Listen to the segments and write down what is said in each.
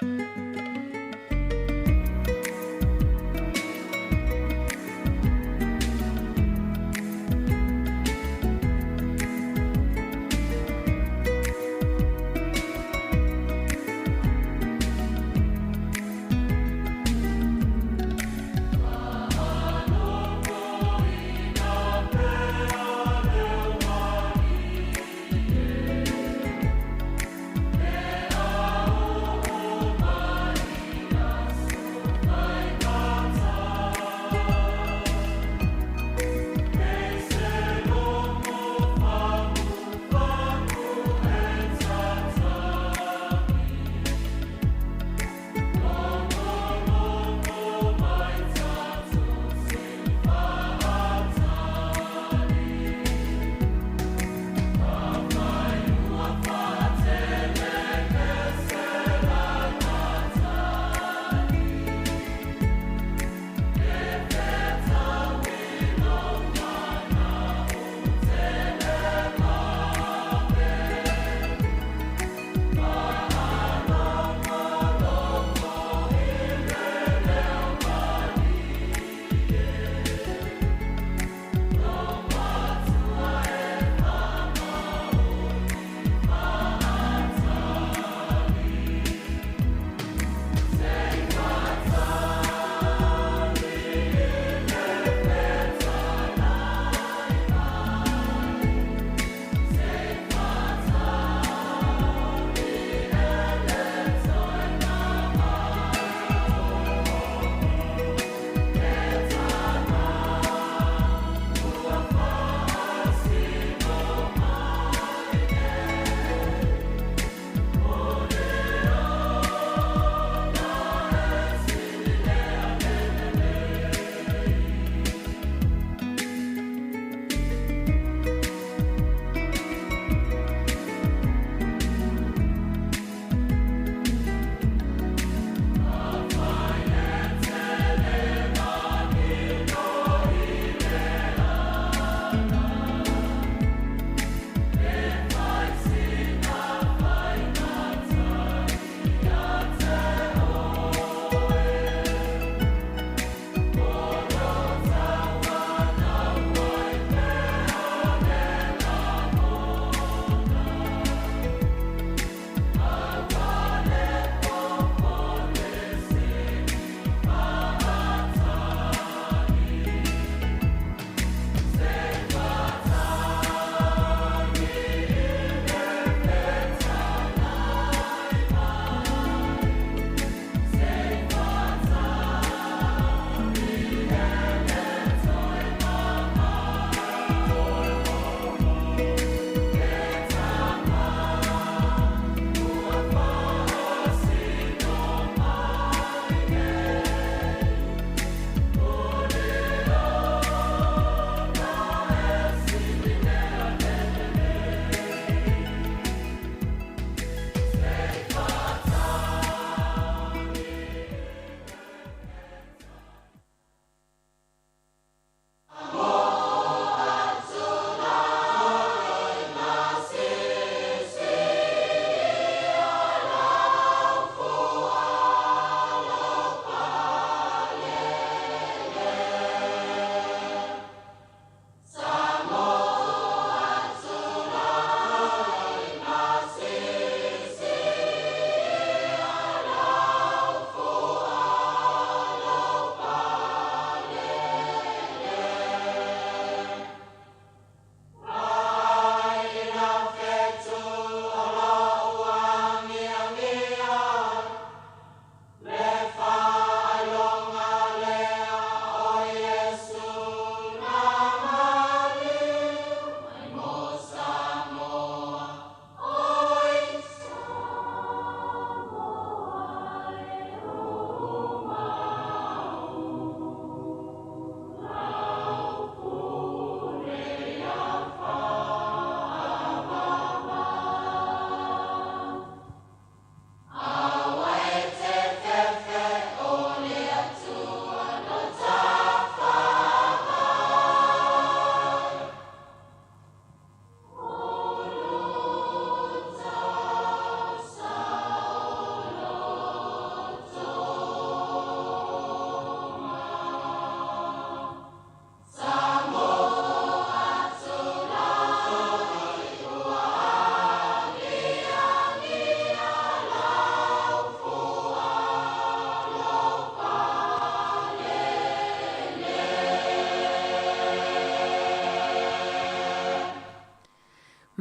Faalupe.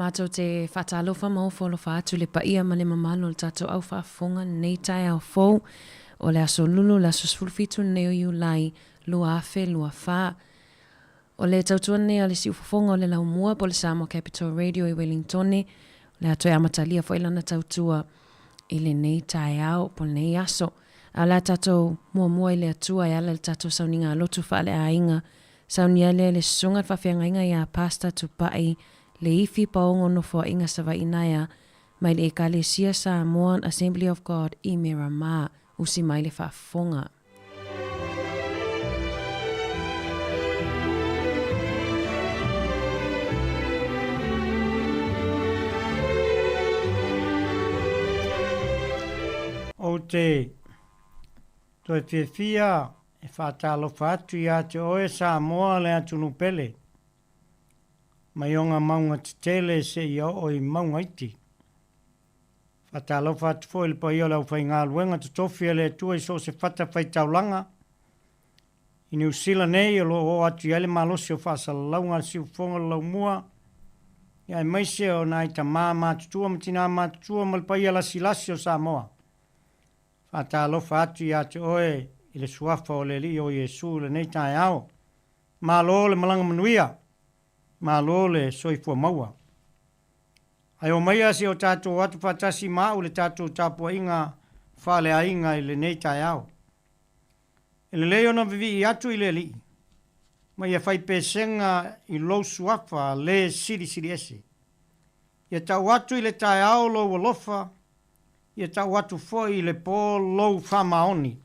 Matou te faatalofa ma ofo alofa atu i le paia ma le mamalu o le tatou au faafofoga i lenei taeao fou o le aso Lulu, le aso 17 lenei o Iulai 2024. O le tautua lenei a le Siufofoga o le Laumua po o le Samoa Capital Radio i Welingtone, o le a toe amatalia foi lana tautua i lenei taeao po o lenei aso. A o le a tatou muamua i le Atua e ala i le tatou sauniga lotu faaleaiga Saunia lea le Susuga le Faafeagaiga ia Pastor Tupai Leifi Paogo Nofoaiga Savaii Naea mai le Ekalesia Samoan Assembly of God i Miramar. Usi mai le faafofoga. Ou te toe fiafia E faatalofa atu ia te oe Samoa le atunuu pele, mai ona mauga tetele seia oo i mauga iti. Faatalofa atu foi i le paia o le aufaigaluega totofi a le Atua i so o se fata faitaulaga i Niu Sila nei o lo o oo atu i ai le malosi o faasalalauga a le Siufofoga o le Laumua, aemaise o nai tama matutua ma tina matutua ma le paia lasilasi o Samoa. Faatalofa atu ia te oe i le Suafa o le Alii o Iesu i lenei taeao. Malo le malaga manuia, malo le soifua maua. Ae omaia se o tatou atu faatasi ma au i le tatou tapuaiga faaleaiga i lenei taeao. E lelei ona vivii atu i le Alii, ma ia fai pesega i lou Suafa le silisili ese. Ia tau atu i le taeao lou alofa, ia tau atu foi i le po lou faamaoni.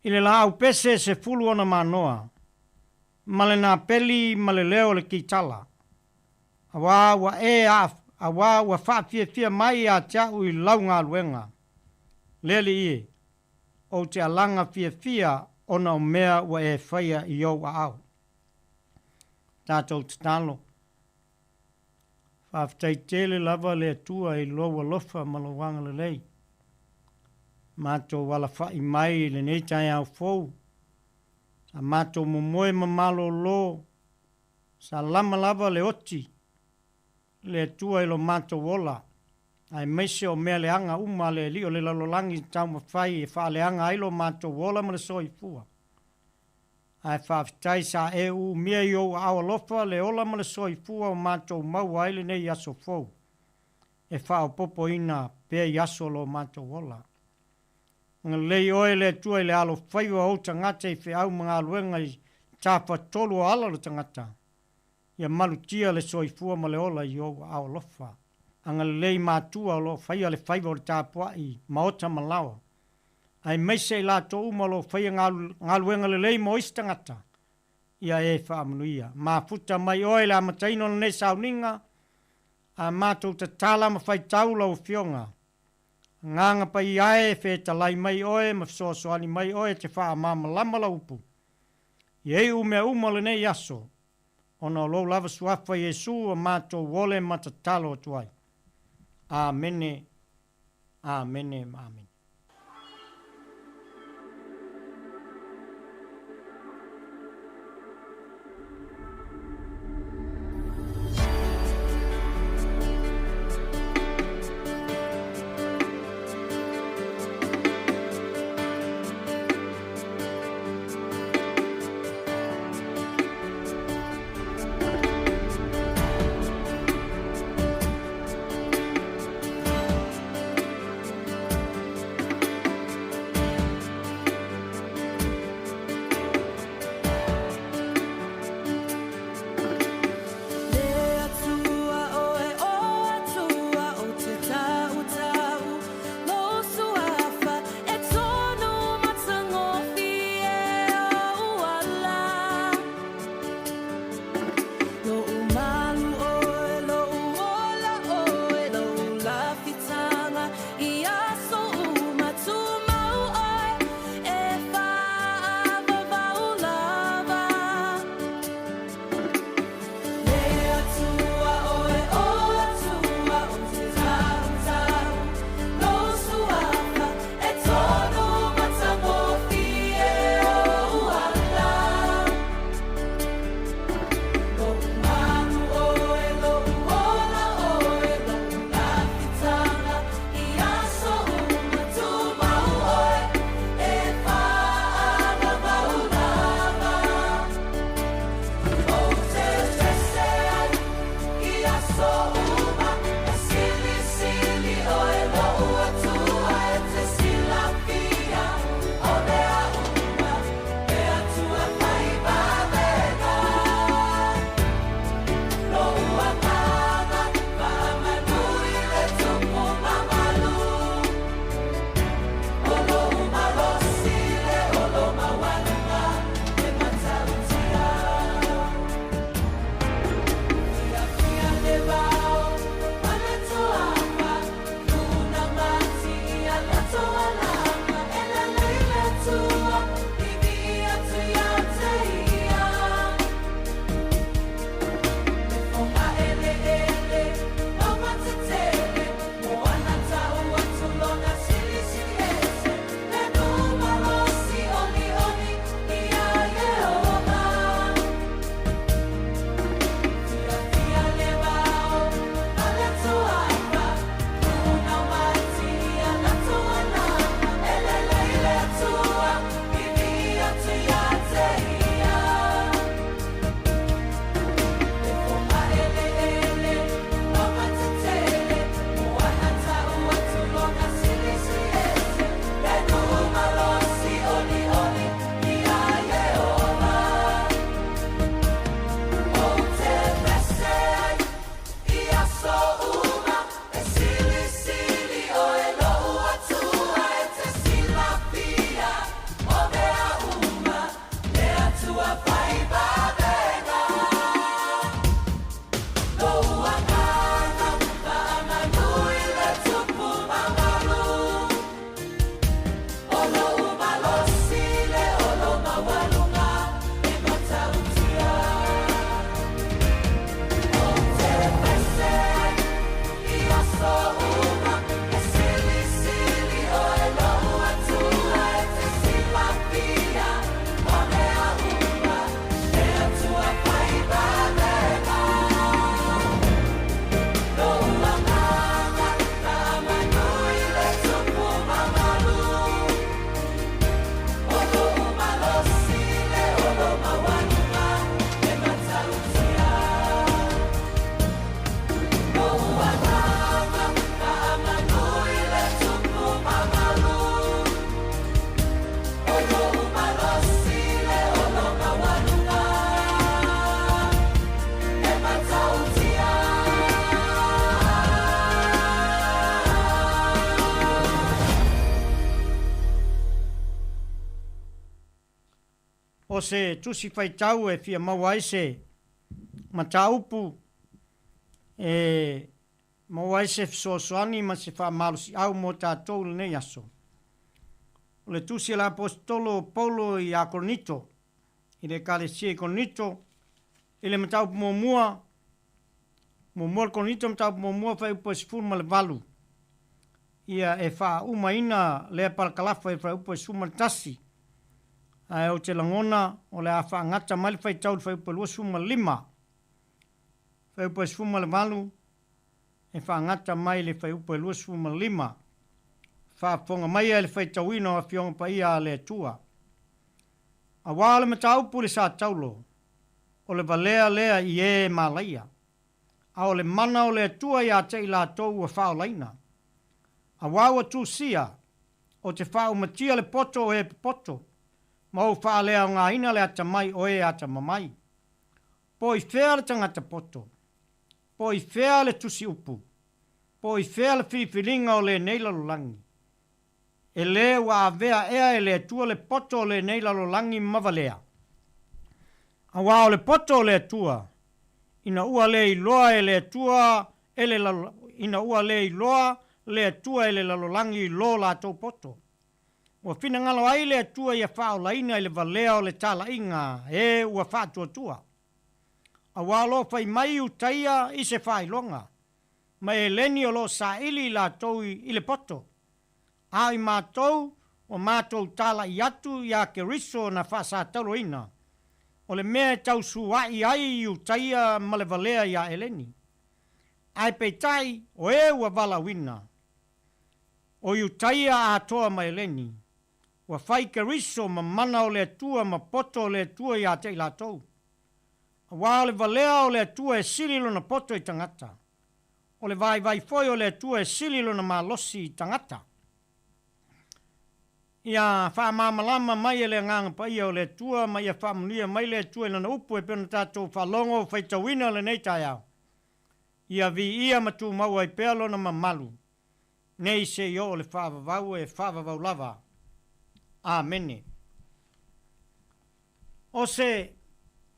I le laau pese 10 ona manoa, ma le napeli ma le leo o le kitala, auā ua e auā ua faafiafia mai ia te au i lau galuega. Le Alii e, ou te alaga fiafia ona o mea ua e faia i ou aao. Tatou tatalo. Faafetai tele lava le Atua i lou alofa ma lou agalelei. Matou alafai mai i lenei taeao fou. Sa matou momoe ma malolo, sa lama lava le oti le Atua i lo matou ola, aemaise o mea leaga uma a le Alii o le lalolagi taumafai e faaleaga ai lo matou ola ma le soifua. Ae faafetai sa e uumia i ou aao alofa le ola ma le soifua o matou maua ai lenei aso fou, e faaopoopoina pea i aso o lo matou ola. Agalelei oe le Atua i le alofaiva o ou tagata i feau ma galuega i tafatolu o ala o le tagata, ia malutia le soifua ma le ola i ou aao alofa. Agalelei matua o lo o faia le faiva o le tapuai maota ma laoa, aemaise i latou uma o lo o faia galuega lelei mo isi tagata, ia e faamanuia. Mafuta mai oe i le amataina o lenei sauniga, a matou tatala ma faitau lau Afioga. Agaga Paia e, fetalai mai oe ma fesoasoani mai oe e te faamalamalama lau upu. Ia iu mea uma o lenei aso, ona o lou lava Suafa Iesu ua matou ole ma tatalo atu ai. Amene, amene ma amene. O se tusi faitau e fia maua ai se mataupu e maua ai se fesoasoani ma se faamalosiau mo tatou i lenei aso. O le tusi a le Aposetolo o Paulo ia Korinito, i le Ekalesia i Korinito, i le mataupu muamua, muamua le Korinito mataupu muamua fuaiupu e 18. Ia e faaumaina lea parakalafa i le fuaiupu e 11. Ae ou te lagona o le a faagata mai le faitau i le fuaiupu e 25. Fuaiupu e 18 e faagata mai i le fuaiupu e 25. Faafofoga maia i le faitauina o Afioga Paia a le Atua. Aua o le mataupu i le sa taulo, o le valea lea i e malaia, a o le mana o le Atua ia te i latou ua faaolaina. Aua ua tusia, ou te faaumatia le poto o e popoto, ma ou faaleaogaina le atamai o e atamamai. Po i fea le tagata poto? Po i fea le tusiupu? Po i fea le filifiliga o lenei lalolagi? E lē ua avea ea e le Atua le poto o lenei lalolagi ma valea? Aua o le poto o le Atua, ina ua le iloa e le Atua e le ina ua le iloa le Atua e le lalolagi i lo latou poto. Ua finagalo ai le Atua ia faaolaina i le valea o le talaiga e ua faatuatua. Aua o lo o fai mai Iutaia i se faailoga, ma Eleni o lo o saili i latou i le poto. A o i matou, ua matou talai atu iā Keriso na faasatauloina, o le mea e tausuaʻi ai Iutaia ma le valea iā Eleni. Ae peitai, o e ua valaauina, o Iutaia atoa ma Eleni, ua fai Keriso ma mana o le Atua ma poto o le Atua iā te i latou. Aua o le valea o le Atua e sili lona poto i tagata. O le vaivai foi o le Atua e sili lona malosi i tagata. Ia faamalamalama mai e le Agaga Paia o le Atua ma ia faamanuia mai le Atua i Lana upu e pei ona tatou faalogo faitauina lenei taeao. Ia viia ma tumau ai pea Lona mamalu, nei se i oo le faavavau e faavavau lava. Amene. O se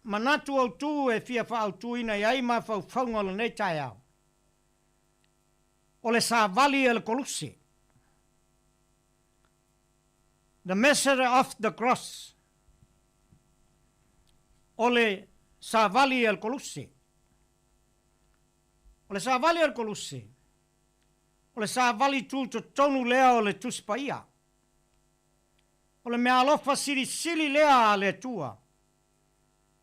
manatu autu e fia faaautuina i ai mafaufauga o lenei taeao, o le savali a le Koluse, The Message of the Cross, o le savali a le Koluse. O le savali a le Koluse, o le savali tutotonu lea o le Tusi Paia. O le meaalofa silisili lea a le Atua,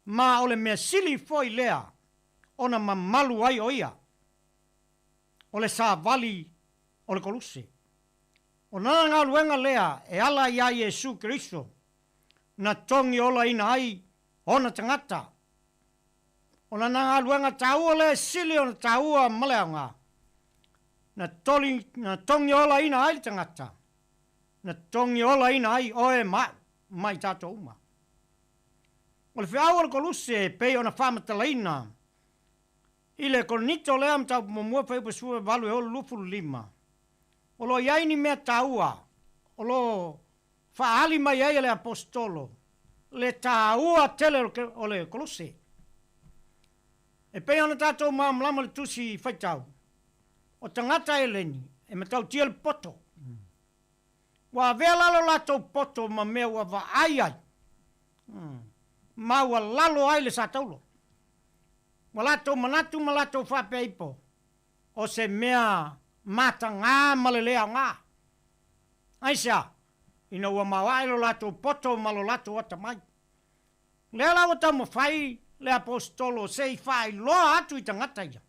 ma o le mea sili foi lea ona mamalu ai o Ia, o le savali o le Koluse. O lana galuega lea e ala iā Iesu Keriso na togi olaina ai ona tagata. O lana galuega taua lea e sili ona taua ma le aoga, na toli, na togi olaina ai le tagata, na togi olaina ai oe ma a'u ma i tatou uma. O le feau o le Koluse e pei ona faamatalaina i le Korinito lea mataupu muamua fuaiupu 18 e 6 25, o lo o i ai ni mea taua o lo o faaali mai ai e le Aposetolo le taua tele o le Koluse. E pei ona tatou malamalama i le Tusi Faitau, o tagata Eleni e matautia le poto. Ua avea la lo latou poto ma mea ua vaai ai, ma ua lalo ai le sataulo. Ua latou manatu ma latou faapea ipo, o se mea matagā ma le lē aogā. Aisea? Ina ua maoae lo latou poto ma lo latou atamai. Lea la ua taumafai le Aposetolo se i faailoa atu i tagata ia,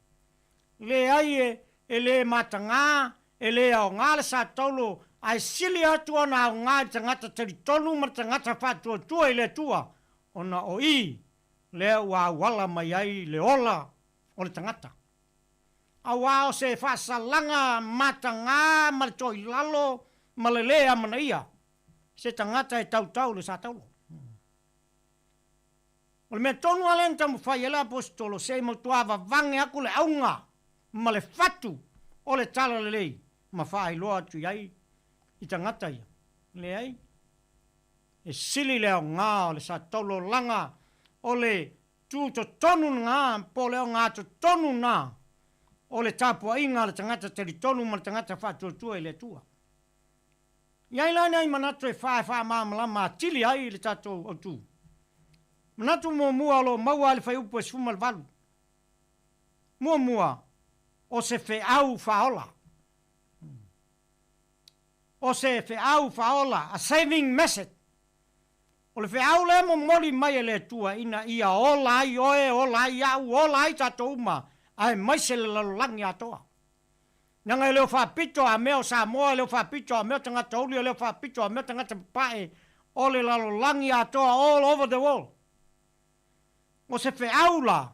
leai e lē matagā, e lē aogā le sataulo, ae sili atu ona aogā i le tagata talitonu ma le tagata faatuatua i le Atua, ona o i lea ua auala mai ai le ola o le tagata. Aua o se faasalaga matagā ma le toilalo ma le lē amanaia se tagata e tautau i le sataulo. O le mea tonu lava lea na taumafai ai le Aposetolo se i matuā vavage aku le auga ma le fatu o le talalelei ma faailoa atu i ai i tagata ia. Leai, e sili le aoga o le sataulolaga o le tutotonu lena po o le ogatotonu lena o le tapuaiga a le tagata talitonu ma le tagata faatuatua i le Atua. I ai la nai manatu e fa e faamalamalama atili ai le tatou autu. Manatu muamua o lo o maua ai le fuaiupu e 18. Muamua, o se feau faaola. O se feau faaola, a saving message. O le feau lea e momoli mai e le Atua ina ia ola ai oe, ola ai au, ola ai tatou uma, aemaise le lalolagi atoa. Leaga e le o faapito a mea o Samoa, e le o faapito a mea o tagata uli, e le o faapito a mea o tagata papae, o le lalolagi atoa, all over the world. O se feau la,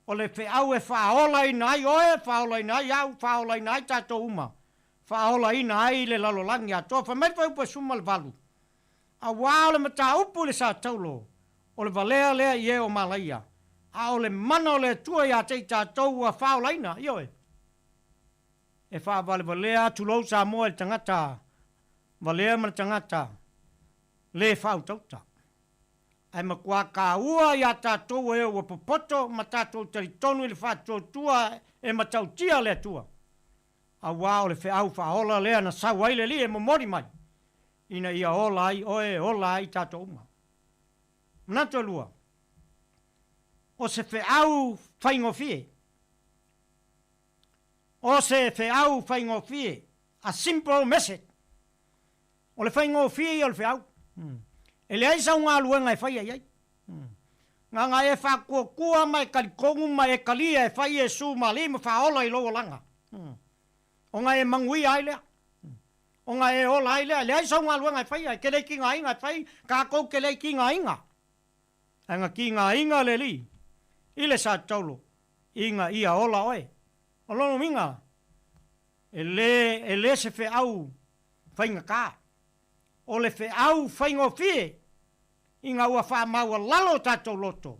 o le feau e faaolaina ai oe, faaolaina ai au, faaolaina ai tatou uma, faaolaina ai le lalolagi atoa. Fai mai le fuaiupu e 18, Auā o le mataupu i le sataulo, o le valea lea i e o Malaia, a o le mana o le Atua iā te i tatou ua faaolaina, ioe. E faavalevalea atu lou Samoa i le tagata valea ma le tagata lē faautauta. Ae matua kāua iā tatou e ua popoto ma tatou talitonu i le faatuatua e matautia le Atua, auā o le feau faaola lea na sau ai le Alii e momoli mai, ina ia ola ai oe, ola ai tatou uma. Manatu e lua, o se feau faigofie. O se feau faigofie, a simple message. O le faigofie ia o le feau. E leai sau galuega e faia i ai. Na ona e faatuatua ma e talitonu ma e talia e fai Iesu ma Alii ma Faaola i lou olaga, ona e manuia ai lea, ona e ola ai lea. E leai sau galuega e faia, e te le tigaina e fai, tatou te le tigaina. Ae na tigaina le Alii i le sa taulo ina ia ola oe. O lona uiga, e lē e lē se feau faigata, o le feau faigofie ina ua faamaualalo o tatou loto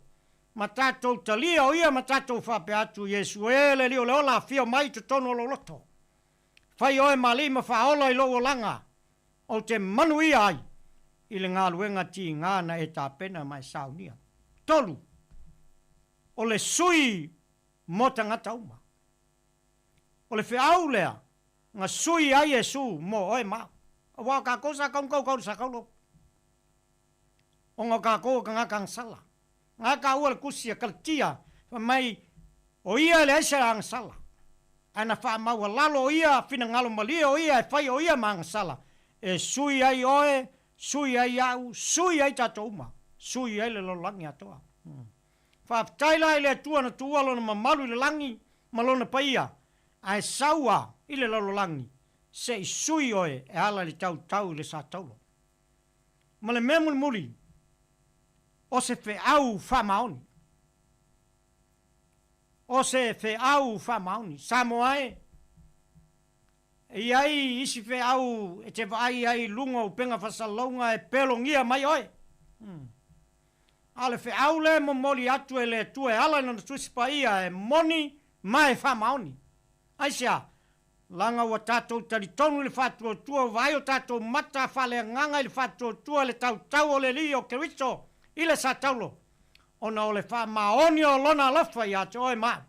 ma tatou talia o ia ma tatou faapea atu, Iesu e le Alii o le ola, afio mai i totonu o lou loto. Fai oe ma Alii ma Faaola i lou olaga, ou te manuia ai i le galuega tiga na e tapena ma e saunia. 3, o le sui mo tagata uma. O le feau lea na sui ai Iesu mo oe ma au. Aua o tatou sa tatau ona tautau i le sa taulo, ona o tatou o tagata agasala. Na taua le tusi a Kalatia, fai mai, o ia e leai se agasala, ae na faamaualalo o ia finagalo malie o ia e fai o ia ma agasala, e sui ai oe, sui ai au, sui ai tatou uma, sui ai le lalolagi atoa. Faafetai la i le Atua na tuua Lona mamalu i le lagi ma Lona paia, ae sau a i le lalolagi se i sui oe e ala i le tautau i le sa taulo. Ma le mea mulimuli, o se feau faamaoni. O se feau faamaoni. Samoa e, e i ai isi feau e te vaai ai i luga o upega faasalalauga e pelogia mai oe. A o le feau lea e momoli atu e le Atua e ala i Lana Tusi Paia e moni ma e faamaoni. Aisea? Leaga ua tatou talitonu i le faatuatua, ua vaai o tatou mata faaleagaga i le faatuatua i le tautau o le Alii o Keriso i le sa taulo, ona o le faamaoni o Lona alofa ia te oe ma au,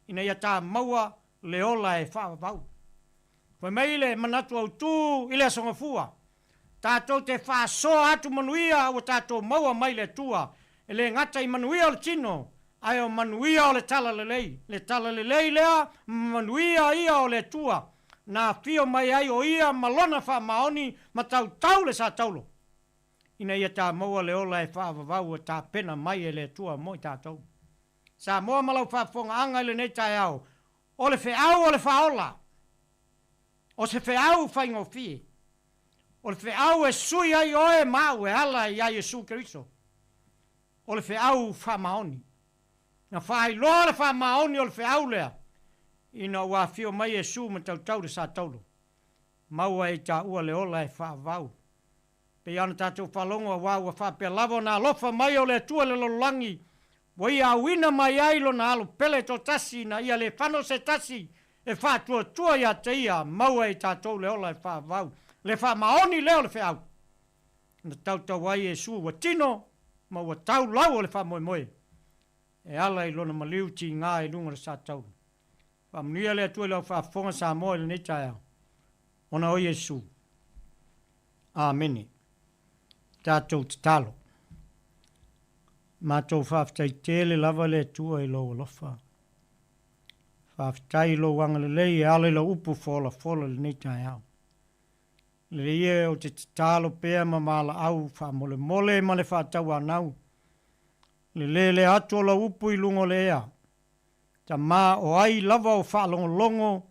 ina ia ta maua le ola e faavavau. Fai mai le manatu autu i le Aso Gafua, tatou te faasoa atu manuia ua tatou maua mai le Atua, e le gata i manuia o le tino, ae o manuia o le talalelei, le talalelei lea ma manuia ia o le Atua, na afio mai ai o Ia ma Lona faamaoni ma tautau le sa taulo, ina ia ta maua le ola e faavavau ua tapena mai e le Atua mo i tatou. Samoa ma lau faafofogaaga i lenei taeao, o le feau o le faaola, o se feau faigofie, o le feau e sui ai oe ma au e ala iā Iesu Keriso, o le feau faamaoni. Na faailoa le faamaoni o le feau lea ina ua afio mai Iesu ma tautau i le sa taulo, maua e i taua le ola e faavavau. Pei lava ona tatou faalogo aua ua faapea lava ona alofa mai o le Atua i le lalolagi, ua Ia auina mai ai Lona Alo pele toatasi ina ia le fano se tasi e faatuatua ia te Ia, maua e i tatou le ola e faavavau, le faamaoni lea o le feau. Na tautau ai Iesu ua tino ma ua tau lau o le faamoemoe e ala i Lona maliu tiga i luga o le sa taulu. Faamanuia le Atua i lau faafofoga Samoa i lenei taeao, ona o Iesu. Amene. Tatou tatalo. Matou faafetai tele lava le Atua i lou alofa. Faafetai i lou agalelei e ala i lau upu folafola i lenei taeao. Lelei e ou te tatalo pea ma valaau faamolemole ma le faatauanau, le lelea atu o lau upu i luga o le ea. Tama, o ai lava o faalogologo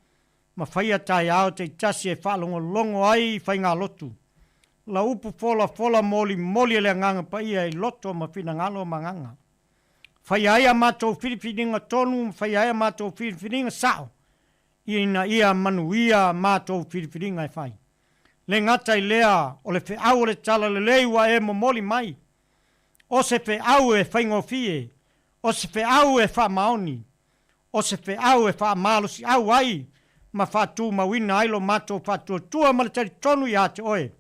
ma faia taeao taitasi e faalogologo ai i faigalotu, lau upu folafola molimoli e le Agaga Paia i loto ma finagalo ma agaga. Faia ai a matou filifiliga tonu ma faia ai a matou filifiliga sao ina ia manuia a matou filifiliga e fai. Le gata i lea, o le feau o le talalelei ua e momoli mai, o se feau e faigofie, o se feau e faamaoni, o se feau e faamalosiau ai ma faatumauina ai lo matou faatuatua ma le talitonu ia te oe,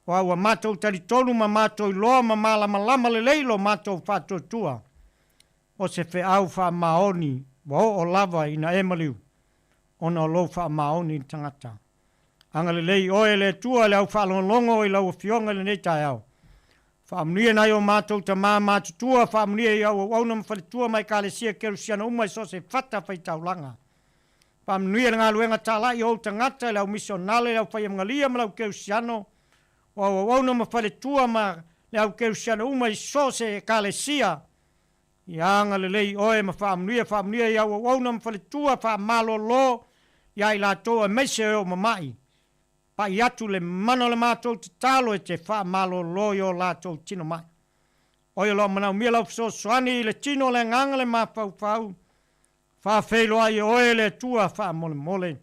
aua ua matou talitonu ma matou iloa ma malamalama lelei lo matou faatuatua, o se feau faamaoni ua oo lava ina e maliu, ona o lou faamaoni i le tagata. Agalelei oe e le Atua i le au faalogologo i lau Afioga i lenei taeao. Faamanuia nai o matou tama matutua, faamanuia i au auauna ma faletua ma Ekalesia Kerisiano uma i so o se fata faitaulaga. Faamanuia le galuega talai o ou tagata i le au misionale, le au faiamagalia ma le au Kerisiano, o au auauna ma faletua ma le au Kerisiano uma i so o se Ekalesia. Ia agalelei oe ma faamanuia, faamanuia i au auauna ma faletua, faamalolo ia i latou aemaise e oo mama'i. Pa'i atu le mana o le matou tatalo e te faamalolo i o latou tino ma'i. Oi o lo o manaomia lau fesoasoani i le tino o le agaga le mafaufau. Faafeiloai e Oe le Atua faamolemole.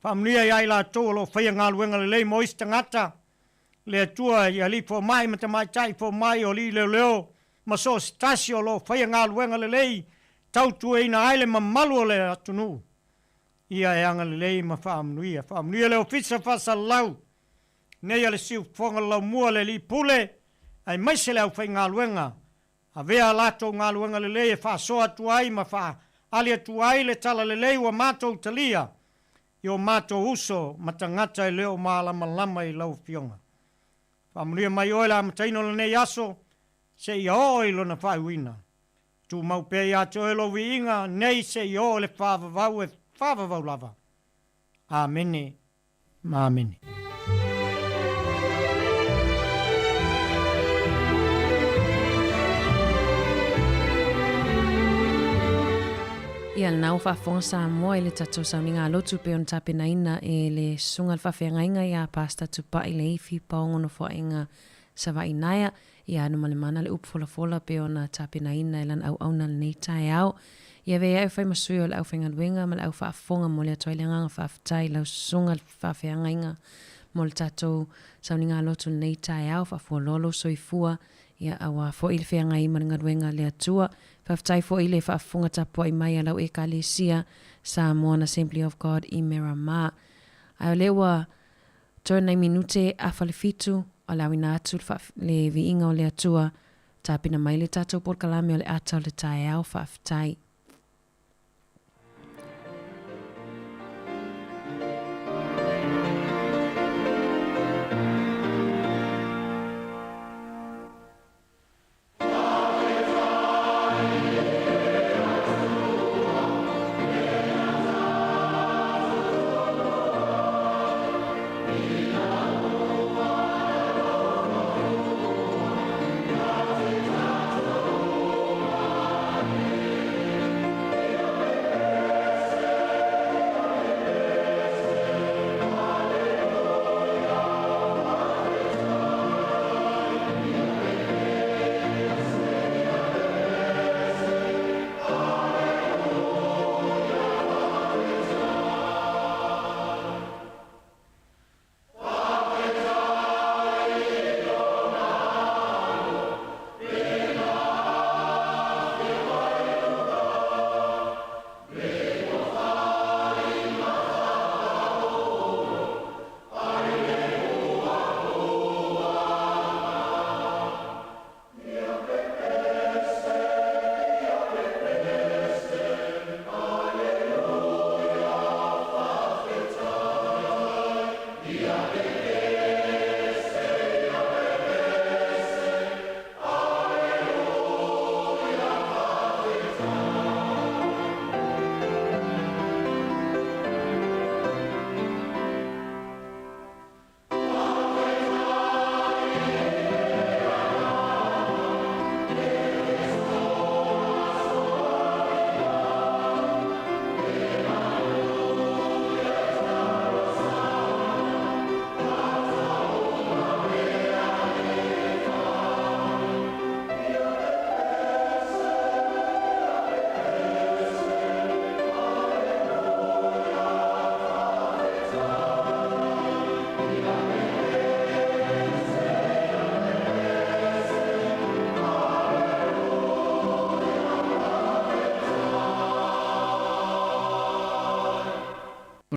Faamanuia ia i latou o lo o faia galuega lelei mo isi tagata, le Atua i alii fomai ma tamaitai fomai, o alii leoleo ma so o se tasi o lo o faia galuega lelei tautuaina ai le mamalu o le atunuu. Ia e agalelei ma faamanuia. Faamanuia le Ofisa Faasalalau nei a le Siufofoga le Laumua, le Alii Pule, aemaise le aufaigaluega. Avea a latou galuega lelei e faasoa atu ai ma faaali atu ai le talalelei ua matou talia i o matou uso ma tagata e le o malamalama i lau Afioga. Faamanuia mai Oe le amataina o lenei aso seia oo i lona faaiuina. Tumau pea ia te Oe lou viiga nei seia oo i le faavavau e faavavau lava. Amene ma Amene. Ia lena ua faafofoga Samoa i le tatou sauniga alotu pei ona tapenaina e le Susuga i le Faafeagaiga ia Pastor Tupai Leifi Paogo Nofoaiga Savaii Naea. Ia Anumalemana le upu folafola pei ona tapenaina e lana auauna lenei taeao. Ia avea ai fai ma sui o le aufaigaluega ma le au faafofoga momoli atu ai le agaga faafetai i lau susuga le faafeagaiga mo le tatou sauniga lotu lenei taeao. Faafualoa lou soifua ia aua foi le feagai ma le galuega a le Atua. Faafetai foi i le faafofoga tapuai mai a lau Ekalesia Samoan Assembly of God i Miramar. Ae o lea ua Toe nai minute afa le fitu, o le auina atu le viiga o le Atua, tapena mai le tatou polokalame o le ata o le taeao, faafetai.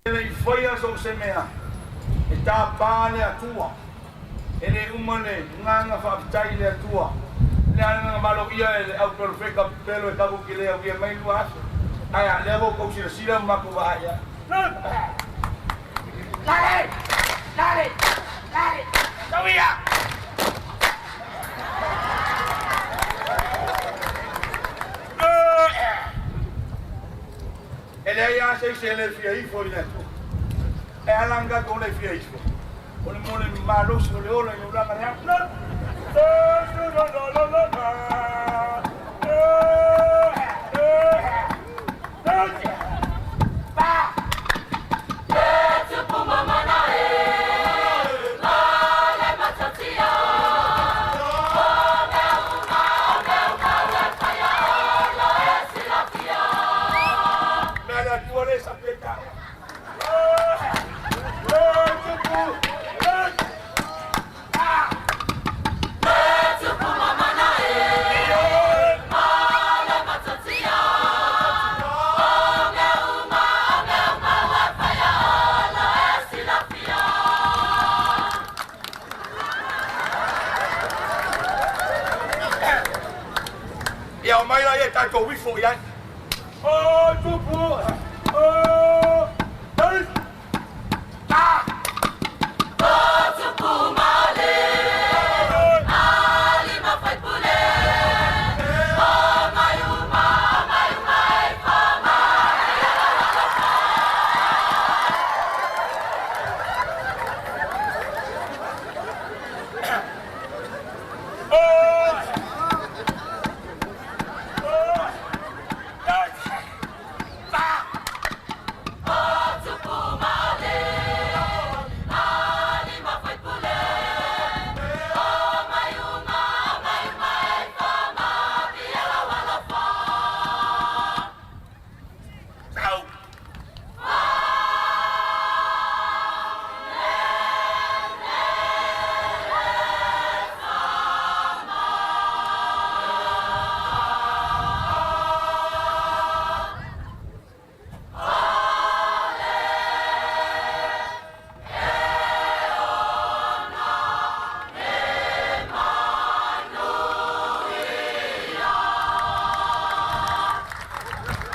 E le i faia so o se mea, e tapa le Atua. E le uma le agaga faafetai i le Atua. Le agaga maloia e le au perofeta pelo e tatou te le aulia mai lua aso. Ae a lea ua outou silasila ma matou vaai ai. Lale! Lale! Lale! Tauia! E leai lava se isi e le fia ifo i le Atua. E ala ona tatou le fia ifo, o le mea o le malosi o le ola i le ulaga leaga. Atua le sapi ai taua. E tupu! E! Ia omai laia tatou ifo i ai. O tupu! O! Ei! Ah! Sau!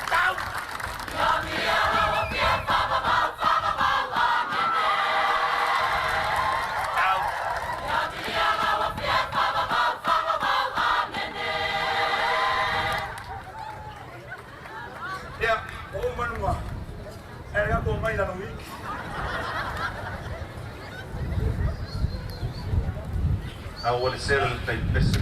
Sau! Sau! Ia, ua uma luga. E tatou omai i lalo i. A ua le sela le tai pese.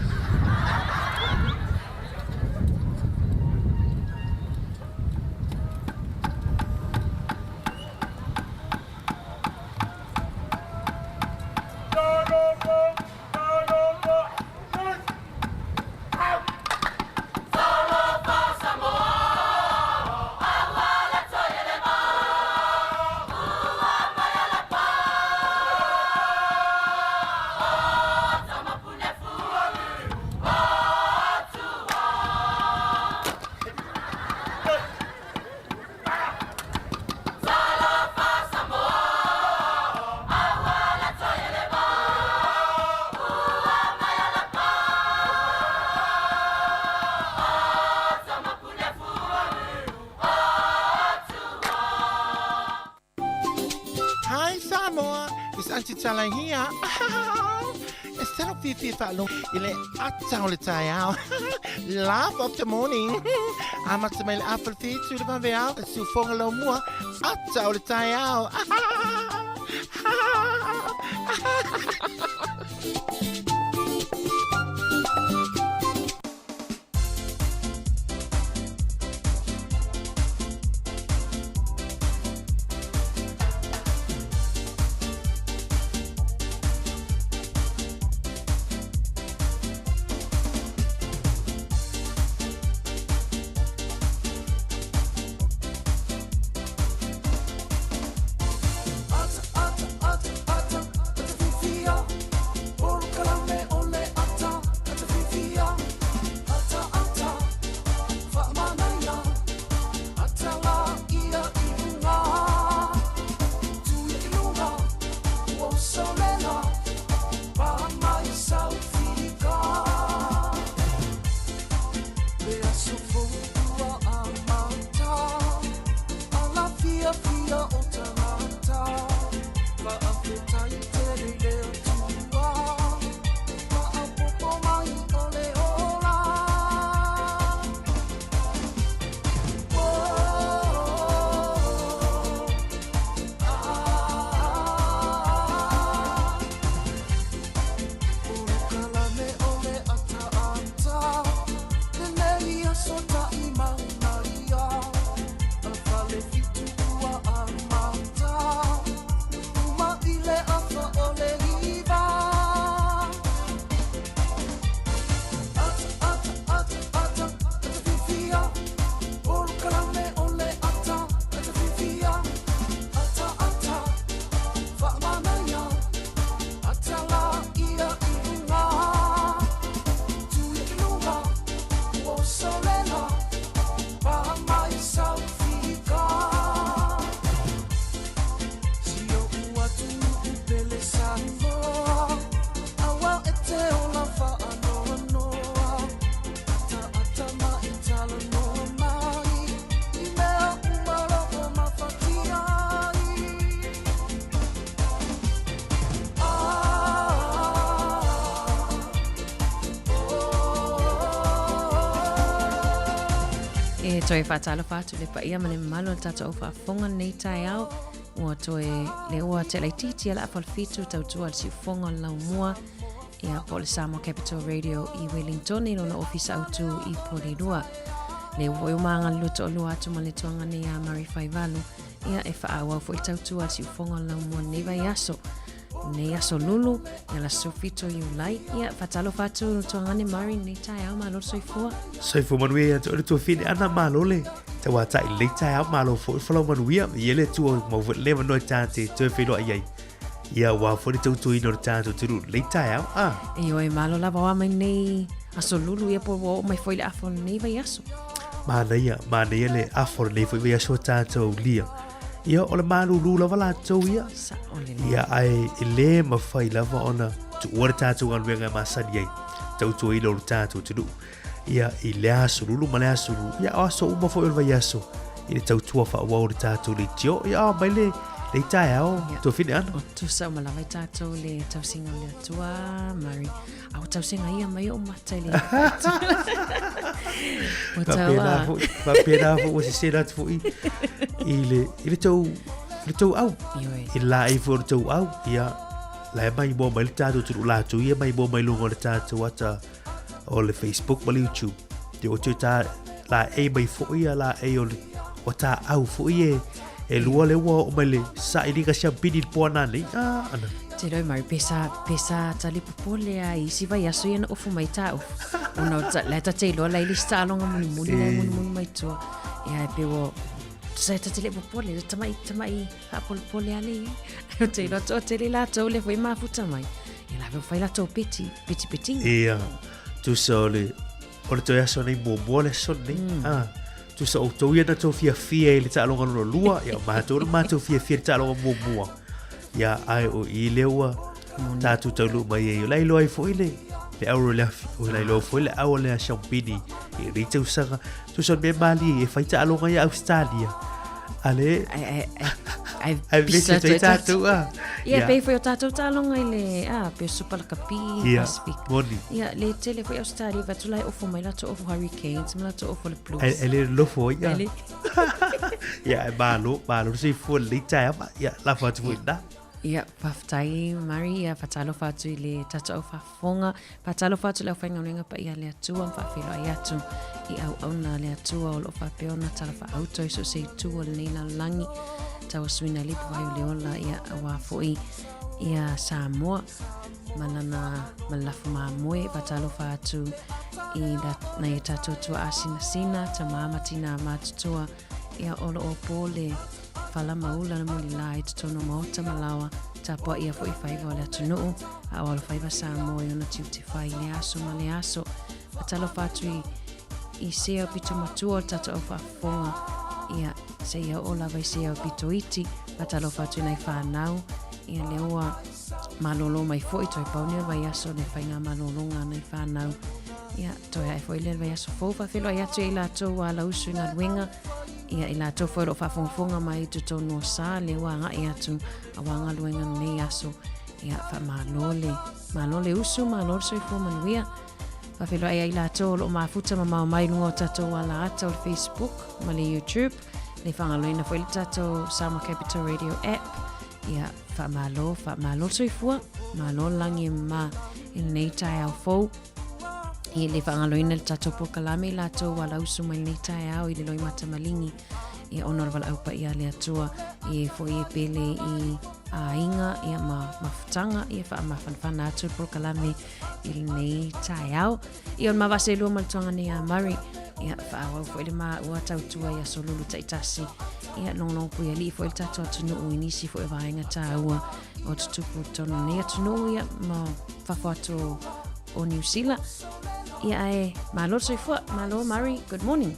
Hi Samoa, it's Auntie Tala here. Instead of fifi fa'alogo i le ata o le taeao. Laugh of the morning. Amata mai le afa le fitu le vaveao, le siufoga laumua, ata o le taeao. toe faatalofa atu le paia ma le mamalu o le tatou au faafofoga lenei taeao. Ua toe le ua te laitiiti a le afa o le fitu tautua le siufofoga o le laumua ia po o le Samoa Capital Radio i Wellington i lona ofisa autu i Porirua. Le ua foi o magalulue toalua atu ma le tuaga nei a Murray Faivalu ia e faaauau foi tautua le siufofoga o le laumua lenei vaiaso. Nei aso lulu, ia le aso 17 o Iulai. Ia, faatalofa atu le tuagane Murray nei taeao, malo le soifua. Soifua manuia ia te oe le tuafine ana, malo le tauatai i lenei taeao, malo foi le folau manuia, ia le Atua mau foi le avanoa e ta te toe feiloai ai. Ia aua foi le tautuaina o le tatou atunuu i lenei taeao, a. Ioe, malo lava o a mai nei aso lulu, ia po ua oo mai foi le afa o lenei vaiaso. Manaia, manaia le afa o lenei foi vaiaso o tatou aulia. Ia, o le malūlū lava latou ia. Sao lelei. Ia, ae e lē mafai lava ona tuua le tatou galuega e masani ai, tautuaina o le tatou atunuu. Ia, i le aso lulu ma le aso lulu, ia, o aso uma foi o le vaiaso, i le tautua faaauau o le tatou leitio, ia, ao mai le, le taeao, Ia. tuafine ana. O tusa uma lava i tatou le tausiga o le Atua, Murray. A o tausiga ia mai o mata i le Ua tau Faapena a. foi, faapena foi ua sesena atu foi i le, i le tou, i le tou au. Ioe. I le laei foi o le tou au, ia, la e maimoa mai le tatou atunuu latou ia maimoa mai luga o le tatou ata o le Facebook ma le YouTube. Ia ua toe ta laei mai foi ia laei o le o ta au foi e e lua le ua oo mai le sailiga siampini i le poana nei. Ah, ana. Te rau mau, pesa, pesa tali popole a i isi vaiaso ia na ofu mai tā ofu. Ona o ta, la ta te iloa la i lisi taaloga mulimuli la e mulimuli mai tua. Ia e pe ua, tusa e ta te le popole, le tamai, tamai haapolepole a le ia. O te iloa toa tele latou le foi mafuta mai. Ia la fai latou peti, peti petinga. Ia, tusa o le, o le toe aso nei muamua le aso nei. Ah, tusa outou ia na tou fiafia i le taaloga lona lua, ia o matou na matou fiafia i le taaloga muamua. Ia, ae o i lea ua tatou taunuu mai ai. O la iloa ai foi le, le au o le afi, o la iloa foi le au o le asiampini i lenei tausaga. Tusa o le mea malie e fai taaloga ia Australia. A le, Ai, ai, ai, ai, ai vese atu ai tatou a. Ia, pei foi o tatou taaloga i le, a, pe Super Lakapi, Ia, Pacific. moni. Ia, le tele foi Australia, vai atu la e ofo mai latou ofo Hurricanes, ma latou ofo le Blues. Ai, ai le lofo ai, Ai a. le- Ia, e malo, malo le soifua lenei taeao, ia, lafo atu foi i ina. Ia, faafetai Murray, ia faatalofa atu i le tatou au faafofoga, faatalofa atu i le aufaigaluega paia a le Atua ma faafeiloai atu i auauna a le Atua o lo o faapea ona talafaauto i so o se itu o lenei lalolagi, tauasuina ai le ipuvai o le ola, ia, aua foi ia Samoa ma lana ma le lafo mamoe. Faatalofa atu i nai o tatou tuaa sinasina, tama ma tinā matutua, Ia o lo o po le fala ma ula le mulilā i totonu o maota ma laoa, tapuaia foi faiva o le atunuu, a o alofaiva Samoa i ona tiute fai i lea aso ma lea aso. Faatalofa atu i i sea o pito matua o le tatou au faafofoga, ia, seia oo lava i sea o pito iti. Faatalofa atu i nai whanau, ia lea ua malolo mai foi, toe pau nei o le vaiaso le faiga malologa a nai whanau. Ia, toe ae foi lea le vaiaso fou, faafeiloai atu ia i latou ua alausu i galuega, ia i latou foi o lo o faafogafoga mai i totonu o sa, lea ua agai atu aua galuega lenei aso. Ia, faamalo le, malo le usu, malo le soifua manuia. Faafeiloai ia i latou o lo o mafuta mamao mai i luga o tatou alaata o le Facebook ma le YouTube, le faagaloina foi le tatou Samoa Capital Radio app. Ia, faamalo, faamalo le soifua, malo le lagi e mama i lenei taeao fou. E le faagaloina le tatou polokalame i latou ua lausu mai lenei taeao i le loimata maligi ia ona o le valaau paia a le Atua i e foi e pele i aiga ia ma mafutaga ia faamafanafana atu le polokalame i lenei taeao. Ia o le mavase lua ma le tuaga nei a Murray ia faaauau foi le maua tautua i aso lulu taitasi ia logologo puialii foi le tatou atunuu i nisi foi o vaega taua o tutupu i totonu o lenei atunuu ia ma fafo atu o Niu Sila. Ia ae malo le soifua, malo Murray, good morning.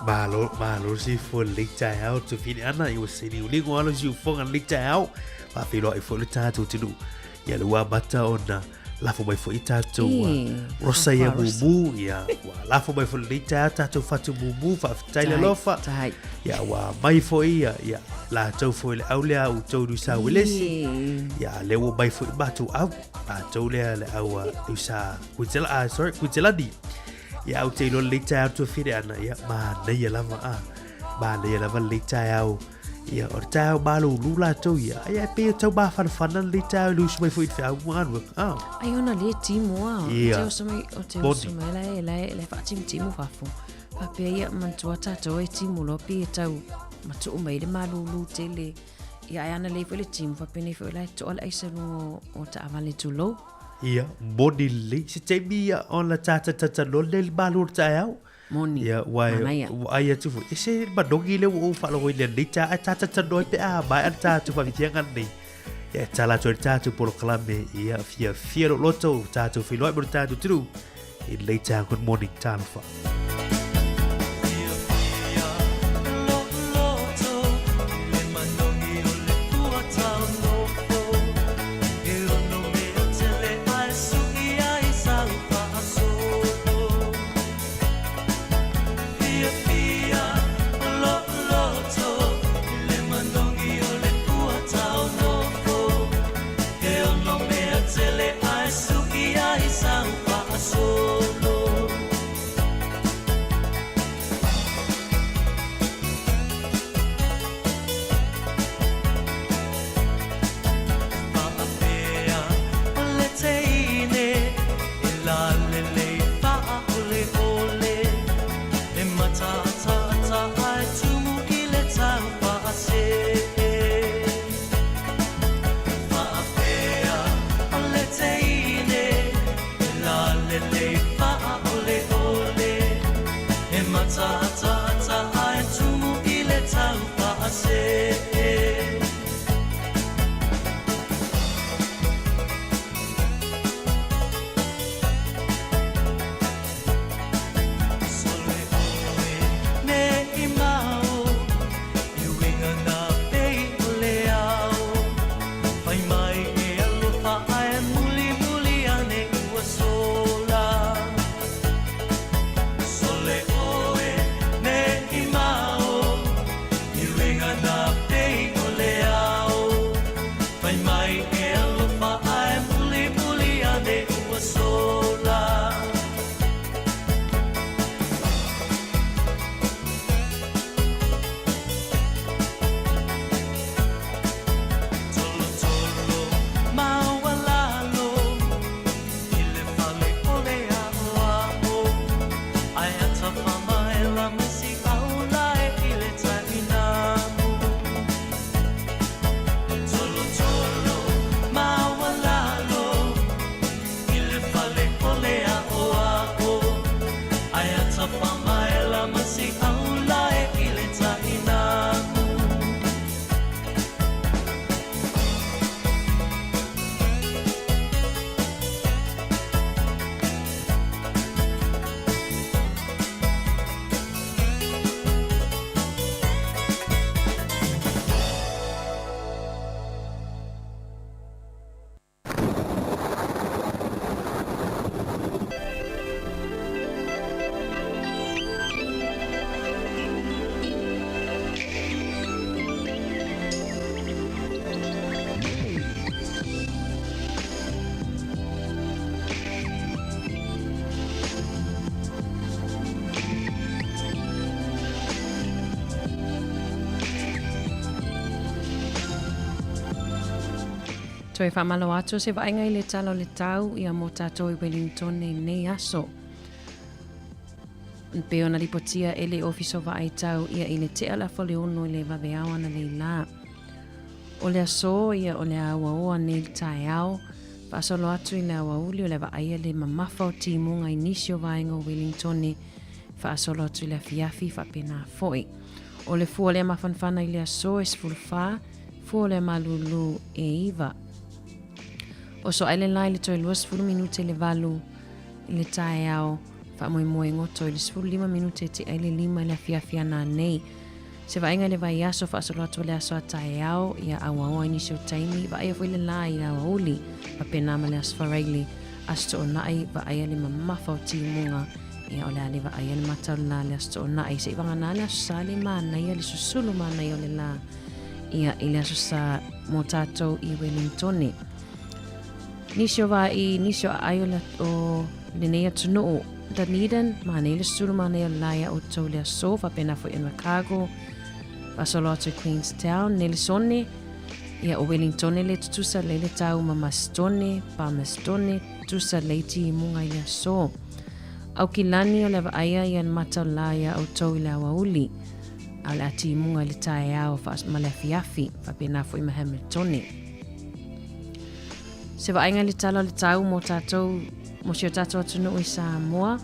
Malo, malo le soifua lenei taeao, tufine ana i ua se liuligo alo si ufoga lenei taeao. Faafeiloai foi le tatou atunuu. Ia le ua amata ona lafo mai foi tatou rosa ia mumu, ia ua lafo mai foi lenei taeao tatou fatu mumu, faafetai le alofa. Ia ua mai foi ia, ia latou foi le au lea outou Niu Sa Uelesi. Ia lea ua mai foi matou au, matou lea le au Niu Sa Kuitela, ah, sorry, Kuitelani. Ia, ou te iloa lenei taeao tuafine ana, ia, manaia lava, a, manaia lava lenei taeao. Ia, o le taeao malūlū latou ia, ai e pei o tau mafanafana lenei taeao i le usu mai foi i le feau ma galuega, a. Ai ona le timu a, o te oso mai, o te oso mai la e, la e, la e faatimutimu fafo. Faapea ia, manatua tatou e timu loa pei e tau matuu mai le malūlū tele. Ia, ai ana lei foi le timu, faapenei foi la e toa le aisa i luga o taavale tulou. Ia, moni lelei. Se taimi ia ona tatatatanoa lea i le malu o le taeao. Moni. Ia, ua Manaia. ua ai atu foi. E se manogi lea ua ou faalogo i lenei taeao, ae tatatanoa ai pe a maea le tatou faafitiaga lenei. Ia, e tala atu ai le tatou polokalame, ia, fiafia lou loto, tatou feiloai ma le tatou atunuu i lenei taeao. Good morning, talofa. Toe faamalo atu se vaaiga i le tala o le tau ia mo tatou i Wellington i lenei aso. E pei ona lipotia e le Ofisa o Vaai Tau ia i le tea le afa o le 6 i le vaveao ananei lā. O le aso ia o le a auaoa nei le taeao, faasolo atu i le aoauli o le a vaaia le mamafa o timuga i nisi o vaega o Wellingtone, faasolo atu i le afiafi faapena foi. O le fua lea mafanafana i le aso e 14, fua o le malūlū e 9. Oso ae le la i le toe 20 minute i le 8 i le taeao, faamoemoe goto i le 15 minute e tea i le 5 i le afiafi ananei. Se vaaiga i le vaiaso faasolo atu o le aso a taeao, ia auaoa i nisi o taimi, vaaia foi le la i le aoauli, faapena ma le Aso Faraile, Aso Toonai, vaaia le mamafa o timuga, ia o le a le vaaia le mata o le la i le Aso Toonai, se i vagana le Aso Sa le manaia, le susulu manaia o le la, ia i le Aso Sa mo tatou i Welingtone. Nisi o vaai, nisi o aai o, le, o lenei atunuu, Dunedin, manaia le susulu manaia o le la iā outou i le aso, faapena foi Invercargill, faasolo atu i Queenstown, Nelesone, ia o Wellingtone le tutusa lei le tau ma Masitone, Palmastone, tutusa lei timuga i le aso. Aukilani o le a vaaia ia le mata o le la iā outou i le aoauli, a o le a timuga i le taeao ma le afiafi, faapena foi ma Hamiltone. Se vaaiga i le tala o le tau mo tatou, mo si o tatou atunuu i Samoa,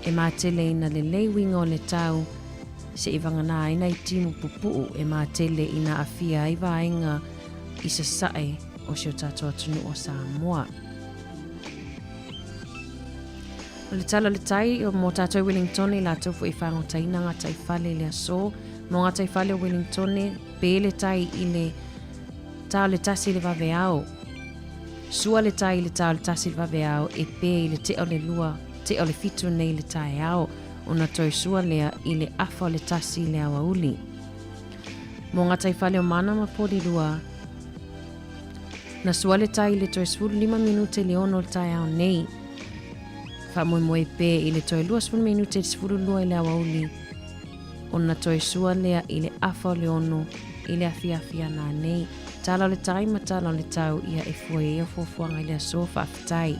e matele ina lelei uiga o le tau se'i vagana ai nai timu pupu'u e matele ina aafia ai vaega i sasae o si o tatou atunuu o Samoa. O le tala o le tai mo tatou i Wellingtone i latou foi e fagotaina gataifale i le aso, mo gataifale o Wellingtone, pe le tai i le tā o le tasi i le vaveao. Sua le tai i le tā o le tasi i le vaveao e pē i le tea o le lua, tea o le fitu nei i le taeao, ona toe sua lea i le afa o le tasi i le aoauli. Mō gataifale o Mana ma Porirua, na sua le tai i le toe 15 minute i le ono o le taeao nei. Faamoemoe pē i le toe 20 minute i le 12 i le aoauli, ona toe sua lea i le afa o le ono i le afiafi ana nei. Tala o le tai ma tala o le tau ia e fua i ai au fuafuaga i le aso. Faafetai.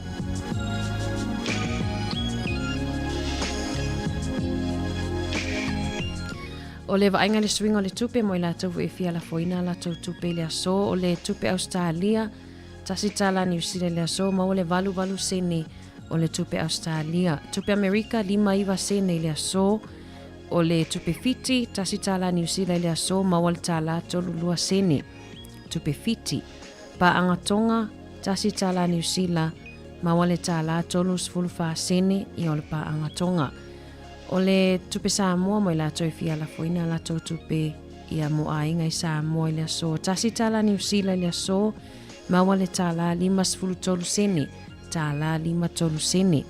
O le vaaiga i le suiga o le tupe mo i latou foi e fia lafoina a latou tupe i le aso, o le tupe Ausetalia, tasi tala Niu Sila i le aso, maua le 88 sene o le tupe Ausetalia. Tupe Amerika, 59 sene i le aso, o le tupe Fiti, tasi tala Niu Sila i le aso, maua le tala 32 sene. Tupe Fiti. Paaga Tonga, tasi tala Niu Sila, maua le tala 34 sene ia o le paaga Tonga. O le tupe Samoa mo i latou e fia lafoina a latou tupe ia mo aiga i Samoa i le aso. Tasi tala Niu Sila i le aso, maua le tala 53 sene, tala 53 sene.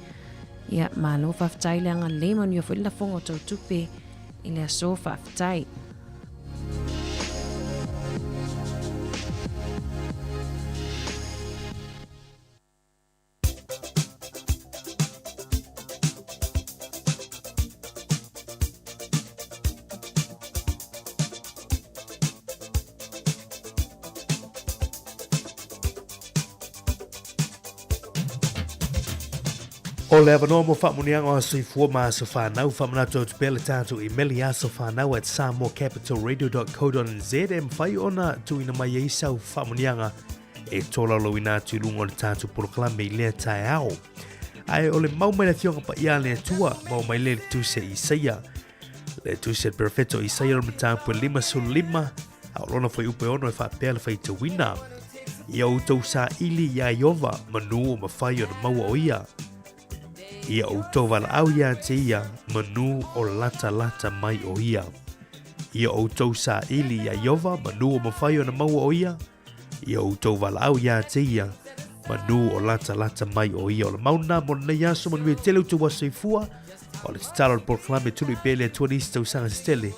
Ia, malo faafetai le agalelei, manuia foi le lafoga o tou tupe i le aso, faafetai. O le avanoa mo faamuniaga o aso soifua ma aso fanau, faamanatu atu pea le tatou imeli asofanau at samoacapitalradio.co.nz e mafai ona tuuina mai ai sau faamuniaga e tolaulauina atu i luga o le tatou polokalame i lea taeao. Ae o le mau mai le Afioga Paia a le Atua, mau mai lea i le tusi a Isaia, le tusi a le perofeta o Isaia o le mataupu e 55, a o lona fuaiupu e ono e faapea le faitauina. Ia outou saili iā Ieova, manu o mafai ona maua o ia. Ia outou valaau iā te ia, manu o latalata mai o ia. Ia outou saili iā Ieova, manu o mafai ona maua o ia. Ia outou valaau iā te ia, manu o latalata mai o ia. O le mau lena mo lenei aso, manuia tele outou aso soifua. O le tatalo o le polokalame tului pea i le Atua nisi tausaga se tele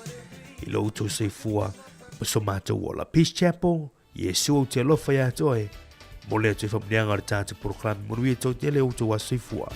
i lo outou soifua ma so matou ola. Peace Chapel, Iesu ou te alofa iā te oe, mo le atu i whamunianga o le tātou polokalame. Manuia tau tele outou aso soifua.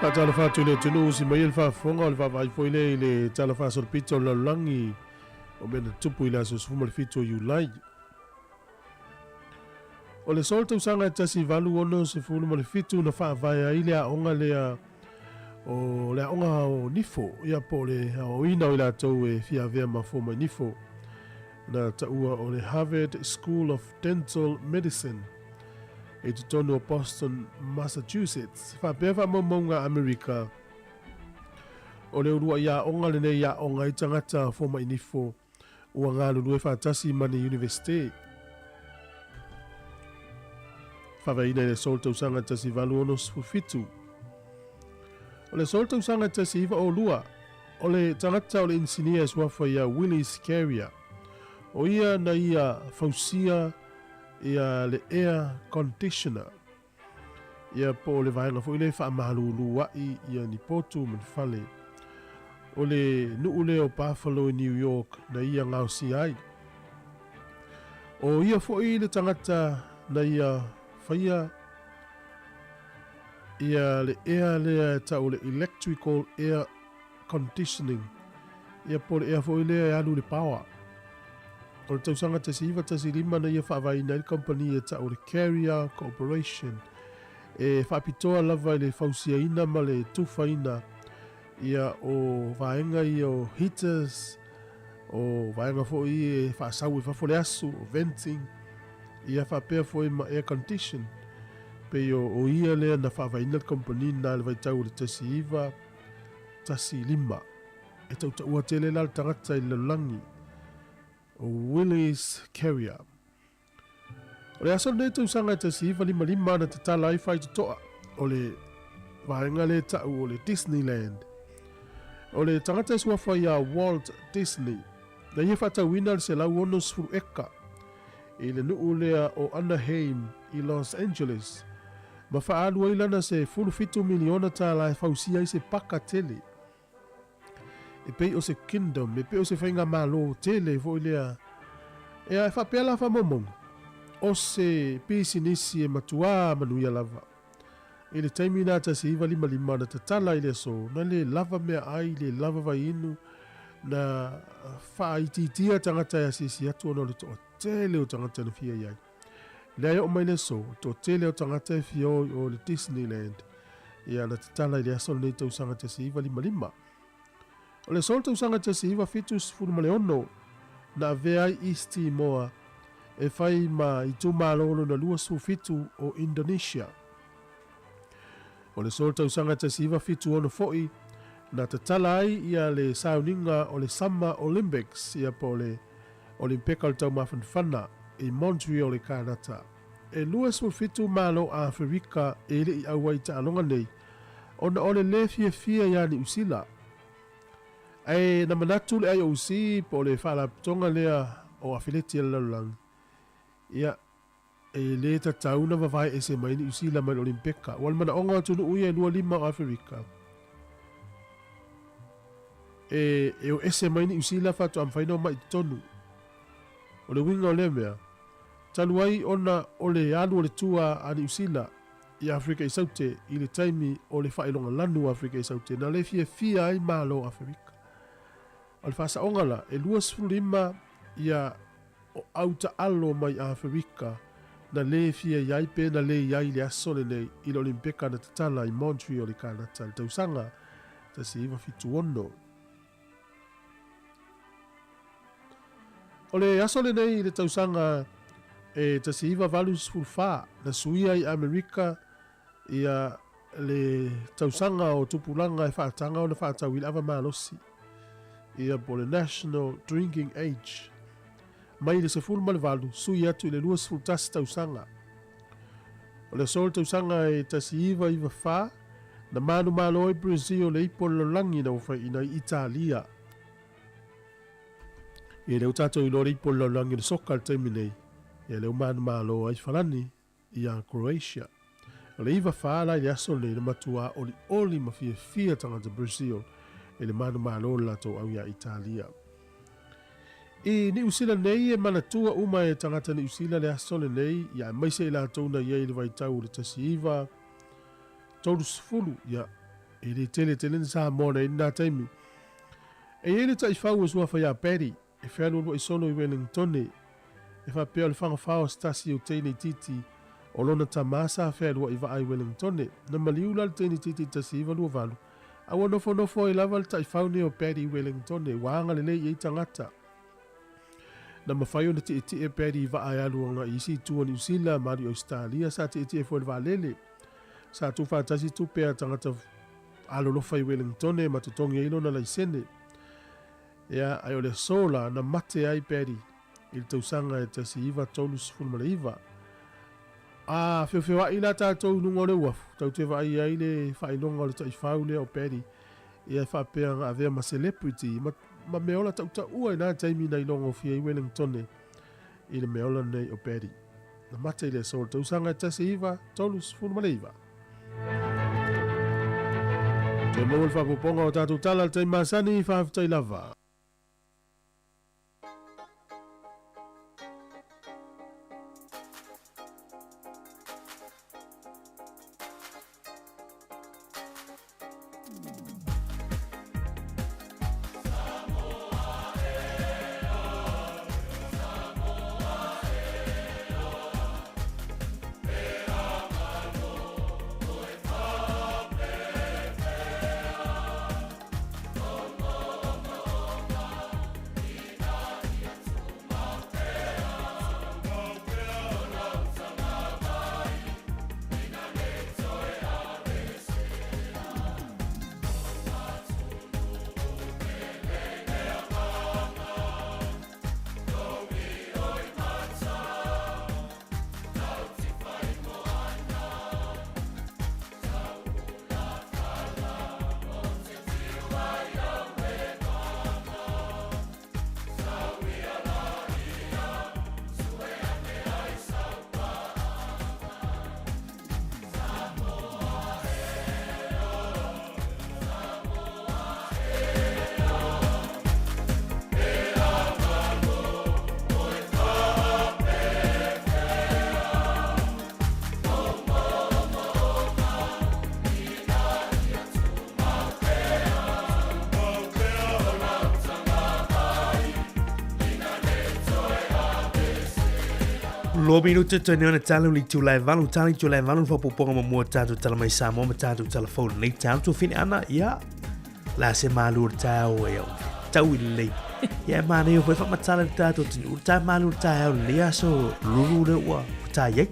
Faatalofa atu i le atunuu si mai e le faafofoga o le vaavaai foi lea i le Tala Faasolopito o le Lalolagi o mea na tutupu i le aso 17 o Iulai. O le solo tausaga e 1867 na faavae ai le aoga lea o le aoga o Nifo, ia po o le aoaoina o i latou e fia avea ma fomai nifo. Na taua o le Harvard School of Dental Medicine i totonu o Boston, Massachusetts. Faapea faamaumauga a Amerika, o le uluai aoga lenei i aoga ai tagata fomai nifo ua galulue faatasi ma ni Iunivesite. Faavaeina i le aso o le tausaga 1867. O le aso o le tausaga 1902, o le tagata o le inisinia e suafa ia Willis Carrier, o ia na ia fausia ia le air conditioner, ia po o le vaega foi lea e faamalulu ai ia ni potu ma ni fale. O le nuu lea o Buffalo i New York na ia gaosia ai. O ia foi le tagata na ia faia ia le ea lea e tau o le electrical air conditioning, ia po o le ea foi lea e alu i le power. O le tausaga 1915 na ia faavaeina ai le kamupani e tau o le Carrier Corporation, e faapitoa lava i le fausiaina ma le tufaina ia o vaega ia o heaters, o vaega foi e faasau i fafo le asu, o venting, ia faapea foi ma air condition. Pei o ia lea na faavaeina le kamupani lena i le vaitau o le 1915. E tautaua tele la le tagata i le lalolagi, o Willis Carrier. O le aso lenei tausaga e 1955 na tatala ai faitotoa o le vaega lea e tau o le Disneyland. O le tagata e suafa ia Walt Disney, na ia faatauina le 160 eka i le nuu lea o Anaheim i Los Angeles, ma faaalu ai lana se $17 miliona tala e fausia ai se paka tele. E pei o se kingdom, e pei o se faigamalo tele foi lea. Ea, e faapea la faamaumauga, o se pisinisi e matuā manuia lava. I le taimi na 1955 na tatala i le aso, na le lava meaai, le lava vaiinu, na faaitiitia tagata e asiasi atu ona o le toatele o tagata na fia i ai. Lea e oo mai le aso, toatele o tagata e fia o i o i le Disneyland. Ia, na tatala i le aso lenei tausaga 1955. O le aso o le tausaga 1976, na avea ai East Timor e fai ma itumalo lona 27 o Indonesia. O le aso o le tausaga 1976 foi, na tatala ai ia le sauniga o le Summer Olympics, ia po o le Olimpeka o le Taumafanafana, i Montreal i Kanata. E 27 malo a Aferika e le i auai i taaloga nei, ona o le lē fiafia iā Niu Sila. Ae na manatu le IOC po o le faalapotopotoga lea o afeleti a le lalolagi, ia, e lē tatau na vavae ese mai Niu Sila mai le Olimpeka. Ua le manaoga o atunuu ia e 25 o Aferika e, e o ese mai Niu Sila faatoa mafai ona omai i totonu. O le uiga o lea mea, talu ai ona o le alu o le tua a Niu Sila i Aferika i Saute i le taimi o le faailoga lanu o Aferika i Saute na le fiafia ai Malo o Aferika. O le faasaoga la, e 25 ia o au taalo mai Aferika na le fia i ai pe na le i ai i le aso lenei i le Olimpeka na tatala i Montreal i Kanata i le tausaga 1976. O le aso lenei i le tausaga e 1984 na suia ai Amerika ia le tausaga o tupulaga e faataga ona faatau i le ava malosi ia po o le National Drinking Age mai le 18 sui atu i le 21 tausaga. O le aso o le tausaga e 1994 na manumalo ai Brazil le ipu o le lalolagi na ua faiaina ai Italia. Ia lea ua tatou iloa le ipu o le lalolagi o le soka i le taimi nei, ia lea ua manumalo ai Farani ia Croatia. O le 94 la i le aso lenei na matuā olioli ma fiafia tagata Brazil i le manumalo o le latou au iā Italia. I Niu Sila nei e manatua uma e tagata Niu Sila le aso lenei, ia aemaise i latou na i ai i le vaitau o le 19 30, ia. E le tele tele ni Samoa na i ai lena taimi. E i ai le taifau e suafa ia Paddy, e fealualuai solo i Wellingtone, e faapea o le fagafao o se tasi o teine itiiti o lona tama sa fealuai vaa i Wellingtone. Na maliu la le teine itiiti i le 1928, a ua nofonofo ai lava le taifau nei o Paddy i Wellingtone, ua agalelei i ai tagata. Na mafai ona tietie Paddy i vaa e alu agai i isi itu o Niu Sila ma alu i Ausetalia, sa tietie foi i le vaalele. Sa tuufaatasi tupe a tagata alolofa i Wellingtone ma totogi ai lona laisene. Ea, ae o le aso la, na mate ai Paddy i le tausaga e 1939. A feofeoa'i la tatou i luga o le uafu, tatou te vaai ai le faailoga o le taifau lea o Paddy, ia e faapea na avea ma celebrity ma, ma meaola tautaua i na taimi na ilogofia ai Wellingtone i le meaola nei o Paddy. Na mate i le aso o le tausaga e 1939. Toe maua le faaopoopoga o tatou tala i le taimi masani, faafetai lava. Lua minute toe nei ona tala o le itula e valu, tala itula e valu le faaopoopoga muamua o tatou tala mai Samoa ma tatou tala fou i lenei taeao. Tuafine Ana, ia, la se malu o le taeao e au tau i lelei. Ia e manaia foi faamatala le tatou atunuu, le tae malu o le taeao i lenei aso lulu lea ua tai ai.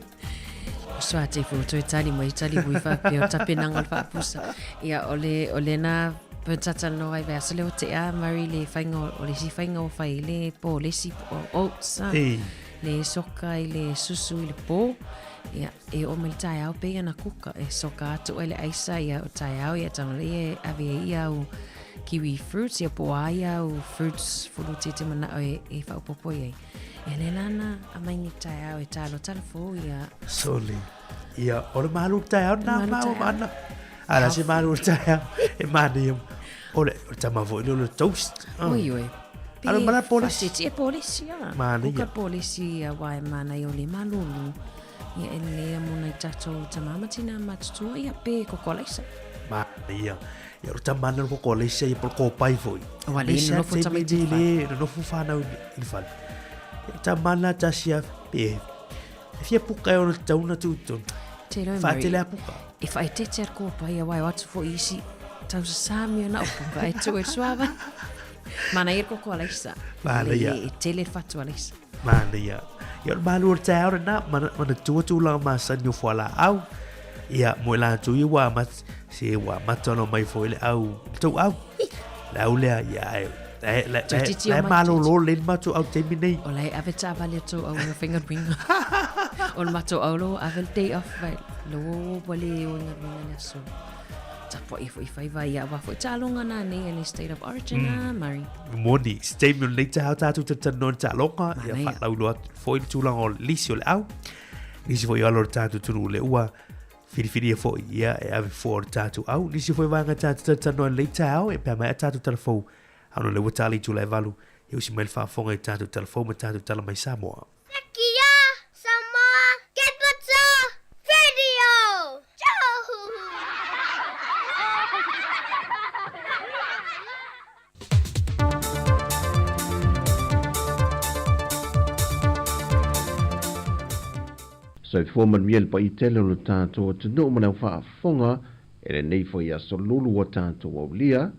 Soa te fo toe tali mai tali hui faapea o tapenaga o le faapusa. Ia o le o lena petatalanoa ai vaiaso lea ua tea Murray le faiga o le isi faiga ua fai ai le polesi po o oats a. Ei. Le soka i le susu i le pō. Ia e oo mai le taeao pei ana kuka e soka atu ai le aisa ia o taeao ia tago ia e ave ai ia au kiwi fruits ia po o a ia au fruits fuluti e te manao e e faaopoopo i ai. Ia le lana a mai ni taeao e talo tala fou ia. Sole. Ia, o le malu taeao nā māua ma Ana. A la se malu taeao e manaia. O le, o le tama foi lea o le toast. Oi, oi. Alo mana polisi. Titi e polisi a. Manaia. Kuka polisi ia wa e manaia o le malulu. Ia e lea mo nai tatou tama ma tina matutua ia pe kokolaisa. Manaia. Ia o tama na kokolaisa ia po kopai foi. Ua le nonofo tamaiti i le nonofo whanau i le fale. Ia tama na tasi a pe. E fia puka e ona tauna tūtonu. Te rau Whaatele a puka. E whaetete ar kōpai a wai o atu fo isi tau sasami ona o puka e tu e suava. Mana ia koko alaisa. Mana ia. E tele whatu alaisa. Mana ia. Ia o le malu o le taeao lena, mana, mana tua tūlanga masani o fualaau. Ia, mo i latou ia ua amata, se ua amata ona omai foi le au, le tou au. Le au lea, ia, e, e, le, le, Toeitiiti le omai, malolo lelei le matou au taimi nei. O la e ave taavale a tou au i faiga luiga. O le matou au lo ave le day off vai lo ua le o inga luiga le aso. Tapuai foi faiva ia aua foi taaloga na nei e le state of origin a Murray. Moni, se taimi o lenei taeao tatou talatalanoa i le taaloga, ia Manaia. faalauiloa atu foi le tulaga o le lisi o le au. Nisi foi o alo o le tatou atunuu lea ua filifilia foi ia e ave fua o le tatou au. Nisi foi vaega tatou talatalanoa i lenei taeao e pea mai a tatou tala fou. Aona o lea ua tala i itula e valu, ia usi mai le faafofoga i tatou tala fou ma tatou tala mai Samoa. Sekia Samoa Capital Radio! Soifua manuia le paia tele o lo tatou atunuu ma le au faafofoga i lenei foi aso lulu ua tatou aulia,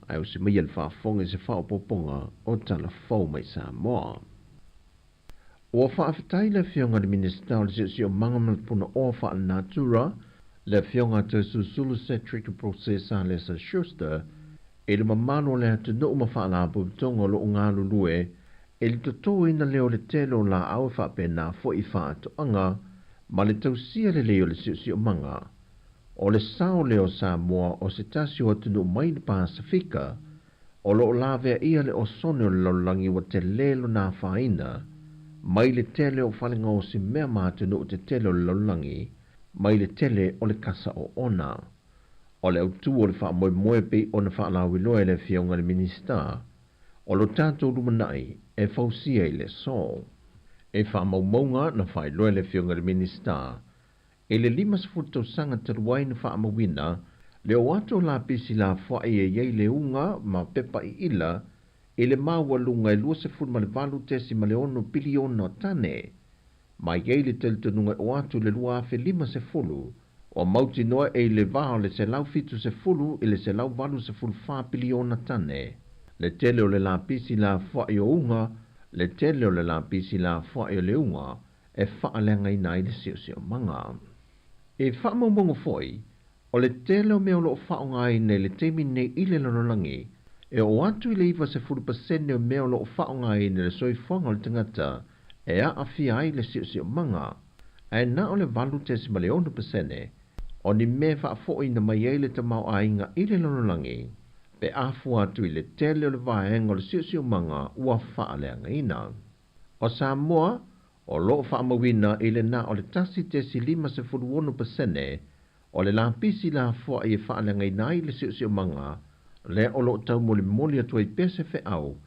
ae osi maia le faafofoga i se faaopoopoga o tala fou mai Samoa. Ua faafetai le Afioga i le Minisita o le Siosiomaga ma le Punaoa Faalenatura, le Afioga Toesulusulu Cedric Procesa Lesa Schuster, i le mamalu o le atunuu ma faalapotopotoga o lo o galulue i le totoina lea o le tele o laau e faapena foi i faatoaga ma le tausia lelei o le siosiomaga. O le sao lea o Samoa o se tasi o atunuu mai le Pasefika o lo o laveaia le osone o le lalolagi ua tele lona afaina mai le tele o falegaosi mea ma atunuu tetele o le lalolagi mai le tele o le kasa oona. O le autu o le faamoemoe pei ona faalauiloa e le Afioga i le Minisita, o lo tatou lumanai e fausia i le aso. E faamaumauga na faailoa e le Afioga i le Minisita i le 50 tausaga talu ai na faamauina le o atu o lapisi lafoai e i ai le uga ma pepa iila i le maualuga e 28.6 piliona o tane. Ma i ai le talitonuga e oo atu i le 2050, ua mautinoa e i le va o le 170 i le 184 piliona tane le tele o le lapisi lafoai o uga, le tele o le lapisi lafoai o le uga e faaleagaina ai le siosiomaga. I faamaumauga foi, o le tele o mea o lo o faaaogaina i le taimi nei i le lalolagi, e oo atu i le 90% o mea o lo o faaaogaina i le soifuaga o le tagata e aafia ai le siosiomaga, ae na o le 8.6% o ni mea e faafoiina mai ai le tamaoaiga i le lalolagi pe a fua atu i le tele o le vaega o le siosiomaga ua faaleagaina. O Samoa, o lo o faamauina i le na o le 1.56% o le lapisi lafoai e faaleagaina ai le siosiomaga, lea o lo o taumolimoli atu ai pea se feau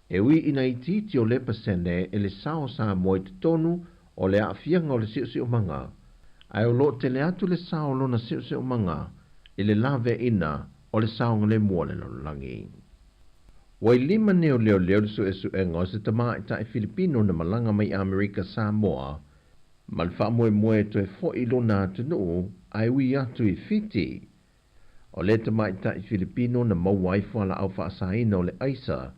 e ui ina itiiti o lea pasene e le sao o Samoa i totonu o le aafiaga o le siosiomaga, ae o lo o tele atu le sao o lona siosiomaga i le laveaiina o le saogalemu o le lalolagi. Ua i lima nei o leoleo le suesuega o se tamaitai Filipino na malaga mai Amerika Samoa ma le faamoemoe e toe fo'i i lona atunuu ae ui atu i Fiti. O lea tamaitai Filipino na maua ai fualaau faasaina o le aisa,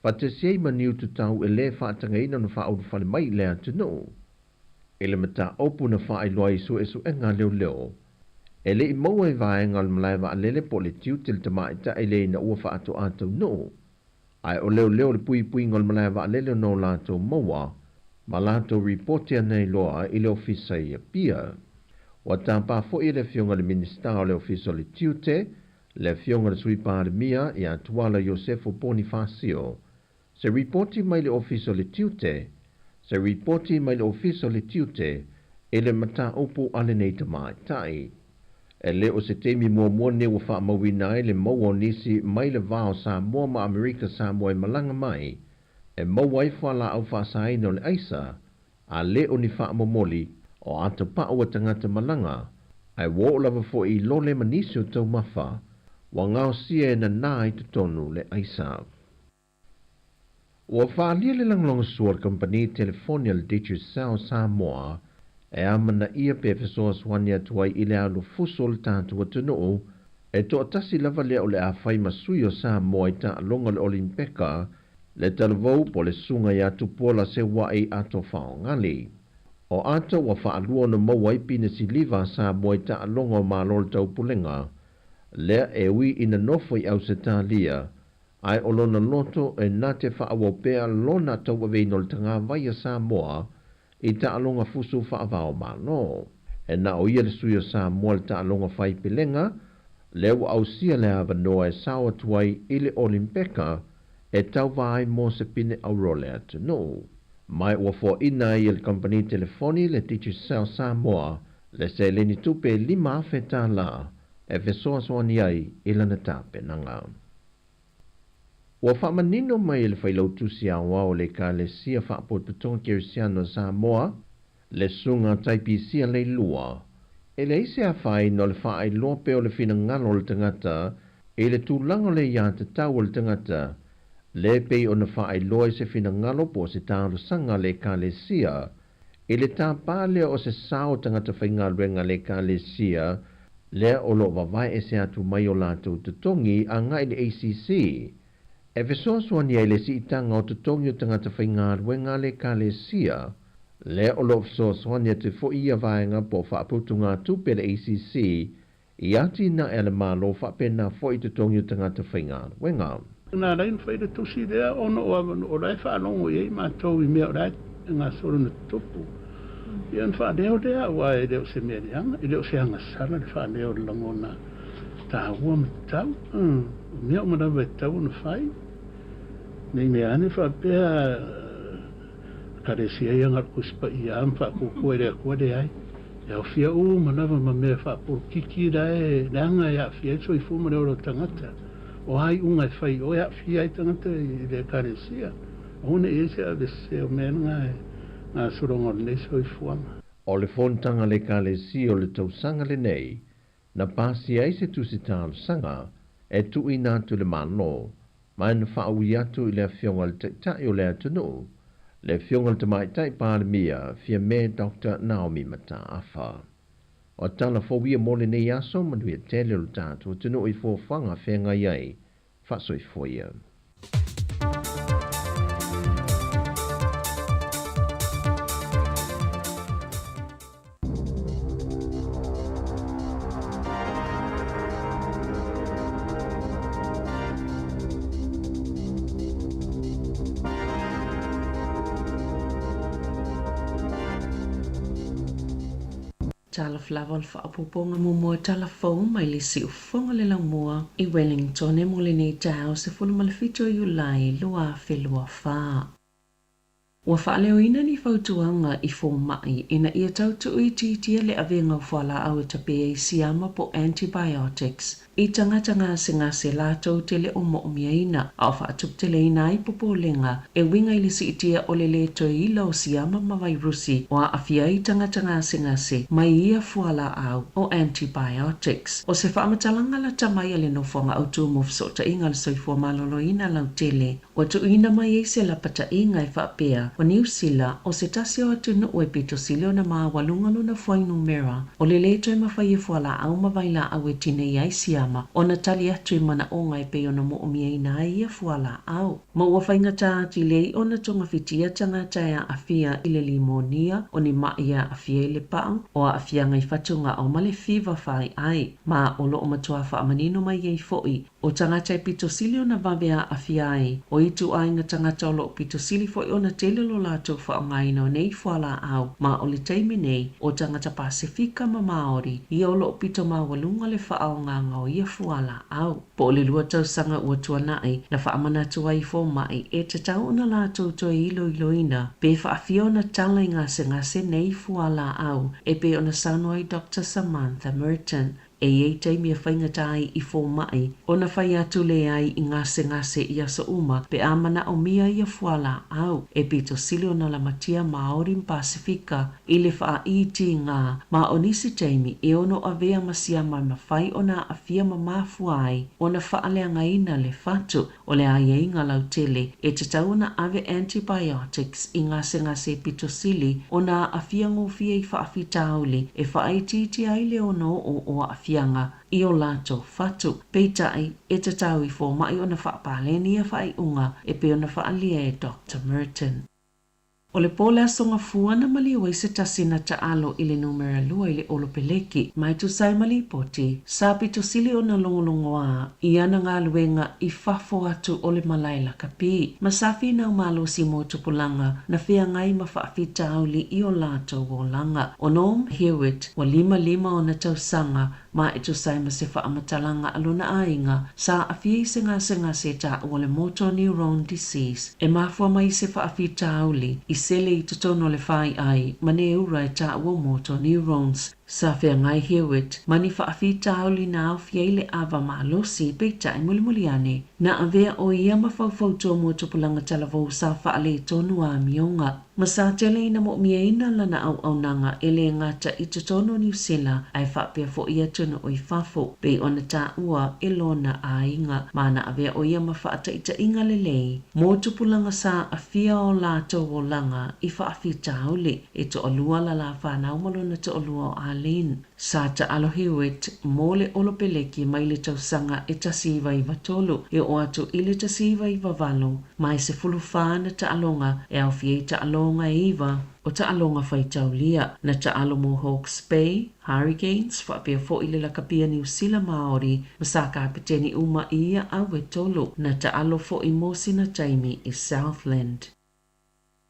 faatasi ai ma niu tatau e lē faatagaina ona faaulufale mai i le atunuu. I le mataupu na faailoa ai i suesuega a leoleo, e le i maua i vaega o le malae vaalele po o le tiute le tamaitai lea ina ua faatoa taunuu, ae o leoleo le puipuiga o le malae vaalele ona o latou maua ma latou ripoti ana iloa i le ofisa i Apia. Ua tapa foi e le Afioga i le Minisita o le Ofisa o le Tiute, le Afioga i le Sui Palemia ia Tuala Iosefo Ponifasio, se ripoti mai le Ofisa o le Tiute, se ripoti mai le Ofisa o le Tiute i le mataupu a lenei tamaitai. E le o se taimi muamua nei ua faamauina ai le maua o nisi mai le va o Samoa ma Amerika Samoa e malaga mai e maua ai fualaau faasaina o le aisa, a le o ni faamomoli o ata paʻu a tagata malaga, ae ua oo lava foi i lole ma nisi o taumafa ua gaosia e nanā i totonu le aisa. Ua faaalia le lagolagosua a le kamupani telefoni a le Digicel Samoa e amanaia pe fesoasoani atu ai i le alu fuso o le tatou atunuu e toatasi lava lea o le a fai ma sui o Samoa i taaloga o le Olimpeka le talavou po o le susuga ia Tupuola Seua'i Ato Faogali. O Ato ua faalua ona maua ai pine siliva a Samoa i taaloga o Malo o le Taupulega lea e ui ina nofo i Ausetalia ae o lona loto e na te faaauau pea lona tauaveina o le tagavai a Samoa i taaloga fusu faavao Malo. E na o ia le sui o Samoa i le taaloga fai pelega, lea ua ausia le avanoa e sao atu ai i le Olimpeka e tauva ai mo se pine auro o le atunuu. Ma ua foaina ai e le kamupani telefoni le Digicel Samoa le seleni tupe e $5,000 e fesoasoani ai i lana tapenaga. Ua faamanino mai e le Failautusi Aoao o le Ekalesia Faapotopotoga Kerisiano a Samoa, le Susuga Taipisia Leilua, e leai se afaina o le faailoa pea o le finagalo o le tagata i le tulaga o le aiatatau a le tagata, le pei ona faailoa i se finagalo po o se talosaga a le Ekalesia I le tapa lea o se sao o tagata faigaluega a le Ekalesia lea o lo o vavae ese atu mai o latou totogi agai i le ACC e fesoasoani ai i le siitaga o totogi o tagata faigaluega a le Ekalesia lea o lo o fesoasoani atu foi ia vaega po o faaputugatupe a le ACC i atinae a le Malo faapena foi i totogi o tagata faigaluega. Na ala ai ona fai le tusi lea ona o avanoa o la e faalogo i ai matou i mea o la e gasolo ina tutupu. Ia ona faaleo lea aua e le o se mea leaga, e le o se agasala le faaleo o le lagona taua ma tatau. O mea uma lava e tatau ona fai, ne i mea ane faapea Ekalesia ia na o le Tusi Paia ma faapuapua i le Atua, leai. E aofia uma lava ma mea faapolokiki la e leaga e aafia ai le soifua ma le ola o tagata. O a iuga e fai i o e aafia ai tagata i le Ekalesia? Aua ne i i ai se avesese o mea na e gasologa o lenei soifuaga. O le fonotaga a le Ekalesia o le tausaga lenei, na pasia ai se tusi talosaga e tuuina atu i le Malo, ma e na faaui atu i le Afioga i le Taitai o le atunuu, le Afioga i le Tamaitai Palemia, Fiame Doctor Naomi Mataafa. O tala fou ia mo lenei aso, manuia tele o le tatou atunuu i fuafuaga feagai ai. Faasoifua ia. Talofa lava o le faaopoopoga muamua tala fou mai le siufofoga le laumua i Wellington mo lenei taeao 17 o Iulai 2024. Ua faaleoina ni fautuaga i fomai ina ia tau tuuitiitia le avega o fualaau e tape ai siama po antibiotics i tagata gasegase latou te le o moomiaina, a o faatuputeleina ai popolega e uiga i le siitia o le lē toe ila o siama ma vairusi o aafia ai tagata gasegase mai ia fualaau o antibiotics. O se faamatalaga lata mai a le Nofoaga Autu mo Fesootaiga o le Soifua Maloloina Lautele Ua tuuina mai ai se lapataiga e faapea, o Niu Sila, o se tasi o atunuu e pito sili ona maualuga lona fuainumera, o le lē toe mafai e fualaau ma vailaau e tinei ai siama ona tali atu i manaoga e pei ona moomiaina ai ia fualaau. Ma ua faigata atili ai ona togafitia tagata e aafia i le limonia, o ni maʻi e aafia i le paʻu, o aafiaga i fatugao ma le fiva faaiʻai. Ma o loo matuā faamanino mai ai foʻi O tagata e pito sili ona vave aafia ai, o ituaiga tagata o loo pito sili foi ona tele lo latou faaaogaina o nei fualaau, ma o le taimi nei, o tagata Pasefika ma Maori ia o loo pito maualuga le faaaogaga o ia fualaau. Po o le lua tausaga ua tuanai, na faamanatu ai i fomai e tatau ona latou toe iloiloina pe faafia ona tala i gasegase nei fualaau e pei ona saunoa ai Doctor Samantha Merton. E i ai taimi e faigata ai i fomai ona fai atu le ai i gasegase i aso uma pe a manaomia ia fualaau e pito sili ona lamatia Maori ma Pasefika i le faaitiiga ma o nisi taimi e ono avea ma siama e mafai ona aafia ma mafua ai ona faaleagaina le fatu. O le aiaiga lautele, e tatau ona ave antibiotics i gasegase pito sili ona aafia gofie i faafitauli e faaitiitia ai le ono oo o aafiaga i o latou fatu. Peitai, e tatau i fomai ona faapaleni ia faaiuga e pei ona faaalia e Doctor Merton. O le po le Aso Gafua na maliu ai se tasi na taalo i le numera lua i le olopeleki ma e tusa ai ma lipoti, sa pito sili ona logologoā i ana galuega i fafo atu o le malae lakapi ma sa finau malosi mo tupulaga na feagai ma faafitauli i o latou olaga. O Norm Hewitt, ua 55 ona tausaga, ma e tusa ai ma se faamatalaga a lona aiga, sa aafia i se gasegase e taua o le motor neurone disease, e mafua mai i se faafitauli i sele i totonu o le faiai ma neura e taua o motor neurones. Sa feagai Hewitt ma ni faafitauli na aofia ai le ava malosi, peitai mulimuli ane, na avea ʻo ia ma faufautua mo tupulaga talavou sa faaletonu amioga. Ma sa tele ina moʻomiaina lana auaunaga e lē gata i totonu o Niu Sila ae faapea foʻi atunuu i fafo, pei ona taua e lona aiga. Ma na avea ʻo ia ma faataitaiga lelei mo tupulaga sa aafia o latou olaga i faafitauli. E toalua la la fanau ma lona toalua o Arlene. Sa taalo Hewitt mo le Olopeleki mai le tausaga e 1993 e oo atu i le 1998, ma e 14 ana taaloga e aofia ai taaloga e iva o taaloga faitaulia. Na taalo mo Hawke's Bay, Hurricanes, faapea foʻi le lakapia Niu Sila Māori, ma sa kapeteni uma i ia au e tolu. Na taalo foʻi mo sina taimi i Southland.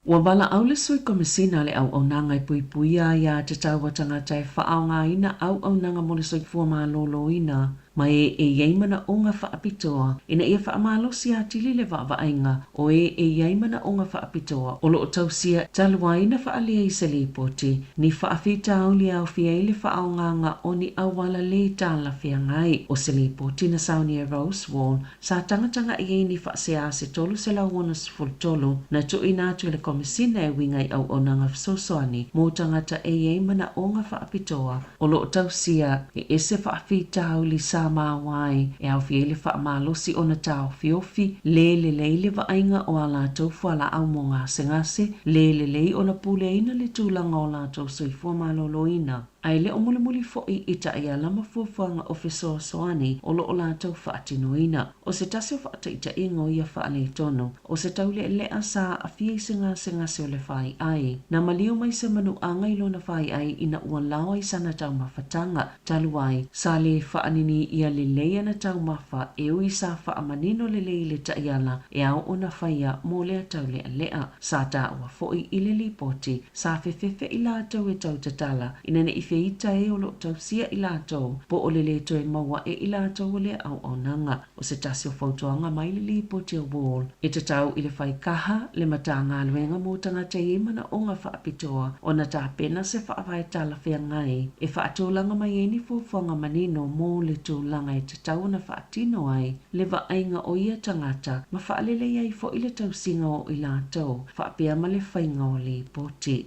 Ua valaau le Sui Komesina a le Auaunaga e Puipuia Aiā Tatau a Tagata e faaaogaina auaunaga mo le soifua maloloina ma e e i ai manaoga faapitoa ina ia faamalosi atili le vaavaaiga o e e i ai manaoga faapitoa o lo o tausia talu ai na faaalia i se lipoti ni faafitauli e aofia ai le faaaogaga o ni auala lē talafeagai. O se lipoti na saunia e Rose Wall Sa tagatagai ai ni faasea se 363 na tuuina atu e le Komesina e uiga i auaunaga fesoasoani mo tagata e i ai manaoga faapitoa o lo o tausia e ese faafitauli sa maua ai e aofia ai le faamalosi ona taofiofi lē lelei le vaaiga o a latou fualaau mo gasegase, lē lelei ona puleaina le tulaga o latou soifua maloloina. Ae le o mulimuli foʻi i taiala ma fuafuaga o fesoasoani o lo o latou faatinoina. O se tasi o faataitaiga o ia faaletonu, o se taulealea sa aafia i se gasegase o le faiai. Na maliu mai se manuaga i lona faiai ina ua laoa i sana taumafataga, talu ai, sa lē faaninii lelei ana taumafa e ui sa faamanino lelei i le taiala e ao ona faia mo lea taulealea. Sa taua foʻi i le lipoti Sa fefefe i latou e tau tatala, ina ne i feita e o lo o tausia i latou, po o le lē toe maua aʻe i latou o lea auaunaga. O se tasi o fautuaga mai le lipoti a Wall, e tatau i le faikaha le Matagaluega mo Tagata i ai manaoga faapitoa ona tapena se faavae talafeagai e faatulaga mai ai ni fuafuaga manino mo le tulaga e tatau ona faatino ai le vaaiga o ia tagata ma faalelei ai foʻi le tausiga o i latou faapea ma le faiga o lipoti.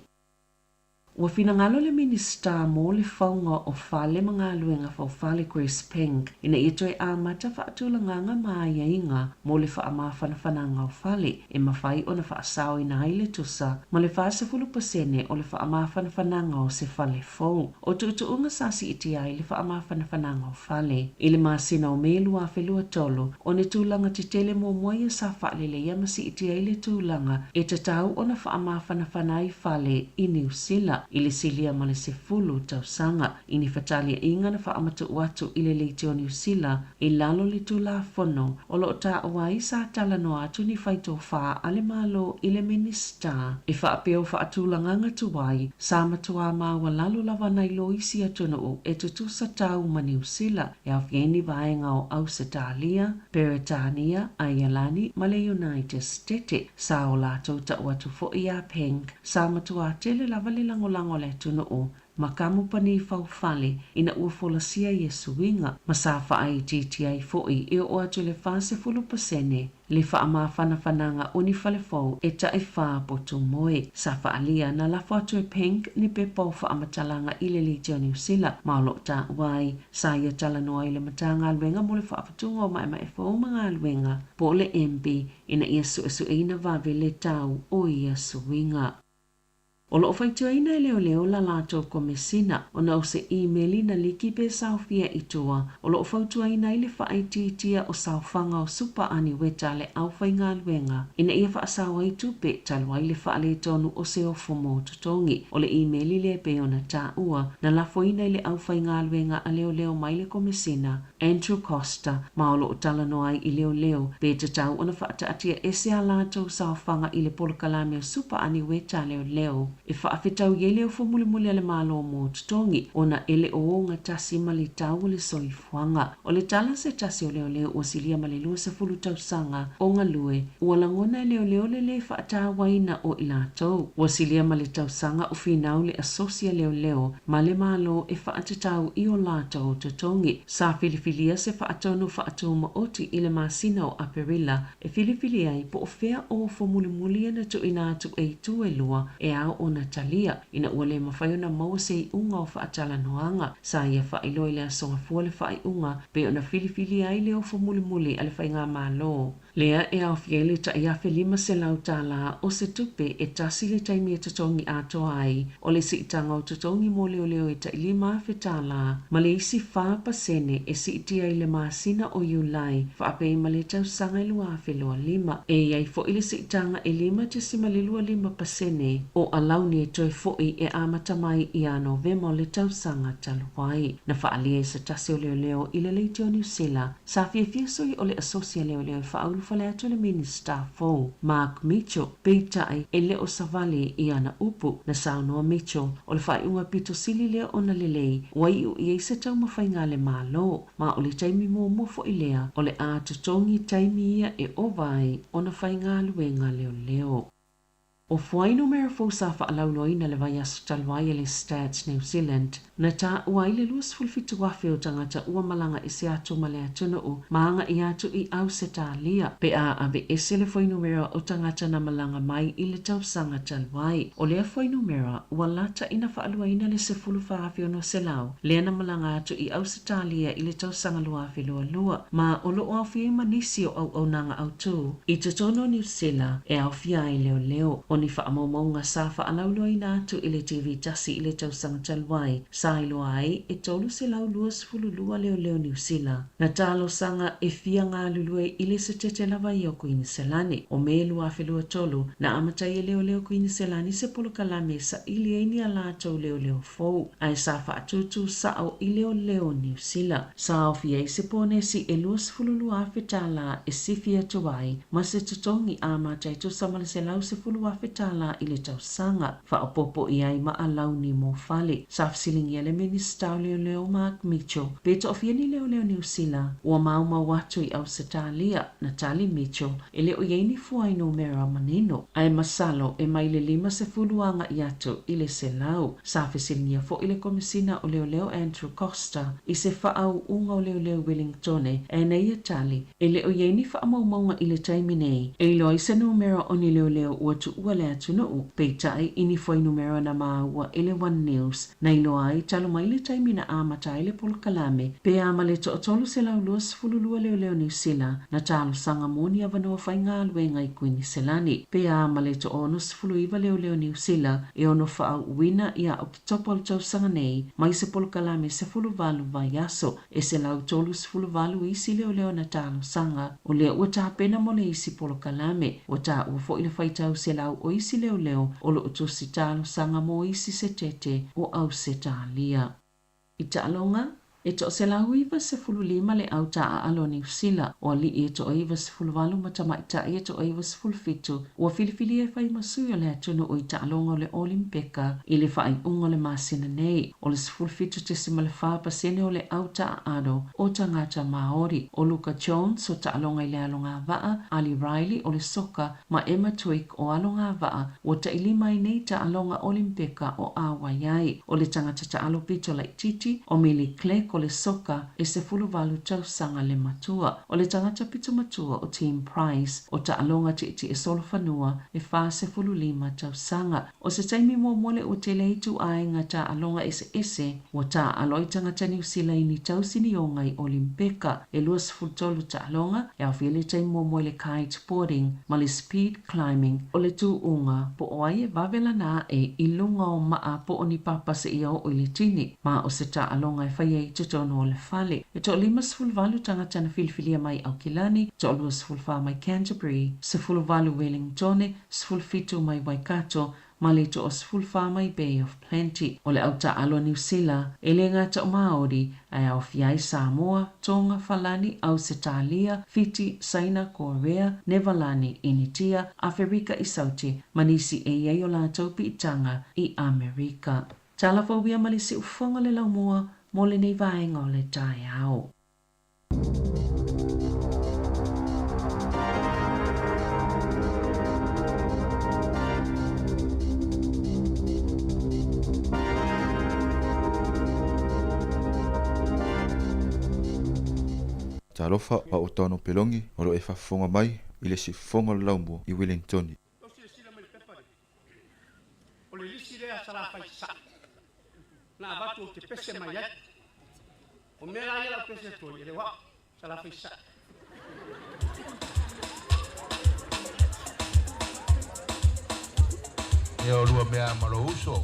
Ua finagalo le Minisita mo le Fauga o Fale ma Galuega Faufale Chris Pink ina ia toe amata faatulagaga ma aiaiga mo le faamafanafanaga o fale e mafai ona faasaoina ai le tusa ma le 40% o le faamafanafanaga o se fale fou. O tuutuuga sa siitia ai le faamafanafanaga o fale i le masina o Me 2023, o ni tulaga tetele muamua ia sa faaleleia ma siitia ai le tulaga e tatau ona faamafanafana ai fale i Niu Sila i le silia ma le 10 tausaga i ni fetalaiga na faamatuu atu i le Leitio Niu Sila i lalo le Tulafono o lo o taua ai sa talanoa atu ni faitofa a le Malo i le Minisita e faapea o faatulagaga tuai sa matuā maualalo lava nai lo isi atunuu e tutusa tau ma Niu Sila e aofia ai ni vaega o Ausetalia, Peretania, Aialani ma le United Stete. Sa o latou tau atu foʻi iā Peng sa matuā tele lava le lagolago a le atunuu ma kamupani faufale ina ua folasia ia suiga ma sa faaitiitia ai foʻi e oo atu i le 40% le faamafanafanaga o ni fale fou e taʻi-fa potu moe. Sa faaalia na lafo atu e Pink ni pepa o faamatalaga i le Leitio o Niu Sila ma o lo o taua ai sa ia talanoa i le Matagaluega mo le Faafatuga o Maemae Fou ma Galuega po o le MB ina ia suesueina vave le tau o ia suiga. O lo o faitioina e leoleo la latou komesina ona o se imeli na liki pe saofia i tua o lo o fautuaina ai le faaitiitia o saofaga o supa aniweta a le aufaigaluega ina ia faasao ai tupe talu ai le faaletonu o se ofo mo totogi. O le imeli lea e pei ona taua na lafoina i le aufaigaluega a leoleo mai le komesina Andrew Coster ma o lo o talanoa ai i leoleo pe tatau ona faataatia ese a latou saofaga i le polokalame o Supa Aniweta a Leoleo e faafetaui ai le ofo mulimuli a le Malo mo totogi ona e le o ogatasi ma le tau o le soifuaga. O le tala a se tasi o leoleo ua silia ma le 20 tausaga o galue, ua lagona e leoleo le lē faatauaina o i latou. Ua silia ma le tausaga o finau le asosi a leoleo ma le Malo e faatatau i o latou totogi. Sa filifilia se faatonu faatumaoti i le masina o Aperila e filifili ai po o fea ofo mulimuli e na tuuina atu e itu e lua e ao ona talia, ina ua le mafai ona maua se iuga o faatalanoaga. Sa ia faailoa i le Aso Gafua le faaiuga pei ona filifilia ai le ofo mulimuli a le Faigamalo, lea e aofia ai le tai $1,500 o se tupe e tasi le taimi e totogi atoa ai o le siitaga o totogi mo leoleo e tai $5,000 ma le isi 4% e siitia i le masina o Iulai faapea ai ma le tausaga e 2025. E i ai foi le siitaga e 5.25% o alauni e toe foi e amata mai ia Novema o le tausaga talu ai. Na faaalia e se tasi o leoleo i le Leitio Niu Sila, sa fiafia sui o le Asosi a Leoleo e faaulufale atu le Minisita fou, Mark Mitchell, peitai e le o savali i ana upu. Na saunoa Mitchell, o le faaiuga pito sili lea ona lelei ua iu i ai se taumafaiga a le Malo, ma o le taimi muamua foi lea o le a totogi taimi ia e ova ai ona faigaluega leoleo. O fuainumera fou sa faalauiloaina le vaiaso talu ai e le Stats New Zealand, na taua ai le 27,000 o tagata ua malaga ese atu ma le atunuu ma agai atu i Ausetalia, pe a aveese le fuainumera o tagata na malaga mai i le tausaga talu ai. O lea fuainumera ua lata ina faaluaina le 14,600 lea na malaga atu i Ausetalia i le tausaga 2022, ma o lo o aofia ai ma nisi o auaunaga autū i totonu o Niu Sila e aofia ai leoleo. O ni faamaumauga sa faalauiloaina atu i le TV tasi i le tausaga talu ai, sa iloa ai e 322 leoleo Niu Sila na talosaga e fia galulue i le setete lava ia o Kuiniselani. O Me 2023, na amata ai e leoleo Kuiniselani se polokalame e saili ai ni a latou leoleo fou, ae sa faatūtū sao i leoleo Niu Sila. Sa aofia ai se ponesi e $22,000 e sifi atu ai ma se totogi amata e tusa ma le $110,000 i le tausaga, faaopoopo i ai ma alauni mo fale. Sa fesiligia le Minisita o Leoleo Mark Mitchell pe toafia ni leoleo Niu Sila ua maumau atu i Ausetalia. Na tali Mitchell e le o i ai ni fuainumera manino, ae masalo e mai le 50 agai atu i le 100. Sa fesiligia foi le Komesina o Leoleo Andrew Coster i se faaauuga o leoleo Wellingtone, ae na ia tali, e le o i ai ni faamaumauga i le taimi nei e iloa ai se numera o ni leoleo ua tuua le atunuu, peitai i ni fuainumera na maua e le One News na iloa ai talu mai le taimi na amata ai le polokalame, pe a ma le 1,322 leoleo Niu Sila na talosaga mo ni avanoa faigaluega i Kuiniselani, pe a ma le 69 leoleo Niu Sila e ono faaauuina ia Oketopa o le tausaga nei mai se polokalame 18 vaiaso e 138 isi leoleo na talosaga, o lea ua tapena mo le isi polokalame. Ua taua foi le faitau 100 o isi leoleo o lo o tusi talosaga mo isi setete o Ausetalia. I taaloga, e 195 le au taaalo a Niu Sila, o alii e 98 ma tamaitai e 97 ua filifilia e fai ma sui o le atunuu i taaloga o le Olimpeka i le faaiuga o le masina nei. O le 17.4% o le au taaalo o tagata Māori. O Luka Jones o taaloga i le alogavaa, Ali Riley o le soka ma Emma Twigg o alogavaa ua tailima ai nei taaloga Olimpeka o auai ai. O le tagata taalo pito laitiiti o Millie Clegg o le soka e 18 tausaga le matua. O le tagata pito matua o Tim Price o taaloga tietie solofanua e 45 tausaga. O se taimi muamua lea ua tele ai ituaiga taaloga eseese ua taaalo ai tagata Niu Sila i ni tausinioga i Olimpeka. E 23 taaloga e aofia le taimi muamua i le kite boarding ma le speed climbing, o le tuuga po o ai e vave lana ae i luga o maa po o ni papa seia oo i le tini, ma o se taaloga e faia i totonu. totonu o le fale. E toa-58 tagata na filifilia mai Aukilani, toa-24 mai Canterbury, 18 Wellingtone, 17 mai Waikato, ma le toa-14 mai Bay of Plenty. O le au taaalo a Niu Sila, e le gata o Māori, ae aofia ai Samoa, Tonga, Falani, Ausetalia, Fiti, Saina, Korea, Nevalani, Initia, Aferika i Saute, ma nisi e i ai o latou piitaga i Amerika. Tala fou ia ma le siufofoga o le laumua mo lenei vaega o le taeao. Talofa, o au o Tano Pelongi, o lo o e faafofoga mai i le siufofoga o le laumua i Wellingtoni. Tou silasila mai i le pepa lea. O le lisi lea a Salafai Sasae na avatu ou te pese mai ai. O mea la ia lau pese atu ai, e le o au, Salafai Sasae. Ia olua mea ma lou uso.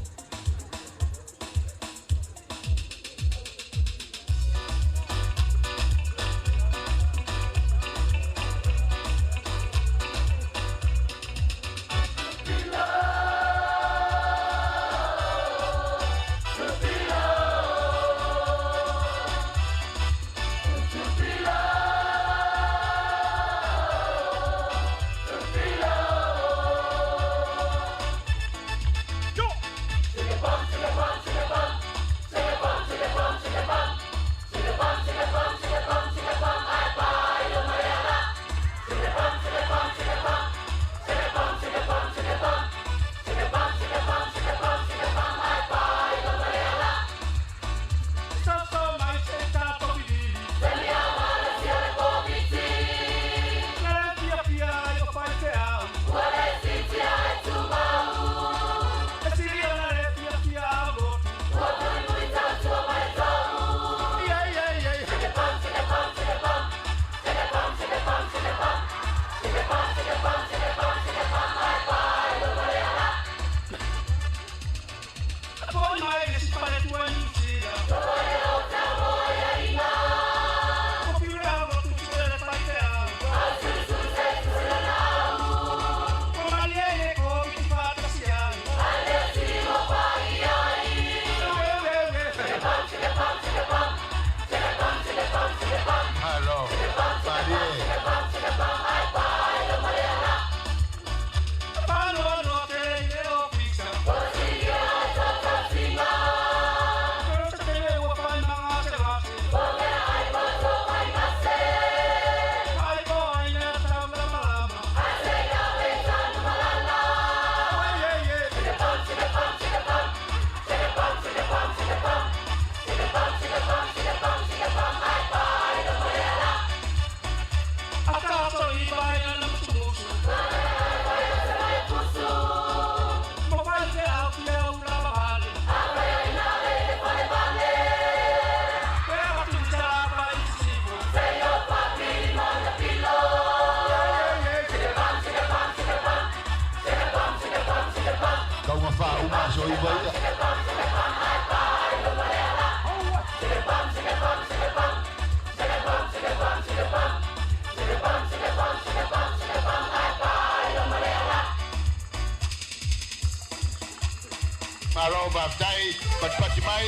Malo faafetai, patipati mai,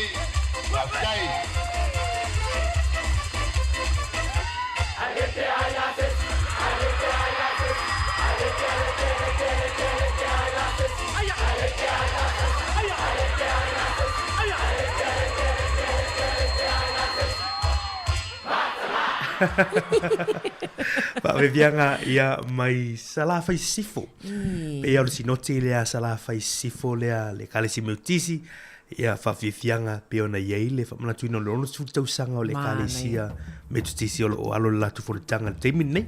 faafetai. Faaveveaga ia mai Salafai Sisifo. Pei o le sinoti lea a Salafai Sisifo lea le Ekalesia Metotisi, ia faafiafiaga pei ona i ai le faamanatuina o le 60 tausaga o le Ekalesia Metotisi o lo o alo le latou fonotaga i le taimi lenei.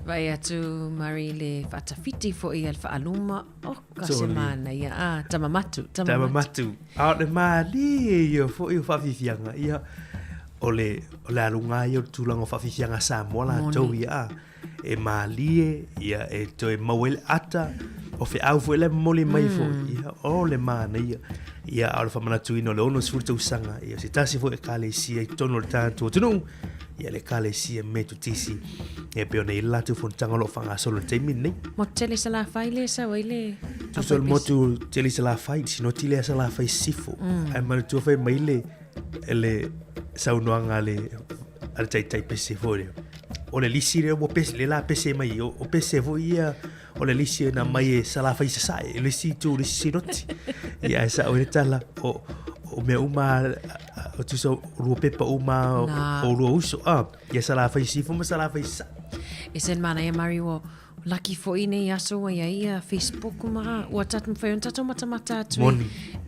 Vaai atu Murray i le faatafiti foi a le faaluma, oka se manaia, a, tamamatu, tamamatu. Tamamatu. A o le malie ia foi o faafiafiaga, ia, o le, o le aluga ia o le tulaga o faafiafiaga a Samoa latou ia, a. E malie, ia, e toe maua ai le ata, O feau foi le momoli mai foi, ia, o le manaia. Ia, a o le faamanatuina o le 60 tausaga, ia, se tasi foi ekalesia i totonu o le tatou atunuu, ia le ekalesia Metotisi, ia pei ona i ai le latou fonotaga o lo o faagasolo i le taimi lenei. Motu tele i Salafai lea e sau ai le Tusa o le motu tele i Salafai, le sinoti lea Salafai Sisifo. Ae manatua fai mai le, le saunoaga a le, a le taitai pese foi lea. O le lisi lea ua pese, le la pese mai, o, o pese foi ia o le lisi na mai e Salafai Sasae, le isi itu, le isi sinoti. Ia, ae sao ai le tala, o, o mea uma, o tusa o lua pepa uma, o, o lua uso, ah, ia Salafai Sisifo ma Salafai Sasae. E se manaia Mari ua laki foi nei aso ua i ai ia Facebook ma ua tatou mafai ona tatou matamata atu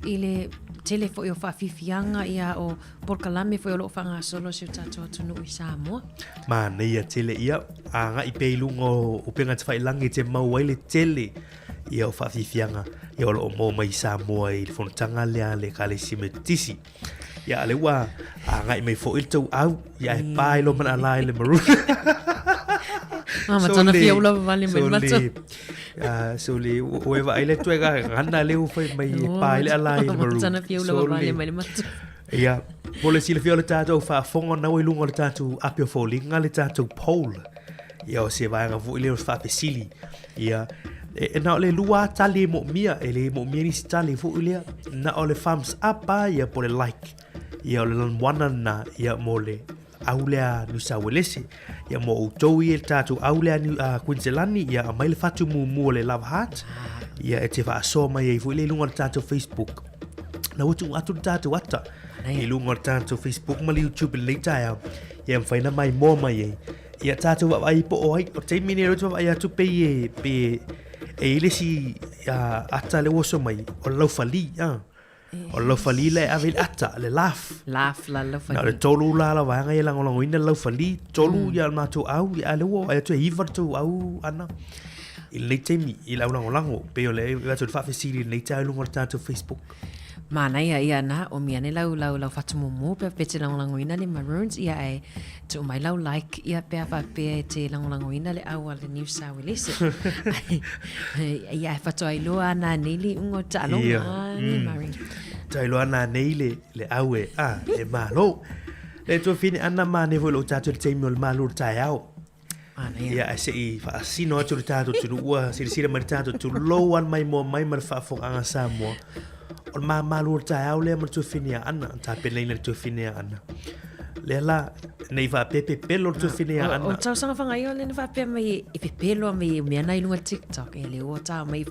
i le tele foi o faafiafiaga ia o polokalame foi o lo o faagasolo i si o tatou atunuu i Samoa. Manaia tele ia, agai pea i luga o upega tafailagi e te maua ai le tele ia o faafiafiaga ia o lo o maua mai i Samoa i le fonotaga lea a le Ekalesia Metotisi. Ia a lea ua agai mai foi le tou au, ia e pa i lo mana la i le maroon. Mama tana fia ula vale mai mato. So le o e vaai le toe ga gana le u fai mai e pa i le ala i le maroon. Tana fia ula vale mai mato. Ia, mo le silafia o le tatou faafofoga na ua i luga o le tatou api o foliga le tatou poll. Ia, o se vaega foi lea o se faafesili. Ia, e, e na o le lua tali e moomia, e le moomia nisi tali foi lea. Na o le thumbs up a, ia po le like. Ia, o le lanuana lena, ia mo le au lea Niu Sauelese. Ia mo outou ia le tatou au lea Niu, Kuiniselani, ia aumai le fatu mumu o le Love Heart. Ia e te faasoa mai ai foi lea i luga o le tatou Facebook. Na ua tuu atu le tatou ata i luga o le tatou Facebook ma le YouTube i lenei taeao. Ia e mafai ona maimoa mai ai. Ia tatou vaavaai po o ai. O le taimi lenei o lea ou te vaavaai atu pei e, pei e, e i ai le isi ata lea ua oso mai, o le laufali. O le laufali la e ave i le ata, le laugh. Laugh la laufali. Na o le tolu la la vaega ia e lagolagoina le laufali, tolu ia le matou au, ia a lea ua vaai atu e iva le tou au ana i lenei taimi, i le au lagolago, pei o le avatu le faafesili i lenei taeao i luga o le tatou Facebook. Manaia ia na, omi ane lau lau lau fatu mumu pe pe te lagolagoina le Maroons ia ae tuu mai lau like ia pe a faapea e te lagolagoina le au a le New South Wales. Ia ae faatoa iloa ana nei le iuga o taaloga Ia. ne Murray. Faatoa iloa ana nei le le au e a e malo. Le tuafine ana manaia foi lou tatou i le taimi o le malu o le taeao. Manaia. Ia, ae se i faasino atu le tatou atunuu, ua silasila mai le tatou tulou lava le maimoa mai ma le faafofogaaga Samoa. O le mamalu o le taeao lea ma le tuafine ia Ana, na tapenaina e le tuafine ia Ana. Lea la, ne i faapea pepelo le tuafine ia Ana. O le tausaga fagaioa lea na faapea mai e pepelo mai e mea na i luga o le TikTok, e lea ua tao mai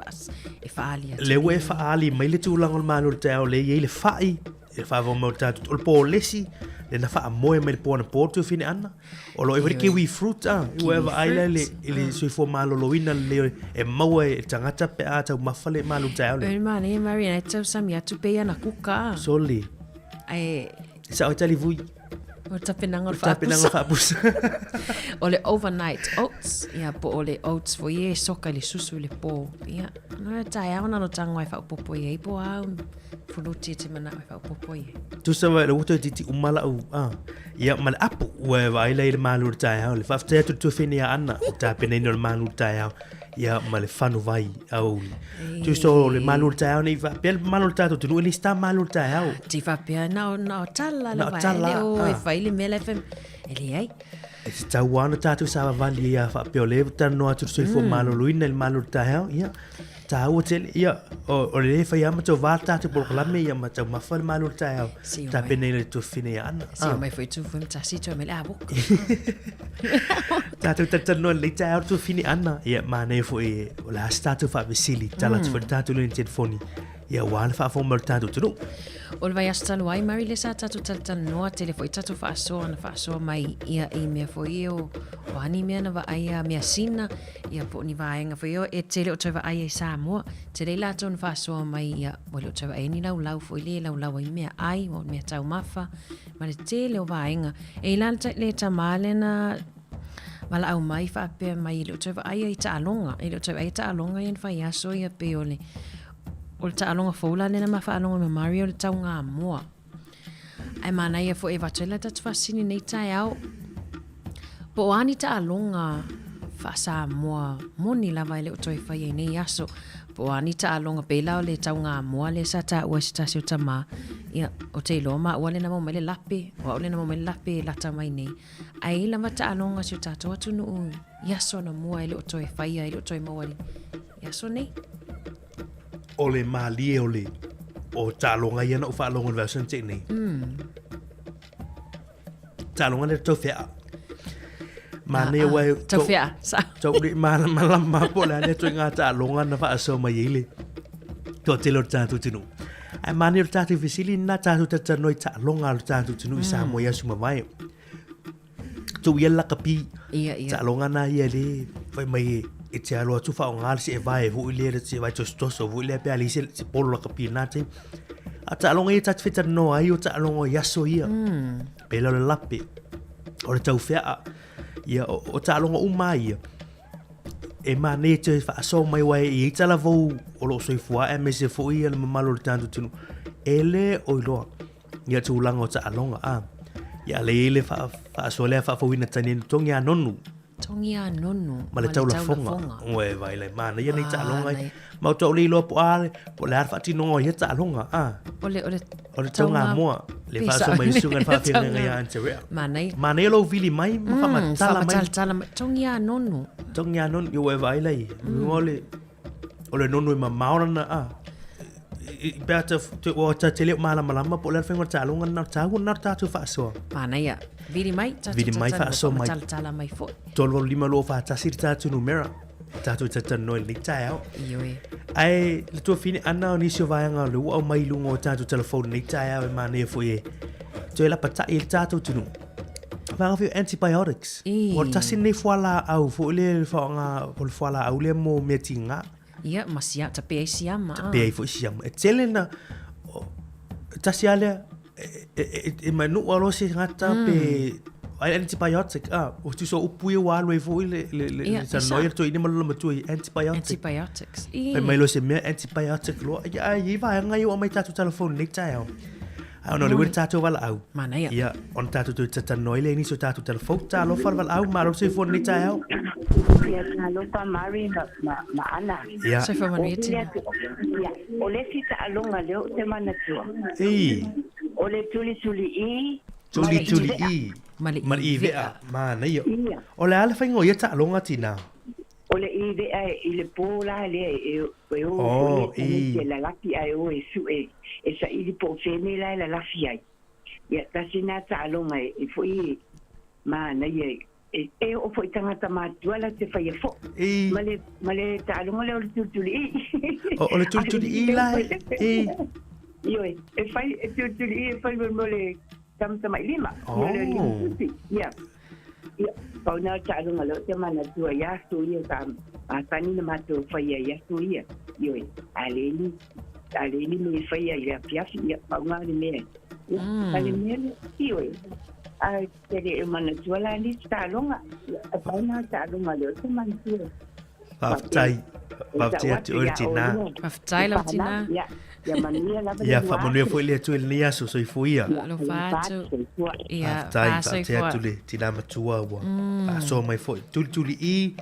e faaali atu. Lea ua e faaali mai le tulaga o le malu o le taeao lea e i ai le fai, e faafofoga mai o le tatou, o le polesi, lea na faamoe mai le po anapo le tuafine Ana. O lo o i ai foi le kiwi fruit a, ua e vaai la i le, i le soifua maloloina lelei e maua e le tagata pe a taumafa le malu taeao lea. E manaia Marian, e tausami atu pei ana kuka a. Sole. Ae... Sao e talivui. O le tapenaga o le faapusa. Tapenaga faapusa. O le overnight oats, ia po o le oats foi e soka i le susu i le po. Ia, no e taeao na no tago ai faaopoopo i ai po a au fuluti e te manao e faaopoopo i ai. Tusa wa le ua toeitiiti uma lau a ia ma le apu ua e vaai la i le malu o le taeao le faafetai atu i le tuafene ia Ana i le tapenaina o le malu o le taeao ia ma le fanu vai aoauli. Tusa o le malu o le taeao nei faapea le mamalu o le tatou atunuu e le isi ta malu o le taeao. Ti faapea na o na o tala le vae le o e fai le mea la e fai e leai. E tatau lava ona tatou savavali ai a faapea o lea e talanoa atu le soifua maloloina i le malu o le taeao, ia, taua tele, ia, o le fai lava ma tau va le tatou polokalame, ia, ma taumafa le malu o le taeao, tapena i le tuafafine ia Ana. Se o mai foi tu foi tasi toe mai le avoka. Tatou talatalanoa i lenei taeao le tuafafine Ana, ia, manaia foi o le a se tatou faafesili, tala atu foi le tatou lea i le telefoni, Ia aua le faafofoga mai o le tatou atunuu. O le vaiaso talu ai, Mary, lea sa tatou talatalanoa tele foi tatou faasoa na faasoa mai ia i mea foi ia o, o a ni mea na vaaia measina, ia po o ni vaega foi ia e tele o toe vaaia i Samoa. Tele i latou na faasoa mai ia ua le o toe vaaia ni laulau foi lea e laulau ai meaai, o meataumafa, ma le tele o vaega. E i la le tama lea na valaau mai faapea mai e le o toe vaaia i taaloga, e le o toe vaaia taaloga ia na fai aso ia pei o le O le taaloga fou la lea na ma faalogo ma Mario o le taugamoa. Ae manaia foi e avatu ai la tatou faasini nei taeao. Po o a ni taaloga faa-Samoa moni lava e le o toe faia i nei aso. Po o a ni taaloga pei la o le taugamoa lea sa taua e se tasi o tama, ia, ou te iloa maua lea na maua mai le lape, o au lea na maua mai le lape e lata mai nei. Ae i ai lava taaloga a si o tatou atunuu i aso anamua e le o toe faia, e le o toe maua i aso nei. O le malie o le o taaloga ia na ou faalogo i le vaiaso na tea nei. Taaloga lea tau feaa. Manaia ua e Tau feaa, sa. Tau le malamalama po o le a lea ituaiga taaloga na faasoa mai ai le toatele o le tatou atunuu. Ae manaia o le tatou fesili lena tatou talatalanoa i taaloga a le tatou atunuu i Samoa i aso mavae. Tuu ia le lakapi. Ia, ia. Taaloga na ia le fai mai e te alo atu faaaoga le seevae foi lea, le seevae tosotoso foi lea pe a leai se polo lakapi i lena taimi. A o taaloga ia ta te fetalanoa ai o taaloga i aso ia. Pei la o le lape, o le taufeaa, ia o, o taaloga uma lava ia, e manaia te faasoa mai aua e i ai talavou o lo o soifua aemaise foi ia le mamalu o le tatou atunuu e le o iloa ia tulaga o taaloga a. Ia lea e i ai le faasoa lea faafouina tani ai togi a nonu. Togi a nonu ma le taulafoga. Ua e vaai lai, manaia nei taaloga ia. Ma ou te le iloa po a, po o le a le faatinoga o ia taaloga, a. O le, o le, O le taugamoa, le faasoa mai susuga i le faafeagaiga ia Aunty Rea. Manaia. Manaia lou vili mai ma faamatala mai. Faamatalatala mai, togi a nonu. Togi a nonu, ia ua e vaai lai, uiga o le, o le nonu e mamao lana, a. Pe a ua ta te le o malamalama po o le a le faiga o le taaloga lena, o le taua lena o le tatou faasoa. Manaia. Vili mai, tatou Vili mai, faasoa mai. Faamatalatala mai foi. 385 241 le tatou numera. Tatou talatalanoa i lenei taeao. Ioe. Ae le tuafafine Ana o nisi o vaega o lea ua aumai i luga o tatou telefoni i lenei taeao e manaia foi e toe lapatai ai le tatou atunuu. Vaega foi o antibiotics. Ua tasi lenei fualaau foi lea le faaaoga o le fualaau lea mo mea tiga. Ia, ma sia, tape ai siama. Tape ai foi siama. E tele na, tasi lava lea, e manua loa se tagata pe ai antibiotic a o tusa o upu ia ua alu ai foi le le le Ia, talanoa ia le toeaina ma lona matua i antibiotic. Antibiotics. Fai mai loa se mea antibiotic loa. Ia, ai i vaega ia ua aumai tatou telefoni i lenei taeao. Ai ona o lea ua i le tatou valaau. Manaia. Ia, ona tatou toe talanoa ai lea i nisi o tatou telefoni. Talofa le valaau, malo le soifua i lenei taeao. Ia, talofa Mary ma, ma, ma Ana. Ia. Soifua manuia tina. Ia, o le isi taaloga lea ou te manatua. Ei. O le tulituli i. Tulituli i. Ma le Ma le i vea. Manaia. Ia. O le a le faiga o ia taaloga tina? O le i vea i le po la lea e, e o Oh, foi e i. e lalafi ae o e sue e saili po o fea mea la e lalafi ai. Ia, tasi na taaloga e, e foi manaia e, e oo foi i tagata matutua la te faia foʻi. I. Ma le, ma le taaloga lea o le tulituli i. O, o le tulituli i la e, i. Ioe, e fai, e tulituli i e fai mo le tamatamailima. Oh. Mo le limatusi. Ia. Ia, pau na o taaloga lea ou te manatua i aso ia sa masani ona matou faia i aso ia. Ioe, a le ni, a le ni mea e faia i le afiafi, ia, pau na o le mea. Ia, a le mea lea, ioe. Ae te le o manatua la nisi taaloga. Ia, pau na o taaloga lea ou te manatua. Faafetai. Faafetai ia te oe le tina. Faafetai lau tina. Ia, ia manuia lava le Ia, lua faamanuia aso. foi le Atua i lenei aso, soifua ia. Ia, Alofa alofa atu. atu, soifua. Ia, Faafetai, fa faafetai soifua. atu le tina matua ua faasoa mai foi. Tulituli i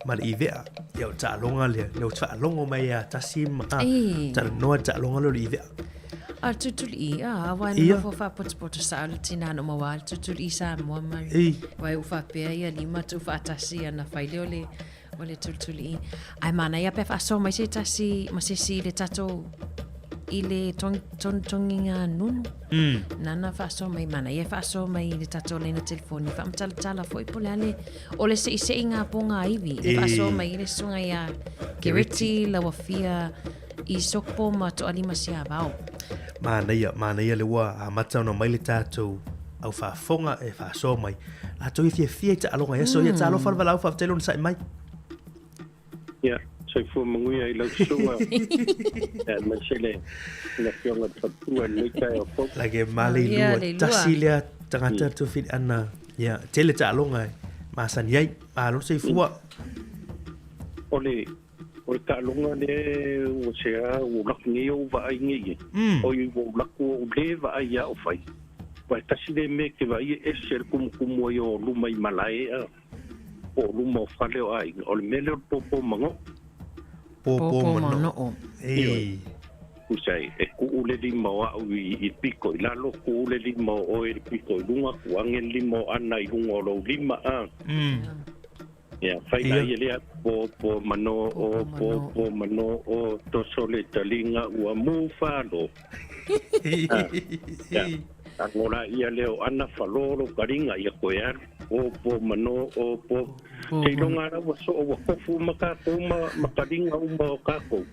ma le i vea. Ia, o le taaloga lea, lea ou te faalogo mai ia tasi ma Ei. talanoa le taaloga lea o le i vea. A le tulituli i, a, aua e Ia. nonofo faapotopoto sao le tina na uma aua le tulituli i Samoa mai. Ei. Aua e ua faapea ia lima tuufaatasi ona fai lea o le o le tulituli i. Ae manaia pe a faasoa mai se tasi ma se isi i le tatou i le tong, togitogiga nunu. Nana faasoa mai manaia e faasoa mai i le tatou laina telefoni faamatalatala foi po o le a le o le seʻiseʻiga pogaivi i le faasoa mai i le susuga iā Kereti Lauafia i Sopo ma Toalima Siavao. Manaia, manaia le ua amata ona mai le tatou au faafofoga e faasoa mai. Latou ia fiafia i taaloga i aso ia, talofa le valaau faafetai le onosai mai. Ia, soifua manuia i lau susuga, aemaise le le Afioga i le Faletua i lenei taeao fou. Like e male i Ia, lua, le lua. tasi lea tagata le tuafili ana, ia, tele taaloga e masani ai. Malo le soifua. O le o le taaloga lea ua sea ua ou laku nei ou vaai nei i ai. Oi ua ou laku ou le vaai ia o fai. Aua e tasi lea mea e te vaai e ese le kumukumu ai o luma i malae a. po o luma o fale o aiga, o le mea lea o le pōpō manō. Pōpō manō. Ioe. Tusa ai, e kuu le lima o a'u i le pito i lalo, kuu le lima o oe i le pito i luga, tuu age le lima o Ana i luga o lou lima, a. Ia, fai laia lea, pōpō manō o, pōpō manō o, toso le taliga ua mūfalo. A, ia, ago laia lea o Ana, falō lou taliga, ia toe alu, pōpō manō o, pō. Seiloga lava ua soo ua tofu uma tatou ma, ma taliga uma o tatou.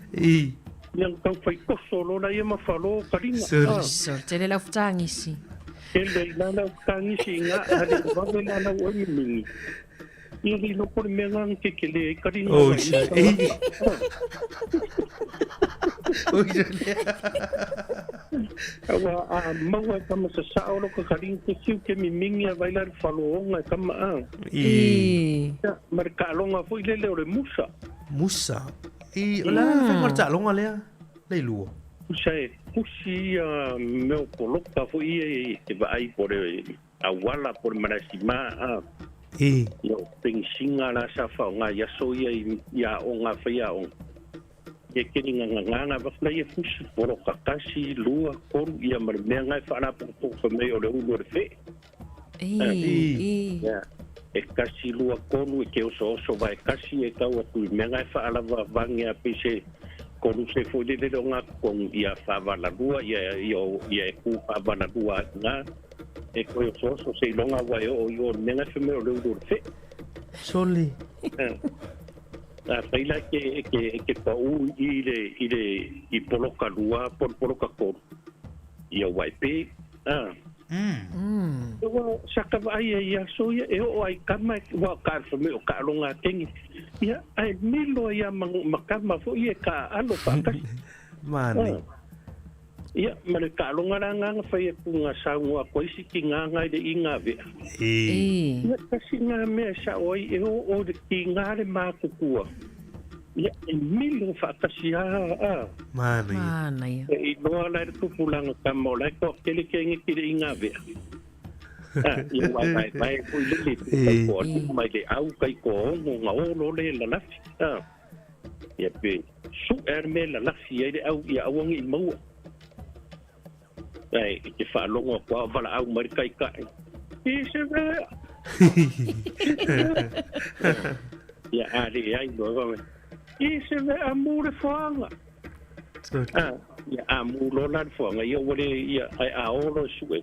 Ia na tau fai toso loa laia ma falō taliga. Sole. Sole. Tele lau fetagisi. Tele i la lau fetagisi i nga a le vave la lau oe mimigi. Ia le iloa po o le mea nga na kekele ai taliga. Oh, sole. Oh, sole. Aua a maua e kama sasao lo ka taliga te tiu ke mimigi a vai la le falōga e kama a. Ia, ma le taaloga foi lele o le musa. Musa. I, o le ala le faiga o le taaloga lea, Leilua? Tusa e pusi ia mea o poloka foi ia e te vaai po o le auala po o le malae-sima a. Ia o penisiga la sa faaaoga i aso ia i aoga faiaoga. Ia keni ngagagā avatu la ia pusi poloka tasi, lua, tolu ia ma le mea na e faalapotopoto fai mai o le ulu o le fee. Ia, e kasi lua tolu e ke osooso vae kasi e tau atu i mea nga e faalava vange a pei se kolu se foi lele o nga totogi ia faavala lua ia ia ia e ku faavala lua ai nga e koe osooso seiloga ua e oo i o le mea nga e fai mai o le ulu o le fee. Sole. A fai la e ke e ke e ke paʻū i i le i le i poloka lua po o le poloka tolu ia ua e pē. A. Ua saka vaai ai i aso ia e oo ai kama ua ka fai mai o taaloga a teine. Ia, ae milo ai a ma ma kama foi ia e taaalo faatasi. Mani. Ia, ma le taaloga la nga na fai atu nga saunoa atu ai isi tiga nga i le iga vea. Ia, tasi nga mea e sao ai e oo i le tiga le matutua. Ia, e milo faatasi a, a. Manaia. Manaia. E iloa la e le tupulaga tama o la e toatele ke ege ki le iga vea. A, ia ua vaevae foi lele i kai koa lima i le au kai koa ono na olo le lalafi. A, ia pe su'e a le mea e lalafi ai le au ia aua ne i maua. Ae i te faalogo atu a o valaau mai le taitai, I se mea! Ia, a leai loa fai mai, I se mea, mu le foaga! A, ia, a mu loa la le foaga, ia ua le, ia, ae a o loa e sue,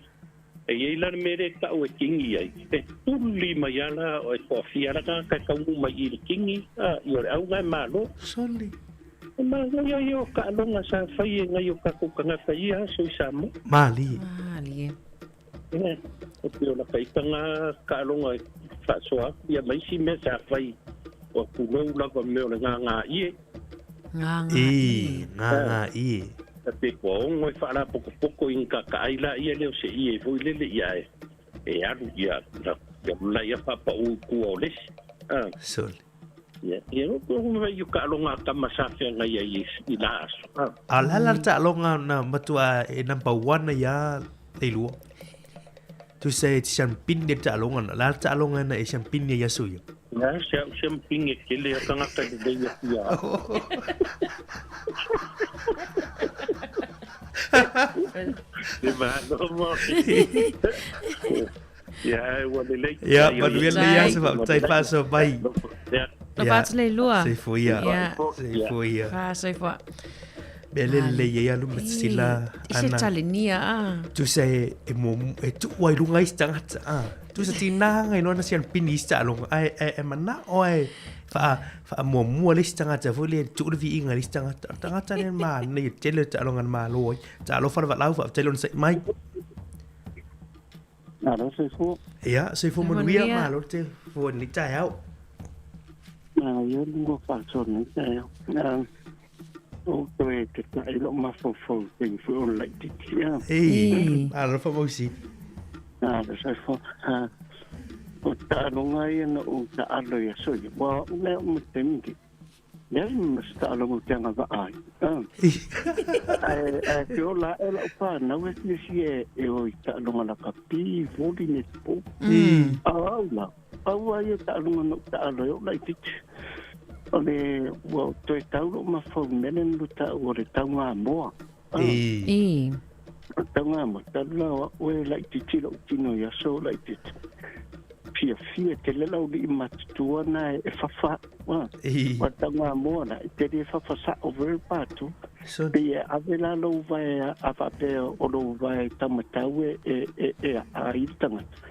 e i ai la le mea lea e tau e kingi ai, e tuli mai a la, e toafia la tagata e taunuu mai i le kingi, a, ia o le auga e malo. Sole. E manaia ia o taaloga sa fai e nai o tatou tagata i ia aso i Samoa. Malie. Malie. Ia, e pei o lata ita nga taaloga e faasoa atu ia ma isi mea sa fai o tulou lava mea o le gagā ie. Gagā ie. Ii, gagā ie. Ta pe kua ono e faalapokopoko i nga kakaai la ia lea o se ie foi lele ia e e alu ia ia la ia faapaū i tua o le isi. A. Sole. Ia, ia o ko mai o taaloga a tama sa feagai ai i la aso. A o le a la le taaloga na matua e number one ai a Leilua? Tusa e siampini le taaloga na. O le a le taaloga na e siampini ai aso ia? Ia, se au siampini e tele a tagata lelei atu ia au. E malo mo. Ia, ai ua lelei. Ia, manuia lenei aso, faafetai faasoa mai. Ia. Lofa atu Leilua. Soifua ia. Ia. Soifua ia. Fa soifua. Mea le lelei ai alu ma sila I se talenia a. Tusa e e mo e tuu ai lunga isi tagata a. Tusa tinā ngai loa na sian pini isi taaloga ae ae e manao ae faa faamuamua le isi tagata foi lea tuu le viiga i le isi tagata. O le tagata lea manaia tele le taaloga na malo ai. Talofa le valaau faafetai le onosai mai. Malo soifua. Ia, soifua manuia, malo te fua nei taeao. Ia lunga faasoa nei taeao. O toe te ta'i lou mafaufau i taimi foi o le laitiiti. Ei, alofa Mausi. Alo soifua. O taaloga ia na ou taalo i aso ia. Ua au lea o ma taimi nei. Leai ma se taaloga ou te agavaa ai. Ae, ae te ola ae lau whānau e fia fia e o i taaloga lakapi, voli, netball. A au la, Pau lava ia o taaloga na ou taalo ai o laitiiti. O le ua toe tau lou mafaufau i le mea lea na lua taua o le taugamoa. Ii. O le taugamoa, talu la o au e laitiiti lou tino i aso o laitiiti. Fiafia tele le aualii matutua na e fafa au. Ii. O le taugamoa la, e te le fafa sao foi le patu. Pei e ave la lou vae a faapea o lou vae taumatau e e e aai le tagata.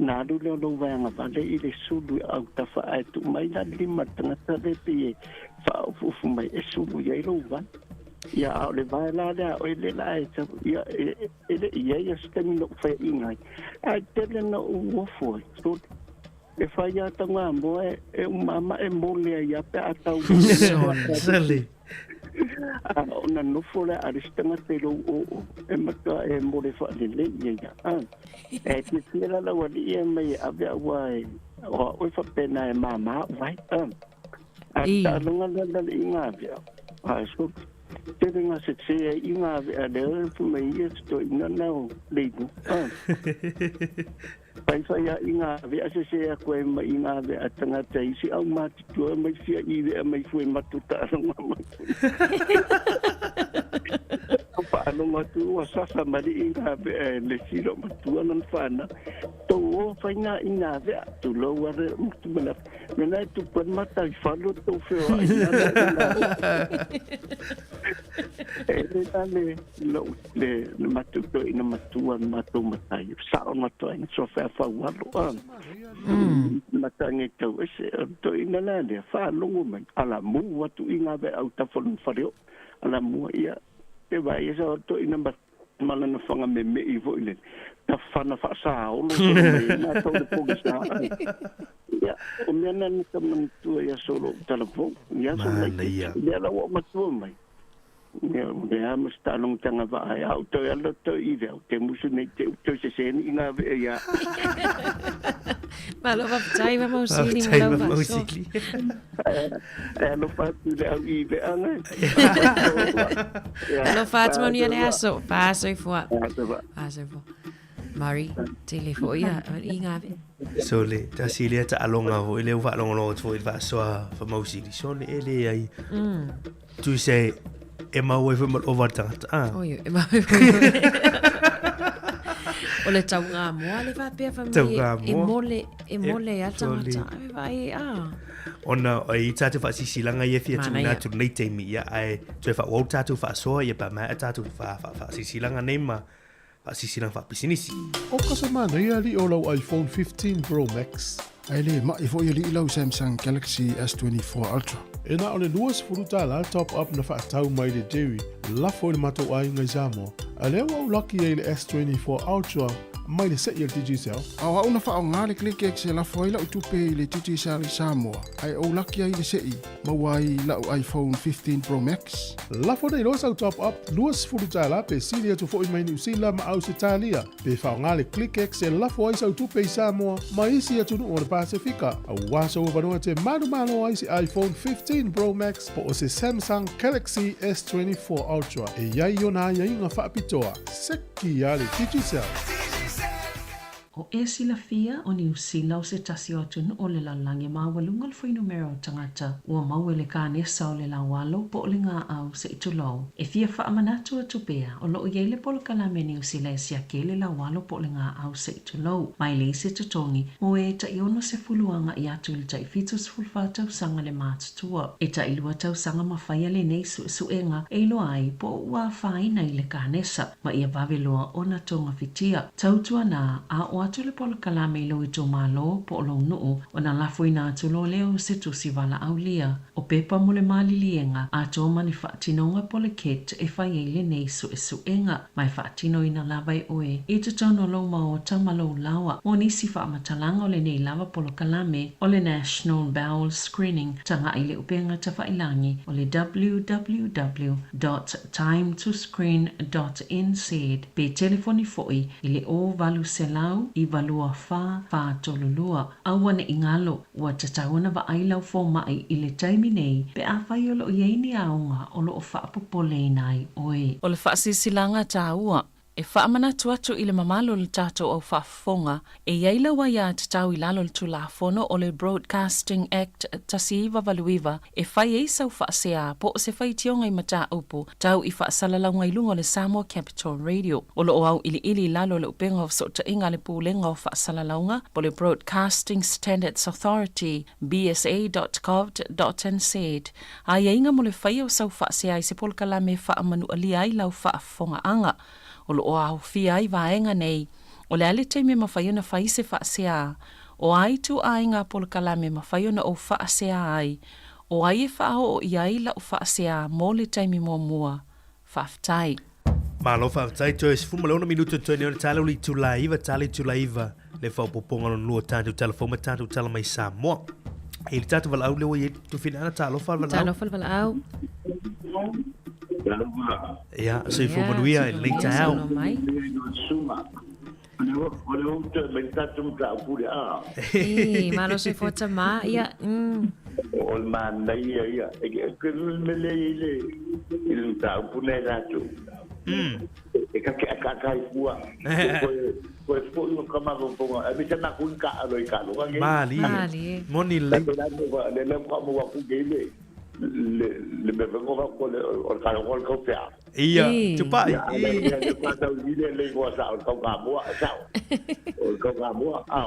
Na alu lea o lou vaega vale i le sulu i autafa ae tuu mai la le lima i le tagata lea pei e faaofuofu mai e sulu i ai lou vae. Ia, a o le vae la lea a oe lea la e sau, ia, e, e le i ai a se taimi na ou faiaina ai, ae tele na ou ofo ai. So, e fai a taugamoa e, e uma ma e mole ai a pe a tau. Sole. A ona nofo lea a le isi tagata i lou oo, e matua e mole faalelei ia ia. A, e fiafia la lau alii e mai e ave aua e, o au e faapena e māmā au vai. A, a taaloga la la le iga avea, a so, tele ngā se se ai iga avea lea e fai mai ia se toeaina na o Leilu. A, Whaiwhai a i ngā wea se se a koe ma i ngā wea tangata i si au mātutua mai fia i wea mai fue matu taaloga mai fue. Ko whaalonga atu ua sasa mari i ngā wea e le silo matua nan whana. Tou o whai ngā i ngā wea tu lou are mutu mana. Mena e tupu ana mata i whalo tou wheo ai ngā wea i ngā wea. E le la le lou le le matou toeaina matua le matou matai sao na toeaina so fea faualo a matagi tau ese o le toeaina la lea faalogo mai ala mu atu i ngā veau tafa o lona fale oo ala mua ia te vaai ia sa o le toeaina ma lana fanga meme'i foi lele tafana faasaolo solo mai ai matou le pogisa ia o mea na na manatua i aso o lou talavou i aso laitiiti lea la ua ou matua mai Ia, o le a ma se taalogatanga vaa ai, a ou toe alu atu i lea, ou te musu nei te u toe sese ni i ngā wea i a. Malo faafetai Famausili mo lau faasoa. E alofa atu i le au i wea ngai. Alofa atu manuia le aso. Faasoifua. Faasoifua. Murray, tele foi ia i ngā wea. So le tasi lea taaloga foi lea ua faalogologo atu foi i le faasoa Famausili, sole e leai. Tusa e, e mau ai foi ma le ova le tagata. Ah. Oi, e mau ai foi. O le taugamoa le faapea fa mai e mole, e mole a tagata. Ai vai, ah. Ona o i tātou whaasisilaga ia fia tūna atu nei taimi ia, ae toe whaawau tātou whaasoa ia pa mai a tātou whaasisilaga nei ma whaasisilaga whaapisinisi. O ka se manaia alii o lau iPhone 15 Pro Max. Ae le ma'i foi alii lau Samsung Galaxy S24 Ultra. E na o le 20 tala top up na faatau mai le Jerry lafo i le matou aiga i Samoa, a lea ua ou laki ai i le S24 Ultra mai le se'i a le Digicel. A o au na faaaoga le ClickX e lafo ai la'u tupe i le Digicel i Samoa, ae ou laki ai i le se'i. Maua ai la'u iPhone 15 Pro Max. Lafo nei loa sau top up $20 pe sili atu foi mai Niu Sila ma Ausetalia, pe faaaoga le ClickX e lafo ai sau tupe i Samoa ma isi atunuu o le Pasefika, auā sou avanoa e te manumalo ai se iPhone 15 Pro Max po o se Samsung Galaxy S24 Ultra e i ai ona aiaiga faapitoa. Seki a le Digicel! O e silafia, o Niu Sila o se tasi o atunuu o le lalolagi e maualuga le fuainumera o tagata ua maua i le kanesa o le laualo po o le gaʻau se i tulou. E fia faamanatu atu pea, o lo o i ai le polokalame a Niu Sila e siaki ai le laualo po o le gaʻau se i tulou, mai leai se totogi, mo e tai 60 agaʻi atu i le tai 74 tausaga le matutua. E tai lua tausaga ma faia lenei suesuega e iloa ai po o ua afaina i le kanesa ma ia vave loa ona togafitia. Tautuana, a oo atu le polokalame i lou itumalo po o lou nuu, ona lafoina atu loa lea o se tusi valaaulia. O pepa mo le maliliega atoa ma ni faatinoga po o le kit e fai ai lenei suesuega, ma e faatinoina lava e oe i totonu o lou maota ma lou laoa. Mo nisi faamatalaga o lenei lava polokalame o le National Bowel Screening, tagaʻi i le upega tafailagi o le www dot timetoscreen dot nz pe telefoni foi i le 0800 924 432. Aua ne i galo, ua tatau ona vaai lau fomaʻi i le taimi nei pe afai o lo o i ai ni aoga o lo o faapopoleina ai oe. O le faasilasilaga taua. E faamanatu atu i le mamalu o le tatou au faafofoga, e i ai lau aiatatau i lalo o le Tulafono o le Broadcasting Act 1989 e fai ai sau faasea po o se faitioga i mataupu tau i faasalalauga i luga o le Samoa Capital Radio. O lo o auiliili i lalo o le Upega o Fesootaiga a le Pulega o Faasalalauga po o le Broadcasting Standards Authority, bsa.govt.nz, aiaiga mo le faia o sau faasea i se polokalame e faamanualia ai lau faafofogaaga. O lo o aofia ai vaega nei, o le a le taimi e mafai ona fai se faasea, o a ituaiga polokalame e mafai ona ou faasea ai, o ai e faaoo i ai lau faasea mo le taimi muamua. Faafetai. Malo faafetai toe 16 minuto toe nei o le tala o le itula 9 tala itula 9 le faaopoopoga lona lua o tatou tala fou ma tatou tala mai Samoa. E le tatou valaau lea ua i ai Tufina talofa le valaau. Talofa le valaau. Ia, soifua manuia i lenei taeao. O le ou toe mai tatou mataupu lea a. Ī, malo soifua tama, ia, mm. O le manaia ia. E ke mele i le i le mataupu nei latou. E ka ke akaka ai fua. Koe koe foi o ka mafaufauga. E me sana ku ka alo i ka loga nge. Malie. Malie. Moni lelei. Le le le ka mo wa ku ke le le le me vengo va ko le o ka lo ko pea. Ia, tupai. Ia, le le le ka tau i le le go sa o ka ka moa sa. O ka ka moa a.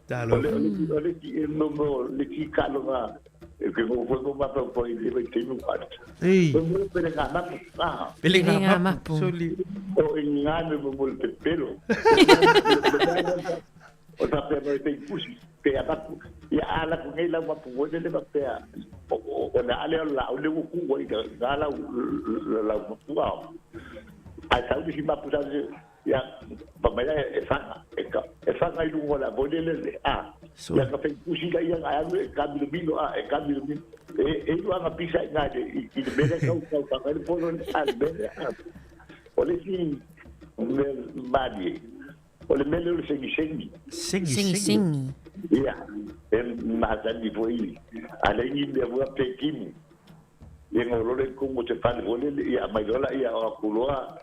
Talo. O le o le ki e mo mo le ki ka lo ga e ke mo fo mo ma fo i le te nu pa. Ei. O mo pele nga mapu. Ah. Pele nga mapu. Soli. O i nga me mo le pelo. O ta pe mo te pusi pe a mapu. Ia ala ku nei la mapu mo le ma pe o o na ale o la o le ku o i ga la la mapu a. A sa u si mapu sa ia pa mai e fanga e ka e fanga i lunga la bo le le a. Ia ka fe pusi la ia a e ka mi mino a e ka mi mino. E e lu anga pisa i nga le i le mele kau kau ka le polo a le mele a. O le si me mali. O le mele o le sengi sengi. Sengi Sengi sengi. Ia, e masani foi. A le ni me vua pe kimu. Ia ngolo le kungo te fale vole ia mai lola ia o kuloa.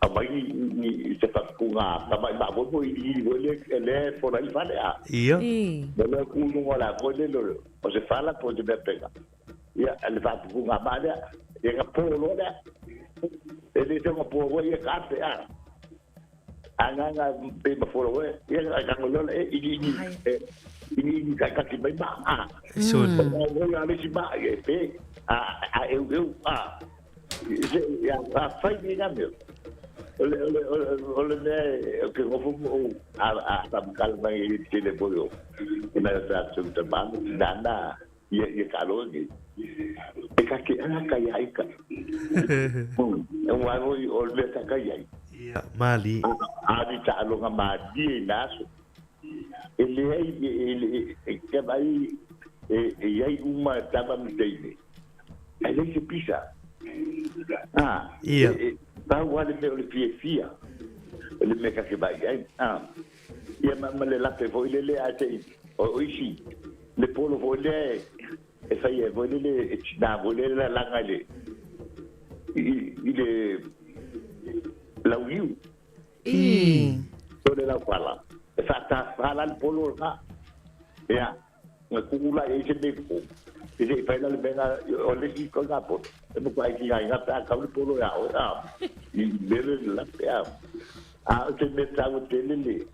A mai ni ni te pakunga ka mai ma bo i i vole le fora i fale a. Ia. Le le kulu ngola vole lo o se fala po te me pega. Ia le fa kunga ma le ia ka polo le. E le te ngo po ia ka pe a. Anganga pe ma foro we ia ka ngolo le i i i i ka ka ki mai ma a. Soli. O le ale si ma e pe a a eu eu a. Ia a fai ni na meu. O le o le o le me o ke ngofu o a a ta kal mai i te le boyo. Ina ta tu ta ma na na ia ia ka lo ni. E ka ke ana ka ia ka. E wa o o le ta ka ia. Ia, mali. A di ta alonga ma di na so. E le ai e le e ke mai e e ai uma taba mteine. E le se pisa. Ah, Ia. Pa wa le me o le fia fia. Le me ka ke mai ai. Ah. Ia ma ma le lape fo ile le a te o isi. Le polo fo le e fai e fo le le e na fo le la langa le. I i le lau iu. I. O le lau pala. E fa ta pala le polo ka. Ia. Nga kukula e se me ko. E se fai la le benga o le ki ko nga po. E mo kai ki ngai nga pa ka le polo ya o a. I le le la pe a. A o te me ta o te le le.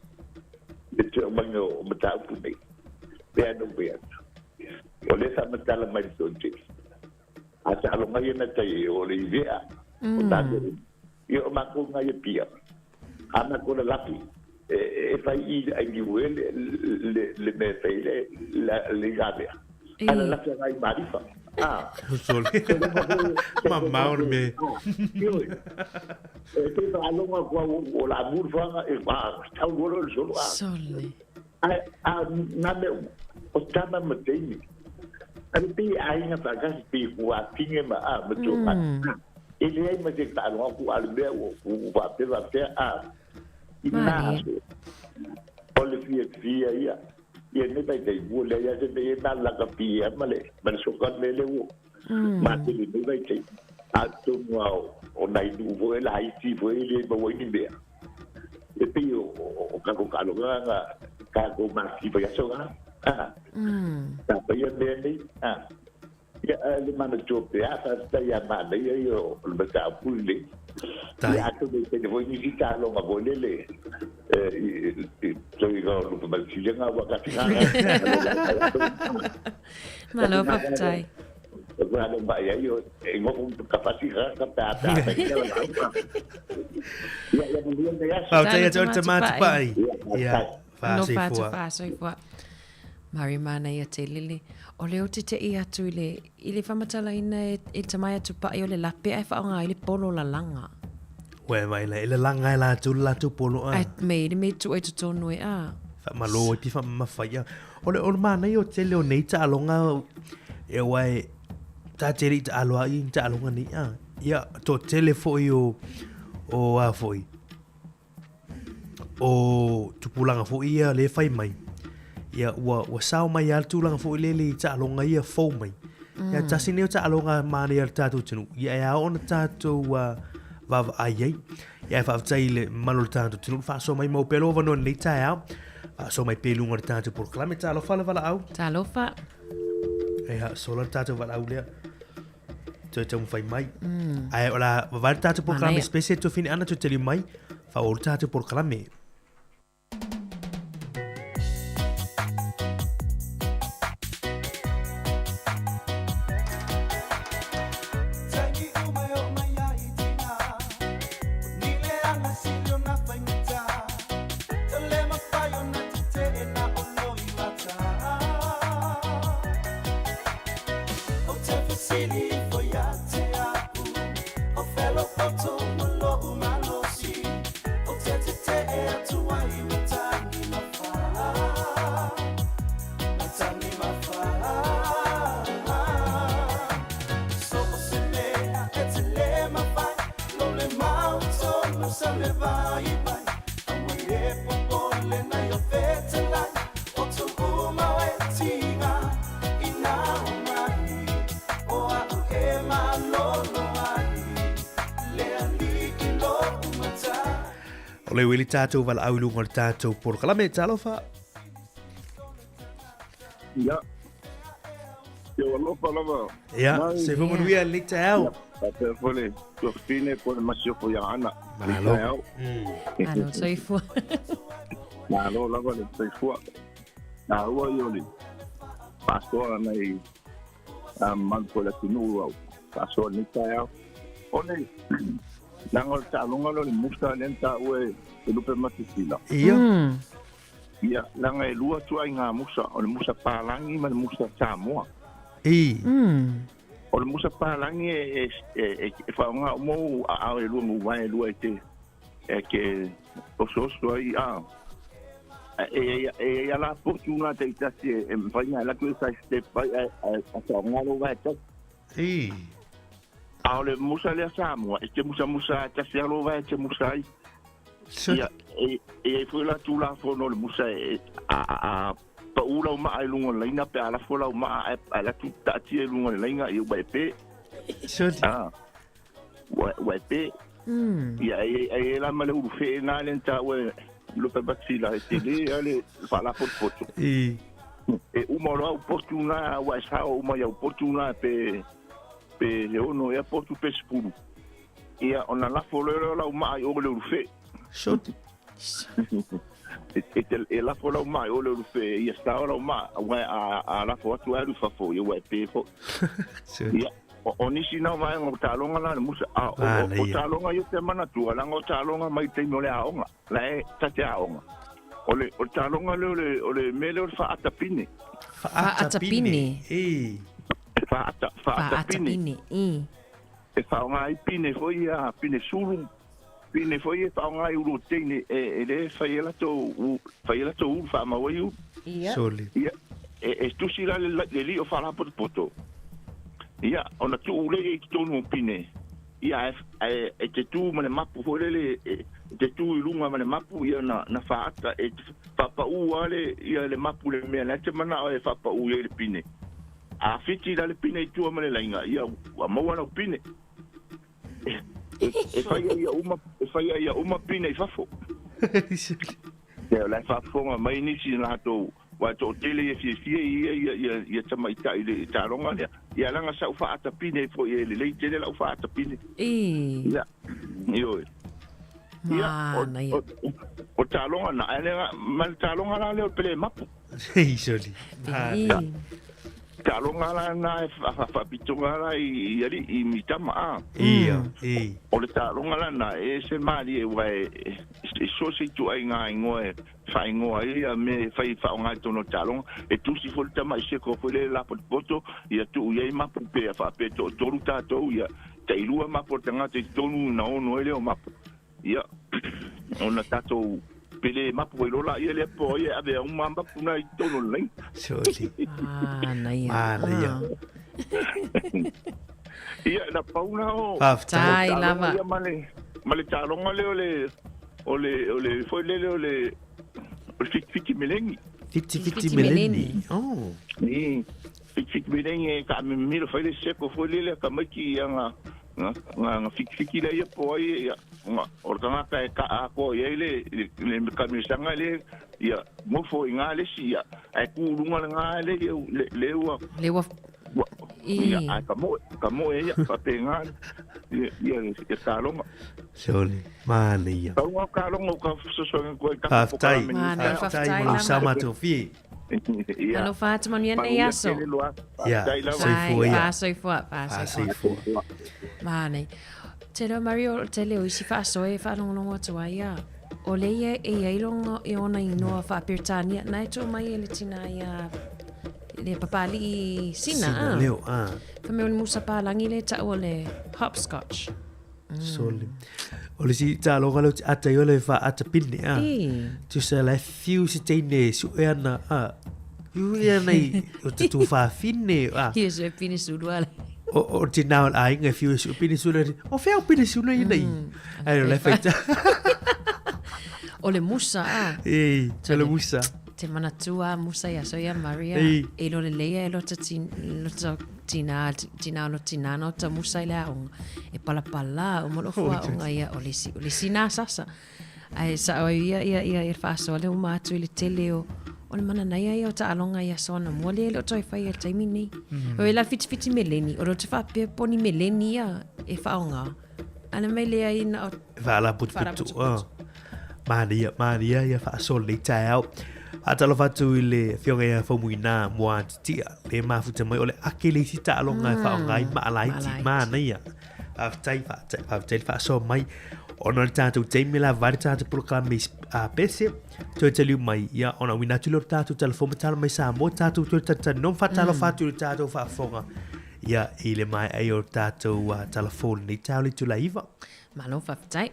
E te o mango o mata pu nei. Pe a no pe a. O le sa mata la mai to te. A ta lo ngai na te o le i vea. O ta te. Ia o mako ngai e pia. Ana ko le lapi. E fai i ai ni ue le le me fai le le gavea. Ana lapi ngai marifa. Ah. Soli. Mamau le me. E te pa alonga kua o la murfanga e pa tau lolo le solo a. Soli. A na me o tama ma teini. Ani pi ai nga pa kasi pi kua tinge ma a ma tu ma. E le ai ma te pa alonga ku alu mea o ku pa pe pa pe a. I nā so. O le fia fia ia. Ia ne pai te bu le ia se te na la ka pia ma le ma le soka me le wo. Ma te le pai te. Atonu a o nai nuu foi laiti foi e le maua ai ni mea. E pei o tatou taaloga na tatou matitiva i aso na. Sa faia mea nei. Ia, ae le manatua pea, faafetai ia manaia ia o le mataupu lenei. Ia, atonu e tele foi nisi taaloga foi lele i toiga o Lupemalesiliga ua Malo faafetai. Faafetai ia te oe le tama Tupai. Ia, faasoifua. Faasoifua. Mari manaia tele le. O lea ou te te'i atu i le, i le faamatalaina e, e le tama ia Tupai o le lape ae faaaoga ai le polo lalaga. Ua e vaai la, e lalaga e latou le latou polo a. Ae me i le mea e tuu ai totonu e a. Faamalo ai pe faamamafa ai a. O le, o le manaia o tele o nei taaloga, e aua e, ta te le i taalo ai i taaloga nei a. Ia, toatele foi o, o a foi, o tupulaga foi ia lea e fai mai, ia ua, ua sao mai lava le tulaga foi lele i taaloga ia fou mai. Ia tasi nei o taaloga manaia a le tatou atunuu, ia e ao ona tatou vaavaai ai. Ia e faafetai i le mamalu o le tatou atunuu le faasoa mai maua pea lou avanoa i lenei taeao. Faasoa mai pea i luga o le tatou polokalame. Talofa le valaau. Talofa. Ia, sola le tatou valaau lea. Toe taumafai mai. Ae o le a vavae le tatou polokalame special Tuafine Ana toe taliu mai. Faaauau le tatou polokalame. O le uili tatou valaau i luga o le tatou polokalame. Talofa. Ia. Ia alofa lava. Ia, se fo manuia le taeao. Faapea foi le tuafafine po o le masiofo ia Ana. Malo. Malo soifua. Malo lava le soifua. Taua ia o le faasoa nai mamalu foi o le atunuu au faasoa i lenei taeao. O le leaga o le taaloga lea o le musa lea na taua e Lupematasila. Ia. Ia, leaga e lua ituaiga musa, o le musa palagi ma le musa Samoa. I. O le musa palagi e, e, e, e faaaoga uma ou aao e lua gauvae e lua e te, e te osooso ai a. E i ai a la potu na taitasi e, e mafai ona e alu atu e side step ai ae, ae faaaoga lou vae tasi. I. A o le musa lea Samoa, e te musamusa tasi lava lou vae e te musa ai. Ia, e i ai foi la Tulafono o le musa e, a, a, a pau lau maa i luga o le laina pe a lafo lau maa ae, ae alu atu taatia i luga o le laina, ia ua e pe. Ah, ua, ua e pe. Ia, e, e, e la ma le ulu fee na le na taua e Lupematasila e tele a le faalapotopoto. I. E uma o au potu na, ua e sao uma i au potu na pe, pe he ono ea potu pe 10. Ia, ona lafo loa lea o lau maa i o le ulufe. Soti. E, e, te, e lafo lau maa i o le ulufe, ia sao lau maa, aua a, a lafo atu ai alu i fafo, ia ua e pe foi. Ia, o, o nisi na o vaega o taaloga la le musa, a o, o, o taaloga ia ou te manatua, leaga o taaloga mai taimi o le aoga, la e ta te aoga. O le, o le taaloga lea o le, o le mea lea o le faata pine. Faata pine. E. Faata, faata pine. Faata pine, i. E faaaoga ai pine foi ia, pine sulu, pine foi ia e faaaoga ai ulu o teine e, e le fai ai latou, fai ai latou ulu, faamau ai ulu. Ia. Soli. Ia, e, e tusi la le, le lio faalapotopoto. Ia, ona tuu lea i totonu o pine. Ia, ae, ae, e te tu ma le mapu foi lele, e, e te tu i luga ma le mapu, ia na, na faata, e faapaū lava le, ia le mapu i le mea la e te manao e faapaū i ai le pine. A whiti la le pine i tua ma le laina, ia ua maua lau pine. E faia ia uma, e faia ia uma pine i fafo. Ia, o la e faafofoga mai nisi latou, aua e toatele ia fiafia i ia, ia, ia, ia tamaitai i le taaloga lea. Ia, leaga sa ou faaata pine ai foi e lelei tele lau faaata pine. Ia, ioe. Ia, o, Manaia. o, o taaloga na, ae le, ma le taaloga la lea o le pele mapu. Soli. Ia. Taaloga la na e faapitoga la i alii i tama a. Ia, i. O le taaloga la na e ese malie aua e so o se ituaiga igoa e faaigoa ai ia mea e fai e faaaoga i totonu o le taaloga. E tusi foi le tama i seko foi lea e lapotopoto ia tuu i ai mapu pe faapea e toatolu tatou ia tailua mapu a le tagata i totonu ona ono ai lea o mapu. Ia, ona tatou pele mapu ai loa laia lea po o ai e ave uma mapu na i totonu o le laina. Soli. Manaia. Manaia. Ia, na pau na o... Faafetai. o taaloga lava. ia ma le, ma le taaloga lea o le, o le, o le, foi lele o le, o le fitifiti meleni. Fitifiti meleni. Oh. I, fitifiti meleni e kaamimilo fai le seko foi lele a tamaiti ia nga, nga, nga, nga fitifiti lea ia po ai, ia, nga, o le tagata e kaa atoa i ai le, le, le kamilosaga le, ia, nofo i ngā le isi, ia, ae tu i luga le ngā le, ia, le, le ua, Le ua ua, I. ia, ae ka moe, ka moe ia, faapena, ia, ia, ia taaloga. Soli. Manaia. Pau ngā taaloga o ka fesoasoani atu ai i tatou Faafetai. polokalame nei. Manaia, Faafetai faafetai mo lou lava. sama tofie. Ia. Alofa atu manuia nei Manuia aso. tele loa. Ia, Faafetai lava. soifua ia. Faasoifua, faasoifua. Faasoifua. Manaia. Te reo Mario, o tele o isi faasoa e faalogologo atu ai ia. O le ia e iai loga e ona inoa faa-Peretania, na e too mai e le tina ia le papali'i Sina, Sina a. leo, a. Fai mai o le musa palagi le ta'u o le hopscotch. Soli. O le isi taaloga lea ou te ata ai o le faaata pine, a. I. Tusa la e fiu se teine e sue ana, a. Fiu ia nei o te tuafafine, a. Ia sue pine sulu ale. O, o tina o le aiga e fiu e sue pine sulu, o fea o pine sulu ia nei. Ai, o le faita. O le musa, a. Ei, o le musa. Te manatua musa ia so ia Maria. Ei. E lo le leia e lota tin, lota tina, tina lo tina no ta musa i le aoga. E palapala o mo lo fua aoga ia o le si, o le sina sasa. Ai sa o ia ia ia ia faasoa le uma atu i le tele o o le mananaia ia o taaloga ia soana mua le le o toe fai e le taimi nei. O e la fitifiti meleni, o lo te faapea poni meleni ia e whaonga. Ana mai lea ina o Faalaputuputu. Ah. Manaia, manaia ia faasoa lenei taeao. Faatalofa atu i le afioga ia Faumuina Muatitia, le mafuta mai o le ake le isi taaloga e faaaoga ai maalaiti. Manaia. Faafetai, faafetai, faafetai le faasoa mai. Ona o le tatou taimi la vai le tatou polokalame i a pese, toe taliu mai, ia, ona uina atu lea o le tatou telefoni ma tala mai Samoa, tatou toe talatalanoa ma faatalofa atu i le tatou faafofoga, ia, i le maea ai o le tatou telefoni lenei taeao i le itula e 9. Malo faafetai.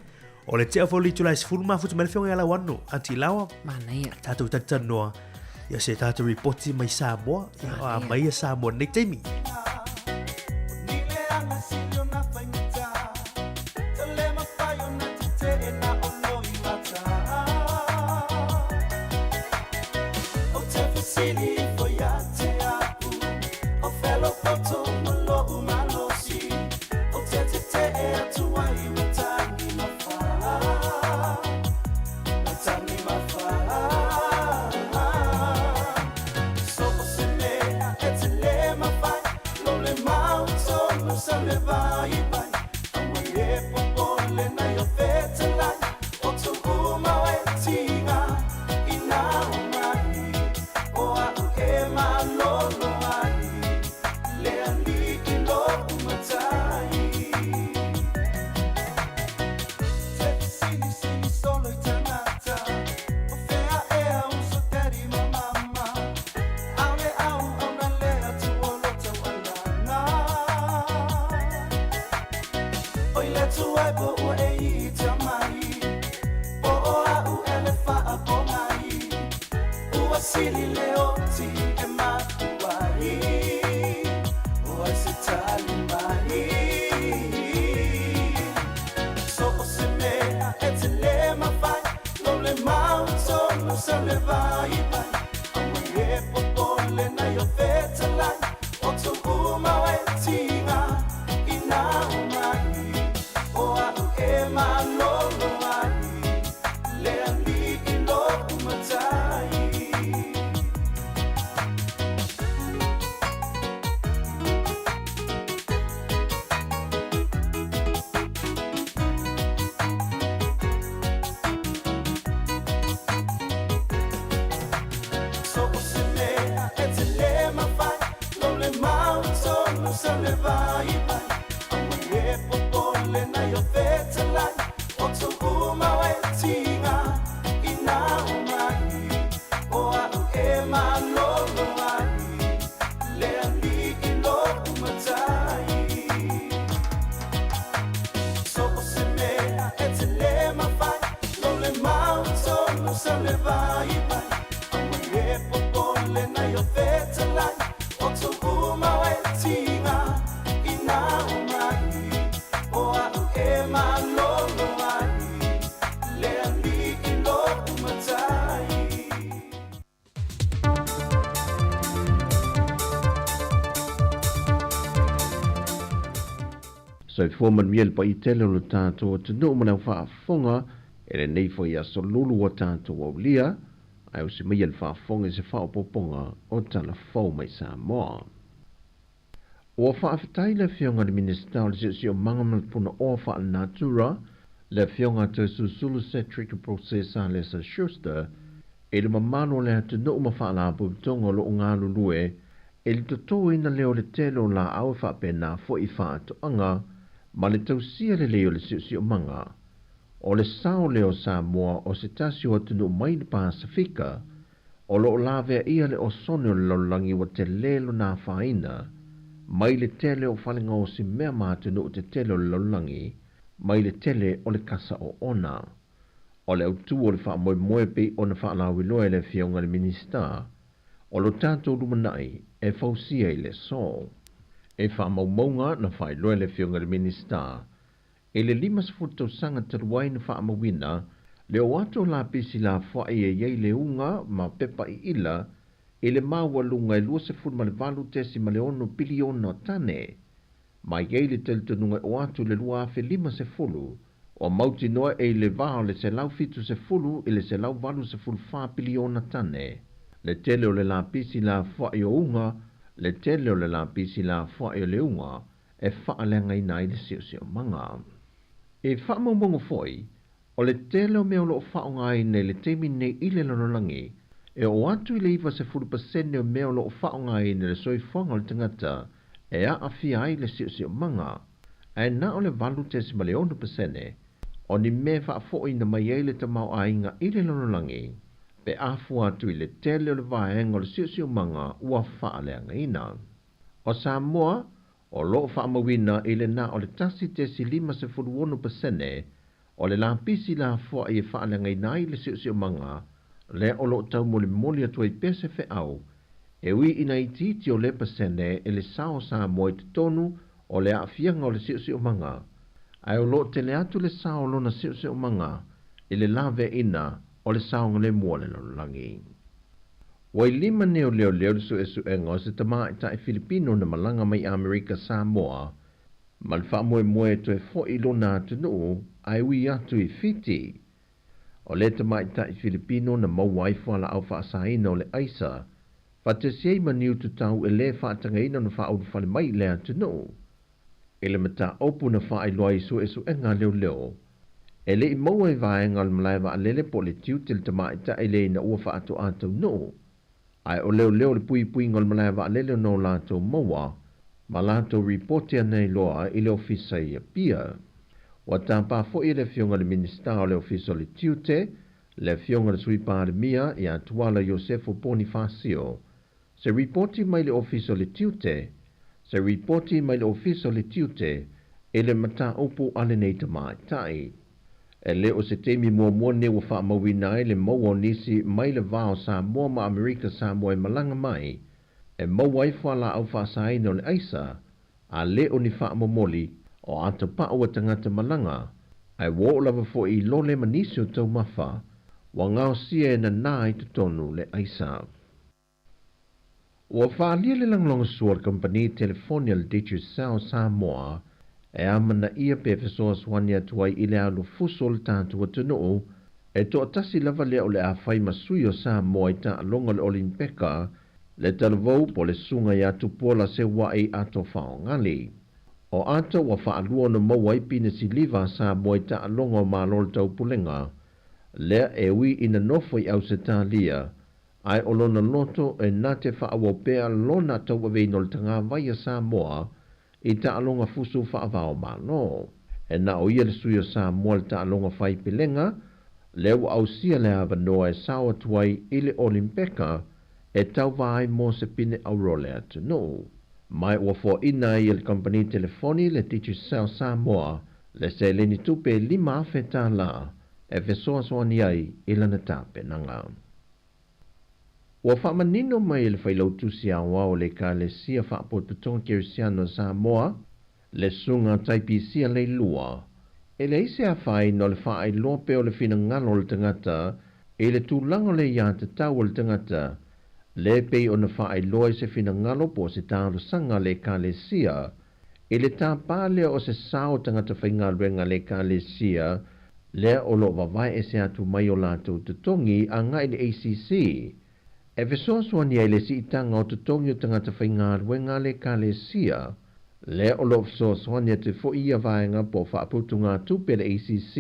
O le tea foi o le itula e 10 mafuta mai le afioga ia Lauano, Aunty Laoa. Manaia. Tatou talatalanoa, ia se tatou ripoti mai Samoa, ia, a mai ia Samoa nei taimi. Soifua manuia le paia tele o lo tatou atunuu ma le au faafofoga i lenei foi aso lulu ua tatou aulia, ae osi maia le faafofoga i se faaopoopoga o tala fou mai Samoa. Ua faafetai le Afioga i le Minisita o le Siosiomaga ma le Punaoa Faalenatura, le Afioga Toesulusulu Cedric Procesa Lesa Schuster, i le mamalu o le atunuu ma faalapotopotoga o lo o galulue i le totoina lea o le tele o laau e faapena foi i faatoaga ma le tausia lelei o le siosiomaga. O le sao lea o Samoa o se tasi o atunuu mai le Pasefika o lo o laveaia le osone o le lalolagi ua tele lona afaina mai le tele o falegaosi mea ma atunuu tetele o le lalolagi mai le tele o le kasa oona. O le autu o le faamoemoe pei ona faalauiloa e le Afioga i le Minisita o lo tatou lumanai e fausia i le aso. E faamaumauga na faailoa e le Afioga i le Minisita i le 50 tausaga talu ai na faamauina le o atu o lapisi lafoai e i ai le uga ma pepa iila i le maualuga e 28.6 piliona o tane ma i ai le talitonuga e o atu i le 2050 ua mautinoa e i le va o le 170 i le 184 piliona tane le tele o le lapisi lafoai o uga, le tele o le lapisi lafoai o le uga e faaleagaina ai le siosiomaga. E faamaumauga foi, o le tele o mea o lo o faaaogaina i le taimi nei i le lalolagi, e oo atu i le 90% o mea o lo o faaaogaina i le soifuaga o le tagata e aafia ai le siosiomaga, ae na o le 8.6% o ni mea e faafoiina mai ai le tamaoaiga i le lalolagi pe a fua atu i le tele o le vaega o le siosiomaga ua faaleagaina. O Samoa, o lo o faamauina i le na o le 1.56% o le lapisi lafoai e faaleagaina ai le siosiomaga lea o lo o taumolimoli atu ai pea se feau e ui ina itiiti o lea pasene i le sao o Samoa i totonu o le aafiaga o le siosiomaga, ae o lo o tele atu le sao o lona siosiomaga i le laveaiina o le saogalemu o le lalolagi. Ua i lima nei o leoleo le suesuega o se tamaitai Filipino na malaga mai Amerika Samoa ma le faamoemoe e toe foi i lona atunuu ae ui atu i Fiti. O lea tamaitai Filipino na maua ai fualaau faasaina o le aisa, faatasi ai ma niu tatau e le faatagaina ona faaulufale mai i le atunuu. I le mataupu na faailoa i suesuega a leoleo, e le i maua i vaega o le malae vaalele po o le tiute le tamaitai lea ina ua faatoa taunuu, ae o leoleo le puipuiga o le malae vaalele ona o latou maua ma latou ripoti ana iloa i le ofisa i Apia. Ua tapa foi e le Afioga i le Minisita o le Ofisa o le Tiute, le Afioga i le Sui Palemia ia Tuala Iosefo Ponifasio, se ripoti mai le Ofisa o le Tiute, se ripoti mai le Ofisa o le Tiute i le mataupu a lenei tamaitai. E le o se taimi muamua lenei ua faamauina ai le maua o nisi mai le va o Samoa ma Amerika Samoa e malaga mai e maua ai fualaau faasaina o le aisa, a le o ni faamomoli o atapau a tagata malaga, ae ua oo lava foi i lole ma nisi o taumafa ua gaosia e nanā i totonu le aisa. Ua faaalia le lagolagosua a le kamupani telefoni a le Digicel Samoa e amanaia pe fesoasoani atu ai i le alufuso o le tatou atunuu e toatasi lava lea o le a fai ma sui o Samoa i taaloga o le Olimpeka le talavou po o le susuga ia Tupuola Seua'i Ato Faogali. O Ato ua faalua ona maua ai pine siliva a Samoa i taaloga o Malo o le Taupulega lea e ui ina nofo i Ausetalia ae o lona loto e na te faaauau pea lona tauaveina o le tagavai a Samoa i taaloga fusu faava-o-Malo. E na o ia le sui o Samoa i le taaloga fai pelega, lea ua ausia le avanoa e sao atu ai i le Olimpeka e tauva ai mo se pine auro a le atunuu. Ma ua foaina ai e le kamupani telefoni le Digicel Samoa le seleni tupe e $5,000 e fesoasoani ai i lana tapenaga. Ua faamanino mai e le Failautusi Aoao o le Ekalesia Faapotopotoga Kerisiano a Samoa, le Susuga Taipisia Leilua, e leai se afaina o le faailoa pea o le finagalo o le tagata i le tulaga o le aiatatau a le tagata, le pei ona faailoa i se finagalo po o se talosaga a le Ekalesia i le tapa lea o se sao o tagata faigaluega a le Ekalesia lea o lo o vavae ese atu mai o latou totogi agai i le ACC e fesoasoani ai i le siitaga o totogi o tagata faigaluega a le Ekalesia lea o lo o fesoasoani atu foi ia vaega po o faaputugatupe a le ACC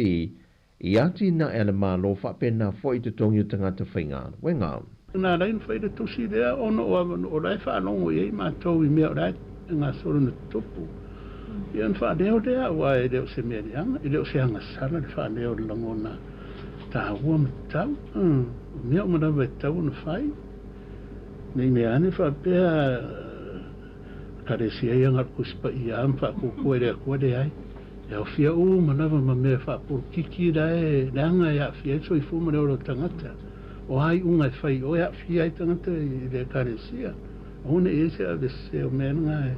i atinae a le Malo faapena foi i totogi o tagata faigaluega. Na ala ai ona fai le tusi lea ona o avanoa o la e faalogo i ai matou i mea o la e gasolo ona tutupu. Ia ona faaleo lea aua e le o se mea leaga, e le o se agasala le faaleo o le lagona taua ma tatau. O mea uma lava e tatau ona fai, ne i mea ane faapea Ekalesia ia na o le Tusi Paia ma faapuapua i le Atua, leai. E aofia uma lava ma mea faapolokiki la e leaga e aafia ai le soifua ma le ola o tagata. O a iuga e fai i o e aafia ai tagata i le Ekalesia? Aua ne i i ai se avesese o mea na e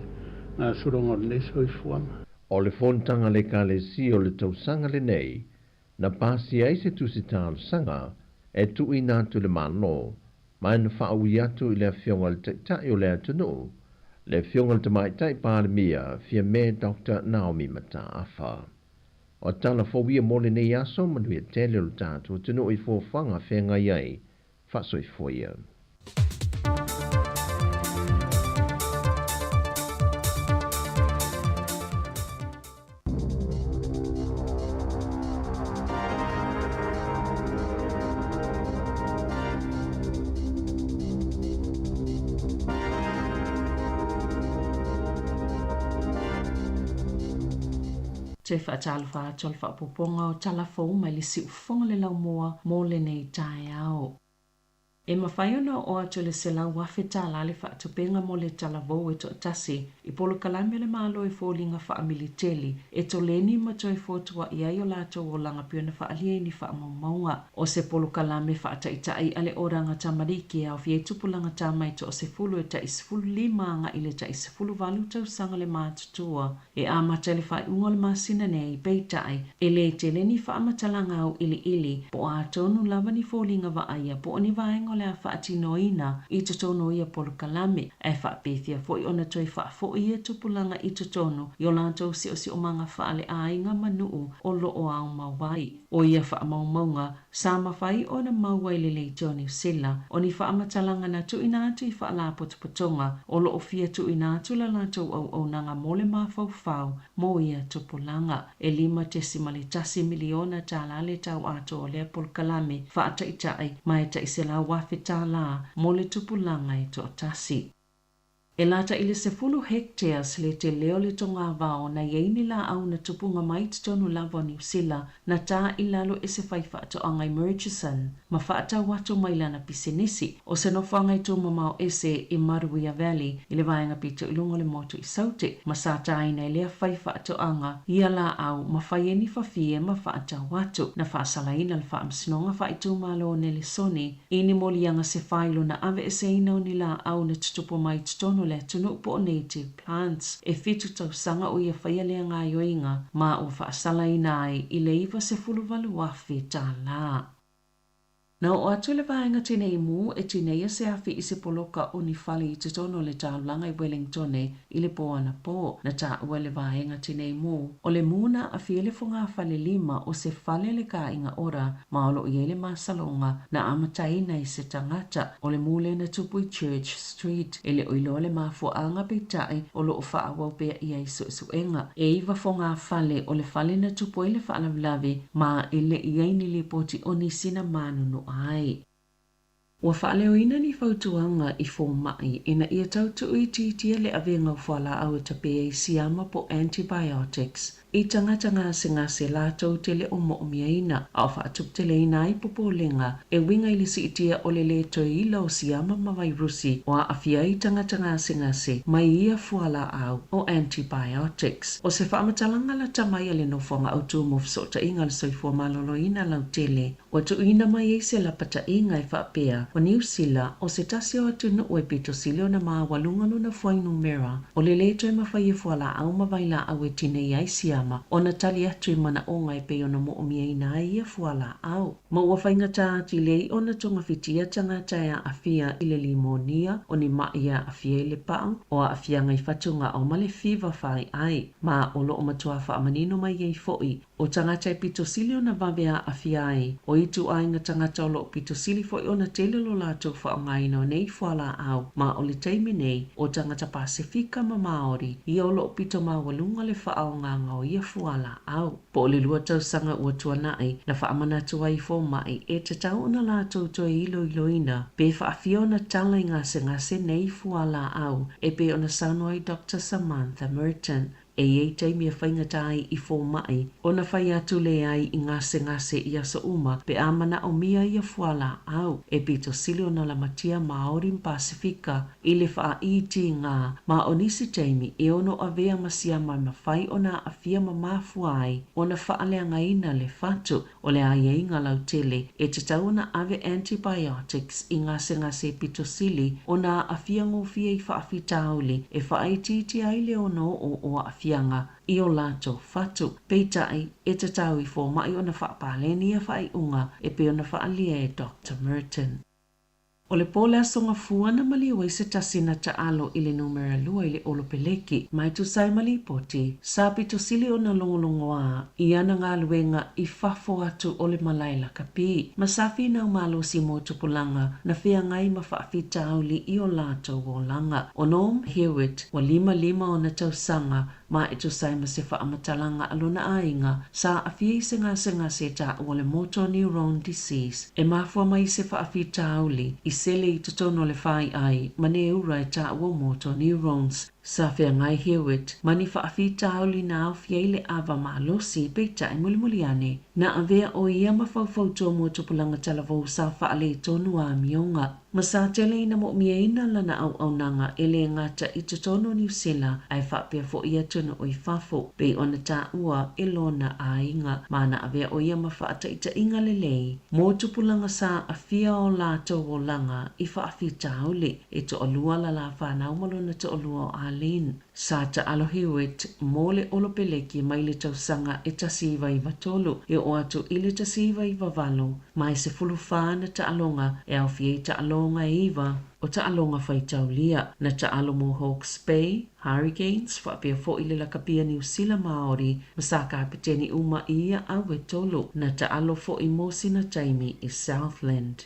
gasologa o lenei soifuaga. O le fonotaga a le Ekalesia o le tausaga lenei, na pasia ai se tusi talosaga e tuuina atu i le Malo, ma na faaui atu i le Afioga i le Taitai o le atunuu, le Afioga i le Tamaitai Palemia, Fiame Doctor Naomi Mataafa. O tala fou ia mo lenei aso, manuia tele o le tatou atunuu i fuafuaga feagai ai, faasoifua ia. Toe faatalofa atu a le faaopoopoga o tala fou mai le siufofoga le laumua mo lenei taeao. E mafai ona oo atu i le $100,000 le faatupeina mo le talavou e toatasi i polokalame a le Malo i foliga faamiliteli e toleni ma toe fotua'i ai o latou olaga pei ona faaalia i ni faamaumauga. O se polokalame faataitai a le Oranga Tamariki e aofia ai tupulaga tama e toasefulu e tai 15 agai i le tai 18 tausaga le matutua E amata i le faaiuga o le masina nei, peitai, e le tele ni faamatalaga auiliili po o a tonu lava ni foliga vaaia po o ni vaega o le a faatinoina i totonu o ia polokalame, ae faapefea foi ona toe faafoi ia tupulaga i totonu i o latou siosiomaga faaleaiga ma nuu o lo o aumau ai. O ia faamaumauga, sa mafai ona maua i le leitio a Niu Sila, o ni faamatalaga na tuuina atu i faalapotopotoga o lo o fia tuuina atu la latou auaunaga mo le mafaufau mo ia tupulaga. E $5.1 miliona le tau atoa o lea polokalame faataitai ma e tai $100,000 mo le tupulaga e toatasi. E lata i le 10 hectares le tele o le togavao na i ai ni laau na tupuga mai totonu lava o Niu Sila na tā i lalo e se faifaatoaga i Murchison ma faatau atu mai lana pisinisi o se nofoaga i tumamao ese i Maruia Valley i le vaega pito i luga o le motu i Saute ma sa tāina e lea faifaatoaga ia laau ma fai ai ni fafie ma faatau atu. Na faasalaina le Faamasinoga Faaitumalo o Nelesoni I ni moliaga se failo na aveeseina o ni laau na tutupu mai i totonu o le atunuu po o native plants. E fitu tausaga o ia faia lea gaoioiga ma ua faasalaina ai i le $98,000. Na oo atu le vaega tinei mu e tineia se afi i se poloka o ni fale i totonu o le taulaga i Wellingtone i le pō anapō. Na taua e le vaega tinei mu o le mu na aafia ai le fogafalelima o se fale a le kāiga ora ma o lo o i ai le masaloga na amataina e se tagata o le mu lea na tupu i Church Street. E le o iloa le mafuaaga peitai o lo o faaauau pea i ai suesuega. E iva fogafale o le fale na tupu ai le faalavelave ma e le i ai ni lipoti o nisi na manunua ai. Ua faaleoina ni fautuaga i fomai ina ia tau tuuitiitia le avega o fualaau e tape ai siama po o antibiotics. i tagata gasegase latou te le o mo'omiaina, a o fa'atuputeleina ai popolega e uiga i le si'itia o le lē toe ila o siama ma vairusi o a'afia ai tagata gasegase mai ia fuala'au o antibiotics. O se fa'amatalaga lata mai a le Nofoaga Autū mo Feso'ota'iga o le Soifua Maloloina Lautele, ua tu'uina mai ai se lapata'iga e fa'apea, o Niu Sila o se tasi o atunu'u e pito sili ona māualuga lona fuainumera o le lē toe mafai e fualā'au ma vailā'au e tinei ai siama ona tali atu i manaʻoga e pei ona mo'omiaina ai ia fualā'au. Ma ua faigata atili ai ona togafitia tagata e aafia i le limonia, o ni maʻi e aafia i le paʻu, o aafiaga i fatugao ma le fiva faaiʻai. Ma o loʻo matuā faamanino mai ai foʻi, o tagata e pito sili ona vave aafia ai, o ituaiga tagata o loʻo pito sili foʻi ona tele lo latou faaaogaina o nei fualaau, ma o le taimi nei, o tagata Pasefika ma Maori ia o loʻo pito maualuga le faaogaga o ia fualaau. Po o le lua tausaga ua tuanaʻi, na faamanatu ai i fomaʻi e tatau ona latou toe iloiloina pe faafia ona tala i gasegase nei fualaau e pei ona saunoa ai Doctor Samantha Merton. E i ai taimi e faigata ai i fomaʻi ona fai atu leai i gasegase i aso uma pe a manaʻomia ia fualaau e pito sili ona lamatia Maori ma Pasefika i le faaitiiga, ma o nisi taimi e ono avea ma siama e mafai ona aafia ma mafua ai ona faaleagaina le fatu. O le aiaiga lautele, e tatau ona ave antibiotics i gasegase pito sili ona aafia gofie i faafitauli e faaitiitia ai le ono oo o aafiaga i o latou fatu. Peitai, e tatau i fomaʻi ona faapaleni ia faaiuga e pei ona faaalia e Doctor Merton. O le po le Aso Gafua na maliu ai se tasi na taalo i le numera lua i le ʻolopeleki ma e tusa ai ma lipoti, sa pito sili ona logologoā i ana galuega i fafo atu o le malae lakapi ma sa finau malosi mo tupulaga na feagai ma faafitauli i o latou olaga. ʻO Norm Hewitt, ua 55 ona tausaga, ma e tusa ai ma se faamatalaga a lona aiga, sa aafia i se gasegase e taua o le motor neurone disease, e mafua mai i se faafitauli i sele i totonu o le faiʻai ma neura e taua o motor neurones. Sa feagai Hewitt ma ni faafitauli na aofia ai le ava malosi, peitai mulimuli ane, na avea ʻo ia ma faufautua mo tupulaga talavou sa faaletonu amioga. Ma sa tele ina moʻomiaina lana auaunaga e lē gata i totonu o Niu Sila ae faapea foʻi atunuu i fafo, pei ona taua e lona aiga. Ma na avea ʻo ia ma faataʻitaʻiga lelei mo tupulaga sa aafia o latou olaga i faafitauli. E toʻalua la la fanau ma lona toʻalua o Arlene. Sa taalo Hewitt mo le ʻolopeleki mai le tausaga e 1993 e oo atu i le 1998, ma e 14 ana taaloga e aofia ai taaloga e iva o taaloga faitaulia. Na taalo mo Hawke's Bay, Hurricanes, faapea foʻi le lakapia Niu Sila Maori ma sa kapeteni uma i ia au e tolu. Na taalo foʻi mo sina taimi i Southland.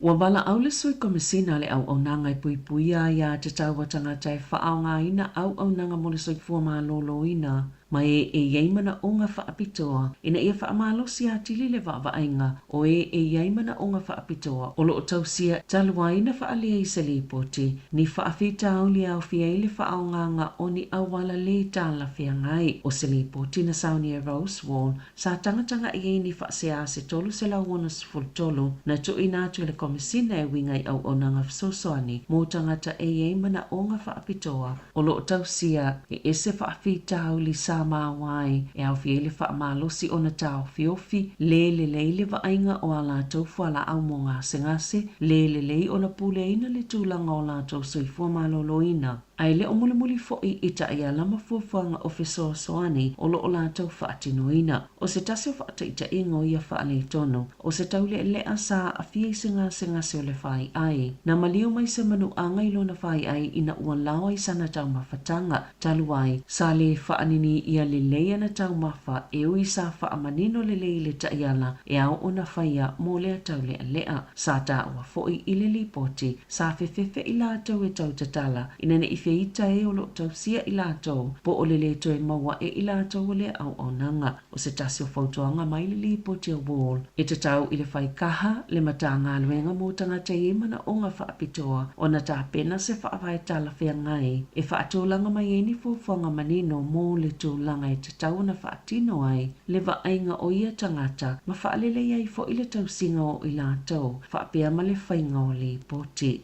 Ua valaau le Sui Komesina a le Auaunaga e Puipuia Aiā Tatau a Tagata e Faaaogaina Auaunaga mo le Soifua Maloloina ma e e i ai manaʻoga faapitoa ina ia faamalosi atili le vaavaaiga o e e i ai manaʻoga faapitoa o loo tausia talu ai na faaalia i se lipoti ni faafitauli e aofia ai le faaaogaga o ni auala lē talafeagai. O se lipoti na saunia e Rose Wall Sa tagatagaʻi ai ni faasea se 363 na tuuina atu e le Komesina e uiga i auaunaga fesoasoani mo tagata e i ai manaʻoga faapitoa o loo tausia e ese faafitauli sa maoa ai e aofia ai le faamalosi ona taofiofi lē lelei le vaaiga o a latou fualaau mo gasegase lē lelei ona puleaina le tulaga o latou soifua maloloina. A e le o mulimuli foʻi i taiala ma fuafuaga o fesoasoani o loo latou faatinoina. O se tasi o faataʻitaʻiga o ia faaletonu, o se tauleʻeleʻa sa aafia i se gasegase o le faiʻai. Na maliu mai se manuʻaga i lona faiʻai ina ua lawa i sana taumafataga, talu ai, sa lē faaninī ʻia lelei ana taumafa e ui sa faamanino lelei i le taiala e ao ona faia mo lea tauleʻaleʻa. Sa taua foʻi i le lipoti, sa fefefeʻi latou e tau tatala ina ne i feita e o lo o tausia i latou po o le lē toe maua e i latou o lea auaunaga. O se tasi o fautuaga mai le Lipoti a Wall, e tatau i le Faikaha, le Matagaluega mo Tagata e i ai Manaoga Faapitoa ona tapena se faavae talafeagai e faatulaga mai ai ni fuafuaga manino mo le tulaga e tatau ona faatino ai le vaaiga o ia tagata ma faalelei ai foi le tausiga o i latou faapea ma le faiga o lipoti.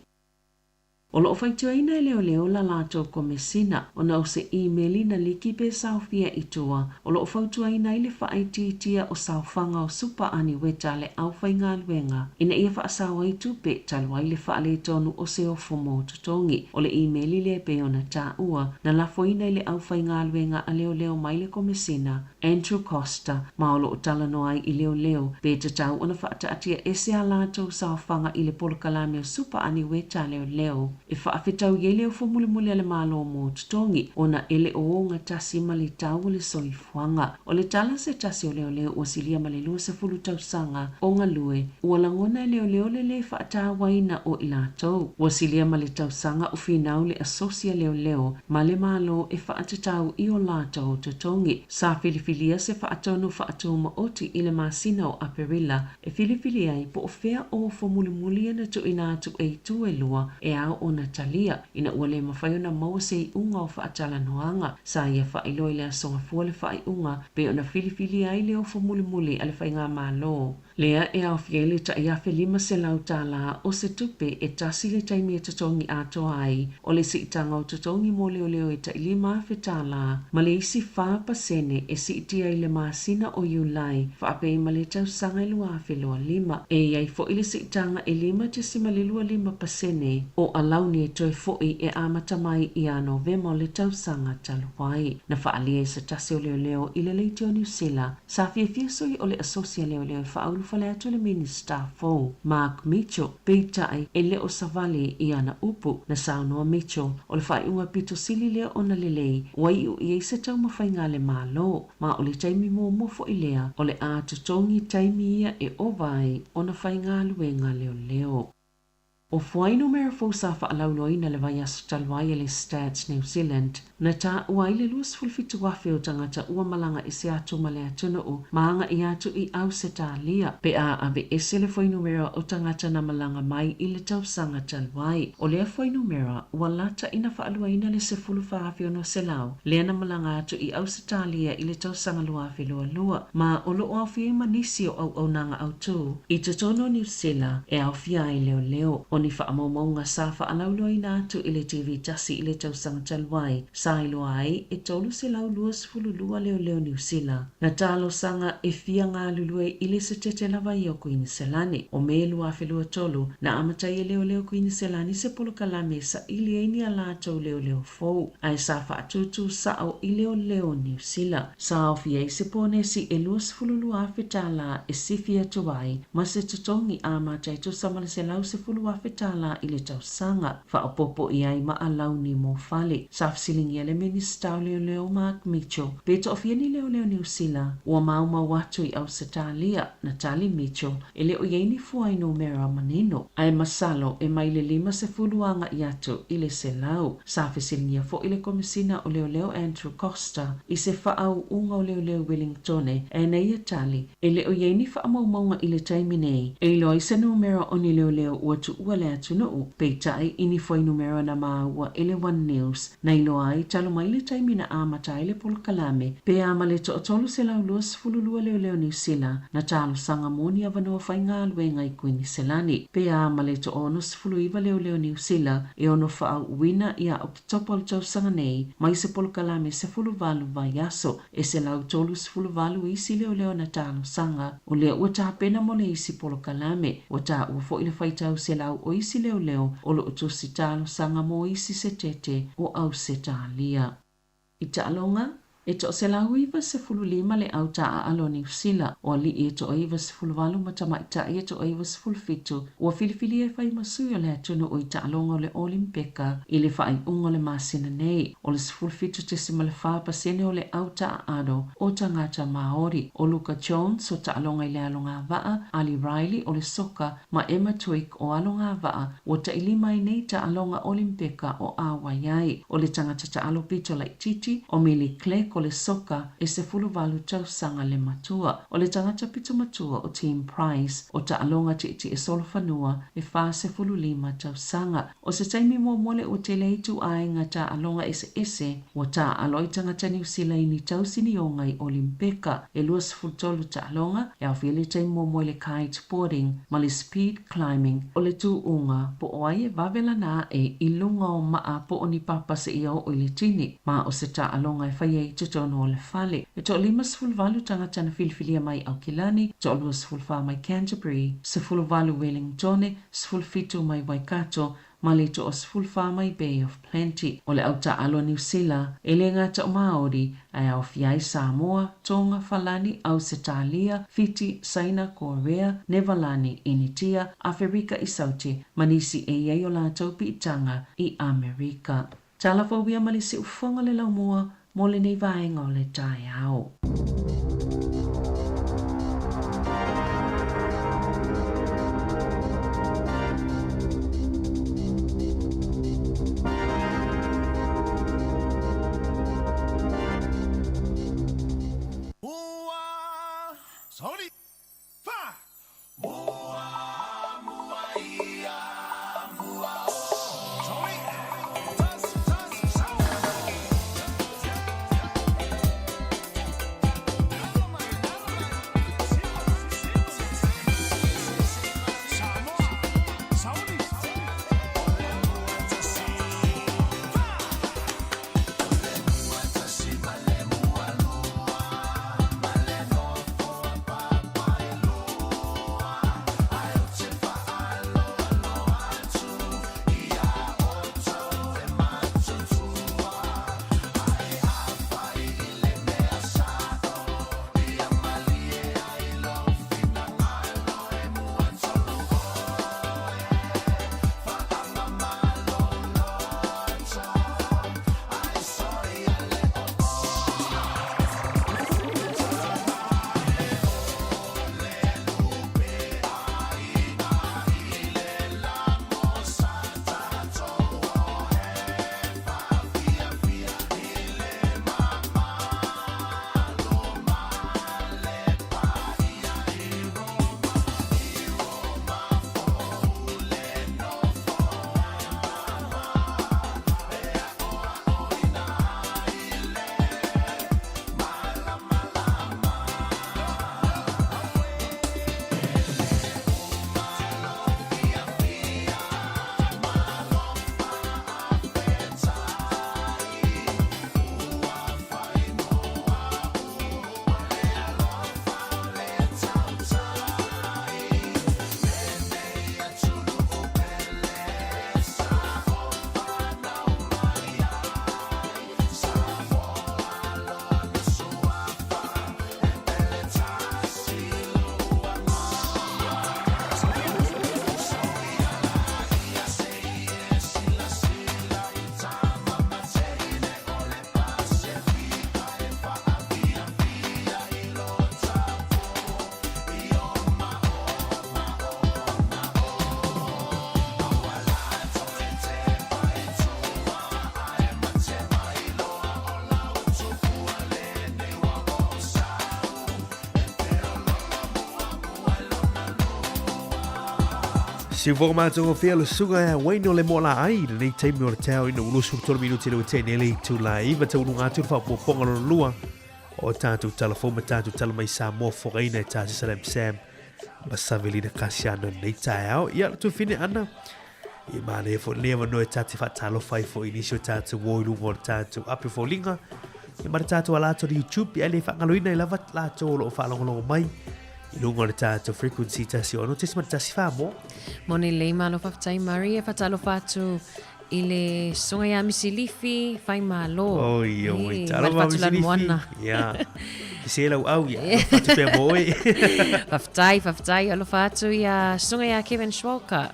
O lo o faitioina e leoleo la latou komesina ona o se imeli na liki pe saofia i tua o lo o fautuaina ai le faaitiitia o saofaga o Supa Aniweta a le aufaigaluega ina ia faasao ai tupe talu ai le faaletonu o se ofo mo totogi. O le imeli lea e pei ona taua na lafoina i le aufaigaluega a leoleo mai le komesina Andrew Costa, ma o lo o talanoa ai i leoleo, pe tatau ona faataatia ese a latou saofaga i le polokalame o Supa Aniweta a leoleo e faafetau i ai le ofo mulimuli a le Malo mo totogi ona e le o ogatasi ma le tau o le soifuaga. O le tala a se tasi o leoleo ua silia ma le 20 tausaga o galue, ua lagona e leoleo le lē faatauaina o i latou. Ua silia ma le tausaga o finau le asosi a leoleo ma le Malo e faatatau i o latou totogi. Sa filifilia se faatonu faatumaoti i le masina o Aperila e filifili ai po o fea ofo mulimuli na tuuina atu e itu e lua e ao ona talia ina ua le mafai ona maua se iuga o faatalanoaga. Sa ia faailoa i le Aso Gafua le faaiuga pei ona filifilia ai le ofo mulimuli a le Faigamalo. Lea e aofia ai le tai $1,500 tālā o se tupe e tasi le taimi e totogi atoa ai o le siitaga o totogi mo leoleo e tai $5,000 tālā ma le isi 4% e siitia i le masina o Iulai faapea ma le tausaga e 2025. E i ai foi le siitaga e 5.25% o alauni e toe foi e amata mai ia Novema o le tausaga talu ai. Na faaalia e se tasi o leoleo i le Leitio Niu Sila Sa fiafia sui o le Asosi a Leoleo e faaulufale atu le Minisita fou, Mark Mitchell, peitai e le o savali i ana upu. Na saunoa Mitchell, o le faaiuga pito sili lea ona lelei ua iu i ai se taumafaiga a le Malo, ma o le taimi muamua foi lea o le a totogi taimi ia e ova ai ona faigaluega leoleo. O fuainumera fou sa faalauiloaina le vaiaso talu ai e le Stats New Zealand, na taua ai le 27,000 o tagata ua malaga ese atu ma le atunuu ma agai atu i Ausetalia, pe a aveese le fuainumera o tagata na malaga mai i le tausaga talu ai. O lea fuainumera ua lata ina faaluaina le 14,600 lea na malaga atu i Ausetalia i le tausaga 2022, ma o lo o aofia ai ma nisi o auaunaga autū i totonu o Niu Sila e aofia ai leoleo. O ni faamaumauga sa faalauiloaina atu i le TV tasi i le tausaga talu ai, sa iloa ai e 322 leoleo Niu Sila na talosaga e fia galulue i le setete lava ia o Kuiniselani. O Me 2023, na amata ai e leoleo Kuiniselani se polokalame e saili ai ni a latou leoleo fou, ae sa faatūtū sao i leoleo Niu Sila. Sa aofia ai se ponesi e $22,000 tālā e sifi atu ai ma se totogi amata e tusa ma le $110,000 tālā i le tausaga. Faaopoopo i ai ma alauni mo fale. Sa fesiligia le Minisita o Leoleo Mark Mitchell pe toafia ni leoleo Niu Sila ua maumau atu i Ausetalia. Na tali Mitchell e le o i ai ni fuainumera manino, ae masalo e mai le 50 agai atu i le 100. Sa fesiligia foi le Komesina o Leoleo Andrew Coster i se faaauuga o leoleo Wellingtone, ae na ia tali, e le o i ai ni faamaumauga i le taimi nei e iloa ai se numera o ni leoleo ua tuua le atunuu, peitai i ni fuainumera na maua e le One News na iloa ai talu mai le taimi na amata ai le polokalame, pe a ma le 1,322 leoleo Niu Sila na talosaga mo ni avanoa faigaluega i Kuiniselani, pe a ma le 69 leoleo Niu Sila e ono faaauuina ia Oketopa o le tausaga nei mai se polokalame 18 vaiaso e 138 isi leoleo na talosaga, o lea ua tapena mo le isi polokalame. Ua taua foi le faitau 100 o isi leoleo o lo o tusi talosaga mo isi setete o Ausetalia. I taaloga, E 195 le au taaalo o Niu Sila, o alii e toa-98 ma tamaitai e toa-97 ua filifilia e fai ma sui o le atunuu i taaloga o le Olimpeka i le faaiuga o le masina nei. O le 17.4 pasene o le au taaalo o tagata Maori. O Luka Jones o taaloga i le alogavaa, Ali Riley o le soka ma Emma Twigg o alogavaa ua tailima ai nei taaloga Olimpeka o auai ai. O le tagata taalo pito laitiiti o Millie Clegg o le soka e 18 tausaga le matua. O le tagata pito matua o Tim Price o taaloga tietie solofanua e 45 tausaga. O se taimi muamua lea ua tele ai ituaiga taaloga eseese ua taaalo ai tagata Niu Sila i ni tausinioga i Olimpeka. E 23 taaloga e aofia le taimi muamua i le kite boarding ma le speed climbing o le tuuga po o ai e vave lana ae i luga o maa po o ni papa seia oo i le tini ma o se taaloga e faia i totonu o le fale. E toa-58 tagata na filifilia mai Aukilani, toa-24 mai Canterbury, 18 Wellingtone, 17 mai Waikato, ma le toa-14 mai Bay of Plenty. O le au taaalo a Niu Sila, e le gata o Māori, ae aofia ai Samoa, Tonga, Falani, Ausetalia, Fiti, Saina, Korea, Nevalani, Initia, Aferika i Saute, ma nisi e i ai o latou piitaga i Amerika. Tala fou ia ma le siufofoga o le laumua mo lenei vaega o le taeao. Siufoga matagofie le susuga ia Wayne o le mola ai i lenei taimi o le taeao ina ua 23 minute le ua tea nei le itula e iva taunuga atu le faaopoopoga lona lua o tatou tala fou ma tatou tala mai Samoa fofogaina e Tā Salam Sam ma Savelina Kasiano i lenei taeao. Ia, le tuafine Ana, i manaia foi lenei avanoa e ta te faatalofa ai foi i nisi o tatou uo i luga o le tatou ape foliga. Ia ma le tatou ala atu o le YouTube, ia e le faagaloina ai lava latou o lo o faalogologo mai i luga o le tatou frequency 106.14 mo. Moni lei, malo faafetai Murray, e faatalofa atu. I le susuga ia Misi Lifi, Faimalo. Oi, oi, talofa Misi Lifi. Ia. Ki se lau au ia. Alofa atu pea mo oe. Faafetai, faafetai. Alofa atu ia susuga ia Kevin Schwalka.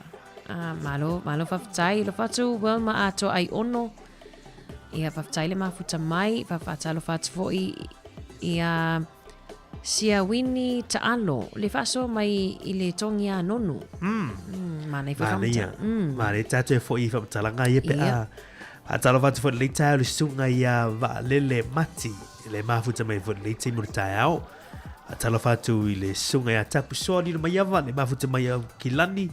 Uh, malo, malo faafetai. Alofa atu Wilma Atoa Aiono. Ia, faafetai le mafuta mai. Faatalofa atu foi ia Sia Wini Taalo, le faasoa mai i le tongi a Nonu. Mm. Mm, mānei foi whamata. Mm. Mānei tātou e foi i whamatalanga ia pe a. Faatalofa atu foi lenei taeao le susuga ia Vaalele Mati, le mafuta mai foi lenei taimi o le taeao. Faatalofa atu i le susuga ia Tapu Soa Lilo Maiava, le mafuta mai au Kilani.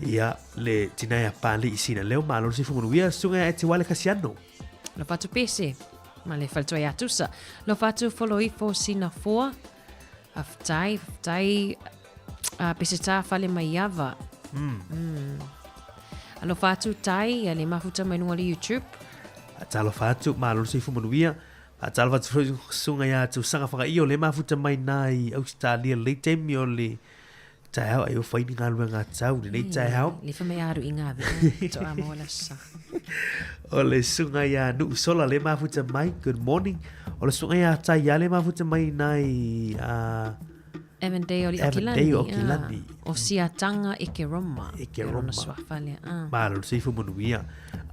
Ia, le tina ia Pali i Sina Leo, malo le soifua manuia, susuga ia Etiwale Kasiano. Alofa atu Pese, ma le faletua ia Tusa. Alofa atu Foloifo Sina Foa. Faafetai, faafetai uh, Pese Tā Fale Maiava. Mm. Mm. Alofa atu Tai, ia le mafuta mai luga o le YouTube. Talofa atu, malo le soifua manuia. Faatalofa atu foi susuga ia Tausaga Fagaio le mafuta mai nā i Australia lelei taimi o le Taeao ai o whai ni galuega tau lenei taeao. Le fa mai aru i ngā vea, to a moa la sa. O le sunga ia Nu'u Sola le mafuta mai, good morning. O le sunga ia Tai ia le mafuta mai nai Avondale i Okilani. Avondale Okilani. O Siatanga e ke Roma. E ke Roma. Roma. Malo le soifua manuia.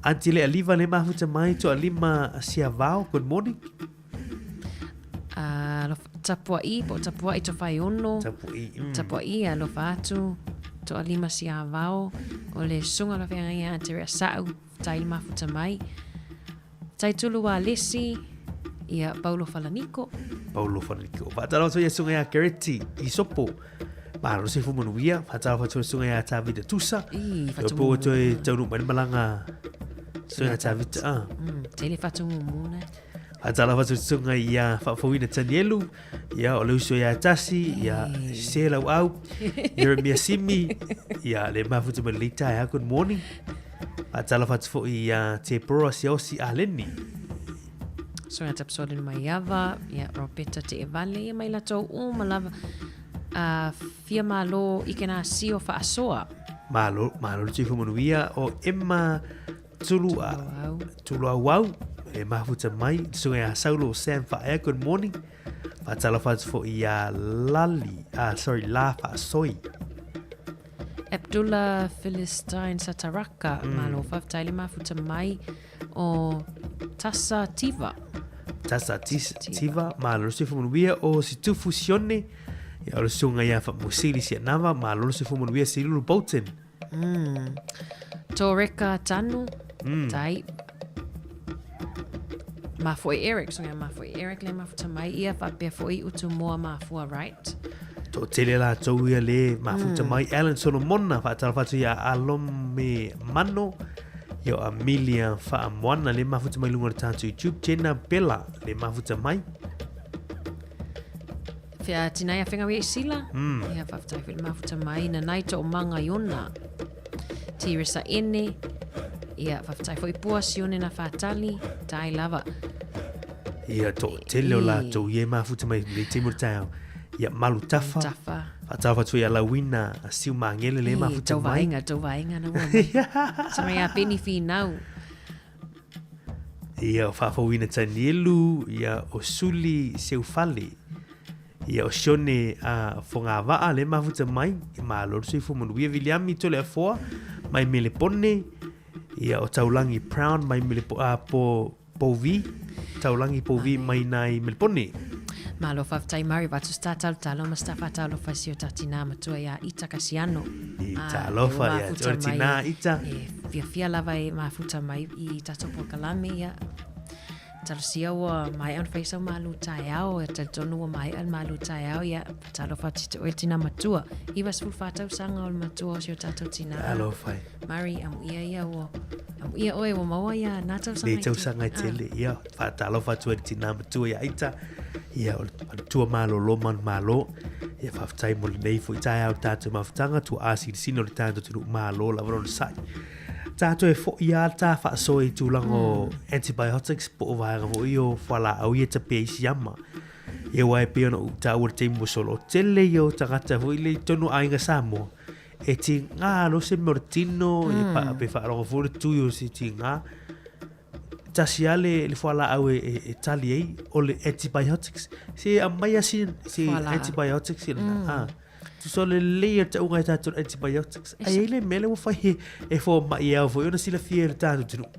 Aunty le Aliva le mafuta mai, to alima sia vao, good morning. Alofa, tapua'i po o tapua'i to whaiono. Tapua'i. Tapua'i, alofa atu, to'alima siavao, o le susuga o la feagaiga ia Aterea Sa'u, tai le mafuta mai. Tai tulu a Lesi, ia Paulo Falaniko. Paulo Falaniko. Faatalofa atu ia susuga ia Kereti Isopo. Malo se fu manuia. Faatalofa atu susuga ia Tavita Tusa. I, Ia po toe taunu mai le malaga. Susuga ia Tavita. Ah. Tele whatumumuna. Faatalofa atu susuga ia Faafouina Tanielu, ia o le uso ia Tasi, ia Se Lauau, Jeremia Simi, ia le mafuta mai lenei taeao, good morning. Faatalofa atu foi ia Te Poroa Siaosi Aleni. Susuga Tapsoa Lino Maiava, ia Robeta Te Evale, ia mai latou uma lava. Uh, fia malo i ke nā sio whaasoa. Malo, malo le tuifu manuia o Emma Tulu a Tulu au e mafuta mai susuga ia Saulo Sam Faea good morning faatalofa atu foi ia Lali ah sorry La Faasoi Abdullah Philistine Sataraka mm. malo faafetai le mafuta mai o Tasa Tiva Tasa Tiva malo le soifua manuia o Situfu Sione ia o le susuga ia Faamusili Sianava malo le soifua manuia Silulu Bolton Mm. Tō reka tanu, mm. tai. Mafoi Eric, so mafoi Eric le mafuta mai ia whapea foi utu moa mafua right. Tō tele la tau ia le mafuta mm. mai Alan Solomona whaatalofa atu ia Alome Mano ia o Amelia Whaamoana le mafuta mai lunga o le tātou YouTube Jenna Bella le mafuta mai Whea tinai a whengawi e sila. Mm. Ia whawhetai whele mafuta mai. Na nai to o manga i ona. Tiresa ene. Ia whawhetai fo i pua sione na whatali. Tai lava. Ia to tele o la tou ie mafuta mai le timu tau. Ia malu tafa. Tafa. Whatawa tu ia lauina a siu mangele le mafuta mai. Tau vaenga, tau vaenga na ua mai. Sa mai a peni whinau. Ia o Faafouina Tanielu, ia o Suli Seufale, ia o Sione a Fogavaa le mafuta mai, e malo le soifua manuia Viliami Toleafoa mai Melepone, ia o Taulangi Brown mai Melepo, a, po, Pouvi, Taulangi Pouvi mai nai Melepone. Malo faafetai Mari vatu sta talo talo ma sta fatalo fasi o tatina matua ia Ita Kasiano. I talofa ia te ore tina Ita. E fiafia lava e mafuta mai i tatou polokalame ia. Talosia ua maea ona fai sau malu taeao, e talitonu ua maea le malu taeao ia talofa atu te oe tina matua. 94 tausaga o le matua o si o tatou tina. Talofa e. Mari, amuia ia ua, amuia oe ua maua ia nā tausaga. Nei tausaga e tele, ia, faatalofa atu ai le tina matua ia Ita, ia o le tua malolo manu malo, ia faafetai mo lenei foi taeao tatou mafutaga, tua asilisili o le tatou atunuu malo lava lona sai. Tatou e foi a ta faasoa i tulaga o antibiotics po o vaega foi o fualaau ia tapea i siama. Ia aua e pei ona ou taua i le taimi ua solo, tele ia o tagata foi le i totonu o aiga Samoa. e tigā loa se mea o le tino, mm. e pa, pe faalogo foi le tui o se tigā. Tasi lava le, le fualaau e, e, e tali ai, o le antibiotics. Se aumai lava si, si antibiotics i lena. Mm. Ah. Tusa o le lelei o le tauga e tatou antibiotics. Ai ai le mea lea ua fai e, e fomai e ao foi ona silafia e le tatou atunuu.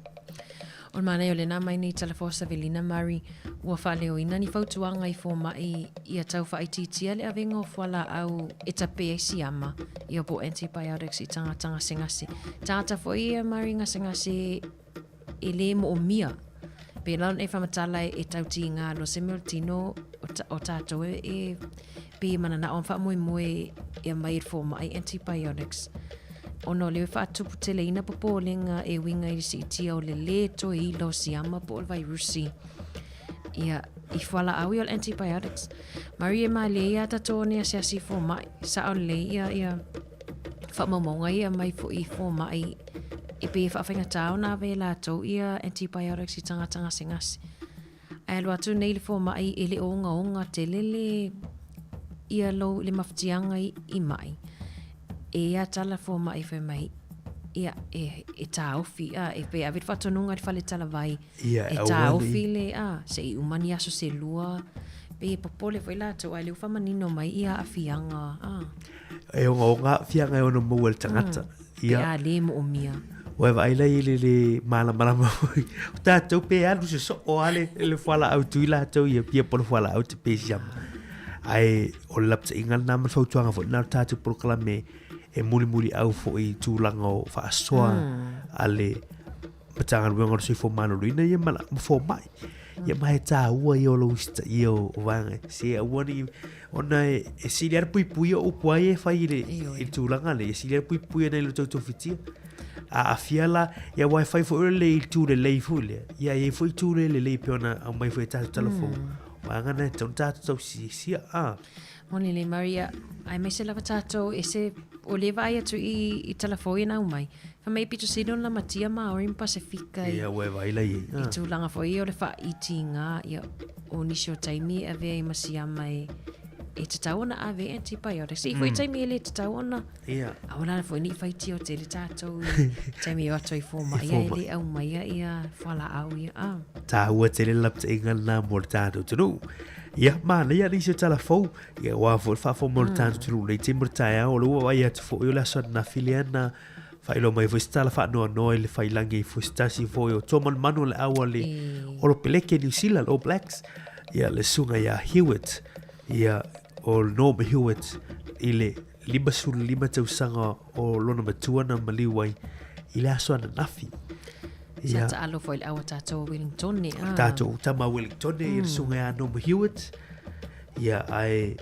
O le manaia o lena mai nei tala fou Savelina Murray ua faaleoina ni fautuaga i fomai ia tau faaitiitia le avega o fualaau e tape ai siama, ia po o antibiotics i tagata gasegase. Tagata foi ia Murray gasegase e lē moomia. Pēlā ona e whamatala e tau tīngā loa se mea o le tino o, ta, o tātou e, e pei e mananao ma faamoemoe e aumai e le fomai antibiotics. Ona o lea e faatuputeleina popolega e uiga i le siitia o le lē toe ila o siama po o le vairusi. Ia, i fualaau ia o le antibiotics. Murray e malie ia tatou one asiasi i fomai. Sao lelei ia, ia faamaumauga ia aumai foi i fomai e pei e faafaigatā ona ave e latou ia antibiotics i tagata gasegase. Ae alu atu nei le fomai e le o ogaoga tele le ia lou le mafatiaga i, i mai. E ia tala fomai fai mai ia e, e taofi a e pe ave le faatonuga i le fale talavai Ia, e taofi le a se i uma ni aso se lua pei e popole foi latou ae lea ua faamanino mai ia aafiaga a. E ogaoga aafiaga e ono maua e le tagata. Mm. Ia. Pe a lē moomia. Ua e vaai lai i le lē malamalama foi. O tatou pe alu se soo lava le, le fualaau tui latou ia pia po o le fualaau te pe siama. Ae o le lapataiga lena ma le fautuaga foi lena o le tatou polokalame e mulimuliau foi i tulaga o faasoa mm. a le Matagaluega o le Soifua Maloloina ia ma, ma fomai. Ia ma he tāua ia o lou usitaia o, o vaega. Se aua ne i, ona e, e sili lava le puipuia o upu ai e fai i le, i le tulaga lea. E sili lava le puipuia nai lo tautofitia. A aafia la, ia aua e fai foi o le i tū lelei foi lea. Ia e i ai foi tū le lelei pei ona aumai foi e tatou tala fou. Vaega na e tatau ona tatou tausiasia. Ah. Moni lelei Maria, aemaise lava tatou e se o lea vaai atu i, i tala fou ia na aumai. Fai mai e pito sili ona lamatia Māori ma Pasifika i, Ia, ua e vaai la i ai. i tulaga foi ia o le faaitiga ia, o nisi o taimi e avea ai ma siama e, e tatau ona ave antibiotics. I foi taimi e le tatau ona. Ia. Aua la foi ne i faitio tele tatou i taimi e o atu ai i fomai ae le aumaia ia fualaau ia. Ah. Tāua tele le lapataiga lena mo le tatou atunuu. Ia, manaia nisi o tala fou. Ia, aua foi le faafofoga mai o le tatou atunuu nei taimi o le taeao. O lea ua vaai atu foi o le aso ananafi lea na faailoa mai foi se tala faanoanoa i le failangi ai foi se tasi foi o toa manumanu o le au a le Olopeleke Niu Sila, le All Blacks. Ia, le susuga ia Hewitt. Ia, o Norm Hewitt i le 55 tausaga o lona matua na maliu ai i le aso ananafi. Sa taalo foi le au a tatou a Wellingtone. Ah. Tatou tama a Wellingtone, mm. i le susuga ia Norm Hewitt. Ia, ae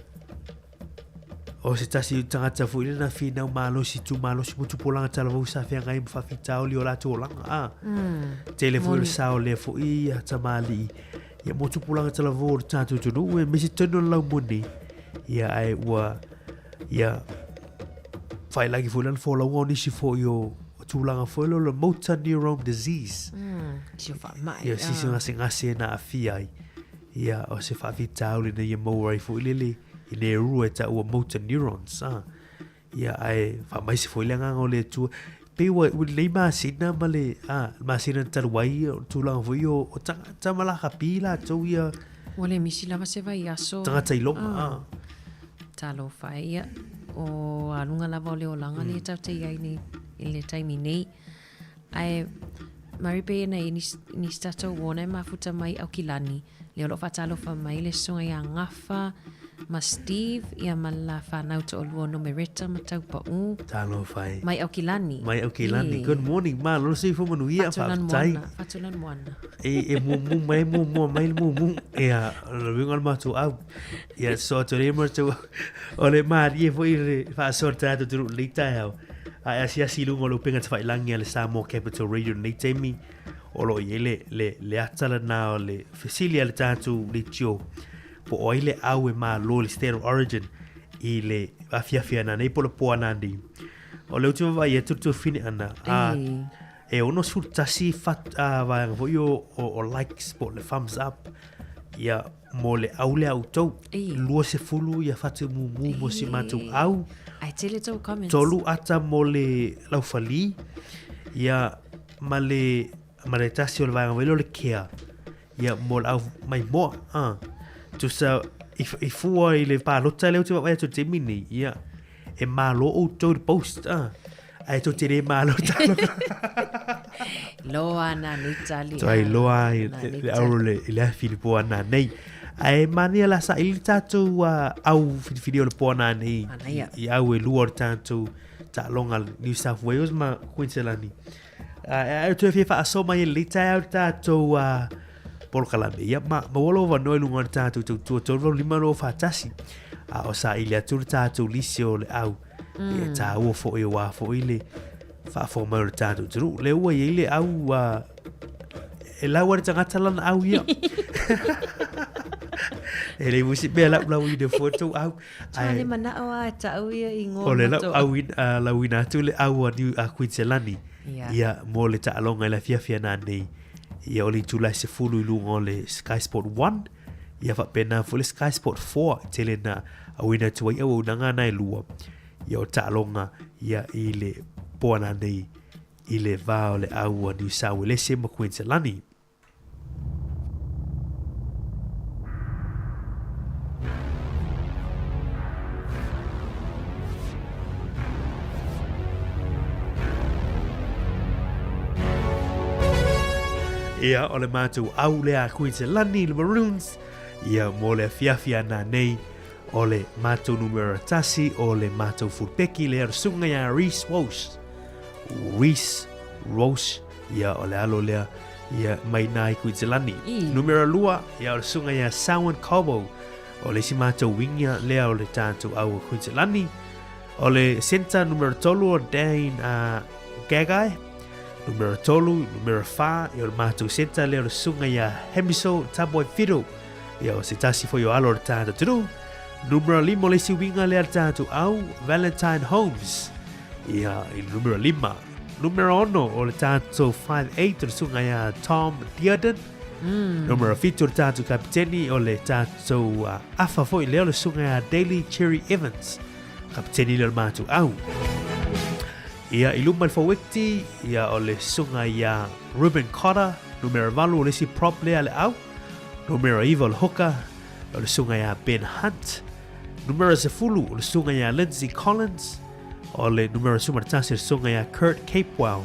o se tasi tagata foi lena whinau malosi, tu malosi mo tupolaga talavou sa feagai ma faafitauli o latou olaga. Ah. Mm. Tele foi o le sao lea foi ia tamalii. Ia mo tupulaga talavou o le tatou atunuu aemaise tonu o le laumoni. Ia ae ua ia failagi foi lana folauga o nisi foi o tulaga foi lea o le motor neurone disease. Mm, si o faamai. Ia sisi o gasegase na aafia ai. Ia o se faafitauli ina ia maua ai foi lele i le rua e taua motor neurons. Ah. Ia, ae faamaise foi le agaga o le Atua. Pei ua, ua lelei masina ma le, a, le masina talu ai, o le tulaga foi o, o tagata ma lakapi latou ia. Ua le misi lava se vaiaso. Tagata iloga, a. Talofa e, ia, o aluga lava o le olaga mm. lea tatou te i ai nei i le taimi nei. Ae, Mary pei e nai nisi, nisi tatou uo na e mafuta mai Aukilani, Lea o lo o faatalofa mai le susuga ia Gafa ma Steve ia ma le la fanau toalua o Nomereta ma Taupaʻu. Talofa e. Mai Aukilani. Mai Aukilani. E. Good morning, malo le soifua manuia, faafetai. Faatulan moana. E, e mumu mai, mumu mai le mumu. Ia, o le uiga o le matou au. Ia, so atu le matou o le malie foi le faasoa le tatou atunuu i lenei taeao. Ae asiasi i luga o le upega tafailangi a le Samoa Capital Radio i lenei taimi. O lo o i ai le, le, le ata lena o le fesili a le tatou leitio po o ai le au e malo i le state of origin i le afiafi ananei po o le po ananei. O lea ou te vaavaai atu le tuafafine ana, a, e 61 fat, a, vaega foi o, o, o likes po o le thumbs up. Ia, mo le au lea outou. 20 ia fatu mumu mo si matou au. Ai tele tou comments. Tolu ata mo le laufali. Ia, ma le, ma le tasi o le vaega wele o le kea. Ia, mo le au maimoa. Ah. Tusa, i, i fua i le pālota lea o te vaavaai atu i le taimi nei, ia, e malo outou i le post. Ah. Ae tou te le malo talofa. Loa na nei tali. Tuai loa i le au le i le afi le poa na nei. Ae mania la sa ili tātou au whiriwhiri o le poa na nei. I au e lua o le tātou taaloga New South Wales ma Queensland. Ae toe fia faasoa mai e lenei taeao le tātou polokalame. Ia, ma, maua lou avanoa i luga o le tātou tautua 385 241. A o saili atu le tātou lisi o le au. E tāua foi o wā foi le faafofoga mai o le tātou atunuu. Lea ua i ai le au e lau a le tagata lana au ia. E le musi mea lau lau i le fua tou au. Ai le manao a e ta'u ia i ngoa O le lau au lauina atu le au a New a Queensland. Ia. Ia mo le taaloga i le afiafi ana nei. Ia o le itula e 10 i luga o le Sky Sport 1. Ia faapena foi le Sky Sport 4 e tele na auina atu ai auaunaga ana e lua. Ia o taaloga ia i le po ana nei i le va o le au a New South Wales ma Queensland. Ia, o le matou au lea a Kuiselani, le Maroons, ia mo le afiafi ana nei, o le matou numera tasi, o le matou fulpeki lea o le susuga ia Reece Walsh. Reece Walsh, ia o le alo lea ia mai nā i Kuiselani. Numera lua, ia o le susuga ia Selwyn Cobbo, o le isi matou winger lea o le tatou au a Kuiselani. O le centre numera tolu o Dane Gagai, numera tolu, numera whā, ia o le matou centre lea o le susuga ia Hamiso Tabuai-Fidow, ia o se tasi foi o alo o le tatou atunuu. Numera lima o le isi winger lea o le tatou au, Valentine Holmes, ia i le numera lima. Numera ono o le tatou 5'8 o le susuga ia Tom Dearden. Numera fitu o le tatou kapiteni o le tatou afa foi lea o le susuga ia Daly Cherry Evans. Kapiteni lea o le matou au. Ia i luma i le faueti, ia o le susuga ia Reuben Cotter, numera valu o le isi prop lea a le au. Numera iva o le hooker, o le susuga ia Ben Hunt. Numera sefulu o le susuga ia Lindsay Collins. O le numera 11 o le susuga ia Kurt Capewell.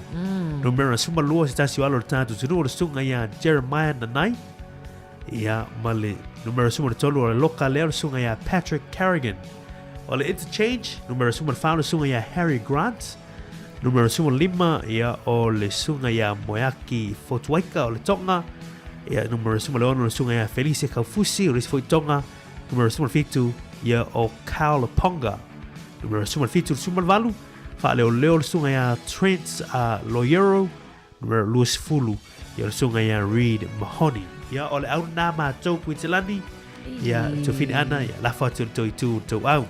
Numera 12 se tasi o alo o le tatou atunuu o le susuga ia Jeremiah Nanai. Ia, ma le numera 13 o le loka lea o le susuga ia Patrick Carrigan. O le interchange, numera 14 o le susuga ia Harry Grant. Numera 15, ia, o le susuga ia Moeaki Fotuaika o le Tonga. Ia, numera 16 o le susuga ia Felise Kaufusi o le isi foi Tonga. Numera 17, ia o Kyle Ponga. Numera 17, 18, faaleoleo le susuga ia Trent Loiero. Numera 20, ia o le susuga ia Reed Mahoney. Ia, o le au lena matou Kuitelani, ia, Tofini Ana, ia, lafo atu i le tou itu, le tou au.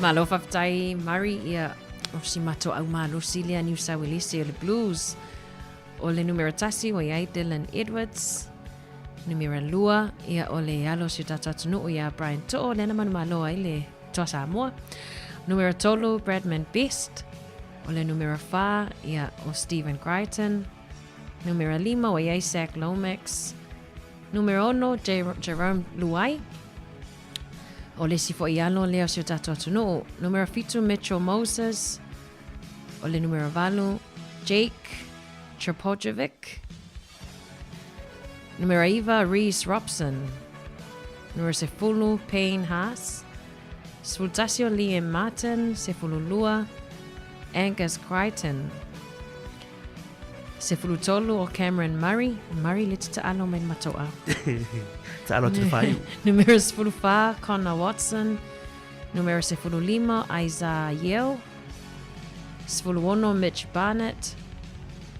Malo faafetai Murray, ia, o si matou au malosi lea New South Wales o le Blues. O le numera tasi ua i ai Dylan Edwards. Numera lua, ia o le alo o si o tatou atunuu ia Brian To'o, lea na manumalo ai le Toa Samoa. Numera tolu, Bradman Best. O le numera whā, ia o Stephen Crichton. Numera lima, ua i ai Zac Lomax. Numera ono, Jerome Luai. O le isi foi alo lea o si o tatou atunuu. Numera fitu, Mitchell Moses. O le numera valu, Jake Trbojevic. Numera iva, Reece Robson. Numera sefulu, Payne Haas. Sefulu tasi o Liam Martin. Sefulu lua, Angus Crichton. Sefulu tolu o Cameron Murray. Murray le te taalo mai le matoa. Taalo atu le faaiu. Numera sefulu whā, Connor Watson. Numera sefulu lima, Isaah Yeo. 16 Mitch Barnett,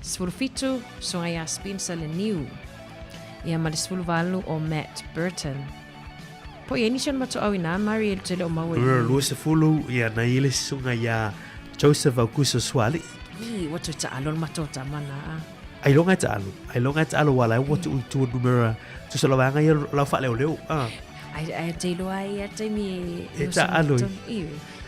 17 Susuga ia Spencer Leniu, ia ma le 18 o Matt Burton. Po i ai nisi o na matou au inā, Murray, e tele o maua i. Numera 20, ia na i le susuga ia Joseph Aukuso Suaalii. Ii, ua toe taalo le matou tama na. Ailoga e taalo, ailoga e taalo ua la e ua tuu i tua numera tusa o la vaega ia o lau faaleoleo. Ah. Ai, ai te iloa ai ia taimi e... E taalo i.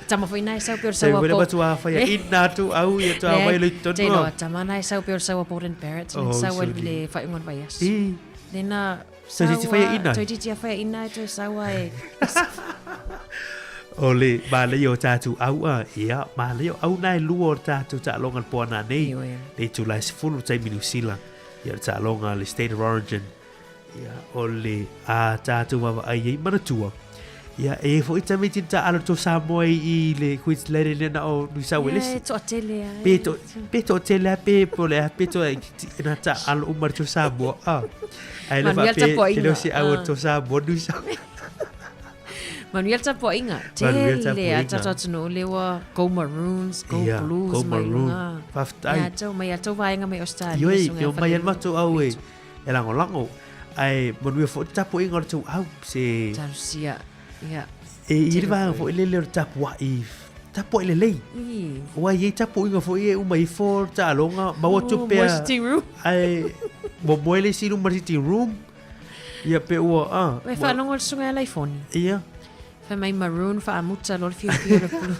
Tama foi nai sau pe o le saua po. Te matua whaia ina atu au ia tua wai le tonu. Te iloa tama nai sau pe o le saua Golden Parrot. Oh, sau e le whai ungon vai aso. I. Lena Saua. Toi titi whaia ina. Toi titi a whaia ina e toi saua e. O le manaia o tātou au a, ia, manaia o au nā e lua o tātou taaloga le poana nei, le itula e 10 taimi Niu Sila, ia le taaloga le State of Origin, ia, o le a tātou vaavaai ai manatua. Ia, e foi tamaiti na taalo to Samoa i, i le Queensland e na o New South Wales. Ia, e toatele a. Pe to, pe toatele a, pe po le a, pe to na taalo uma le to Samoa. Ah. Ai le Manuia le fa pe, tapuaiga. e le o se au Ah. to Samoa New South. Manuia le tapuaiga. Manuia le Tele a tapuaiga. tatou atunuu lea ua go Maroons, go Ia, Blues go mai Maroon. luga. Faafetai. Ia tou mai a tou vaega mai Australia. Ioi, sunga e o mai fale ana matou au e, e lagolago. Ae manuia foi le tapuaiga o le tou au se... Talosia, ia. E i le vaega foi lele o le tapuai, tapuai lelei. I. Ua i ai tapuaiga foi e uma ifo le taaloga, maua Oh, tupe a... moe sitting room. Ae momoe le isi i luma le sitting room. Ia pe ua, a... Ua faalogo le susuga ia Laifoni. Ia. Fai mai maroon faamuta loa le fiafia o le blue.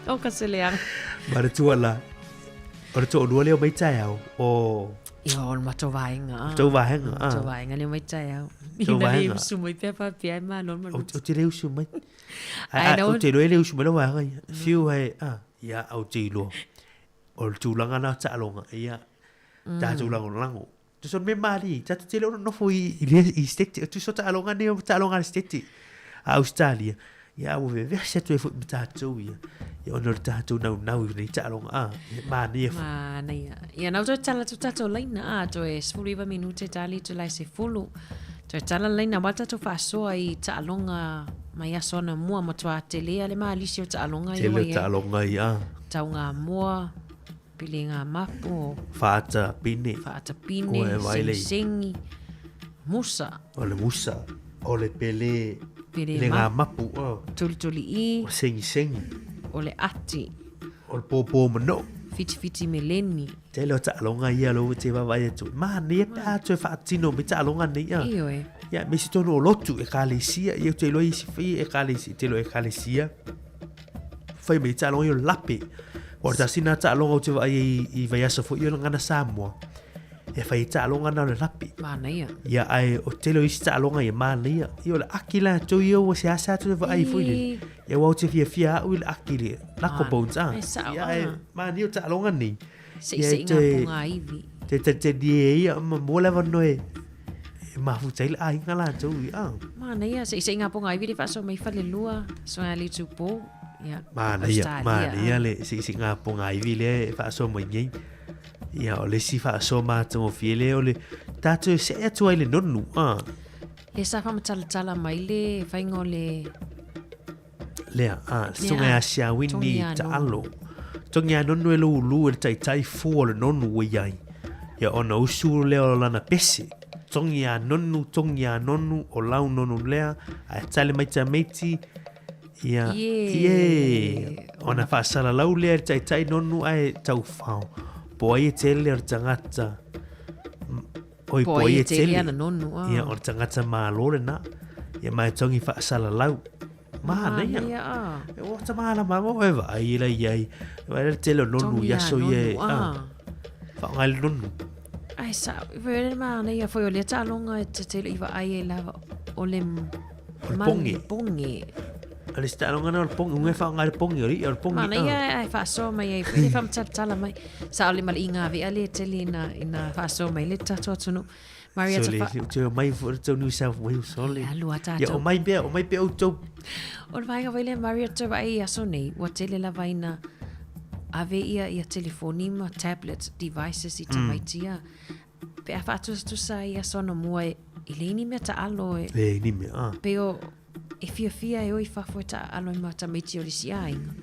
O ka se leaga. Manatua la, o le toalua lea o mai taeao, o... Ia, o le matou vaega. O tou vaega, a. Matou vaega lea o mai taeao. Tou Ina le vaega. usu mai pea faapea e malo le maroon. Ou te le usu mai. Ai, Ai, na ou te iloa e le usu mai lau vaega ia. Fiu ai, a, ia, ou te iloa. O le tulaga na o taaloga, ia, tatou lagolago. Tusa o le mea malie, tatou te le o nonofo i, i, le, i State, tusa o taaloga nei o taaloga a le State, a Australia, ia ua vevesi atu ai foi ma tatou ia, ia ona o le tatou naunau i nei taaloga, a, e manaia foi. Manaia. Ia, na toe tala atu tatou laina, a, toe 19 minute tali atu lai 10. Toe tala le laina, aua tatou faasoa i taaloga mai aso anamua, matua telea le malisi o taaloga ia Tele ua o i ai. taaloga ia, a. Tauga moa, Pili ngā mapu. Whaata pine. Whaata pine, sengisengi, musa. O le musa, o le pele, pele le ngā mapu. Oh. Tulituli i. O sengisengi. O le ati. O le pōpō mano. Whitiwhiti me leni. Tele o taaloga ia lo te vaavaai atu. Manaia pe a toe faatino mai taaloga nei a. Ioe. Ia, me si tonu o lotu e ekalesia. Ia te iloa isi whai e ekalesia. Te iloa ekalesia. Whai mai taaloga ia o lape. O le tasi nā taaloga ou te vaai ai i vaiaso foi o le gana Samoa. E whai i taaloga na o le lape. Manaia. Ia, ae o tele o isi taaloga ia manaia. Ia o le aki la tou ia ua seasea atu le vaai foi lele. Ia ua ou te fiafia au i le aki le knuckle bones a. E sao, Ia, ae a. manaia o taaloga nei. Seisei ngā ponga iwi. Te te te ni e ia ma mo le avanoa e e mafuta ai le aiga latou ia. Manaia, seisei ngā ponga iwi le faasoa mai falelua, soa le itupo. Ia, Manaia, Australia, manaia a. le seisei ngā ponga iwi lea e faasoa mai nei. Ia, o le isi faasoa matagofie lea o le tatou e see atu ai le nonu, a. Le sa faamatalatala mai le faiga o le Lea, a, le Lea, toga ia siawini togi ia taalo. Togi ia nonu e lou ulu e le taitai fua o le nonu ua iai. Ia ona usu lea o lana pese. Togi ia nonu, togi ia nonu, o lau nonu lea, ae tali mai tamaiti, ia, Ie. ie. Ona faasalalau lea e le taitai nonu ae taufao. Po ai e tele o le tagata. Oi, Po po ai ai e e tele tele. ana nonu, a. Ia, o le tagata malo lena. Ia mai togi faasalalau. Manaia. Manaia, a. E ua ta malama mo e vaai la iai. Vaai le tele o nonu Togi ia ia so ia. nonu, a. Whaangai le nonu. Ai sa, i le manaia foi o lea taaloga e te tele i vaai ai lava o le O le ponge. ponge. O le taaloga na o le ponge, unga e whaangai le ponge, o le ia o le ponge. Manaia ai faasoa mai ai foi le faamatalatala mai. Sa o le maliiga avea le tele ina ina faasoa mai le tatou atunuu. Maria So le, Tafa. te o mai fo tau New South Wales o le. Ia, lua Ia, tatou. o mai pea, o mai pea o tau. O le vaega foi lea Maria te vaai i aso nei, ua tele lava ina ave ia ia telefoni ma tablet devices i tamaiti ia. Pe a faatusatusa ai aso anamua e, e leai ni mea taalo e. Leai ni mea, a. Pe o e fiafia e o i fafo e taalo ai ma tamaiti o le isi aiga.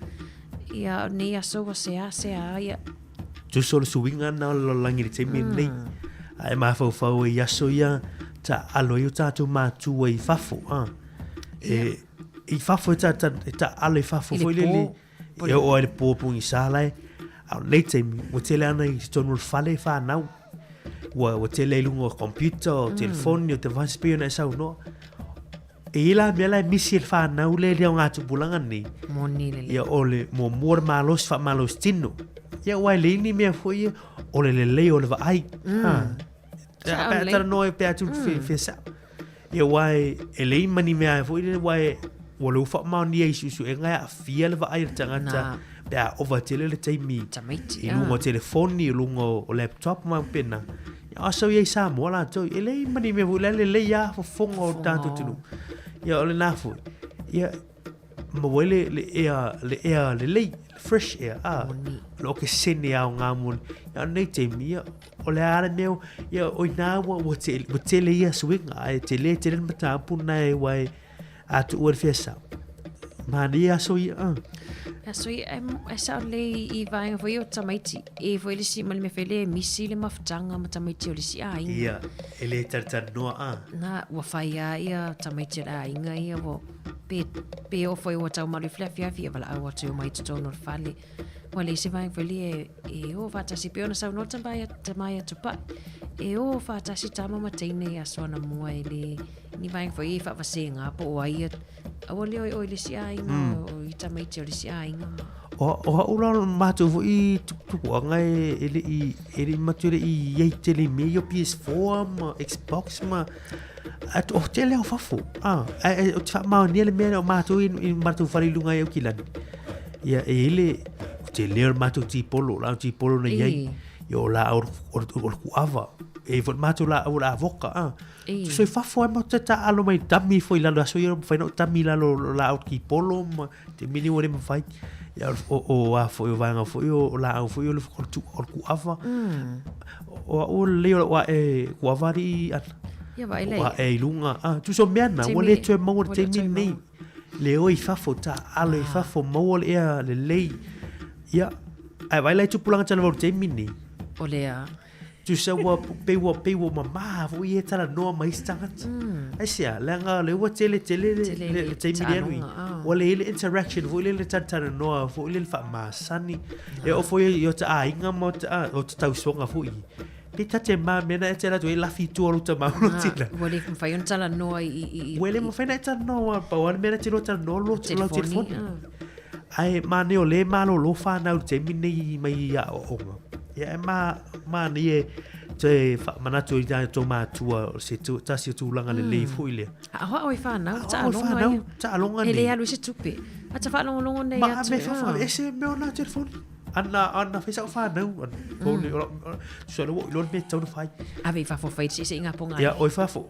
Ia, nei aso ua seasea ia. Tusa o le suiga na o le lalolagi i le taimi lenei. Ae mafaufau ai i aso ia taalo ai o tatou matua i fafo. A. E, i fafo e ta, ta, e taalo i fafo I le foi lele. po. E oo ai le po pogisa lae. A o lenei taimi, ua tele ana i totonu o le fale whanau. Ua, ua tele i luga o computer, o telefoni, o device pei ona e saunoa. E i la mea la e misi e le whanau le lea o ngā tupulaga nei. Moni lelei. Ia o le muamua le malosi, faamalosi tino. Ia ua e leai ni mea foi ia, o le lelei o le vaai. Ha. Sao Pe a lelei. talanoa e pe a tu fia sao. Ia aua e leai ma ni mea foi lele aua e ua lou faamaonia i suesuega e aafia le vaai a le tagata Na. pe a ova tele le taimi Tamaiti, i luga o ah. telefoni, i luga o laptop ma faapena. Ia a sau i ai Samoa latou, e leai ma ni mea foi lele, lelei lava fofoga o le tatou atunuu. Ia o lena foi. Ia maua ai le, le ea, le ea lelei, le fresh air, a. Le okesene aoga mo le, ia o lenei taimi, ia, o le a le mea, ia, o ina ua, ua tele, ua tele ia suiga, ae tele tele le mataupu lena e aua e, a tuua le fia sao. Manaia aso ia, a. Aso ia, e, e sao lelei i vaega foi o tamaiti. E foi le isi, ma le mea foi lea e misi le mafutaga ma tamaiti o le isi aiga. Ia, e le talatalanoa, a. Na, ua fai lava ia tamaiti o le aiga ia, ua, pe, pe oo foi ua taumalu ifo le afiafi, ia valaau atu e omai i totonu o le fale. Ua leai se vaega foi lea e, e o faatasi, pei ona saunoa le tama ia Tupai, e o faatasi tama ma teine i aso anamua e le, ni vaega foi e faavasega po o ai ia, aua le o e oe i le isi aiga, o i tamaiti o le isi aiga. O, o au la o matou foi tuputupuaga e, e le i, e le i matou le i i ai tele i mea ia o PS4 ma Xbox ma, a o tele o fafo. A, ae, ou te faamaonia le mea lea o matou i, i matou fale i luga i Aukilani. Ia, e i ai le, o tele o le matou tipolo, la o tipolo na i ai, ia o laau o le kuava. E i ai foi le matou laau o le avoka, a. So i fafo ai matou te taalo mai tami ifo i lalo, aso ia mafai ona ou tami i lalo o laau tipolo ma taimi nei ua le mafai. Ia o, o, a foi o vaega foi o, o laau foi o le, o le, o le kuava. O au o le lelei o lau ae kuava alii ana. Ia vaai la O ae i luga, a, tusa o mea na, ua le toe maua i le taimi lenei. Le o i fafo, taaalo i fafo, maua le ea lelei. Ia, ae vaai la i tupulaga talavou i le taimi lenei. O le a? Tusa ua, pei ua, pei ua mamā foi ia e talanoa ma isi tagata. Aisea, leaga o lea ua tele tele le, Tele le, le taimi lea alu i. taaloga, ah. Ua leai le interaction foi lele talatalanoa foi lele faamasani. E oo foi i ota aiga ma ota, ota tausoga foi. Pe ta te mā mea na e te alu atu ai lafi i tua o lou tama o lou tina. Ua le mafai ona talanoa i, i, i, Ua le mafai ona e talanoa, pau lava le mea na te lua talanoa o lau Telefoni, telefoni. Ae manaia o lea e malolo whanau i le taimi nei mai i aoaoga. Ia e ma, manaia e toe faamanatu i tatou matua o se tu, tasi o tulaga lelei foi lea. Aoao i whanau, Aoao i taaloga whanau, ia. taaloga E le nei. alu i se tupe. A ta faalogologo nei Ma atu. ave fafo, ave ese mea o nā telefoni. Ana, ana fai sau whanau. Ana, mm. o, o, tusa le ua iloa le mea e tatau ona fai. Ave i fafo fai se se inga ponga. Ia, o i fafo.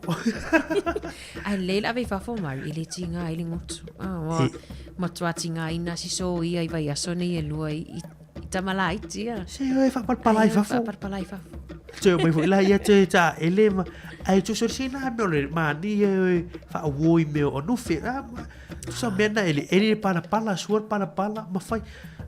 Ai le ave i fafo Mari, e le tinga ai le ngotu. Ah, wa, E- matua tinga ina si so ia i vai aso nei e lua i, i, i tamalaiti ia. Se oe whaapalapala i fafo. Whaapalapala i fafo. Toe mai foi la ia toe ta ele ma ai tusa o sina mea o le mani e oe whaawoi mea o nufe. Ah, ma- tusa mea na ele ele palapala, sua le palapala, ma fai.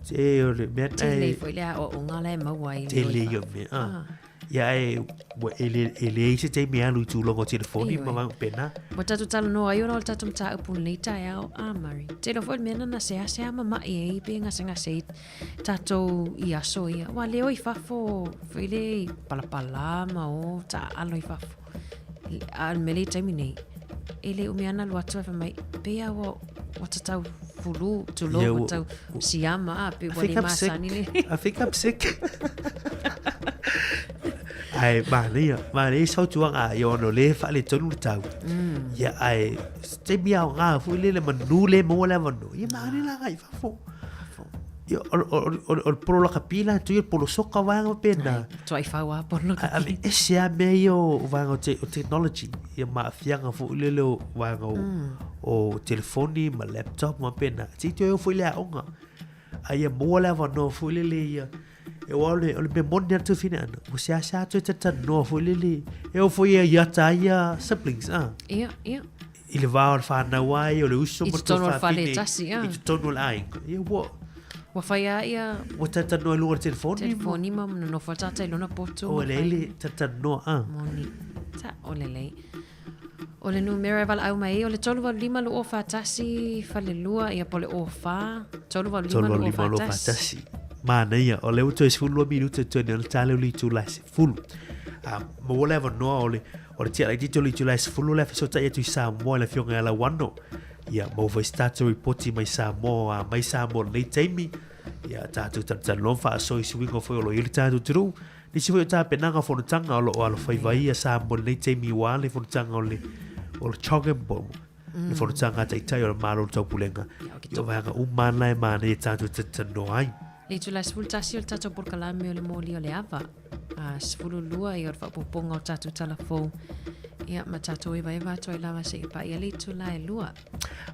Se o le mea na Tele e foi le aoaoga la e maua ai. tele ia mea. Ah. Ia e ua e le e leai se taimi e alu i tulaga o telefoni ma vaega faapena. Ua tatou talanoa ai ona o le tatou mataupu i lenei taeao, a Murray. Tele foi le mea na na seasea mama'i ai pe gasegase ai tatou i aso ia. Ua leo i fafo foi le i palapala ma o taaalo i fafo. A o le mea lea i taimi nei, e le umi lava ona alu atu ae fai mai, pei lava ua, ua tatau fulu, tulou, Yeah, ua ua- tau siama, a, pe I ua think le I'm sick. masani le. I think I'm sick. Ae manaia, manaia se fautuaga ia ona o lea e faaletonu le tau. Ia ae se taimi aoga foi lele manu le maua le avanoa. Ia manaia la agai i fafo. Ia o o o o le polo lakapi la atu ia le polo soka vaega faapena. Tuaifau lava polo lakapi. Ae aveese lava mea ia o vaega o te o technology ia ma aafiaga foi lele o vaega o o telefoni ma laptop ma faapena. Se i toe oo foi i le aoga. A ia maua le avanoa foi lele ia e aua o le o le mea moni lava le tuafine ana, ua seasea toe talatalanoa foi lele e oo foi ia i ata ai ia siblings a. Ia, ia. I le va o le whanau ai, o le uso I ma le totonu o le fale tuafafine tasi, a. I totonu o le aiga. Ia ua Ua fai lava ia Ua talatalanoa i luga o le telefoni ma Telefoni ma nonofo le tagata i lona poto O ma le fai. le talatalanoa a. Moni. Ta, o lelei. O le numera e valaau mai ai, o le 385 241 falelua, ia po o le 04 385 385 241. 241. Manaia, o lea ua toe 12 minute toe nei ona ta lea o le itula e 10. A, maua le avanoa o le, o le tia laitiiti o le itula e 10 o le a fesootai atu i Samoa i le Afioga ia Lauano. Ia, maua foi se tatou ripoti mai Samoa, a mai Samoa i lenei taimi. Ia, tatou talatalanoa ma faasoa i suiga foi o lo o i ai le tatou atunuu. Nisi foi o tapenaga o fonotaga o lo o alofaiva ai ia Samoa i lenei taimi aua le fonotaga o le, o le CHOGM po o le fonotaga a Taitai o le Malo o le Taupulega. Ia o vaega uma lava na e manaia e tatou te talanoa ai. Le itula 11 o le tatou polokalame o le moli o le ava. A 12 ia o le faaopoopoga o tatou tala fou. Ia ma tatou evaeva atu ai lava seia paia le itula e 2.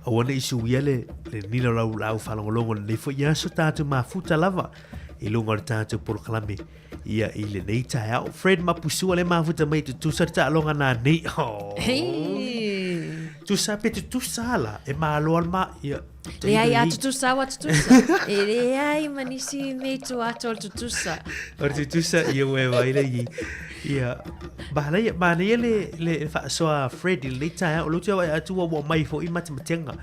Aua ne i suia le, le nila o lau laau faalogologo i lenei foi aso tatou mafuta lava i luga o le tatou polokalame ia i lenei taeao. Fred Mapusua le mafuta mai tutusa le taaloga nanei. Oh. Hey. Tusa pe tutusa la e malo al ma ia. Leai, a tutusa au a tutusa. E leai ma nisi mea i tua atu o le tutusa. O le tutusa ia ua e vai le i. Ia, manaia, manaia le, le faasoa a Fred i lenei taeao. O lea ou te vaai atu ua ua aumai foi matematenga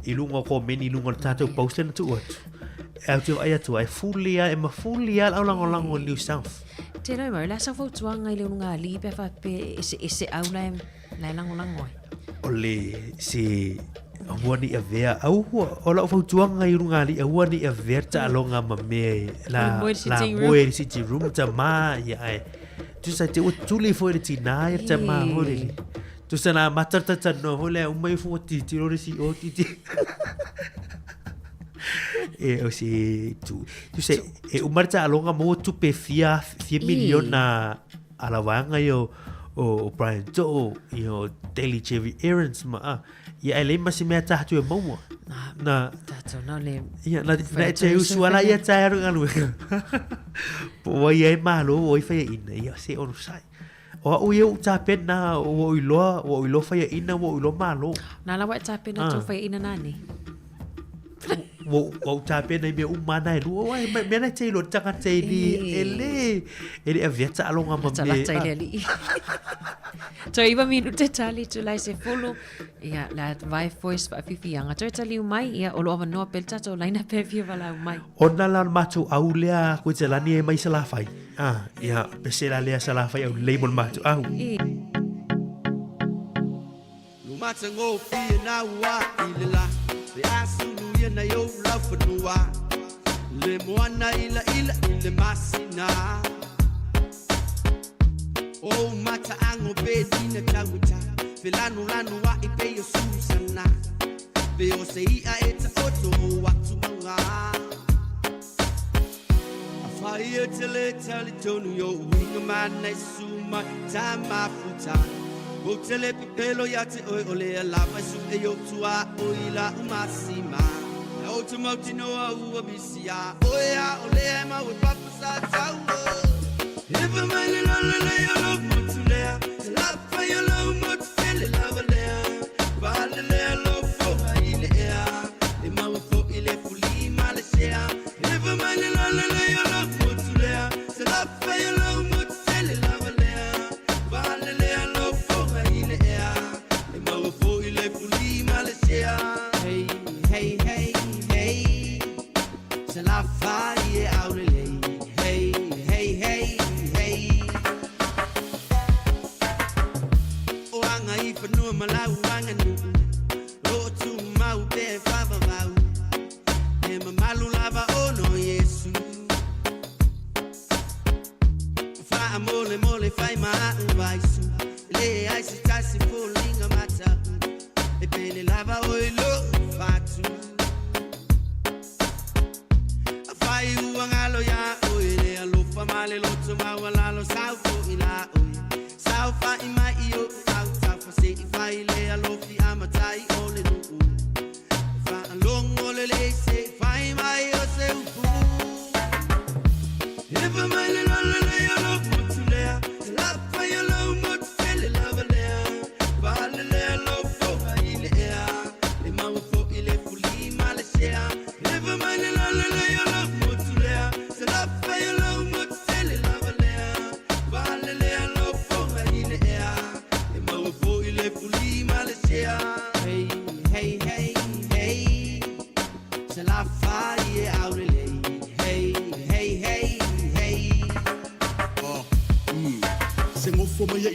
i luga o komeni i luga o le tatou post lea na tuu atu. Ae ou te vaai atu ai fuli lava, e mafuli lava le aulagolago i New South. Te rau mau, la sa fautuaga i le ulugalii pe a faapea e eseese au la e, la e lagolago ai. O le se aua ne i avea aua o lau fautuaga i ulugalii aua ne i avea le taaloga ma mea e la O le moe i le la sitting room. moe i le sitting room tamā ia ae tusa te ua tuli foi le tinā ia le tamā foi lele. Tusa na amata le talatalanoa foi lea uma ifo ua tilotilo le isi i o tilotilo E o se tu tusa e uma le taaloga maua tupe fia fia miliona a la vaega ia o o Brian To'o ia o Daly Cherry Evans ma a ia e leai ma se mea tatou e maua. Na tatou na le ia na na e te usu ala ia tae alu galuega. Po o ai e malo o ai faiaina ia se onosai. O au ia ua ou tapena, ua ou iloa, ua ou iloa faiaina, ua ou iloa malo. Na la ua e tapena tou faiaina nani? Ua ou tapena i mea uma na e lua. Ua, mea na e te iloa le tagata e le, e le, e le avea taaloga ma mea. Lata i le alii. Toe iwa minute tali itula i 10. Ia, le a vae foi se faafiafiaga. Toe taliu mai, ia, o lo o avanoa pea le tatou laina pe fia valaau mai. Ona la o le matou au lea koe te lani e mai Salafai. Ah, ia, pese la lea Salafai au lei mo le matou au. Lo matagofie na ua i le la Pe a sulu ia nei ou laufanua Le moana ila ila i le masina O mataago pe tina tauata Pe lanulanu a'i pei o Susana Pe o se i'a e taoto o atu mauga Afai e te le talitonu i o'u uiga mana e susu mai ta mafuta Ou te le pepelo ia te oe o lea lava e su'e i o'u tuaoi la'u masima Ou te mautinoa ua misi iā oe a o lea e mau e papa sa taua Ewa mai le lolo lei o lou motu lea Te lapa i o lou motu tele lava lea Pale lea lou foga i le ea E maua fo'i le fuli ma le sea Ewa mai le lolo lei o lou motu lea Te lapa i o lou motu tele lava lea Pale lea lou foga i le ea E maua fo'i le fuli ma le sea Hey, hey, hey, hey Salafai e aulelei Hey, hey, hey, hey O aga i fanua ma lau aganuu O lo o tumau pea e faavavau He mamalu lava ona o Iesu Faamolemole fai ma a'u vaisu E leai se tasi foliga mata'u E pele lava oe i lo'u fatu Afai ua galo iā oe le alofa ma le loto maualalo Sau fo'i la oe Saofa'i mai i o'u autafa Se i fai le alofi a matai o le nu'u Faalogo lelei se i fai mai o se upu Ewa mai le lolo lei o lou motu lea Te lapa i o lou motu tele lava lea Pale lea lou foga i le ea E maua fo'i le fuli ma le sea Ewa mai le lolo lei o lou motu lea Te lapa i o lou motu tele lava lea Pale lea lou foga i le ea E maua fo'i le fuli ma le sea Hey.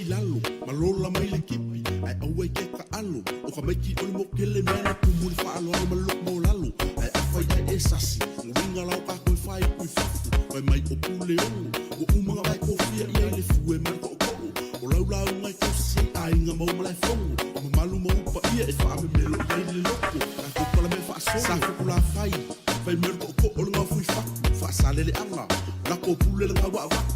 lalo Ma lola mai le kipi Ai aua i ke ka alo O ka maiki o le mokele mea na kumu le whaaloalo ma loko maulalo Ai awhai ai e sasi Nguinga lau ka koe whai kui fafu Wai mai o pule ono O umanga vai kofia i ai le fue ma le ko'oko'o O laulau ngai kausi ai aiga mau malae fogo O mamalu ma upa ia e faamemelo i ai le loko Tatou pala mea faasolo Sa fuku la fai Fai mai o le tootoo o le gaofoi fatu Faasaleleaga Lako pule le gauaavaku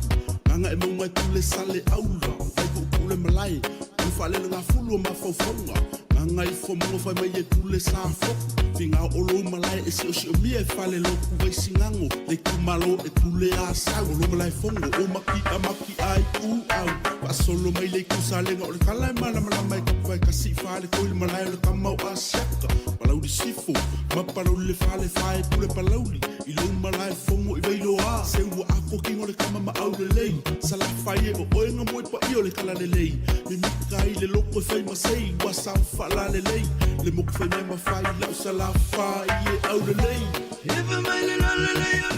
Gaga e mauga e pule sale aula Vai puupuu le malae Ulu faalele gafulu o mafaufauga Gaga ifo mauga fai mai e pule sa foku Figao o lou malae e siosiomia e fale loku vaisigago Le itumalo e pule asau O lo malae fogo o maki'a maki'a i uau Faasolo mai le itu salega o le kala e malamalama e kapu faekasi i fale koi le malae o le kama o Asiaka Palauli Sifo ma Palauli le fale fae pule Palauli I lou malae fogo i Vailoa Se ua ako kingo le kama ma au lelei Salafai e o oe nga moe paia o le kala lelei Mimika i le loko e fai masei Ua sa faalalelei Le moku fai mea mafai lau salafai e au lelei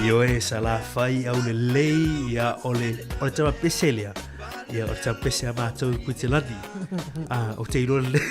Ioe salafai au lelei ia o le o le tama pese lea. Ia o le tama pese a mātou i Kuitelani. Ah, o te iloa lelei.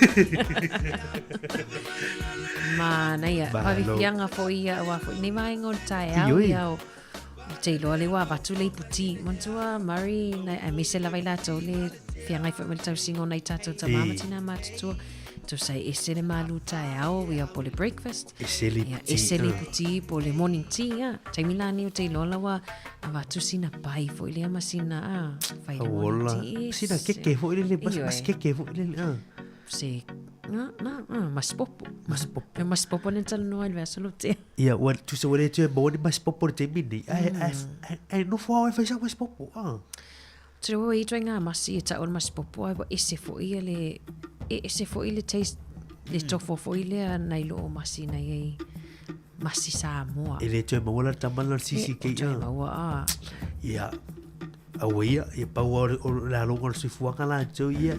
Manaia. Malo. Fafifiaga foi ia aua foi nei vaega o le taeao Ioe. ia o o te iloa le ua avatu le iputi. Manatua Murray na aemaise lava i latou le feagai foi ma le tausiga o nai tatou tamā ma E. tinā matutua. Tusa e ese le malu taeao ia po le breakfast. Ese le Ia, iputi. ese le iputi po le morning tea. Ia. Taimi lani o te iloa la ua avatu sina pai foi lea ma sina ah, fai le morning Auola. tea. Sina keke foi lele, mas, Ioe. mas keke foi lele. Ah. Se na na ah, masipopo. Masipopo. E masipopo ne talanoa i le vaiaso lotea. Ia, ua tusa ua le toe maua ni masipopo i le taimi nei. Ai, ai, ai, ai, nofo au e fai sau masipopo. Ah. Te reo e itoaiga masi e ta'u o le masipopo ae ua ese fo'i ia le e ese fo'i le taste le tofo fo'i lea nai lo o masi nai ai masi Samoa. E le toe maua la le tama lena o le CCK. E, o toe ah. maua a. Ia, aua ia, ia pau o, o le aloga o le soifuaga latou ia,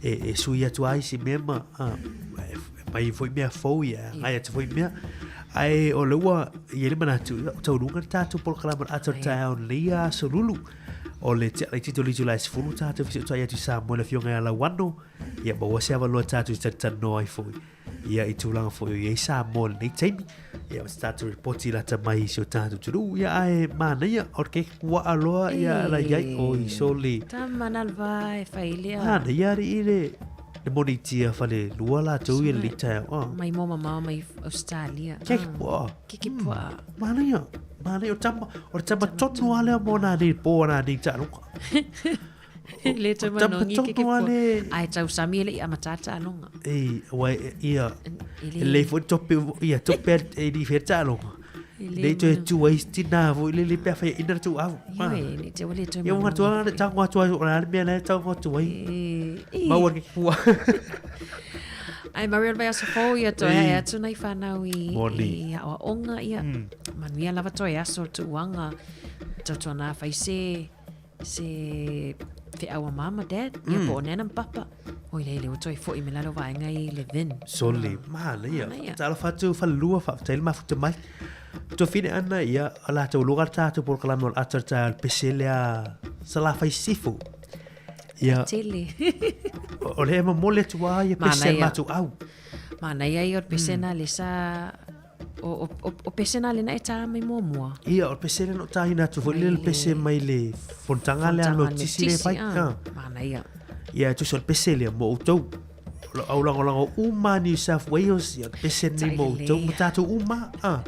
e, e sui atu ai si mea ma, ah, e, e mai foi mea fou ia, e agai atu foi mea. Ae o le ua, i ai le manatu, ia, o taunuuga le tatou polokalame o le ata o le taeao nei a aso Lulu. O le ti'a laitiiti o le itula e 10 tatou feso'ota'i atu i Samoa i le afioga ia Lauano, ia maua se avanoa tatou te talitalinoa ai foi ia i tulaga foi o i ai Samoa i lenei taimi. Ia ma se tatou ripoti lata mai i si o tatou atunuu, ia ae manaia, o le keke pua'a loa ia la i ai o i soli. Tama na lava e fai lea. Manaia alii le le monitia fale lua latou ia i lenei taeao. Ah. Mai moa mamao mai Australia. Keke pua'a. Keke pua'a. Manaia, manaia o tama, o le tama tonu lava lea mo nā nei pō a nā nei taaloga. Le toe O tama manogi keke tonu pua'a. lava le Ae tausami e le i amata taaloga. Ei, ua e- ia, E e lelei foi tope, ia, tope e li fea taaloga. E le Nei toe mano- tu ai tina foi le le pe a whai ina le tau au. Ioe, nei te ua le toe Ia unga manogi tua le foi. tango atu ai, o le a le mea lea tango atu ai. E, Maua le pua. Ai Maria o le vaiaso fou ia toe Ei. ae atu nai whanau i, Moni. i aoaoga ia. Manuia lava toe aso le tuuaga. Tautuana fai se se feau a mama dad. Ia po o nana ma papa. Oi le le o toe fo'i me lalo vaega i le vin. Sole, manaia. Manaia. Talofa atu falelua, faafetai le mafuta mai. Tofine ana ia, o latou luga le tatou polokalame o le ata o le taeao i le pese lea Salafai Sifo. Ia, Tele. o o le e momoli atu lava ia pese a le Manaia. matou au. Manaia ia o le pese na le sa o, o, o, o pese na le na e tā mai muamua. Ia, o le pese lea na o tāina atu foi lea le pese mai le fonotaga lea Fonotaga lo tisi le fai. ah. Ah. Manaia. Ia, e tusa o le pese lea mo outou. O lo au lagolago uma New South Wales, ia, le pese nei mo outou, mo tatou uma. Ah.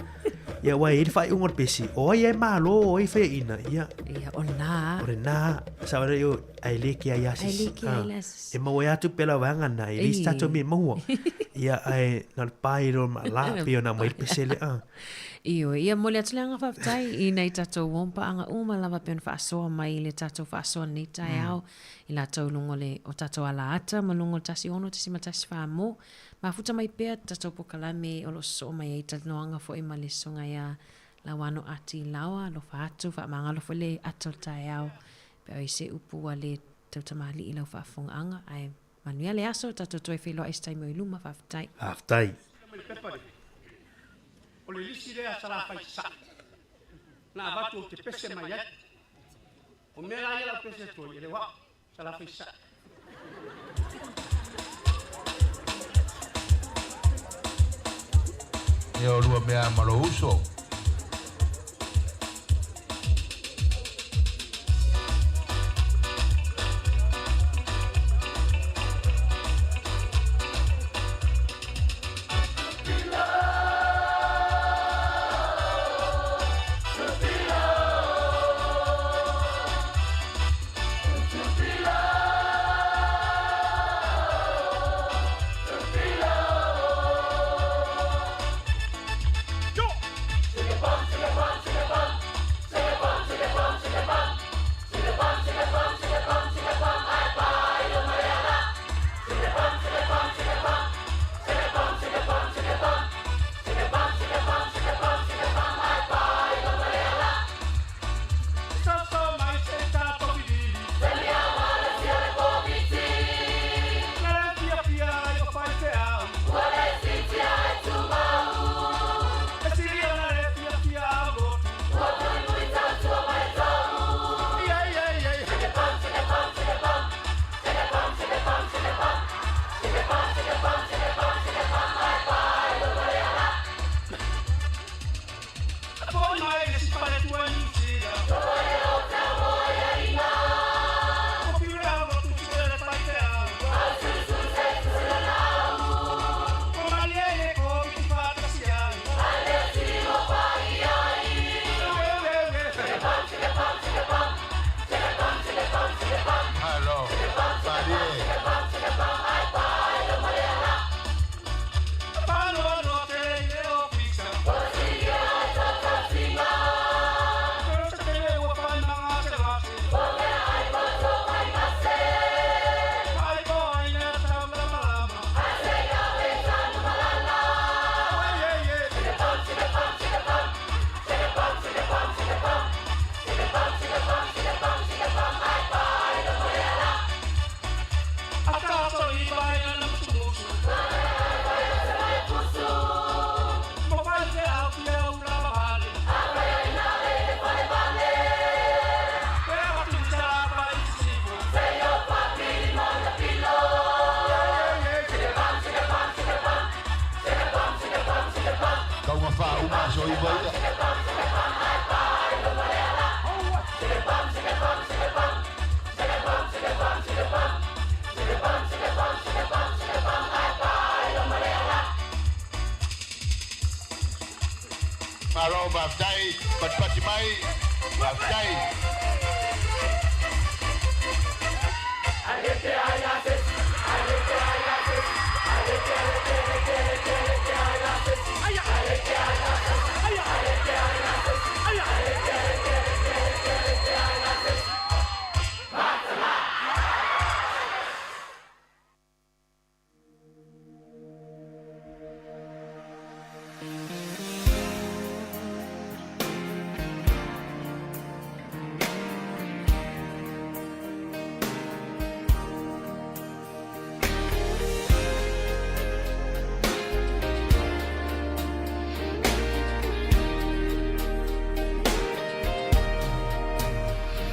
Ia, ua e i ai le faaiuga o le pese, o ai e malo, o ai e faiaina, ia. Ia, o lena. O lena, sa ora io, ai le ke ai asis. Ai le ke ai asis. E maua ai atu pela vaega na, e le isi Ei. tatou mea e maua. Ia, ai, na le pai ro ma la, pe ona mai le pese le, ah. Ioe, ia momoli atu le aga faafetai i nai tatou uompaʻaga uma lava pe ona faasoa mai i le tatou faasoa lenei taeao i latou luga o le o tatou alaata ma luga o le 16.1 mo. Mafuta mai pea tatou pokalame o loo sosoo mai ai talanoaga foi ma le susuga iā Lauano Ati Laoa, alofa atu, faamagalo foi le ata o le taeao pe ai se upu ua le tautamali'i lau faafofogaaga ae manuia le aso tatou toe feiloai se taimi o i luma faafetai. Faafetai. O le lisi lea Salafai sasae na avatu ou te pese mai ai. O mea la ia lau pese atu ai, e le o au, Salafai sasae. Ia o lua mea ma lou uso. Kauga faauma aso iva ia. Malo faafetai, patipati mai, faafetai.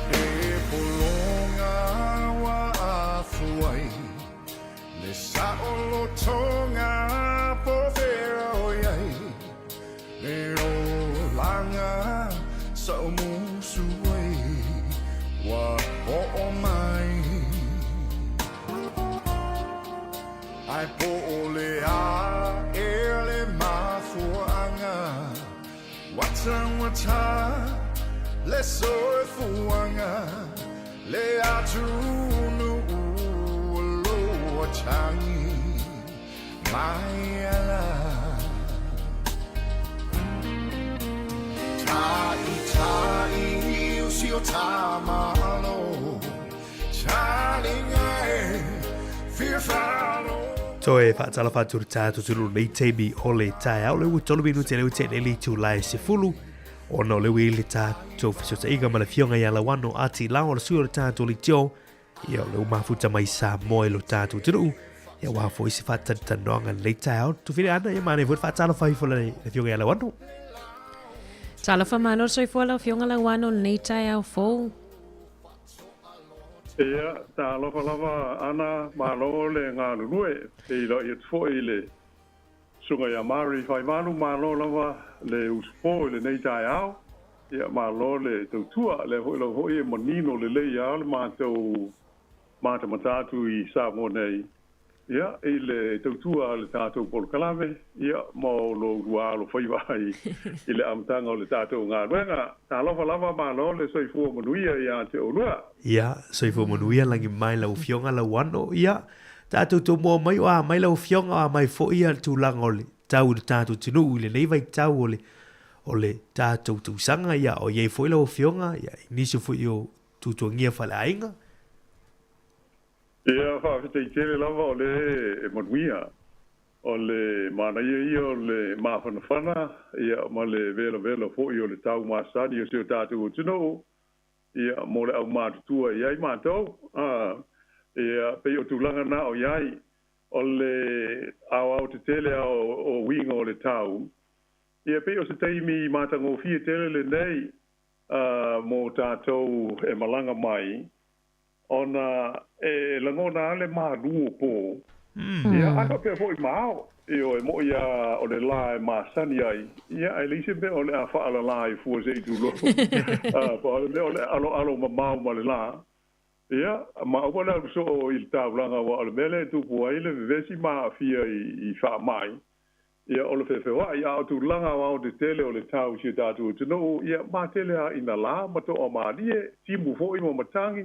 E pologa ua afu ai Le saolotoga po fea o i ai Le olaga sa ou musu ai Ua oo mai Ae po o le a ea le mafuaaga Ua taugata le soifuaga Le atunuu o lo o tagi mai ala Ta'ita'i o si o ta Malo Talinga e fia falo Toe faatalofa atu i le tatou atunuu i lenei taimi o le taeao. Lea ua tolu minute lea ua tea nei le itula e 10 ona o lea ua i ai le tatou fesootaiga ma le Afioga ia Lauano Ati Lao, o le sui o le tatou leitio. Ia, o lea ua mafuta mai Samoa i lo tatou atunuu. Ia, aua foi se faatalatalanoaga i lenei taeao. Tufile Ana, ia manaia foi le faatalofa ifo i le Afioga ia Lauano. Talofa malo le soifua lau Afioga Lauano i lenei taeao fou. Ia, talofa lava Ana, malo le galulue. Feiloai atu foi i le. Susuga ia Mary Faimanu, malo lava le usupo i lenei taeao. Ia, malo le tautua. Lea foi lau foi e manino lelei lava le matou matamata atu i Samoa nei, ia, i le tautua a le tatou polokalame, ia, ma o lo oulua alofaiva ai i le amataga o le tatou galuega. Talofa lava, malo le soifua manuia ia te oulua. Ia, soifua manuia lagi mai lau Afioga Lauano. Ia, tatou tomoa mai o a mai lau Afioga, o a mai foi ia le tulaga o le tau i le tatou atunuu i lenei vaitau o le o le tatou tausaga, ia, o i ai foi lau Afioga, ia, i nisi foi o tuatuagia faaleaiga. Ia, faafetai tele lava o lea e manuia. O le manaia ia o le mafanafana ia ma le velavela foi o le tau masani o si o tatou atunuu ia mo le aumatutua e i ai matou. Ia, pei o tulaga na o i ai o le aoaotetele lava o uiga o le tau. Ia, pei o se taimi matagofie tele lenei mo tatou e malaga mai, ona e lagona lava le malu o po, ia, ae faapea foi ma ao. Ioe, e moni lava o le la e masani ai, ia, ae leai se mea o le a faalala ai fua se i tulou. Pau o le mea o le aloalo mamao ma le la, ia, ma aua le alu soo i le taulaga, aua o le mea lea e tupu ai le vevesi ma aafia i faamai, Ia, o le feofeoai, a o tulaga aoaotetele o le tau i si o tatou atunuu, ia, matele lava ina la ma toamalie, timu foi ma matagi.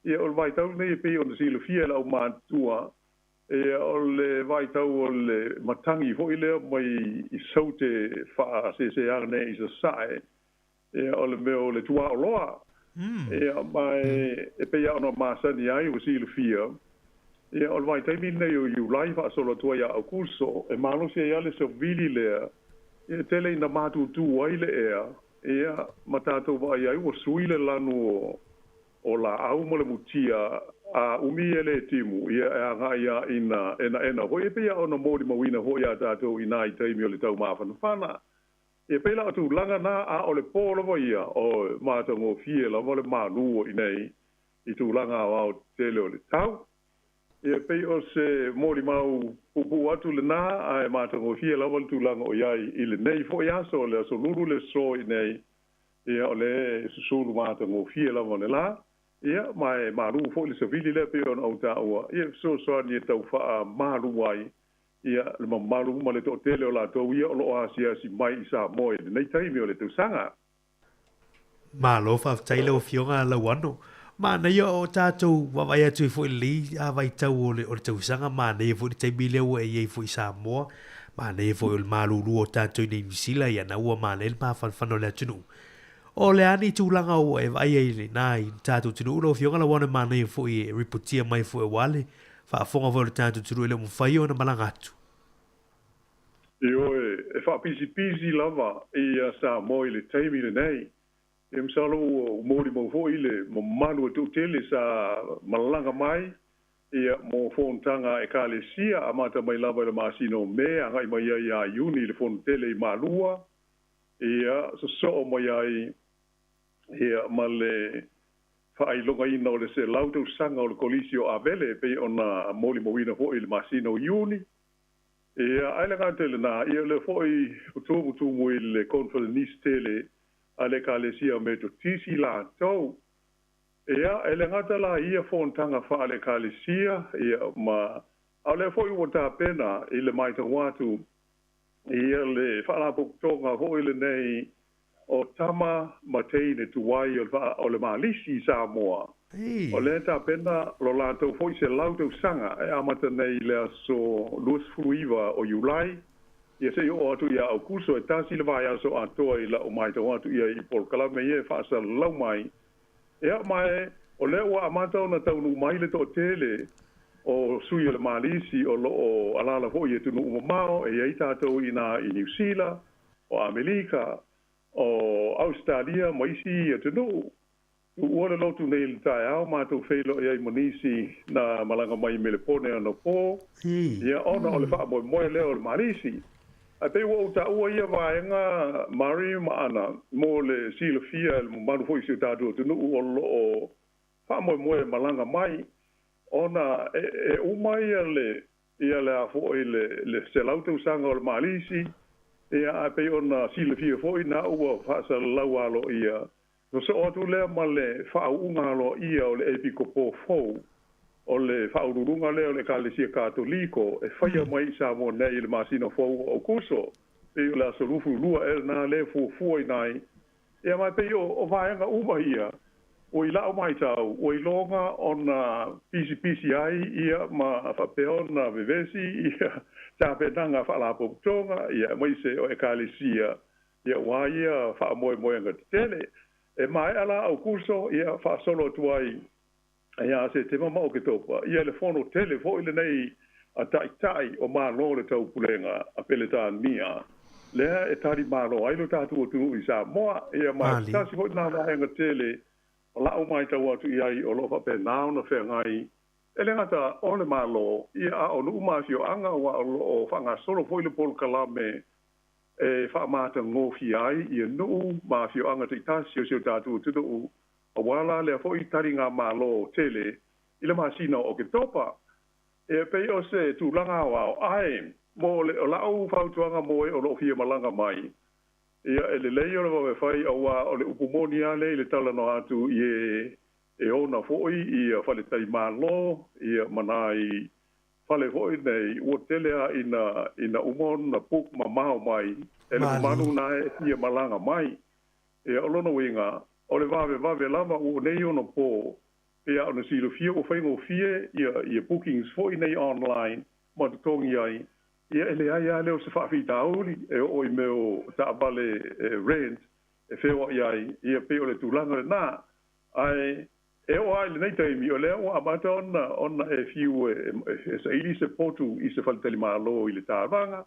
Ia, o le vaitau lenei e pei ona silafia e le aumatutua, ia, o le vaitau o le matagi foi lea mai i Saute faaseseana i Sasae, ia, o le mea o le tuaoloa. Ia, ma e pei lava ona masani ai ua silafia, ia, o le vaitaimi lenei o Iulai faasolo atu ai ia Aokuso, e malosi ai lava le savili lea, ia, e tele ina matutu ai le ea, ia, ma tatou vaai ai ua sui le lanu o laau ma le mutia, a umi e le timu, ia, e agai lava ina enaena foi, e pei lava ona molimauina foi ia tatou i nai taimi o le taumafanafana. E pei la o tulaga na, a o le po lava ia, oi, matagofie lava le malu o inei i tulaga aoao tetele o le tau. Ia, pei o se molimau puupuu atu lena, ae matagofie lava le tulaga o i ai i lenei foi aso, o le aso Lulu le aso inei, ia, o lea e susulu matagofie lava le la, ia, ma e malu foi le savili lea pei ona ou taua, ia, e fesoasoani e tau faamalu ai Ia, le mamalu ma le toatele o latou ia o lo o asiasi mai i Samoa i lenei taimi o le tausaga. Malo faafetai lau Afioga Lauano. Manaia o tatou vaavaai atu ai foi i lenei vaitau o le, o le tausaga, manaia foi le taimi lea ua e i ai foi i Samoa, manaia foi o le malulu o tatou i nei Niu Sila, ia na ua manaia le mafanafana o le atunuu. O le a ni tulaga ua e vaai ai i lena i le tatou atunuu lau Afioga Lauano e manaia foi e ripotia mai foi aua le faafofoga foi o le tatou atunuu e le o mafai ona malaga atu. Ioe, e faapisipisi lava ia Samoa i le taimi lenei. Ia masalo ua molimau foi le mamalu e toatele sa malaga mai ia mo fonotaga a Ekalesia, amata mai lava i le masina o Me agai mai ai ia Iuni i le fono tele i Malua, ia sosoo mai ai ia ma le faailogaina o le 100 tausaga o le Kolisi o Avele e pei ona molimauina foi i le masina o Iuni. Ia, ae le gata i lena, ia o lea foi ua tumutumu i le Koneferenisi tele a le Ekalesia Metotisi latou. Ia, e le gata la i ia fonotaga faale-Ekalesia, ia, ma, a o lea foi ua tapena i le matau atu ia le Faalapotopotoga foi lenei o tama ma teine tuai o le Malisi i Samoa, o lea e tapena lo latou foi 100 tausaga e amata nei i le aso 29 o Iulai, ia seia oo atu ia Aokuso, e tasi le vaiaso atoa i lau matau atu i ai i polokalame ia e faasalalau mai. Ia, ma o lea ua amata ona taunuu mai le toatele o sui o le Malisi o lo o alaala foi i atunuu mamao, e i ai tatou i ina i Niu Sila, o Amelika, o Ausetalia ma isi atunuu. Tuua le lotu nei i le taeao, matou feiloai ai ma nisi na malaga mai i Melepone anapo, ia, ona o le faamoemoe lea o le Malisi. Ae pei ua ou taua ia vaega Mari ma Ana mo le silafia e le mamalu foi o si o tatou atunuu o lo o faamoemoe e malaga mai, ona e uma ia le. Ia le a foi le le 100 tausaga o le Malisi, ia ae pei ona silafia foi na ua faasalalau aloaia sosoo atu lea ma le faauuga aloaia o le Epikopo fou o le faauluuluga lea o le Ekalesia Katoliko e faia mai i Samoa nei i le masina fou o Aokuso, pei o le aso 22 ea lena lea e fuafuaina ai. Ia ma e pei o vaega uma ia, ua i la'u matau, ua iloga ona pisipisi ai ia ma faapea ona vevesi ia tapenaga a faalapotopotoga, ia aemaise o Ekalesia, ia aua ia faamoemoega tetele. E maea la Aokuso, ia faasolo atu ai ia Setema ma Oketopa, ia le fono tele foi lenei a Taitai o Malo o le Taupulega a Peletania, lea e tali malo ai lo tatou atunuu i Samoa. Ia ma e tasi foi lena vaega tele o la'u matau atu i ai o lo o faapena ona feagai e le gata o le Malo, ia a o nuu ma afioaga, aua o lo o faagasolo foi le polokalame e faamatagofie ai ia nuu ma afioaga taitasi o si o tatou atunuu Aua la lea foi taligamalo tele i le masina o Oketopa. E pei o se tulaga aoao, ae mo le o la'u fautuaga mo e o lo'o fia malaga mai, ia e lelei o le vave fai auā o le upu moni a lea i le talanoa atu i e e ona foi ia faletalimalo ia ma nai fale foi nei ua tele a ina ina uma ona book mamao mai e le mamalu na e fia malaga mai. Ia, o lona uiga, o le vavevave lava ua nei ona po, pei a ona silafia ua faigofie ia ia bookings foi nei online ma totogi ai, ia e leai a lea o se faafitauli e oo i mea o taavale rent e feoai ai, ia pei o le tulaga lena. Ae e oo a i lenei taimi o lea ua amata ona ona e fiu e e saili se potu i se faletalimalo i le taavaga,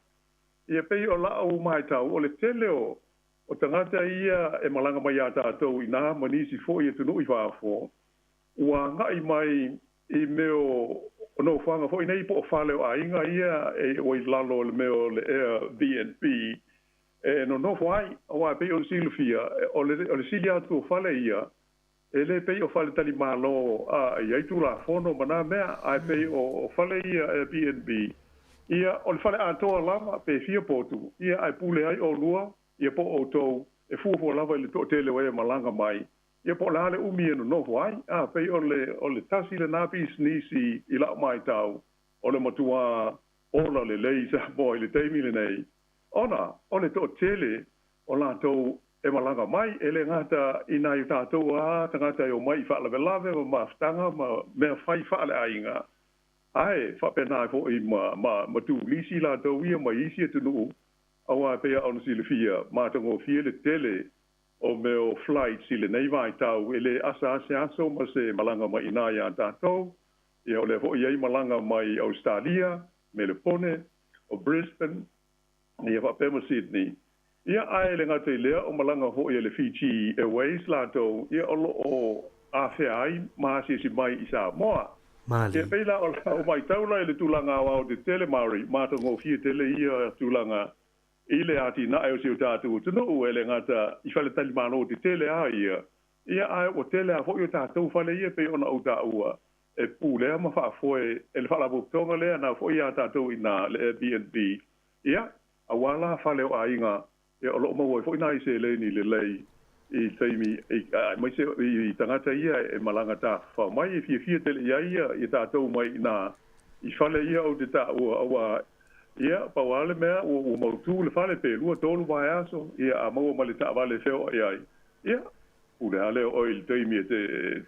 ia pei o la'u matau o le tele o O tagata ia e malaga mai iā tātou inā ma nisi foi atunuu i fafo, ua agai mai i mea o nofoaga foi nei po o fale o aiga ia e ua i lalo o le mea o le Airbnb e nonofo ai. Aua e pei ona silafia, o le sili atu o fale ia, e le pei o faletalimalo a i ai Tulafono ma nā mea, ae pei o fale ia Airbnb, ia o le fale atoa lava pe fia potu, ia ae pule ai ʻolua ia po o ʻoutou e fuafua lava i le toatele o e malaga mai, ia po o le a le umi e nonofo ai. A, pei o le, o le tasi lenā pisinisi i la'u matau, o le matuā ola lelei i Samoa i le taimi lenei, ona o le toatele o latou e malaga mai, e le gata i nai o tatou a tagata e omai i faalavelave ma mafutaga ma mea fai faaleaiga, ae faapena ai foi ma, ma, ma turisi latou ia mai isi atunuu Aua e pei a ona silafia, matagofie le tele o mea o flights i lenei vaitau, e le asa a se aso ma se malaga mai inā iā tatou. Ia o lea foi e i ai malaga mai Ausetalia, Melepone, o Brisbane, ia faapea ma Sydney. Ia ae le gata i lea o malaga foi a le Fiji Airways latou, ia o lo o afea ai ma asiasi mai i Samoa. Malie. Ia pei la o lau matau la i le tulaga aoao tetele Maori, matagofie tele ia tulaga i le atinae o si o tatou atunuu, e le gata i faletalimalo tetele a ia, ia ae ua tele a foi o tatou fale ia pei ona ou taua e pulea ma faafoe e le faalapotopotoga lea na foi ia tatou i ina le Airbnb, ia aua la fale o aiga Ia, o lo o maua ai foi nai seleni lelei i taimi, aemaise i tagata ia e malaga tafafao mai, e fiafia tele i ai ia tatou mai i ina i fale ia ou te taua, aua, ia, pau lava le mea ua mautu le fale pe lua tolu vaiaso, ia, a maua ma le taavale e feoai ai, ia, pule lava lea o oe i le taimi e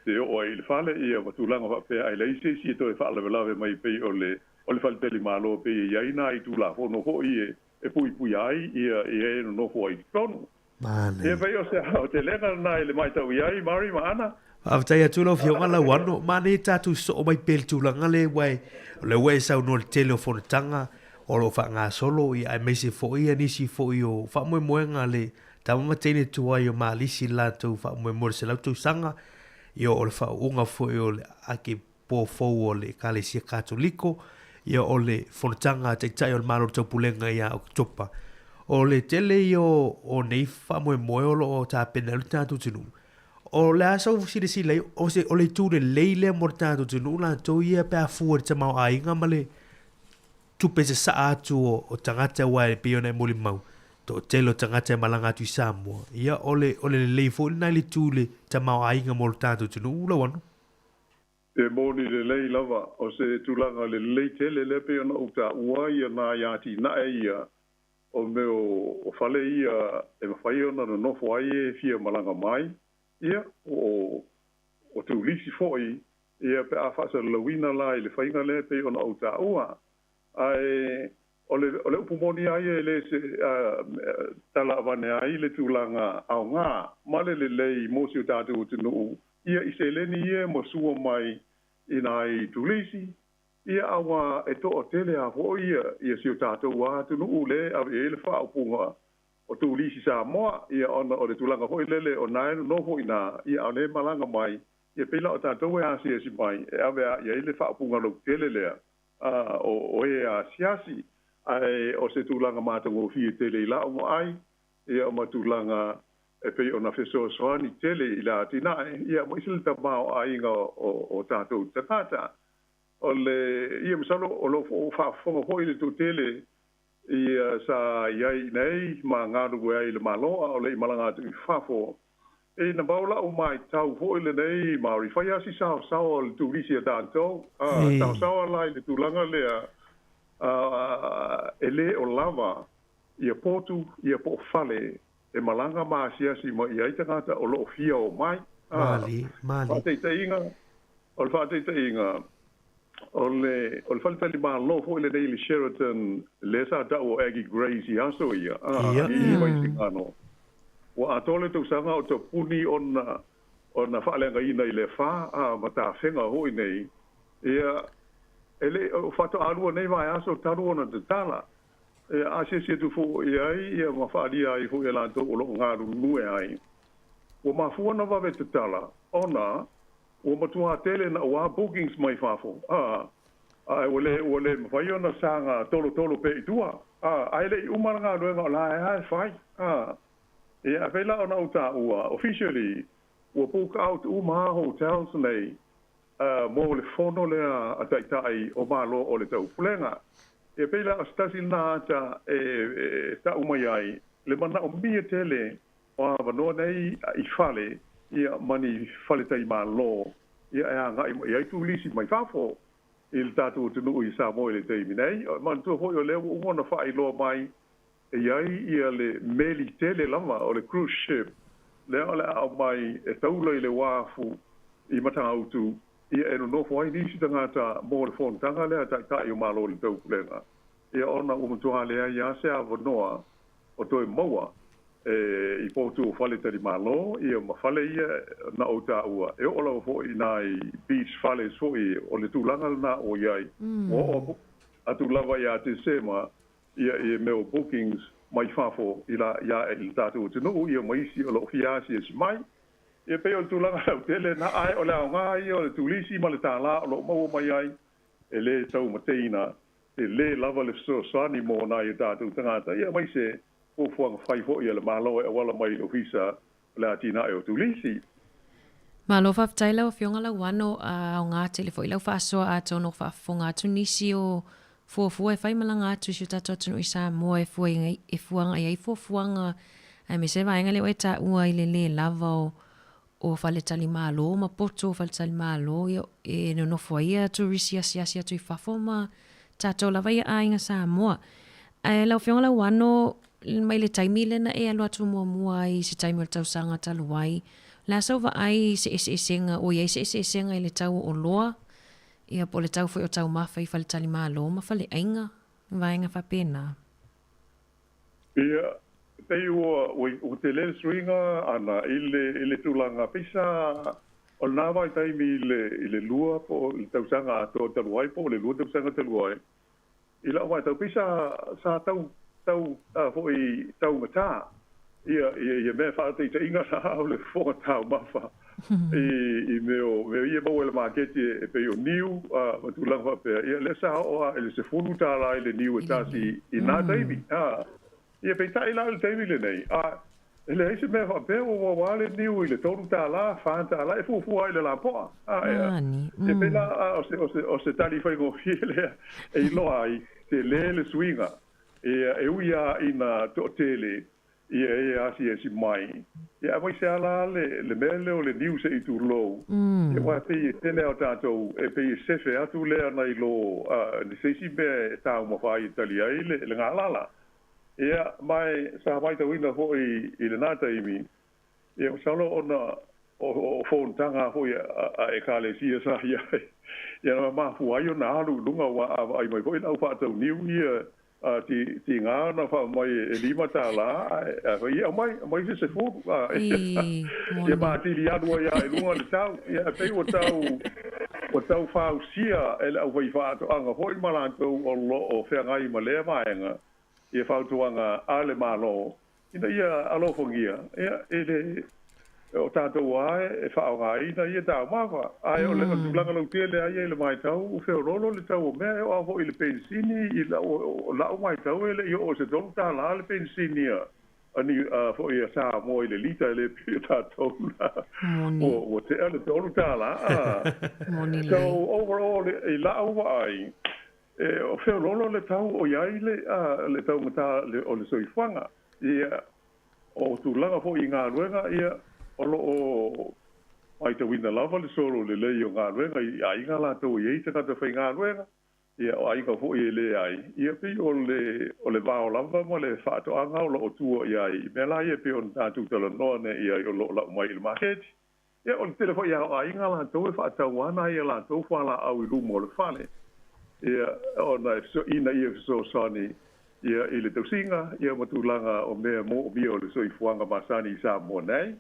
te oo ai i le fale, ia, ma tulaga faapea, ae leai se isi e toe faalavelave mai pei o le faletalimalo pei e i ai nai Tulafono foi e e puipuia ai ia e nonofo ai i totonu. Manaia. Ia pei o se aotelega lena i le matau i ai, Murray ma Ana. Faafetai atu lau Afioga Lauano. Manaia tatou sosoo mai pea i le tulaga lea aua o lea ua e saunoa i le tele o fonotaga o lo o faagasolo ia aemaise foi ia nisi foi o faamoemoega a le tama ma teine tuai o Malisi i le latou faamoemoe i le 100 tausaga ia o le faauuga foi o le ake pō fou o le Ekalesia Katoliko, ia o le Fonotaga a Taitai o le Malo o le Taupulega ia Oketopa. O le tele ia o nei faamoemoe o lo o tapena ai le tatou atunuu. O le a sau silasila i ai, o se, o le itu lelei lea mo le tatou atunuu latou ia pe a fua i le tamaoaiga ma le tupe sasaa atu o tagata aua e pei ona e molimau, toatele o tagata e malaga atu i Samoa, ia o le o le lelei foi lena i le itu i le tamaoaiga mo le tatou atunuu Lauano. E moni lelei lava, o se tulaga lelei tele lea pei ona ou taua ia nai atinae ia o mea o fale ia e mafai ona nonofo ai e fia malaga mai, ia, o o turisi foi, ia pe a faasalalauina la i le faiga lea pei ona ou taua. Ae o le o le upu moni lava ia e le se tala avane ai le tulaga aoga ma le lelei mo si o tatou atunuu, ia i seleni ia e masua mai i nai turisi, ia aua e toatele lava foi ia si o tatou atunuu lea e ave i ai le faaupuga o turisi Samoa, ia ona o le tulaga foi lele o na e nonofo i ina, ia a o lea e malaga mai, ia pei la o tatou e asiasi mai e ave lava i ai le faaupuga lautele lea o e asiasi. Ae o se tulaga matagofie tele i la'u vaai, ia ma tulaga e pei ona fesoasoani tele i le atinae, ia ma isi le tamaoaiga o tatou tagata. O le, ia masalo o lo o faafofoga foi le toatele ia sa i ai i inei ma galulue ai i le Malo a o le i malaga atu i fafo. E na pau la'u maitau foi lenei Maori, fai lava si saosaoa o le turisi a tatou, a saosaoa la i le tulaga lea e le o lava ia potu ia po o fale e malaga ma asiasi mai i ai tagata o lo o fia o mai. Faataitaiga, o le faataitaiga, o le, o le faletalimalo foi lenei i le Sheraton, lea sa tau o Aggie Grey's i aso ia, i Vaisigano, ua atoa le tausaga o tapuni ona, ona faaleagaina i le afa, ma tafega foi nei, ia, e le, o faatoa lua nei vaiaso talu ona tatala. Ia, asiasi atu foi i ai, ia, ma faaalia ai foi e latou o lo o galulue ai. Ua mafua ona vave tatala, ona Ua matua tele na ua bookings mai fafo, a, ae ua le, ua le mafai ona saga tolotolo pea i tua, a, ae le i uma le galuega o la e lava e fai, a. Ia, a pei la ona ou taua, officially, ua book out uma lava hotels nei, a, mo le fono lea a Taitai o Malo o le Taupulega. Ia, pei la o se tasi lena ata e, e tau mai ai le manaomia tele O avanoa nei i fale ia ma ni faletalimalo ia e agai mai ai turisi mai fafo i le tatou atunuu i Samoa i le taimi nei. Manatua foi o lea ua uma ona faailoa mai e i ai ia le meli tele lava o le cruise ship lea o le a aumai e taula i le uafu i Matautu ia e nonofo ai nisi tagata mo le fonotaga lea a Taitai o Malo o le Taupulega ia ona ua matua leai lava se avanoa o toe maua e i potu o faletalimalo ia ma fale ia na ou taua e oo lava foi i nai beach fales foi o le tulaga lena ua i ai ua oo atu lava ia Tesema ia i mea o bookings mai fafo i la ia i le tatou atunuu ia ma isi o lo o fia asiasi mai. Ia pei o le tulaga lautele lena ae o le aoga ia o le turisi ma le tālā o lo o maua mai ai e lē taumateina E lē lava le fesoasoani mo nai o tatou tagata, ia aemaise fuafuaga fai foi a le Malo e auala mai i le Ofisa o le Atinae o Turisi. Malo faafetai lau Afioga Lauano, a aoga tele foi lau faasoa atonu o faafofoga atu nisi o fuafua e fai malaga atu i si o tatou atunuu i Samoa e fua e fuaga i ai fuafuaga aemaise le vaega lea ua e taua i le lē lava o o faletalimalo ma poto o faletalimalo ia e nonofo ai ia turisi asiasi atu i fafo ma tatou lava ia aiga Samoa. Ae lau Afioga Lauano, mai le taimi lea na e alu atu muamua ai i se taimi o le tausaga talu ai, o le a sau vaai i se eseesega, ua i ai se eseesega i le tau o oloa, ia po o le tau foi o taumafa i faletalimalo ma faleaiga, vaega faapena? Ia, pei ua, ua tele le suiga ana i le, i le tulaga pei sa o lena vaitaimi i le, i le lua po o le tausaga atoa talu ai po o le lua tausaga talu ai, i la'u vaitau pei sa, sa tau, tau foi taugata ia, ia, ia mea faataitaiga la o le fofoga taumafa i, i mea o, mea ia e maua i le maketi e pei o niu ma tulaga faapea, ia lea sa oo lava i le $10 i le niu e tasi i na taimi. Ia peitai la i le taimi lenei, a e leai se mea faapea ua uaua le niu i le $3, $4, e fuafua ai i le lapoa. Ia, e pei la o se, o se, o se tali faigofie lea e iloa ai. Tele le suiga ia e ui a ina to'atele ia e asiasi mai ia aemaise a la le mea lea o le niu se'i tulou ia uā e pei e tele a o tatou e pei e sefe atu lea nai lo ni se isi mea e taumafa ai e tali ai le galala ia ma e sa matauina fo'i i lenā taimi ia masalo ona o fonotaga fo'i a ekalesia sa i ai ia na mafua ai ona alu i luga ua a vaai mai foi le au faatauniu ia tigā ona faamai e $5 ae fai ia aumai aumai se 10 ia ma atili alu ai lava i luga le tau. Ia e pei ua tau fausia e le aufaifaatoaga foi ma latou o lo o feagai ma lea vaega ia fautuaga a le Malo ina ia alofagia ia e le o tatou lava e faaaogaina ia taumafa. Ae o le tulaga lautele lava ia i le matau ua feoloolo le tau o mea e oo lava foi i le penisini i lau matau e le i oo i se $3 le penisini a ni foi a Samoa i le lita e le pei o tatou la ua tea le $3. So overall i lau vaai e o feoloolo le tau o i ai le taugata o le soifuaga. Ia o tulaga foi i galuega ia o lo o matauina lava le solo lelei o galuega i aiga latou e i ai tagata faigaluega ia o aiga foi e leai ia pei o le vao lava ma le faatoaga o lo o tua i ai i mea la ia e pei ona tatou talanoa nei i ai o lo o lau mai i le maketi. Ia o le tele foi lava o aiga latou e faatau ana ai a latou fualaau i luma o le fale ia ona e ina ia fesoasoani ia i le tausiga ia ma tulaga o mea moomia o le soifuaga masani i Samoa nei.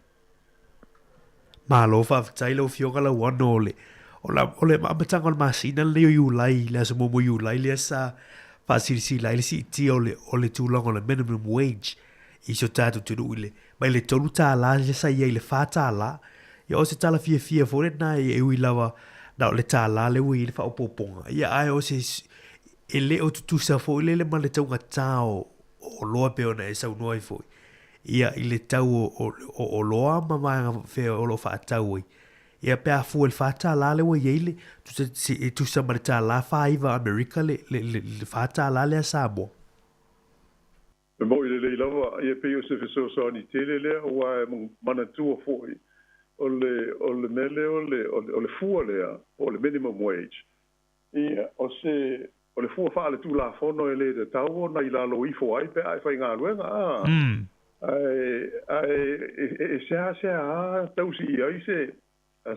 Malo faafetai lau Afioga Lauano o le o le amataga o le masina lenei o Iulai, le aso muamua o Iulai lea sa faasilasila ai le siitia o le o le tulaga o le minimum wage i si o tatou atunuu i le mai le $3 lea sa i ai i le $4. Ia o se tala fiafia foi lena e ui lava na o le $1 lea ua i ai le faaopoopoga. Ia ae o se e le o tutusa foi lele ma le taugata o oloa pei ona e saunoa ai foi. Ia i le tau o oloa ma vaega fea o lo o faatau ai. Ia pe a fua i le $4 lea ua i ai le, e tusa ma le $49 Amerika le $4 lea Samoa. E moni lelei lava, ia pei o se fesoasoani tele lea, aua e manatua foi o le o le mea lea o le o le fua lea po o le minimum wage, ia o se o le fua faaletulafono e le tatau ona i lalo ifo ai pe a e faigaluega a. Ae ae e seasea lava tausi i ai se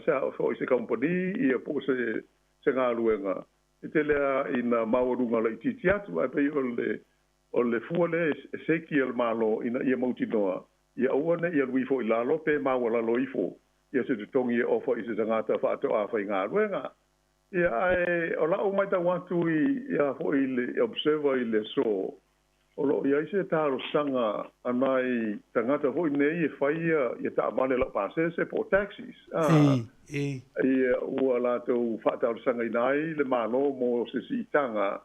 se foi se kamupani ia po o se se galuega e tele lava ina maualuga laitiiti atu, ae pei o le O le fua lea e seki e le Malo ina ia mautinoa, ia aua ne i alu ifo i lalo pe maualalo ifo ia se totogi e ofa i se tagata faatoa faigaluega. Ia ae o la'u matau atu i ia foi le Observer i le aso, o lo o i ai se talosaga a nai tagata foi nei e fai ia taavale laupasese po o taxis, a ia ua latou faatalosagaina ai le Malo mo se siitaga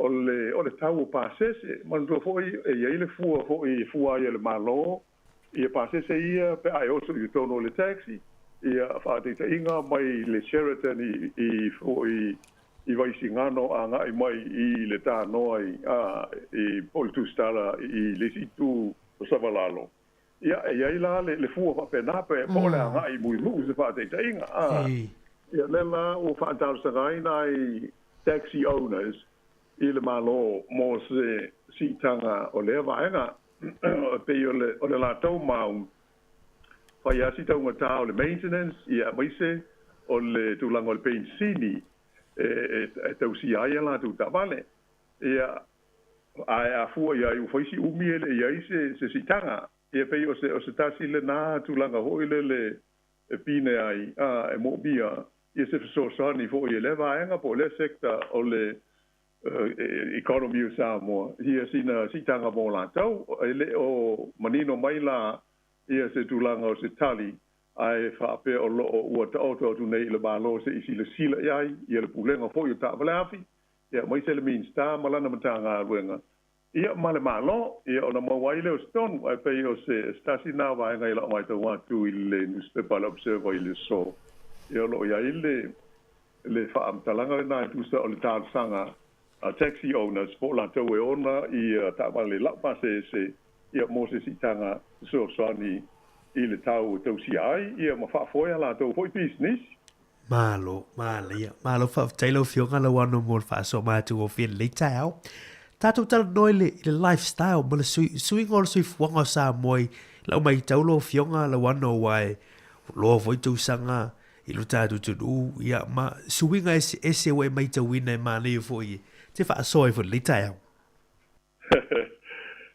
O le, o le tau o pasese. Manatua foi e i ai le fua foi e fua ai e le Malo ia pasese ia pe a e oso i totonu o le taxi, ia faataitaiga mai le Sheraton i, i foi i Vaisigano agai mai i le Tanoa i, a, i po o le Tusitala i le isi itu o Savalalo. Ia, e i ai la le, le fua faapena pe, po o le agai i Mulinuu se faataitaiga, a. Ia, lea la ua faatalosagaina ai taxi owners i le Malo mo se siitaga o lea vaega. E pei o le, o le latou mau, fai lava si taugata o le maintenance, ia aemaise o le tulaga o le penisini e, e, e tausia ai a latou taavale. Ia, ae a fua i ai ua fai si umi e le i ai se, se siitaga. Ia pei o se, o se tasi lenā tulaga foi lele e pine ai, a, e moomia ia se fesoasoani foi e lea vaega po o lea sector o le economy o Samoa ia sina siitaga mo latou. E le o manino mai la ia se tulaga o se tali, ae faapea o lo o ua taoto atu nei i le Malo se i silasila i ai ia le Pulega foi o Taavale Afi, ia aemaise le Minisita ma lana Matagaluega Ia, ma le Malo, ia, ona maua ai lea o se tonu, ae pei o se tasi lena vaega i lau matau atu i le nusipepa a le Observer i le aso, ia, o lo o i ai le, le faamatalaga lena e tusa o le talosaga taxi owners po o latou e ona ia taavale laupasese ia mo se siitaga fesoasoani i le tau e tausia ai ia ma faafoe a latou foi pisinisi. Malo, manaia. Malo faafetai lau Afioga Lauano mo le faasoa matagofie i lenei taeao. Tatou talanoa i le, i le lifestyle ma le sui, suiga o le soifuaga o Samoa i lau matau lau Afioga Lauano aua e loa foi tausaga i lo tatou atunuu, ia ma suiga eseese ua e matauina e manaia foi e te faasoa ai foi i lenei taeao.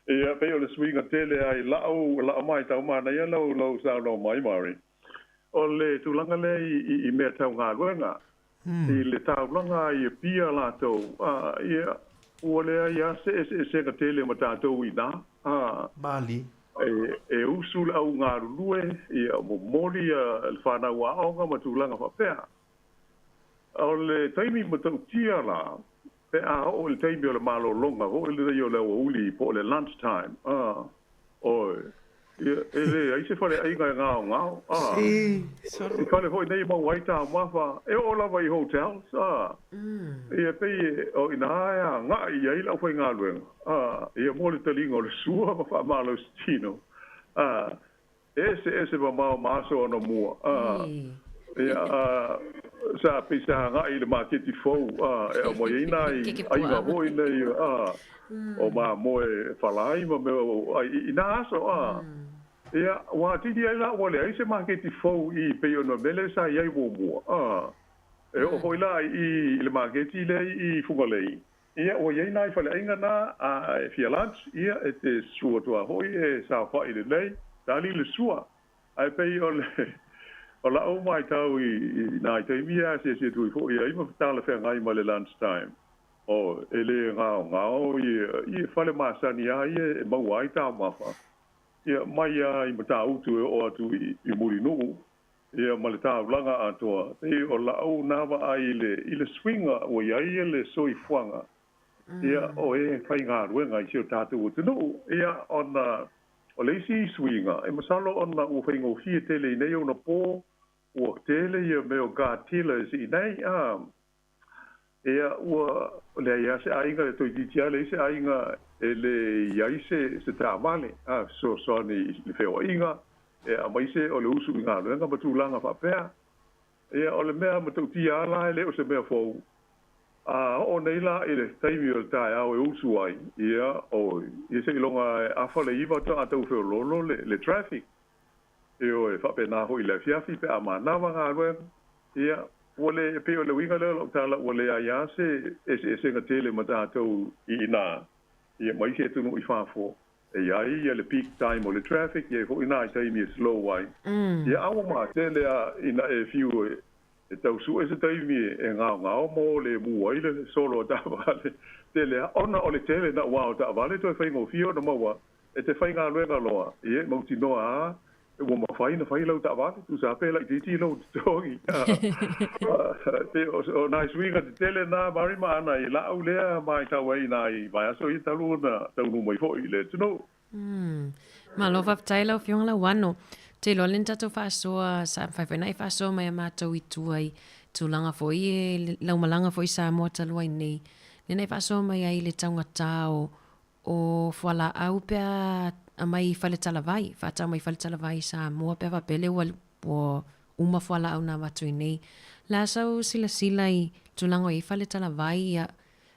Ia, pei o le suiga tele lava i la'u, la'u matau manaia lau, lau saunoa mai Murray. O le tulaga lea i, i, i mea tau galuega, i le taulaga i Apia latou, a, ia, ua leai lava se eseesega tele ma tatou i ina, a. Malie. E, e usu le au galulue, ia, momoli le fanau aoga ma tulaga faapea. O le taimi matautia la, pe a oo i le taimi o le malologa foi lenei o le aoauli po o le lunch time, a, oi, ia, e leai se faleaiga e gaogao, a. I fale foi nei e maua ai taumafa, e oo lava i hotels, a. Ia, pei e, o i ina e agai i ai le aufaigaluega, a, ia mo le taliga o le sua ma faamalosi tino, a. E eseese mamao ma aso anamua, a, ia, a, sa pei sa agai i le maketi fou, a, e aumai ai nai aiga foi nei, a, o mamoe falai ma mea o ai i nā aso, a. Ia, ua atili ai la ua leai se maketi fou i pei ona mele sa i ai muamua, a. E oo foi la i i le maketi lea i Fugalei, Ia, ua i ai nai faleaiga na, a e fia lunch, ia, e te susu atu lava foi e saofai lelei, tali le sua. Ae pei o le, o la'u matau i, i nai taimi ia e asiasi atu ai foi ai ma talafeagai ma le lunch time, oh, e le gaogao ia, ia fale masani lava ia e maua ai taumafa, ia, mai lava i Matautu e oo atu i, i Mulinuu, Ia, ma le taulaga atoa. Pei o la'u na vaai i le, i le suiga ua i ai le soifuaga, ia, o e faigaluega i si o tatou atunuu. Ia, ona o le isi suiga, e masalo ona ua faigofie tele i nei ona po, ua tele ia mea o car dealers i nei, a, ia, ua leai lava se aiga, e toeitiiti lava leai se aiga e le i ai se, se taavale, a, fesoasoani i le feoaiga, E aemaise o le usu i galuega ma tulaga faapea. Ia, o le mea matautia lava la e le o se mea fou. A oo nei la i le taimi o le taeao e usu ai, ia, oi, ia seiloga e afa le iva faatoa tau feoloolo le, le traffic. Ioe, faapena foi i le afiafi pe a manava galuega. Ia, ua le, e pei o le uiga lea o lau tala, ua leai lava se eseesega tele ma tatou i ina, ia, ma isi atunuu i fafo. E i ai ia le peak time o le traffic, e i ai foi nai taimi e slow ai. Ia a ua matele a ina e fiu e tau sue se taimi e gaogao mo le mu ai le solo a taavale tele a ona o le tele naʻauao o taavale toe faigofie ona maua e te faigaluega loa ia e mautinoa a ua mafai ona fai lau taavale tusa a pe laitiiti lou totogi. Pei o nai suiga tetele na Mary ma ana i la'u lea matau ai i nai vaiaso ia talu ona taunuu mai foi i le atunuu. Malo faafetai lau Afioga Lauano. Ou te iloa lea na tatou faasoa, sa mafai foi ona e faasoa mai a matou i tua i tulaga foi e lau malaga foi i Samoa talu ai nei. Lea na e faasoa mai ai i le taugata o O fualaau pe a aumai i Faletalavai, faatau mai Faletalavai i Samoa pe a faapea lea ua, ua uma fualaau na avatu i nei. Le a sau silasila i tulaga o i ai Faletalavai, ia,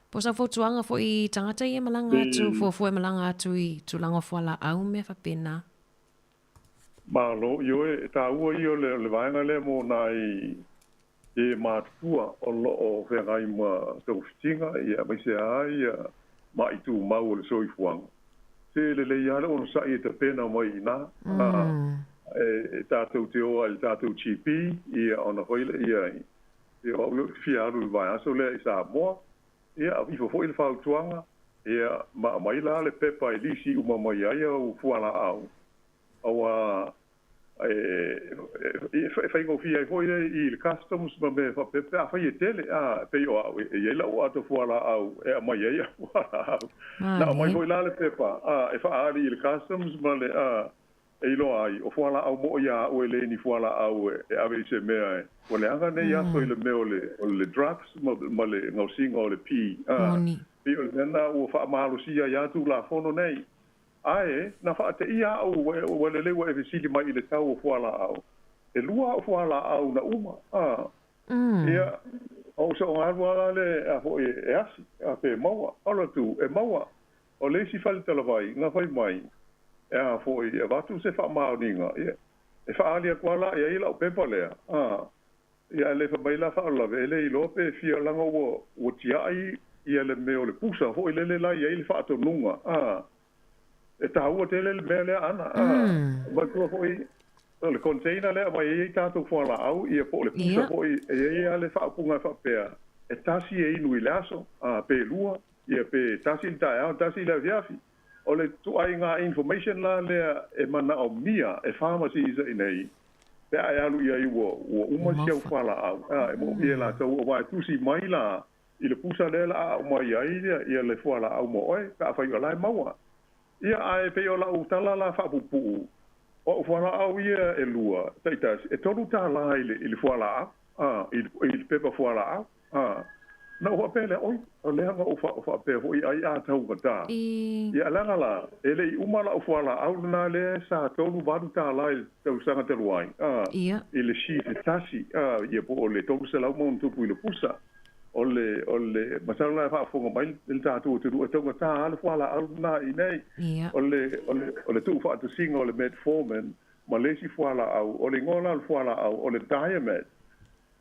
po o sau fautuaga foi i tagata ia e malaga atu, fuafua e malaga atu i tulaga o fualaau ma mea faapena. Malo, ioe, e taua ia o le, o le vaega lea mo nai e matutua o lo o feagai ma togafitiga, ia, aemaise lava ia ma'i tumau o le soifuaga. Se lelei lava le onosai e tapena mai i ina, a, e tatou te o ai i le tatou GP, ia, ona fai lea ia, o au lea ou te fia alu i le vaiaso lea i Samoa, ia, aveifo foi le fautuaga, ia, ma aumai la le pepa e lisi uma mai ai au fualaau, Aua e faigofie ai foi i le customs ma mea faapea pe afai e tele, a, pei o au, e i ai lau ato fualaau e aumai ai au fualaau. Na aumai foi la le pepa, a, e faaali i le customs ma le, a, E iloa ai, o fualaau moʻi a a'u e le ni fualaau e ave i se mea e ua leaga nei aso i le mea o le o le drugs ma ma le gaosiga o le pi a Moni. Pei o le mea lena ua faamalosia ai a Tulafono nei. Ae na faateia a'u ua ua lelei ua e fesili mai i le tau o fualaau. E lua a'u fualaau na uma a Ia, o ou so'ogalu a la le a fo'i e asi a pe maua. Olo atu, e maua. O le isi fale talavai na fai mai, e a fo'i, e avatu se faamaoniga, ia, e faaali atu a la i ai la'u pepa lea, a, ia, ae le fai mai la faaolavelave, e le iloa pe fia laga ua, ua tia'i ia le mea o le pusa fo'i lele la i ai le faatonuga, a, e taua tele le mea lea ana, a, manatua fo'i, o le container lea e aumai ai tatou fualaau, ia, po o le pusa fo'i, e i ai a le faaupuga e faapea, e tasi e inu i le aso, a, pe lua, Ia pe tasi i le taeao, tasi i le afiafi. O le ituaiga information la lea e manaomia e pharmacies i nei pe a e alu i ai ua ua uma si au fualaau, a, e moomia e latou aua e tusi mai la i le pusa lea la a aumai ai ia le fualaau mo oe pe afai o la e maua. Ia ae pei o lau tala la faapuupuu, o au fualaau ia e lua taitasi, e $3 i le i le fualaau, a, i le pepa fualaau. A, na ou faapea lea, Oi, o lea na ou faapea foi ai a taugata. Ia, leaga la, e le i uma lau fualaau lena lea sa $38 i le tausaga talu ai, a, i le sheet e tasi, a, ia po o le 300 ma ono tupu i le pusa. O le, o le, masalo la e faafofoga mai le tatou atunuu, e taugata lava le fualaau lena i inei. O le, o le, o le tuufaatasiga o le metformin ma le isi fualaau, o le igoa la o le fualaau o le Diamet.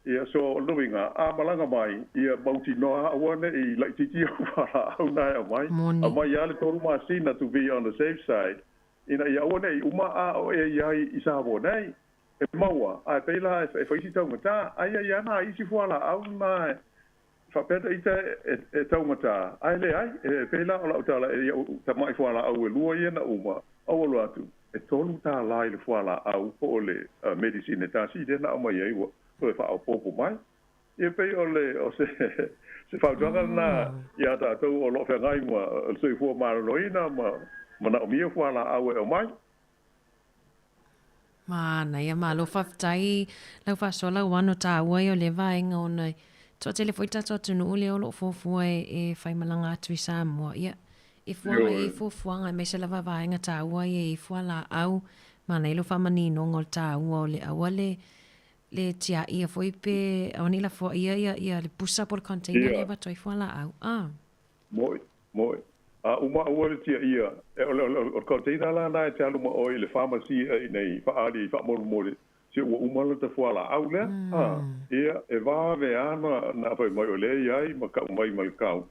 Ia, so o lona uiga, a malaga mai, ia mautinoa aua ne i laitiiti ou fualaau na e aumai. Moni. Aumai lava le tolu masina to be on the safe side, ina ia aua ne i uma a o e i ai i Samoa nei. E maua, ae pei la e fai si taugata, ae ia i ana isi fualaau na e faapea ta ita e taugata, ae leai, e pei la o lau tala i au tamai fualaau e lua ia na uma, aua loa atu, e $3 i le fualaau po o le medicine e tasi lea na aumai ai ua toe faaopoopo mai. Ia pei o le o se se fautuaga lena ia tatou o lo o feagai ma le soifua maloloina ma manaomia fualaau e aumai. Manaia, malo faafetai lau faasoa lau ano taua ia o lea vaega ona e toatele foi tatou atunuu lea o lo o fuafua e, e faimalaga atu i Samoa. Ia, e fuaga i fuafuaga aemaise lava vaega taua ia i fualaau. Manaia lou faamaninoga o le taua o le aua le le tiaia foi pe aua ne i lafoaia ia, ia le pusa po o le container lea e avatu ai fualaau. Ah. Moʻi, moʻi. A uma aua le tiaia, e o le, o le, o le container la na e te alu ma oe i le pharmacy i inei faaali ai faamolemole se ua uma lata fualaau lea. A, ia, e vave a na, na fai mai o lea e i ai ma kau mai ma le kau.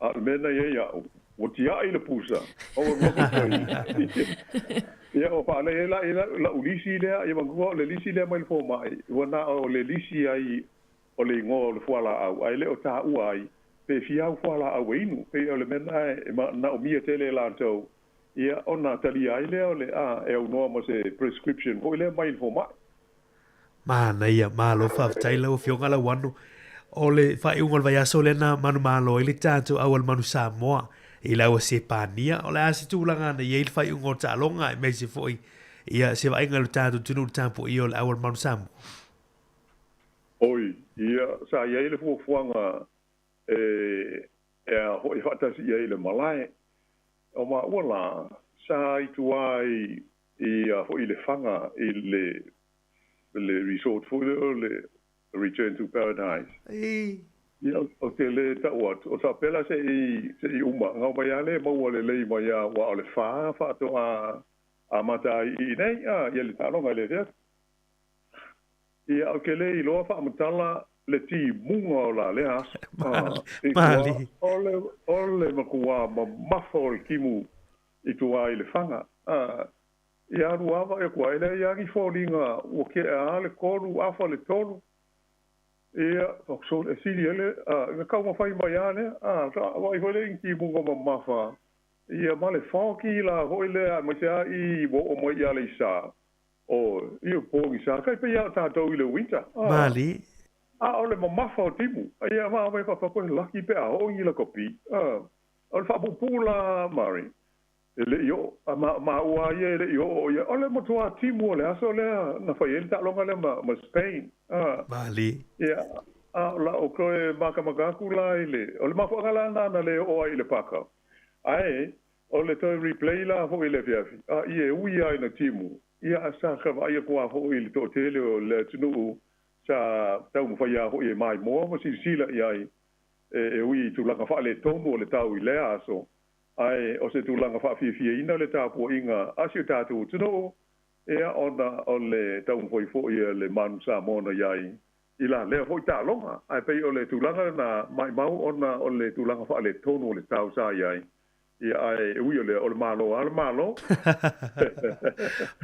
A o le mea na i ai a'u, ua tia'i le pusa, ua logo foi. Ia, ua faalei ai la i la'u lisi lea, ia manatua o le lisi lea mai le fomai, ua na o le lisi ai o le igoa o le fualaau, ae le o taua ai pe fia au fualaau e inu. Pei o le mea lena e manaomia tele e latou, ia, ona talia ai lea o le, a, e aunoa ma se prescription foi lea mai le fomai. Manaia, malo faafetai lau Afioga Lauano. O le faaiuga o le vaiaso lea na manumalo ai le tatou auala manu Samoa i le aua Sepania. O le a se tulaga na i ai le faaiuga o taaloga aemaise foi ia se vaaiga i lo tatou atunuu i le tapuaia o le auala manu Samoa? Oi, ia, sa i ai le fuafuaga e, e a foi faatasi i ai i le malae. O maua la, sa i tua i, i a foi Lefaga i le, le resort foi lea o le Return to Paradise. Ia, ou te le tau atu, o faapea la se i, se i uma, gau mai lava le maua lelei mai a, aua o le fa faatoa amata ai i inei, a, ia le taaloga i le afiafi. Ia, ou te le iloa faamatala le timuga o la lea aso. I tua, o le, o le matua mamafa o le timu i tua i Lefaga. Ia alu ava e kua, e leai lava ni foliga ua tea lava le tolu, afa le tolu. Ia, so, e sili ai le, na taumafai mai lava lea. Vaai foi lea i ni timuga mamafa, ia ma le foggy la foi lea aemaise lava i ua oo mai i Aleisa. O, ia pogisa, kai pei a o tatou i le winter. Ah. Mali. A o le mamafa o timu. Ia ma mai faapea koe laki pe a oo i ni lakapi. Ah. O le faapuupuu la, Mari. E le i oo, a ma, maua a ia e le i oo ia, o le matua timu o le aso lea na fai ai le taaloga lea ma, ma Spain. A, Mali. ia, a o la'u toe makamaka atu la i le, o le mafuaaga la lena na le oo ai i le paka. Ae, o le toe replay la foi i le afiafi, a ia e ui lava ina timu, ia ae sa ka vaai atu lava foi i le toatele o le atunuu sa taumafai lava foi e maimoa ma silasila i ai, e, e ui i tulaga faaletonu o le tau i lea aso, Ae o se tulaga faafiafiaina le tapuaiga a si o tatou atunuu, ia, ona o le taumafai foi a le Manu Samoa na i ai i la lea foi taaloga. Ae pei o le tulaga lena, maimau ona o le tulaga faaletonu o le tau sa i ai, ia, ae ui o lea, o le Malo lava le Malo.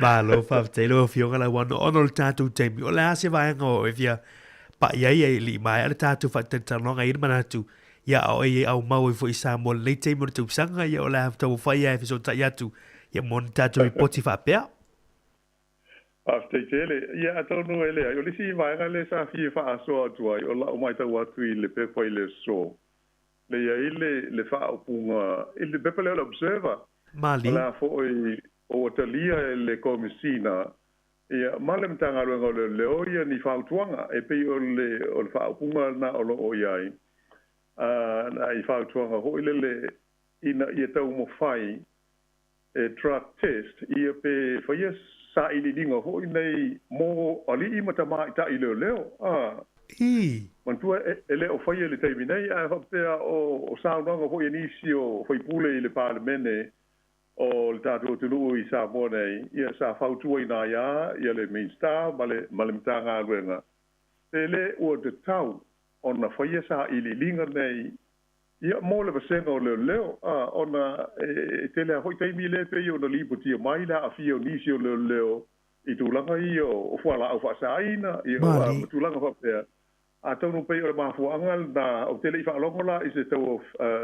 Malo, faafetai lau Afioga Lauano. Ona o le tatou taimi, o le a se vaega o e fia pai ai e le i maea le tatou faatalatalanoaga, e i ai le manatu, Ia, a o e aumau ai foi i Samoa i lenei taimi o le tausaga, ia o le a taumafai lava e fesootai atu ia mo ni tatou ripoti faapea. Faafetai tele. Ia, atonu e leai, o le isi vaega lea sa fia faasoa atu ai, o lau matau atu i le pepa i le aso, lea i ai le, le faaupuga i le pepa lea o le Observer, Mali. o le a foi ua talia e le Komesina ia ma le Matagaluega o Leoleo ia ni fautuaga e pei o le o le faaupuga lena o lo o i ai, a nai fautuaga foi lele ina ia taumafai e drug test ia pe faia sailiiliga foi nei mo alii ma tamaitai leoleo, a. Ii. Manatua e le o faia i le taimi nei, ae faapea o saunoaga foi a nisi o faipule i le Palemene o le tatou atunuu i Samoa nei, ia sa fautuaina ai a ia le Minista ma le ma le Matagaluega, pe le ua tatau ona faia sailiiliga nei ia mo le vasega o leoleo, a, ona e tele a foi taimi lea pei ona lipotia mai le aafia o nisi o leoleo i tulaga ia o fualaau faasaina, ia ma tulaga faapea. Atonu pei o le mafuaaga lena, ou te le i faalogo la i se tau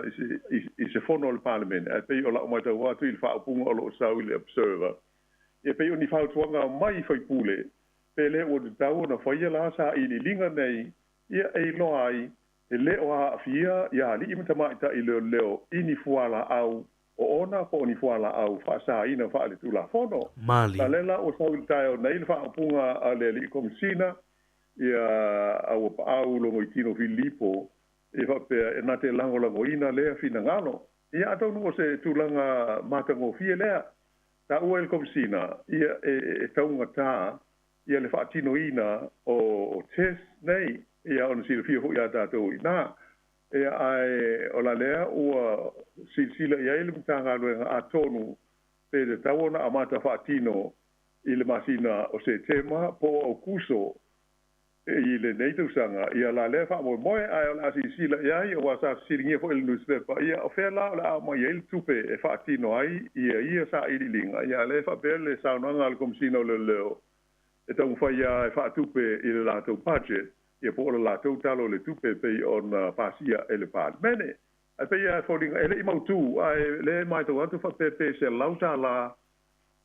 i se, i se fono a le Palemene, ae pei o lau matau atu i le faaupuga o lo o sau i le Observer, ia pei o ni fautuaga mai i faipule, pe le ua tatau ona faia la sailiiliga nei, ia e iloa ai e le o aafia ia alii ma tamaitai leoleo i ni fualaau o ona po o ni fualaau faasaina faaletulafono. Mali. A lea la ua sau i le taeao nei le faaupuga a le Alii Komesina, Ia a ua paau Logoitino Filipo e faapea e na te lagolagoina lea finagalo. Ia atonu o se tulaga matagofie lea, taua e le Komesina ia e taugata ia le faatinoina o test nei, ia ona silafia foi ia tatou i ina. Ia ae o la lea ua silasila i ai le Matagaluega atonu pe tatau ona amata faatino i le masina o Setema po o Aukuso i lenei tausaga, ia la lea faamoemoe, ae o le a silasila i ai, aua sa fesiligia foi e le nusipepa, ia o fea la o le a aumai ai le tupe e faatino ai ia ia sailiiliga, ia a lea e faapea le saunoaga a le Komesina o Leoleo e taumafai lava e faatupe i le latou budget, ia po o le latou Tala o le Tupe e pei ona pasia e le Palemene. Ae pei lava e foliga, e le i mautu, ae lea e matau atu faapea pe $100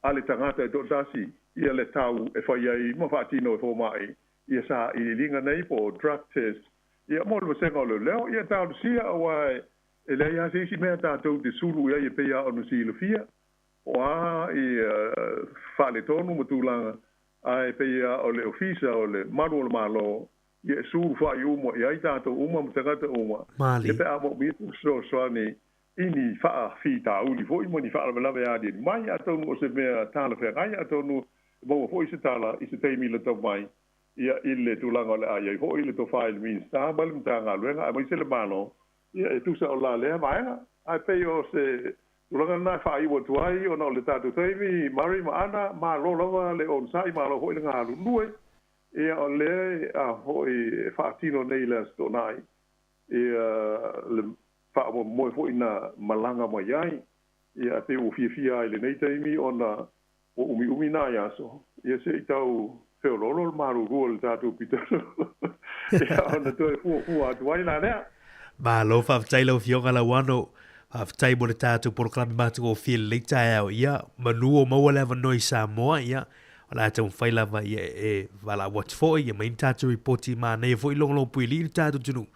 a le tagata e toatasi ia le tau e fai ai ma faatino e fomai ia sailiiliga nei po o drug test ia mo le vasega o leoleo ia talosia aua e leai lava se isi mea tatou te sulu i ai e pei lava ona silafia o a ia faaletonu ma tulaga ae pei lava o le ofisa o le malu o le Malo ia e sulufai uma i ai tatou uma ma tagata uma ia pe a moomia se fesoasoani i ni faafitauli foi ma ni faalavelave aliali mai, atonu o se mea talafeagai, atonu e maua foi se tala i se taimi lata mai, ia, i le tulaga o le a i ai foi le tofa i le Minisita ma le Matagaluega aemaise le Malo, ia, e tusa o la lea vaega. Ae pei o se tulaga lena e faaiu atu ai ona o le tatou taimi, Murray ma Ana, malo lava le onosai, malo foi le galulue, ia, o lea a foi e faatino nei i le Aso Toonai, ia, le faamoemoe foi na malaga mai ai, ia, ae pei ua fiafia ai i lenei taimi ona ua umiumi nai aso, ia se i tau feoloolo le malulu o le tatou pitonuu, ia, ona toe fuafua atu ai la lea. Malo faafetai lau Afioga Lauano. Faafetai mo le tatou polokalame matagofie i lenei taeao. Ia, manu o maua le avanoa i Samoa, ia, o le a taumafai lava ia e valaau atu foi, ia mai ni tatou ripoti manaia foi logologo puilii le tatou atunuu.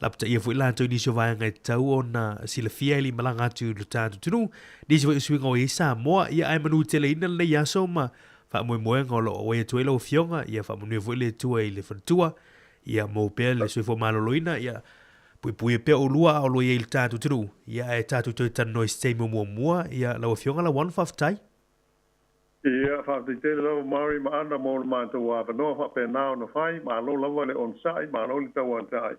Lapataia foi latou i nisi o vaega e tatau ona silafia e le i malaga atu i lo tatou atunuu. Nisi foi o suiga o i ai Samoa, ia ae manuteleina lenei aso ma faamoemoega o lo o auai atu ai lau Afioga, ia faamanuia foi le Atua i le faletua, ia maua pea le soifua maloloina, ia puipuia pea oulua a o lo o i ai i le tatou atunuu, ia ae tatou toe talanoa i se taimi o muamua, ia lau Afioga Lauano faafetai. Ia, faafetai tele lava Mary ma Ana mo lo matou avanoa faapena ona fai, malo lava le onosai, malo le tauatai.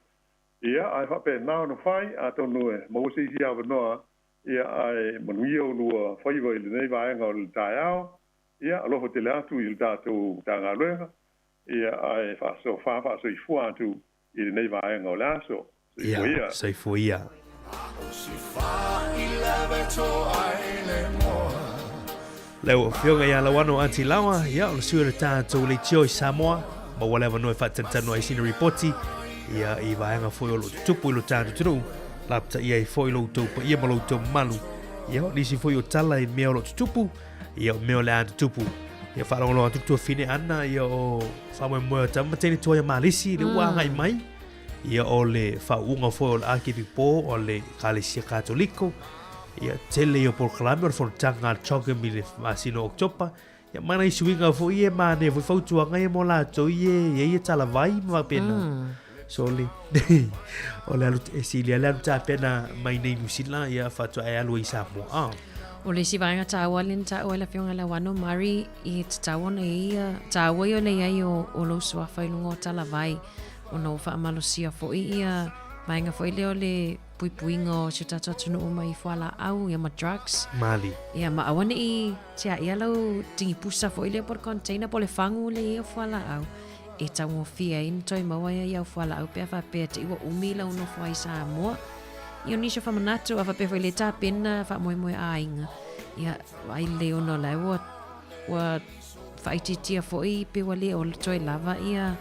Ia, ae faapena ona fai, atonu e maua se isi avanoa, ia ae manuia oulua faiva i lenei vaega o le taeao. Ia, alofa tele atu i le tatou Matagaluega, ia ae faasofa faasoifua atu i lenei vaega o le aso. Soifua ia. Ia, soifua ia. Lau Afioga ia Lauano Atilawa, ia, o le sui o le tatou leitio i Samoa, maua le avanoa e faatalitali ai sina ripoti, ia, i vaega foi o lo o tutupu i lo tatou atunuu, lapataia ai foi lo outou paia ma lo outou mamalu, ia, o nisi foi o tala i mea o lo o tutupu, ia, o mea o le a tutupu. Ia, faalogologo atu le tuafine Ana, ia, o faamoemoe o tama teine tuai a Malisi, le ua agai mai, Ia o le faauuga foi o le Akepipo o le Ekalesia Katoliko, ia tele ia o polokalame o le fonotaga a le CHOGM i le masina o Oketopa, ia ma nai suiga foi ia e manaia foi fautuaga ia mo latou ia e i ai ia talavai ma faapena. So o le o le alu e sili lava le alu tapena mai nei Niu Sila ia faatoa e alu ai i Samoa. O le isi vaega taua lea na taua e le Afioga ia Lauano Murray e tatau ona i ai ia, taua ia o le i ai o lou suafa i luga o talavai. Ona ua faamalosia foi ia vaega foi lea o le puipuiga o si o tatou atunuu mai fualaau ia ma drugs. Mali. Ia ma aua ne i tiaia lau tigipusa foi lea po o le container po o le fagu lea e i ai au fualaau e taugofie ai ona toe maua ai au fualaau pe a faapea te i ua umi lau nofo ai i Samoa. Ia o nisi o faamanatu a faapea foi le tapena faamoemoe aiga ia vaai lelei ona o la e ua ua Faaitiitia foi pe ua le o toe lava ia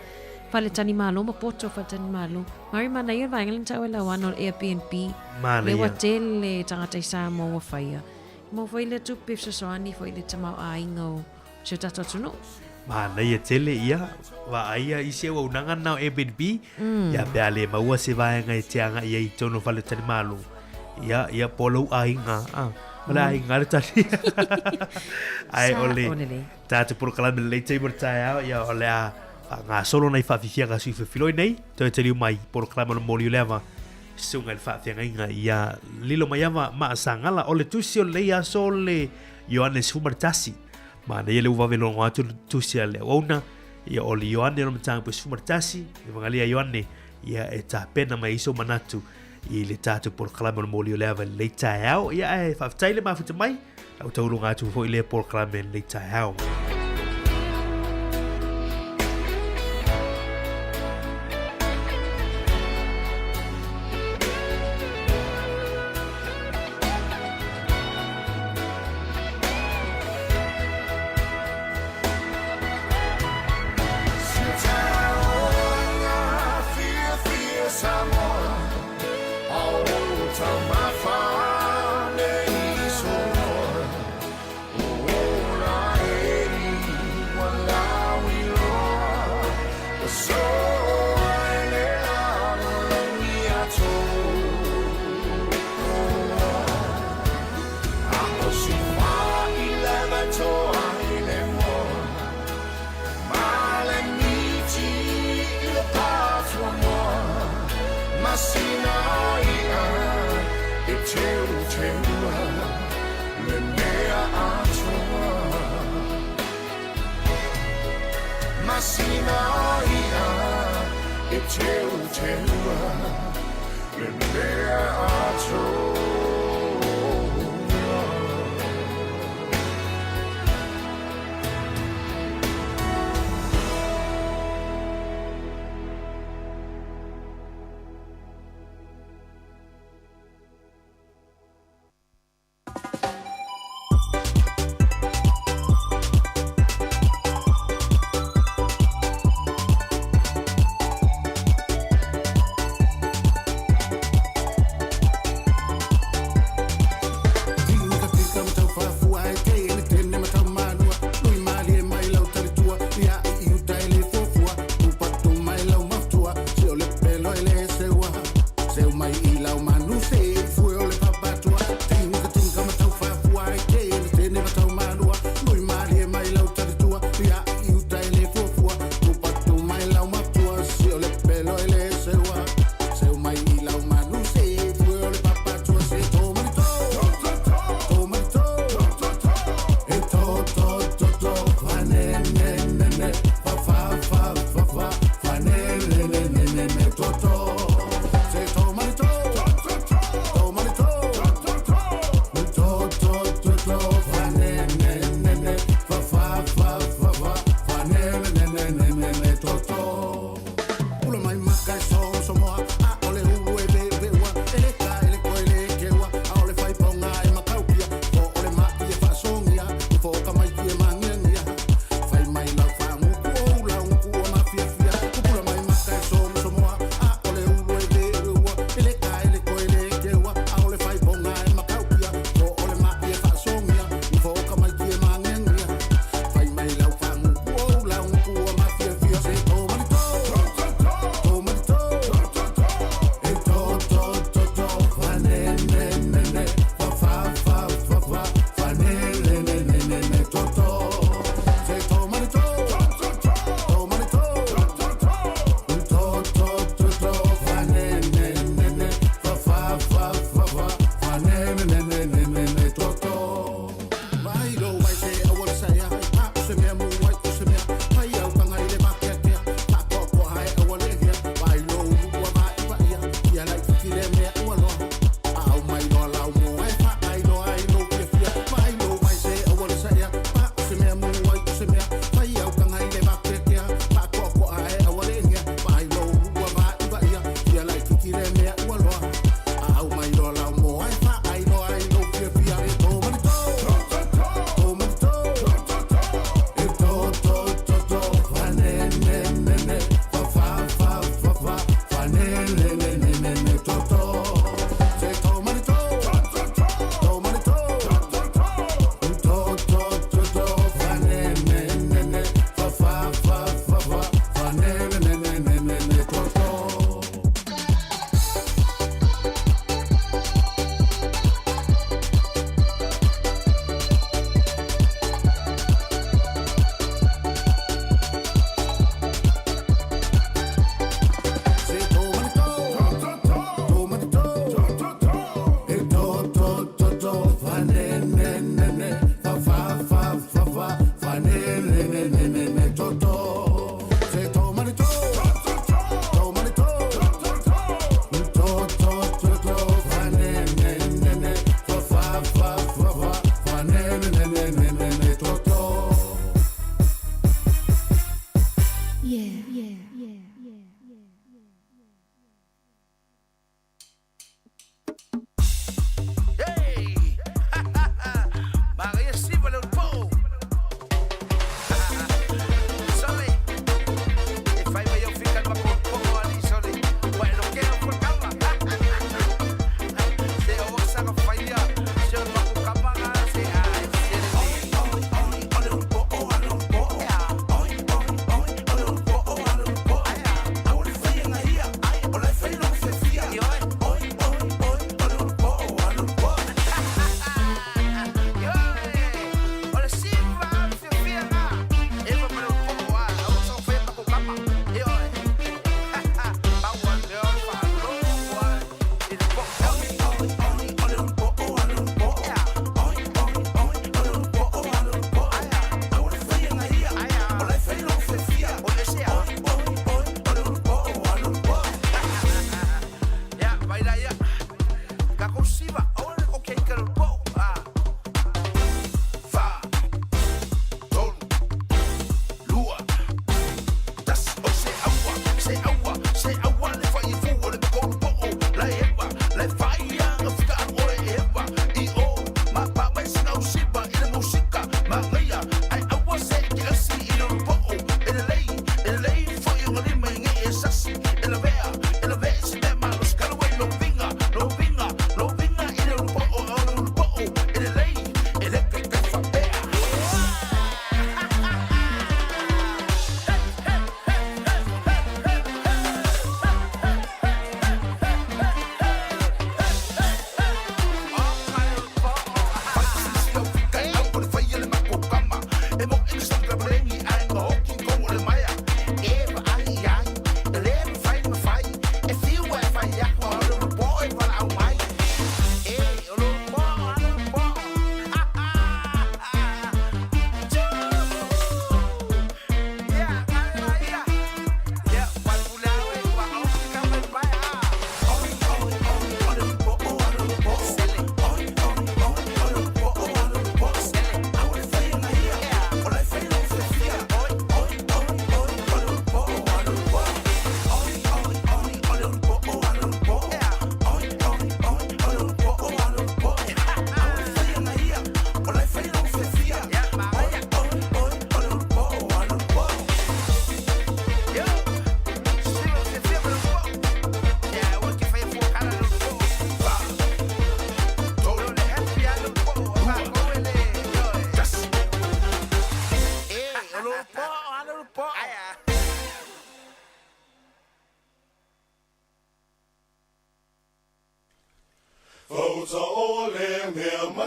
faletalimalo ma poto faletalimalo. Mari manaia le vaega lea na taua e Lauana o le Airbnb. Manaia. Lea ua tele tagata i Samoa ua faia. Maua foi lea tupe fesoasoani foi i le tamaoaiga o si o tatou atunuu. Manaia tele ia, vaaia isi auaunaga na o Airbnb, ia pe a le maua se vaega e te agai ai i totonu o faletalimalo, ia, ia po o lou aiga, a, o le aiga le tali. Ae o le tatou polokalame lelei taimi o le taeao, ia o le a faagasolo nai faafiafiaga a sui filofiloi nei, toe taliu mai polokalame o le moli o le ava, susuga i le faafeagaiga ia Lilomaiava Maasagala. O le tusi o lenei aso o le Ioane 11. Manaia le ua vave logo atu le tusi a le auauna, ia o le Ioane o le mataupu 11, Evagalia Ioane, ia e tapena mai ai sou manatu i le tatou polokalame o le moli o le ava i lenei taeao. Ia ae faafetai le mafuta mai, lau tauluga atu foi lea polokalame i lenei taeao.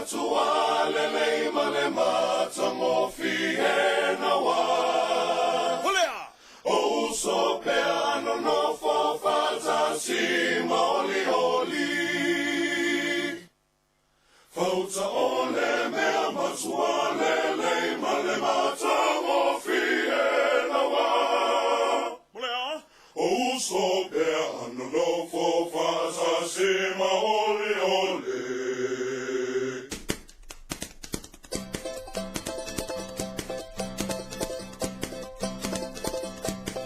matua lelei ma le matagofie naua. O uso pea nonofo faatasi ma olioli. Fauta o le mea matua lelei ma le matagofie naua. O uso pea nonofo faatasi ma olioli.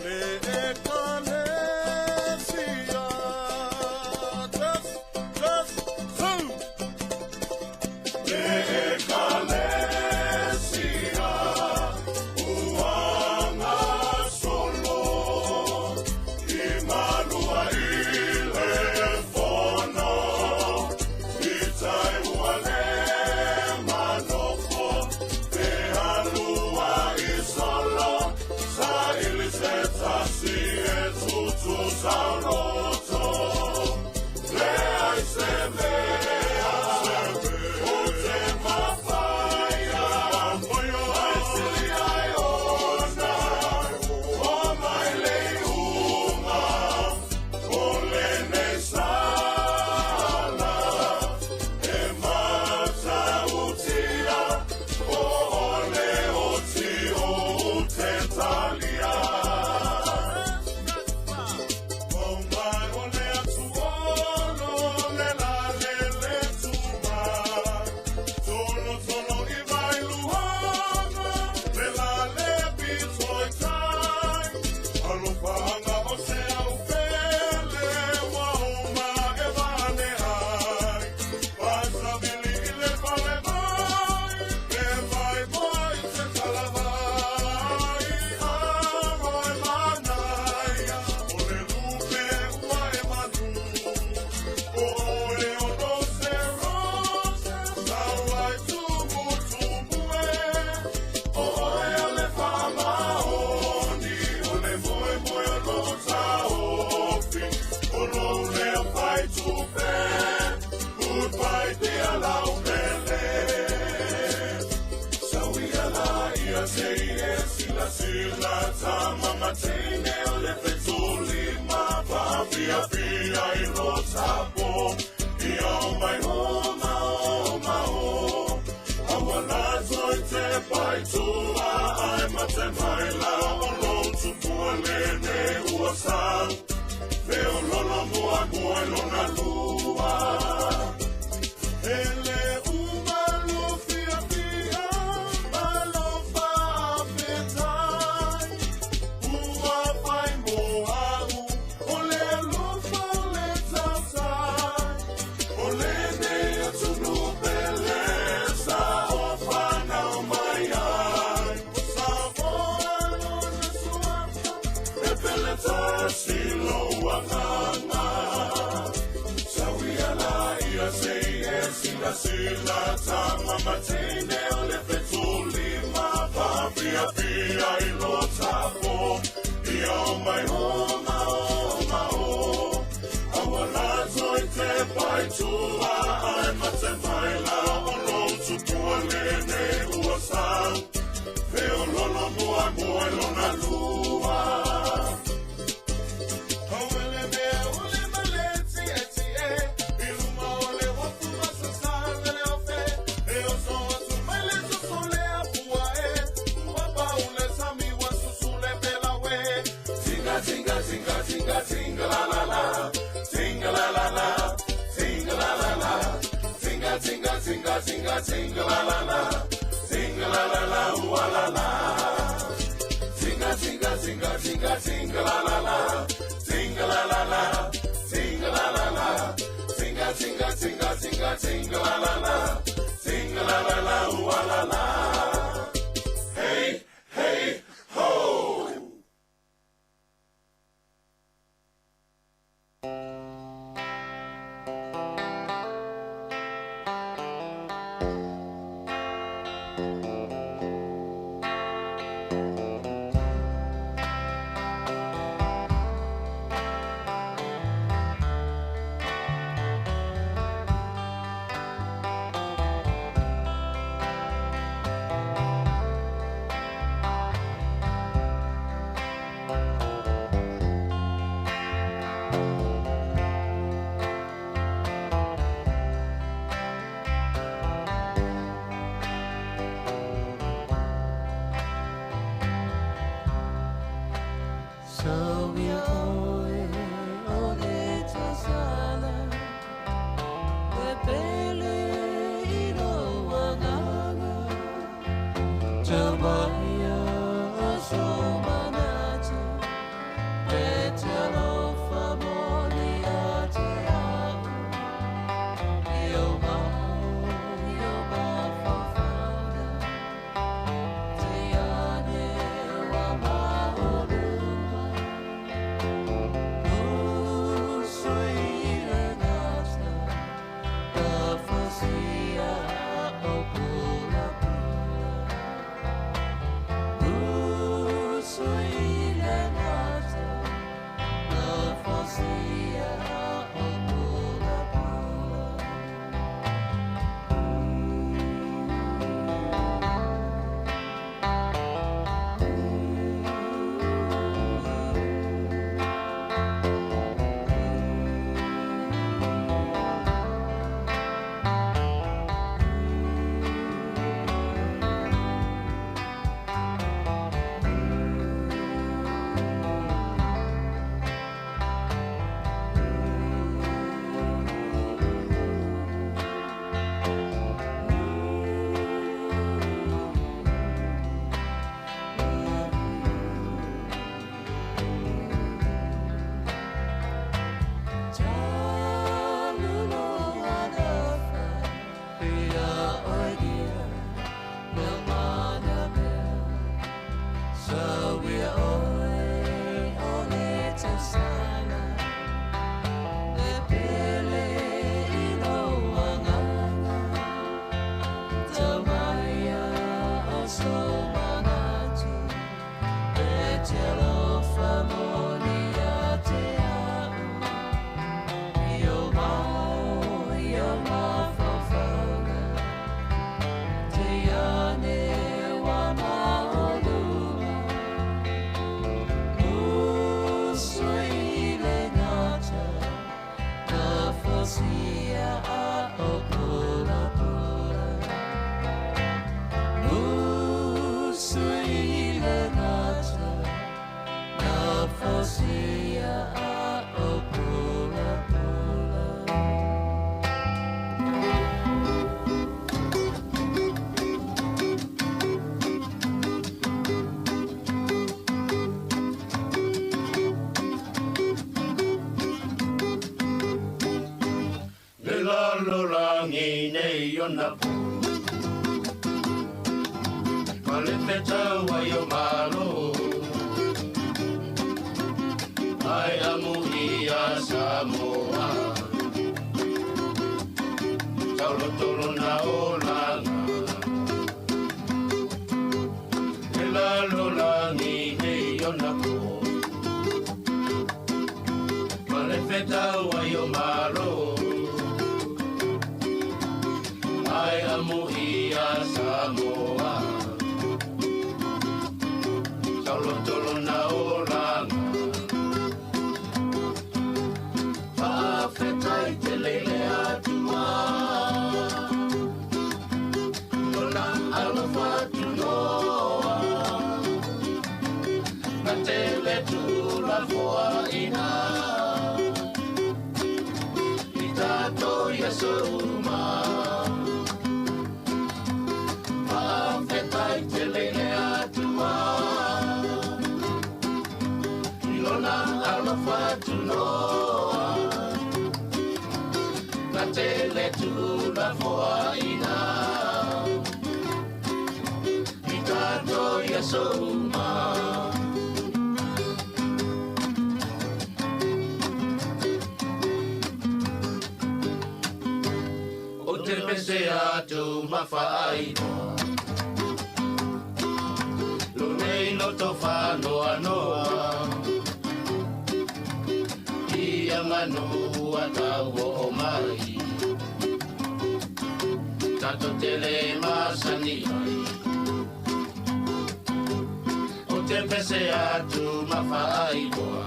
Le ekalesia, tes, tes, tu. Le ekalesia, uanga solo, i malua i le fono, i tai ua le manofo, te alua i solo, sa ili se tasi e tutu sauloto. Le ai se mea, o te mafaia, ai sili ai ona, o mai le unga, o le nei sala, e matautia, o ole oti o te talia. O mai o le atuolo, le la le le tuma. Tolo tolo i vai luhana, le la le pitoi tai. Alofanga o se au pele, wa o ma e vane ai. Pasa vili i le pale mai, e vai vai se talavai. Aro e manaia, o le lupe ua e manu. O e o no se rose, sauai tumu tumu e. O e o le famaoni, o le moe moe o lo taofi. O lo lea fai tupe, goodbye dear lau pele. Sauia la ia te ie sila sila tama matene o le fetuli ma pa fia fia i lo tapo. Ia o mai o ma o ma o. Aua la toi te pai tua ai mate mai la o lo tupua lene ua sa. Feo lolo mua mua i lona lua. Ele uma lo fia fia, malo fa fetai. Ua fai mo au, o le alofa o le tautai. O le nei atunu pele, sa o whanau mai ai. O sa moa lona suafa, e pele tasi lo anganga. Sauia la ia se ie sila sila tama matene o le fetuli ma pa fia fia i lo tapo. Ia o mai o ma o ma o. Aua la toi te pai tua ai mate mai la o lo tupua lene ua sa. Feo lolo mua mua i lona lua. Hauele mea ule maleti eti e, i luma o le hofu masasanga le ofe, e oso atu mai le susu le apua e, ua paule sami wa susu le pela we. Tinga, tinga, tinga, tinga, tinga la la la, tinga la la la, tinga la la la, tinga, tinga, tinga, tinga, tinga la la la, tinga la la la, ua la la. Tinga, tinga, tinga, tinga, tinga la la la, tinga la la la, tinga la la la, tinga, tinga, tinga, tinga, tinga la la la, tinga la la la, ua la la. Hey, hey, ho! sia a o pula pula. Le lalolagi nei ona po Ma le fetau ai o malo Ai amu ia Samoa Taulotolo na olaga Le lalolagi nei ona po Ma le fetau ai o malo Ai amu ia Samoa Taulotolo na olaga Faafetai tele i le Atua Lona alofa tunoa Na tele tulafoaina I tatou i aso uma Faafetai tele i le Atua I lona alofa tunoa Na tele tulafoaina I tatou i aso uma. Ou te pese atu ma faailoa Lo nei loto faanoanoa I aganuu a tau oo mai Tatou te le masani ai Ou te pese atu ma faailoa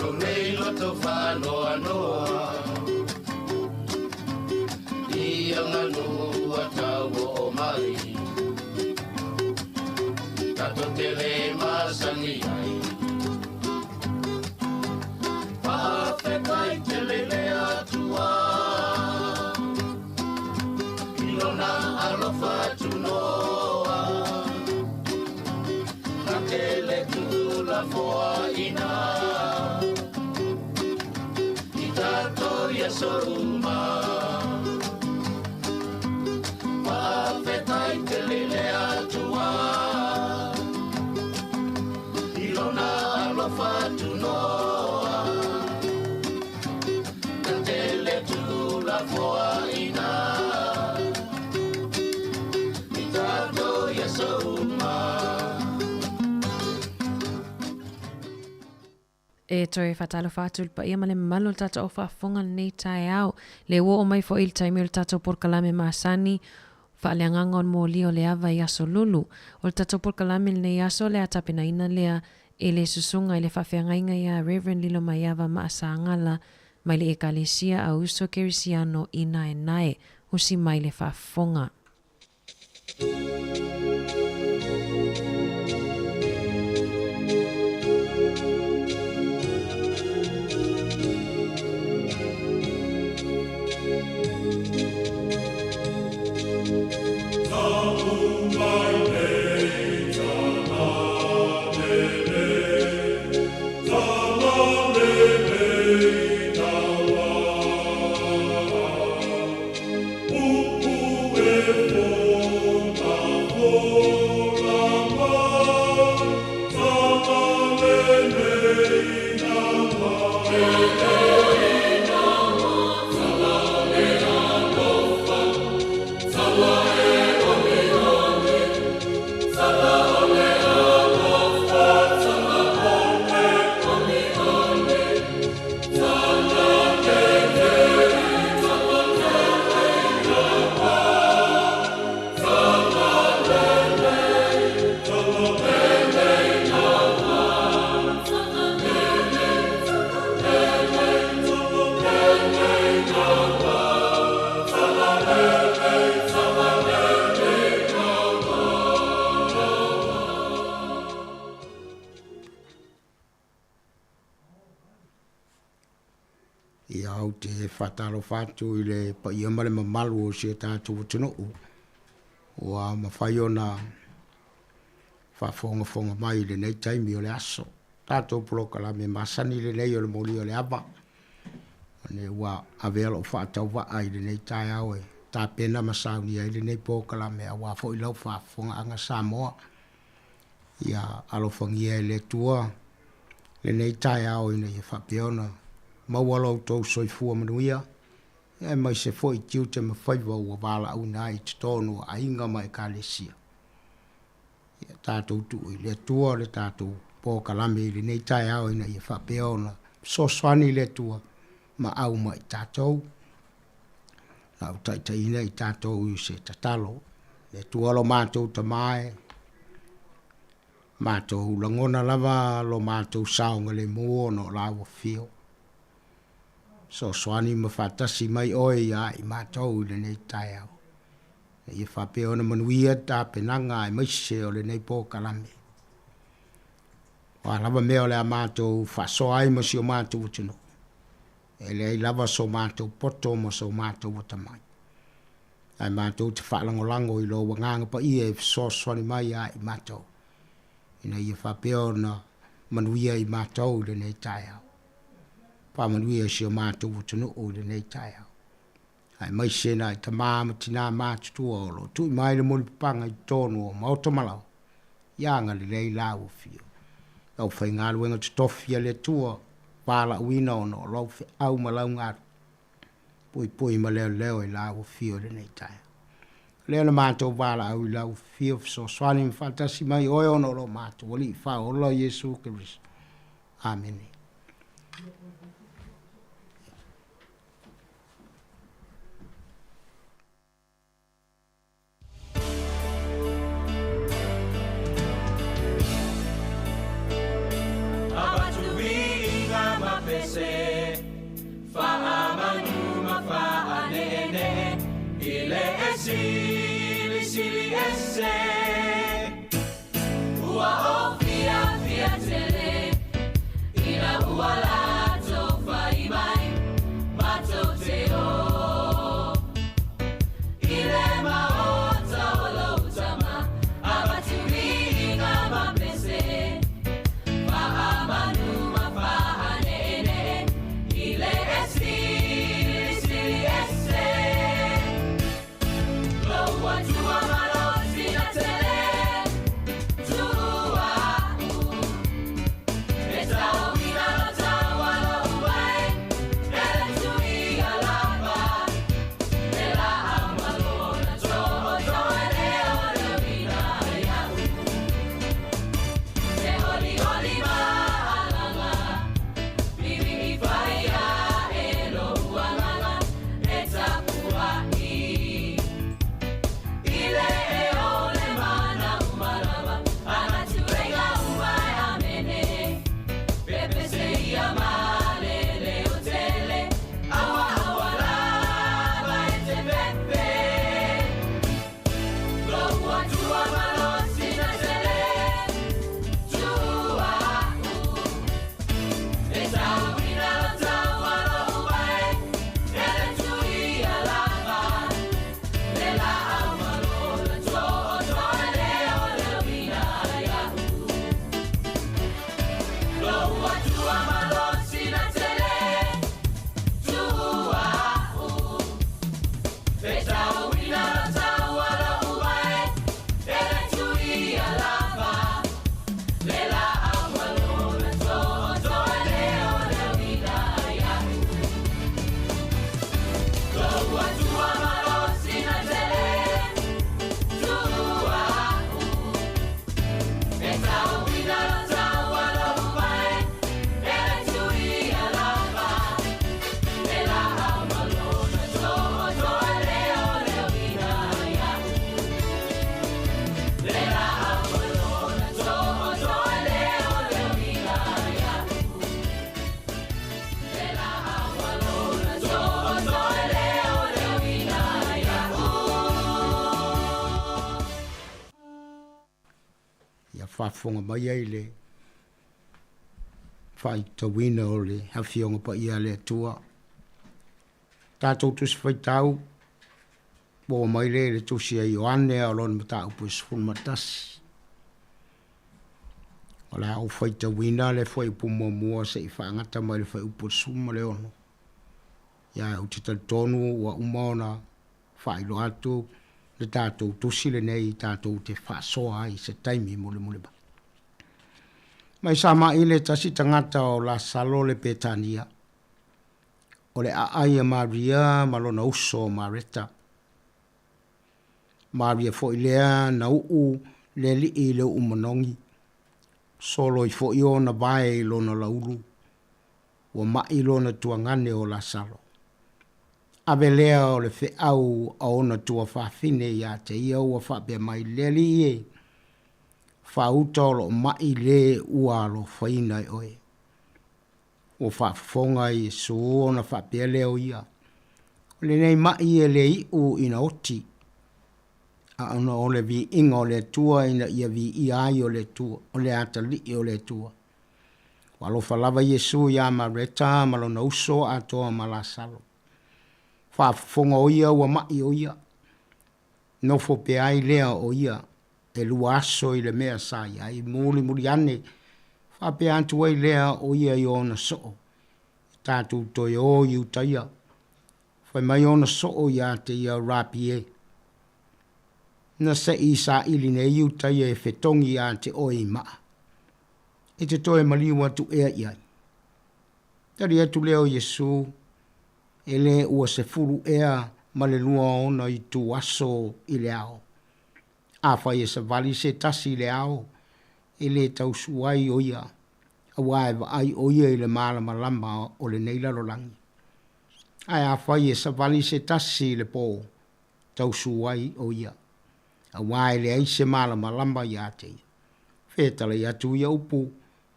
Lo nei loto faanoanoa I aganuu a tau oo mai Tatou te le masani ai Faafetai tele i le Atua I lona alofa tunoa Na tele tulafoaina I tatou i aso uma Faafetai tele i le Atua I lona alofa tunoa Na tele tulafoaina I tatou i aso uma. E toe faatalofa atu i le paia ma le mamalu o le tatou au faafofoga i lenei taeao. Le ua oo mai foi i le taimi o le tatou polokalame masani, faaleagaga o le moli o le ava i Aso Lulu. O le tatou polokalame i lenei aso o le a tapenaina lea e le Susuga i le Faafeagaiga ia Rev. Lilomaiava Maasagala mai le Ekalesia a Uso Kerisiano i Naenae. Usi mai le faafofoga. Ou te faatalofa atu i le paia ma le mamalu o si o tatou atunuu ua mafai ona faafogafoga mai i lenei taimi o le aso. Tatou polokalame masani lenei o le moli o le ava, ane ua avea lou faatauvaa i lenei taeao e tapena ma saunia ai lenei polokalame aua foi lau faafofogaaga Samoa. Ia alofagia e le Atua lenei taeao ina ia faapea ona maua lo outou soifua manuia, aemaise foi tiute ma faiva ua valaauina ai i totonu o aiga ma ekalesia. Ia tatou tuu i le Atua le tatou polokalame i lenei taeao ina ia faapea ona fesoasoani le Atua ma au ma i tatou. La u taitaiina i tatou i se tatalo. Le Atua lo matou Tama e, matou lagona lava lo matou saogalemu ona o lau afio. Fesoasoani ma faatasi mai oe ia i matou i lenei taeao. Ina ia faapea ona manuia tapenaga aemaise o lenei polokalame. O a lava mea o le a matou faasoa ai ma si o matou atunuu, e leai lava so matou poto ma so matou atamai. Ae matou te faalagolago i lou Agaga Paia e fesoasoani mai ia i matou, ina ia faapea ona manuia i matou i lenei taeao. Faamanuia i si o matou atunuu i lenei taeao. Aemaise nai tama ma tina matutua o lo o tui mai le mulipapaga i totonu o maota ma laoa, ia agalelei lau afio. Le aufaigaluega totofi a le Atua, valaauina ona o lou feau ma lau galuega, puipui ma leoleo i lau afio i lenei taeao. O lea na matou valaau i lau afio fesoasoani ma faatasi mai oe ona o lo matou Alii Faaola Iesu Keriso. Amene. Ia faafofoga mai ai le faaitauina o le Afioga Paia a le Atua. Tatou Tusi Faitau, ua oo mai lea i le Tusi a Ioane a o lona mataupu e 11. O le a ou faitauina le fuaiupu muamua se i faagata mai le fuaiupu e 16. Ia, ou te talitonu ua uma ona faailoa atu le tatou tusi lenei tatou te faasoa ai i se taimi mulimuli mai. Mai sa maile tasi tagata o Lasalo le Petania, o le aai a Maria ma lona uso o Mareta. Maria foi lea na uu le alii i le uu manogi, soloi foi ona vae i lona laulu, ua mai lona tuagane o Lasalo. Ave lea o le feau a ona tuafafine ia te ia ua faapea mai, Le Alii e, faauta o loo mai le ua alofaina e oe. Ua faafofoga Iesu ona faapea lea o ia, O lenei maʻi e le iʻu ina oti, a ona o le viiga o le Atua ina ia viia ai o le Atua, o le atalii o le Atua. Ua alofa lava Iesu iā Mareta ma lona uso atoa ma Lasalo. Faafofoga o ia ua maʻi o ia. Nofo pea ai lea o ia elua aso i le mea sa i ai, mulimuli ane, faapea atu ai lea o ia i ona soo, e tatou toe o i Iutaia. Fai mai ona soo iā te ia Rapi e. Na se i saili nei Iutaia e fetogi iā te oe i maa. E te toe maliu atu ea i ai. Tali atu lea o Iesu, E le ua 10 ea ma le lua ona itu aso i le ao. Afai e savali se tasi i le ao, e le tausu ai o ia, auā e vaai o ia i le malamalama o lenei lalolagi. Ae afai e savali se tasi i le pō, tausu ai o ia, auā e leai se malamalama iā te ia. Fetalai atu ia upu,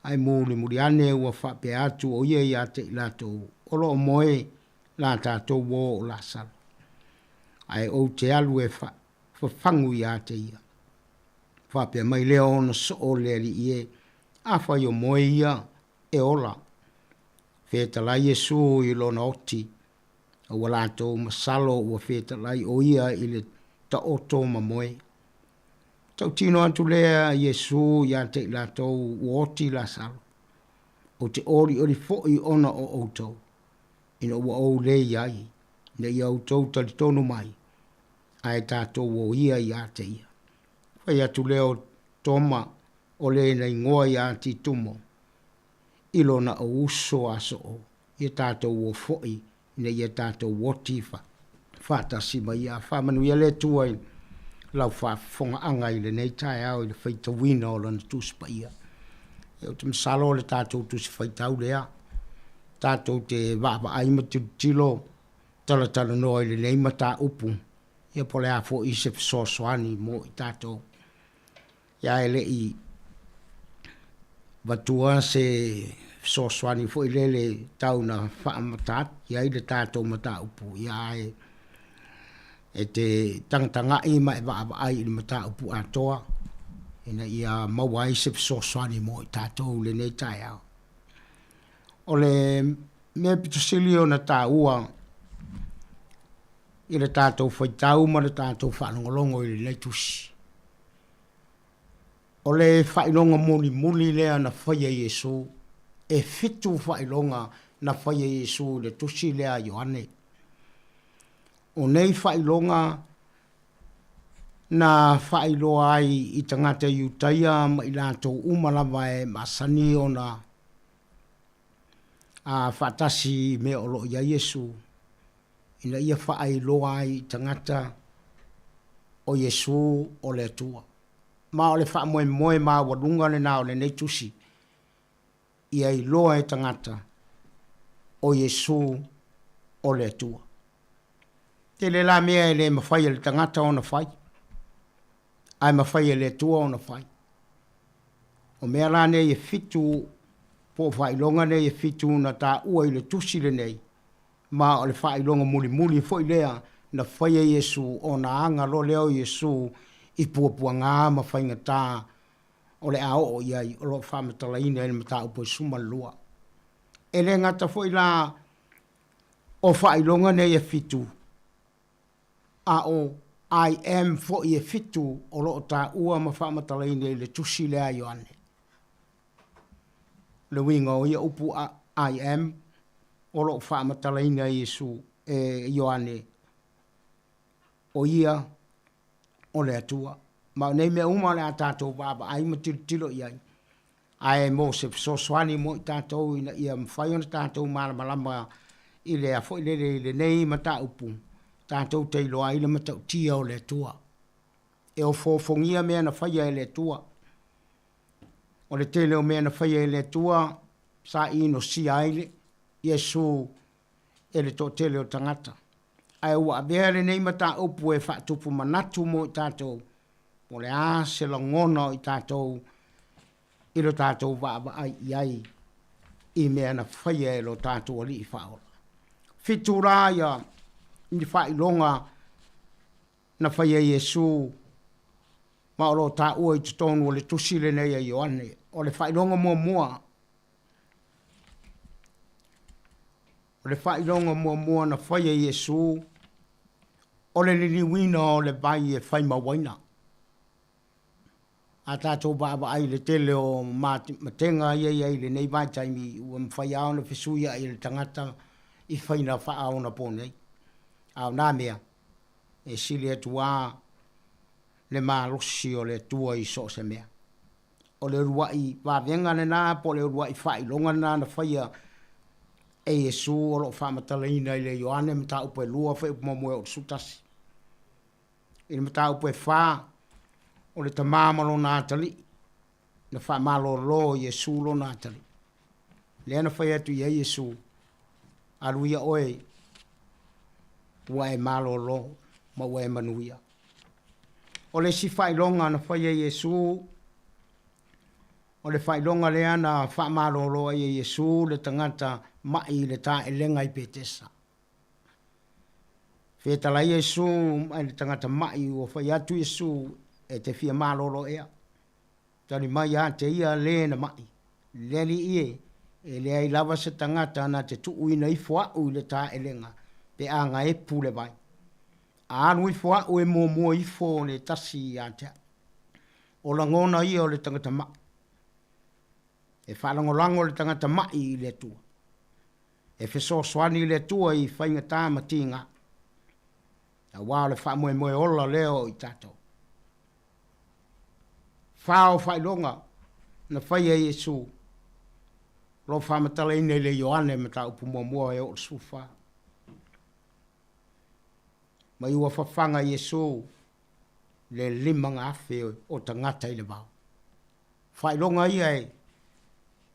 ae mulimuli ane ua faapea atu o ia iā te i latou o lo o moe la tatou uō o Lasalo. Ae ou te alu e fafagu iā te ia. Faapea mai lea ona soo le alii e, afai o moe ia, e ola. Fetalai Iesu i lona oti, a ua latou masalo ua fetalai o ia i le taoto ma moe. Tautino atu lea Iesu iā te i latou ua oti Lasalo. Ou te olioli foi ona o outou, ina ua ou le i ai, ina ia outou talitonu mai, ae tatou o ia iā te ia. Fai atu lea o Toma, o le na igoa iā Titumo, i lona uso a soo, ia tatou o foi ina ia tatou oti faatasi ma ia. Faamanuia le Atua i lau faafofogaaga i lenei taeao i le faitauina o Lana Tusi Paia. Ia, ou te masalo o le tatou Tusi Faitau lea, tatou te vaavaai ma tilotilo talatalanoa i lenei mataupu, ia po o le a foi se fesoasoani mo i tatou. Ia e le i avatua se fesoasoani foi lele tau na faamata atu i ai le tatou mataupu, ia ae e te tagatagai ma e vaavaai i le mataupu atoa ina ia maua ai se fesoasoani mo i tatou i lenei taeao. O le mea pito sili ona taua i le tatou faitau ma le tatou faalogologo i lenei tusi, O le faailoga mulimuli lea na faia e Iesu, e fitu faailoga na faia e Iesu i le tusi lea a Ioane. O nei faailoga na faailoa ai i tagata Iutaia ma i latou uma lava e masani ona a faatasi i mea o lo o i ai Iesu, ina ia faailoa ai i tagata o Iesu o le Atua. Ma o le faamoemoe maualuga lena o lenei tusi, ia iloa e tagata o Iesu o le Atua. Tele la mea e le mafai e le tagata ona fai, ae mafai e le Atua ona fai. O mea la nei e fitu, po o faailoga nei e fitu na taua i le tusi lenei, ma o le faailoga mulimuli foi lea na faia Iesu ona aga loa lea o Iesu i puapuaga ma faigata o le a oo i ai, o lo o faamatalaina i le mataupu e 12. E le gata foi la. O faailoga nei e fitu, a o I am foi e fitu o lo o taua ma faamatalaina i le tusi lea a Ioane. O le uiga o ia upu I am o lo o faamatalaina e Iesu, e Ioane, o ia o le Atua. Ma o nei mea uma o le a tatou vaavaai ma tilotilo i ai, ae mo se fesoasoani mo i tatou ina ia mafai ona tatou malamalama i le a foi lele i lenei mataupu, tatou te iloa ai le matautia o le Atua. E ofoofogia mea na faia e le Atua. O le tele o mea na faia e le Atua sa inosia ai le Iesu e le toatele o tagata. Ae ua avea lenei mataupu e faatupu manatu mo i tatou, po o le a se lagona o i tatou i lo tatou vaavaai i ai i mea na faia e lo tatou Alii Faaola. Fitu la ia ni faailoga na faia e Iesu ma o lo o taua i totonu o le tusi lenei a Ioane. O le faailoga muamua, O le faailoga muamua na faia e Iesu, o le liliuina o le vai e fai ma uaina. A tatou vaavaai i le tele o matega ia e i ai i lenei vaitaimi, ua mafai lava ona fesuiai e le tagata i faiga faaonaponei. A o na mea, e sili atu lava le malosi o le Atua i so o se mea. O le uluai vavega lena po o le uluai faailoga lena na faia e Iesu o lo o faamatalaina i le Ioane mataupu e 2 fuaiupu muamua e oo i le 11. I le mataupu e 4, o le tama ma lona atalii, na faamalolo e Iesu lona atalii. Lea na fai atu i ai Iesu, Alu ia oe, ua e malolo ma ua e manuia. O le isi faailoga na faia e Iesu, o le faailoga lea na faamalolo ai e Iesu le tagata ma'i i le taelega i Petesa. Fetalai Iesu mai le tagata ma'i ua fai atu Iesu e te fia malolo ea. Tali mai ia te ia le na ma'i, Le Alii e, e leai lava se tagata na te tuuina ifo a'u i le taelega pe a gaepu le vai. A alu ifo a'u e muamua ifo le tasi ia te a'u. O lagona ia o le tagata ma'i. E faalagolago le tagata ma'i i le Atua. E fesoasoani le Atua i faigata ma tiga, aua o le faamoemoe ola lea o i tatou. Fa o faailoga na faia e Iesu, o lo o faamatalaina i le Ioane mataupu muamua e oo i le 14. Mai ua fafaga Iesu le 5,000 o tagata i le vao. Faailoga ia e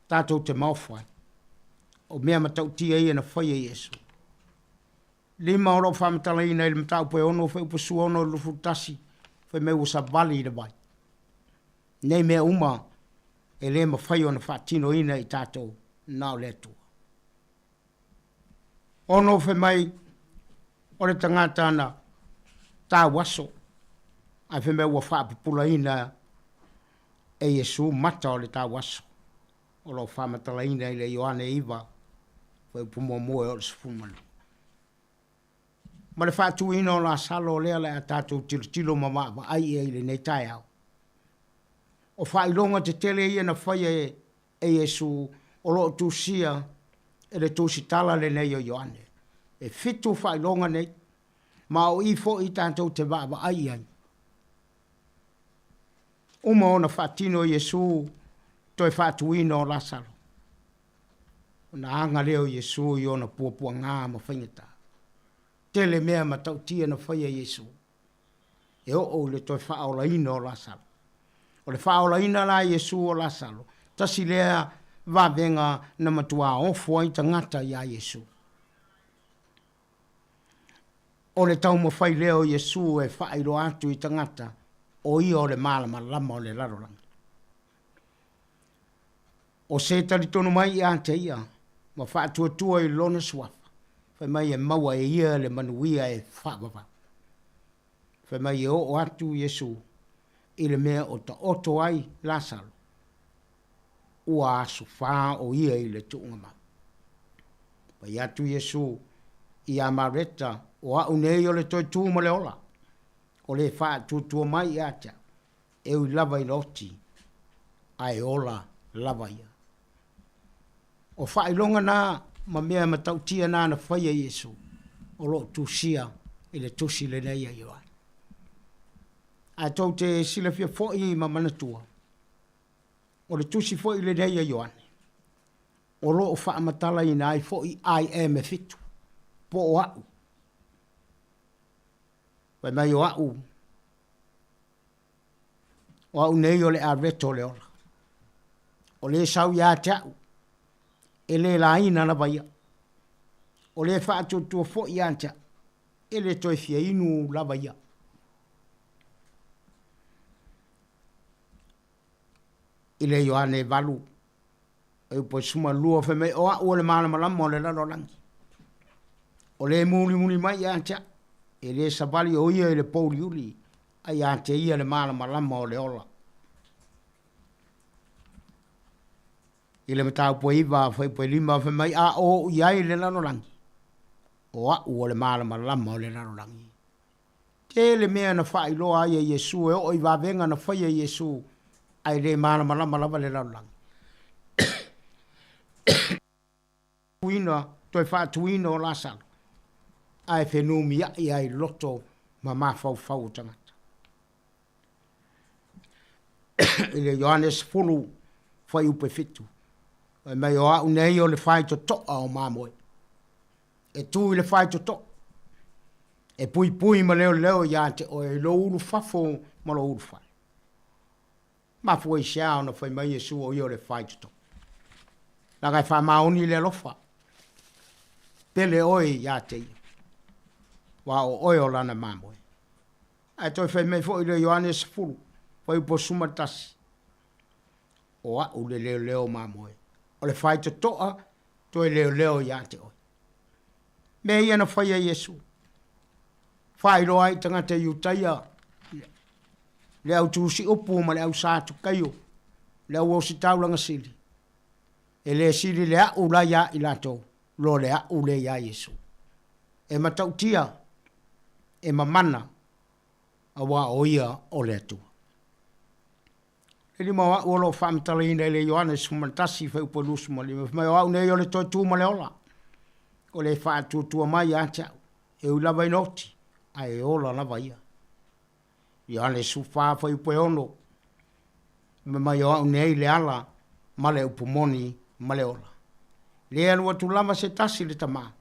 tatou te maofa ai, o mea matautia ia na faia e Iesu. Lima o lo o faamatalaina i le mataupu e 6 fuaiupu sua 6 i le 21, fai mai ua savali i le vai. Nei mea uma e le mafai ona faatinoina e i tatou na o le Atua. 6 fai mai o le tagata na tauaso, ae fai mai ua faapupulaina e Iesu mata o le tauaso. O lo o faamatalaina i le Ioane 9, fuaiupu muamua e oo i le 12. Ma le faatuina o Lasalo lea o le a tatou tilotilo ma vaavaai i ai i lenei taeao. O faailoga tetele ia na faia e Iesu o lo o tusia e le tusitala lenei o Ioane. E fitu faailoga nei, ma o i foi tatou te vaavaai i ai. Uma ona faatino e Iesu toe faatuina o Lasalo, ona aga lea o Iesu i ona puapuaga ma faigata. Tele mea matautia na faia e Iesu e oo i le toe faaolaina o Lasalo. O le faaolaina la e Iesu o Lasalo, tasi lea vavega na matuā ofo ai tagata iā Iesu. O le taumafai lea o Iesu e faailoa atu i tagata o ia o le malamalama o le lalolagi. O se talitonu mai ia te ia ma faatuatua i lona suafa, fai mai e maua e ia le manuia e faavavau. Fai mai e oo atu Iesu i le mea o taoto ai Lasalo, ua aso fa o ia i le tuuga mau. Fai atu Iesu. Iā Mareta, O a'u nei o le toe tū ma le ola, o le faatuatua mai ia te au, e ui lava ina oti, ae ola lava ia. O faailoga na ma mea matautia na na faia e Iesu, o lo o tusia i le tusi lenei a Ioane. Ae tou te silafia foi ma manatua, o le tusi foi lenei a Ioane, o lo o faamatalaina ai foi I am e fitu, po o a'u. Fai mai o a'u, o a'u nei o le areto o le ola. O le sau ia te a'u, e le laina lava ia. O le faatuatua foi ia te a'u, e le toe fia inu lava ia. I le Ioane 8, e upu 12, fai mai, O a'u o le malamalama o le lalolagi. O le mulimuli mai ia te a'u, e le savali o ia i le pouliuli, a ia te ia le malamalama o le ola. I le mataupu e 9, fuaiupu e 5, fai mai, A o ou i ai i le lalolagi, o a'u o le malamalama o le lalolagi. Tele mea na faailoa ai e Iesu e oo i vavega na faia e Iesu ae le malamalama lava le lalolagi. Tuina, toe faatuina o Lasalo, ae fenumiai ai loto ma mafaufau o tagata. I le Ioane 10, fuaiupu e 7, fai mai, O a'u nei o le faitotoa o mamoe. E tu i le faitotoa, e puipui ma leoleo ia te oe i lou ulufafo ma lou ulufale. Mafua i se a ona fai mai Iesu o ia o le faitotoa? Leaga e faamaoni le alofa. Pele oe ia te ia, aua o oe o lana mamoe. Ae toe fai mai foi le Ioane 10, fuaiupu 11, O a'u le leoleo mamoe, o le faitotoa toe leoleo ia te oe. Mea ia na faia e Iesu, faailoa ai i tagata Iutaia le au tusiupu ma le au Satukaio, le au ositaulaga sili, e le sili le a'u la ia i latou, lo le a'u lea iā Iesu. E matautia, e mamana, auā o ia o le Atua. Le lima o a'u o lo o faamatalaina i le Ioane 11 fuaiupu e 25, fai mai, O a'u nei o le toe tu ma le ola, o le faatuatua mai ia te a'u, e ui lava ina oti, ae ola lava ia. Ioane 14 fuaiupu e 6, fai mai, O a'u nei le ala ma le upu moni ma le ola. Le alu atu lava se tasi i le Tama,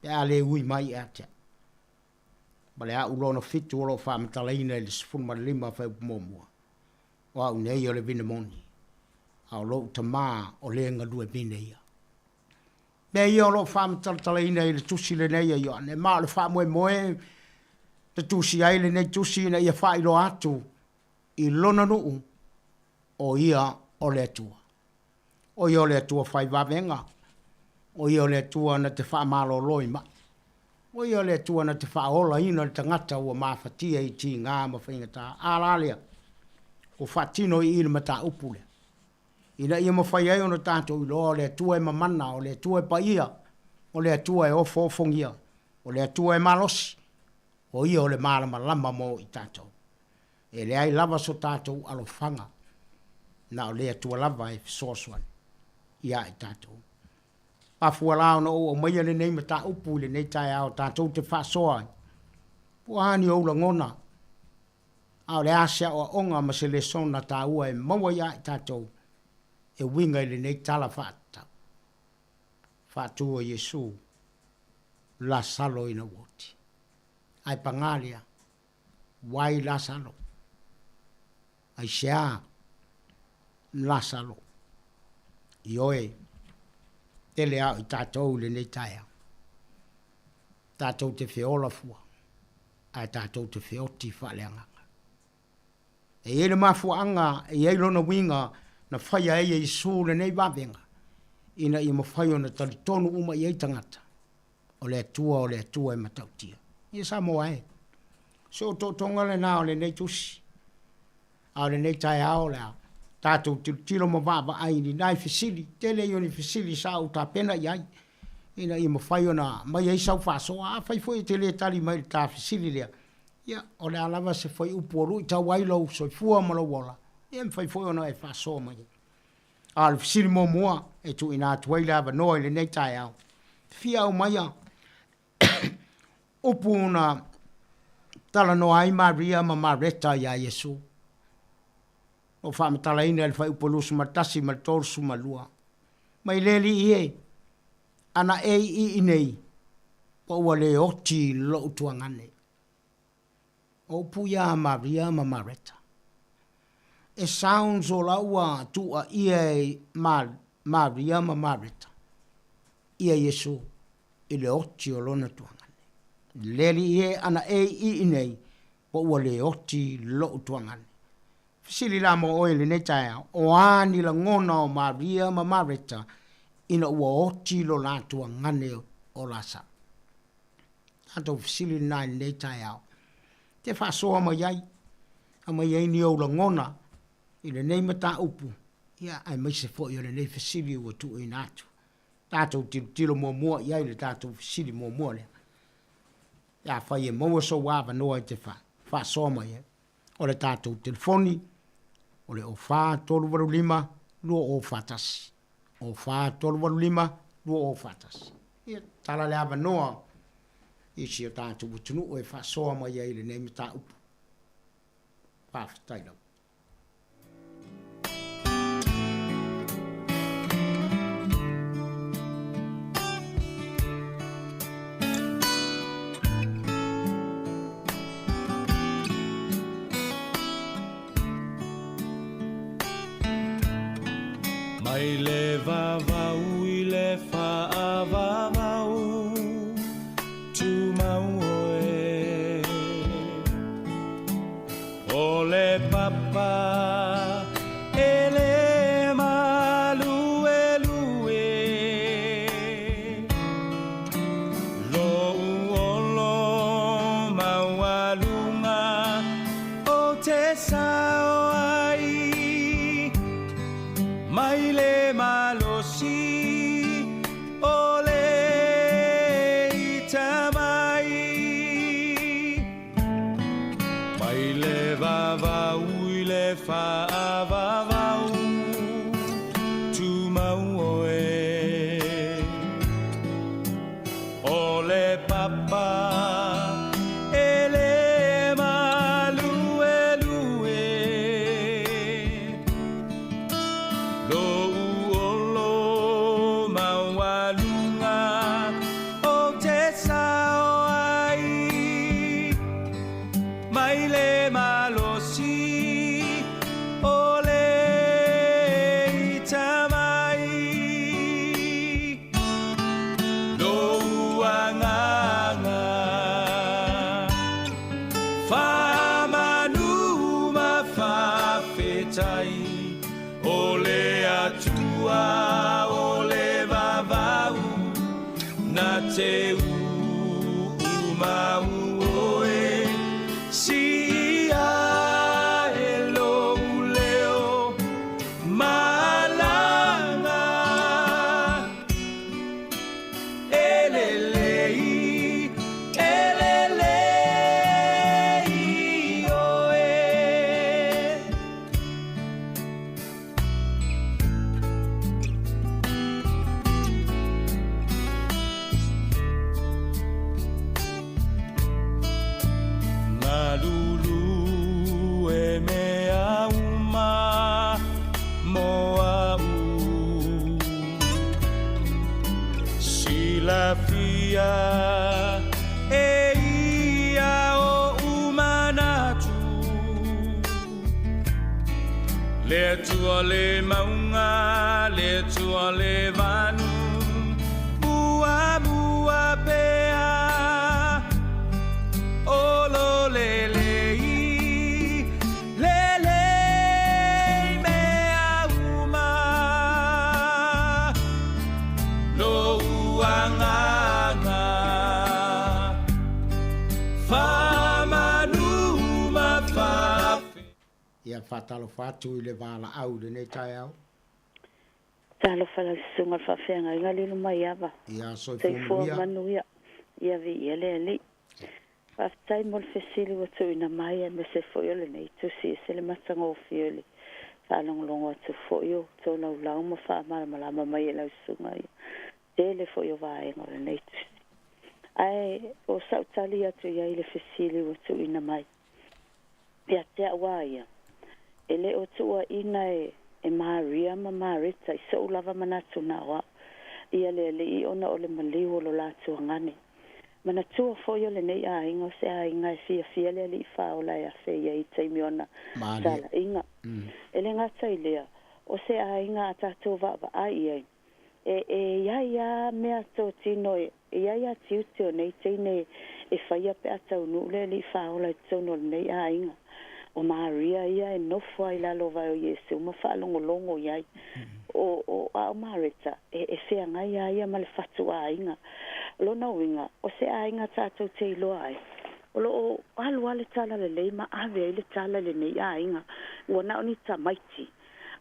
pe a le ui mai ia te a'u. Ma le a'u lona fitu o lo o faamatalaina i le 15 fuaiupu muamua, O a'u nei o le vine moni, a o lo'u Tama o le galue vine ia. Mea ia o lo o faamatalatalaina i le tusi lenei a Ioane, ma o le faamoemoe na tusia ai lenei tusi ina ia faailoa atu i lona nuu o ia o le Atua. O ia o le Atua fai vavega, o ia o le Atua na te faamalolo i mai. O ia o le Atua na te faaolaina le tagata ua mafatia i tiga ma faigata. A la lea, ua faatino i i le mataupu lea, ina ia mafai ai ona tatou iloa o le Atua e mamana, o le Atua e paia, o le Atua e ofoofogia, o le Atua e malosi, o ia o le malamalama mo i tatou. E leai lava so tatou alofaga, na o le Atua lava e fesoasoani iā i tatou. Mafua la ona ou aumaia lenei mataupu i lenei taeao tatou te faasoa ai, po o a ni ou lagona, a o le a se aoaoga ma se lesona taua e maua iā i tatou e uiga i lenei tala faatatau faatu a Iesu Lasalo ina ua oti. Ae pagā lea, Wai Lasalo? Aisea Lasalo? Ioe, tele a o i tatou i lenei taeao. Tatou te feola fua, ae tatou te feoti faaleagaga. E i ai le mafuaaga, e i ai lona uiga na faia ai e Iesu lenei vavega, ina ia mafai ona talitonu uma i ai tagata, o le Atua o le Atua e matautia. Ia Samoa e! O se otootoga lena o lenei tusi, a o lenei taeao o le a tatou tilotilo ma vaavaai i ni nai fesili, tele ia o ni fesili sa ou tapena i ai. ina ia mafai ona aumai ai sau faasoa. Afai foi e te le tali mai i le ta fesili lea, ia, o le a lava se fuaiupu o luitau ai lou soifua ma lou ola, ia e mafai foi ona e faasoa mai ai. A o le fesili muamua e tuuina atu ai le avanoa i lenei taeao, e fia aumaia upu na talanoa ai Maria ma Mareta iā Iesu. O faamatalaina i le fuaiupu 21 ma le 32. Mai le alii e, ana e i i nei, po ua le oti lou tuagane. O upu ia a Maria ma Mareta. E sounds o la ua tuuaia e Maria ma Mareta ia Iesu i le oti o lona tuagane. Le alii e, ana e i i nei, po ua le oti lou tuagane. Fesili la mo oe i lenei taeao, o a ni lagona o Maria ma Mareta ina ua oti lo la tuagane o Lasalo? Tatou fesili lena i lenei taeao. Te faasoa mai ai, aumai ai ni ou lagona i lenei mataupu, ia, aemaise foi o lenei fesili ua tuuina atu. Tatou tilotilo muamua i ai i le tatou fesili muamua lea. Afai e maua sou avanoa e te faasoa mai ai, o le tatou telefoni o le 04 385 2041. 04 385 2041. Ia, tala le avanoa i si o tatou atunuu e faasoa mai ai i lenei mataupu. Faafetai lava. Mai le vavau i le faavavau, tumau oe. O le papa e le maluelue, Lou olo maualuga ou te sao ai, Mai le malosi o le ita mai. Mai le vavau i le faavavau, tumau oe. O le papa e le maluelue, Lou olo maualuga ou te sao ai, Mai le malosi o le ita mai. Lou agaga faamanu ma faafetai, O le Atua o le vavau na te uumau oe, Siia e lou leo malaga, E lelei, e lelei oe. Galulue mea uma mo a'u, Silafia e ia oʻu manatu, Le Atua le mauga, le Atua le vanu, Muamua pea, Olo lelei, lelei mea uma, Lou agaga faamanu ma Ia faatalofa atu i le valaau i lenei taeao. Talofa lau susuga i le faafeagaiga Lilomaiava. Ia, soifua Soifua manuia. Ia viia le Alii. Faafetai mo le fesili ua tuuina mai aemaise foi o lenei tusi e ese le matagofie o le faalogologo atu foi o tolaulau ma faamalamalama mai e lau susuga ia tele foi o vaega o lenei tusi. Ae o sau tali atu i ai i le fesili ua tuuina mai. Ia te au a ia, e le o tuuaina e e Maria ma Mareta i soʻu lava manatu na o au, ia le Alii ona o le maliu o lo latou agane. Manatua foi o lenei aiga o se aiga e fiafia le Alii Faaola e afe i ai i taimi o ana talaiga. E le gata i lea, o se aiga a tatou vaavaai i ai, E, e iai a mea totino e, e iai a tiute o nei teine e faia pe a taunuu le Alii Faaola i totonu o lenei aiga. O Maria ia e nofo ai lalo o vae o Iesu ma faalogologo i ai. O, o, a o Mareta, e, e feagai a ia ma le fatu aiga. O lona uiga, o se aiga tatou te iloa ai, o lo o alu a le tala lelei ma ave ai le tala i lenei aiga, ua na o ni tamaiti,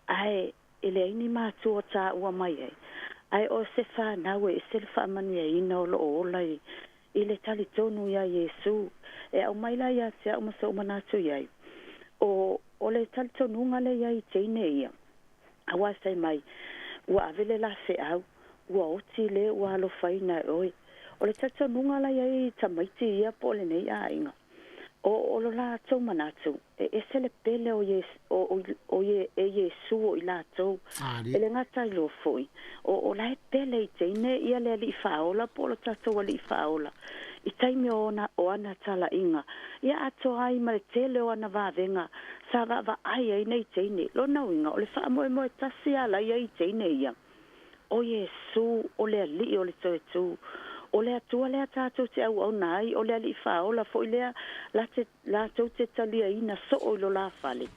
ae E leai ni matua o taua mai ai, ae o se fanau e ese le faamanuiaina o lo o ola i, i le talitonu iā Iesū. E aumai la ia te au ma soʻu manatu i ai, o, o le talitonuga lea i ai i teine ia, auā e fai mai, Ua ave le la feau, ua oti le ua alofaina e oe. O le talitonuga la i ai i tamaiti ia po o lenei aiga, o, o lo latou manatu, E ese le pele o Ies, o, o, o Ie, e Iesu o i latou. E le gata i loa foi, o, o la e pele i teine ia le Alii Faaola po o lo tatou Alii Faaola i taimi o ona, o ana talaiga, ia atoa ai ma le tele o ana vavega sa vaavaai ai nei teine. Lona uiga, o le faamoemoe tasi a la ia i teine ia. O Iesū, o le Alii o le Toetū. O le Atua lea tatou te auauna ai, o le Alii Faaola foi lea la te, latou te taliaina soo i lo la fale.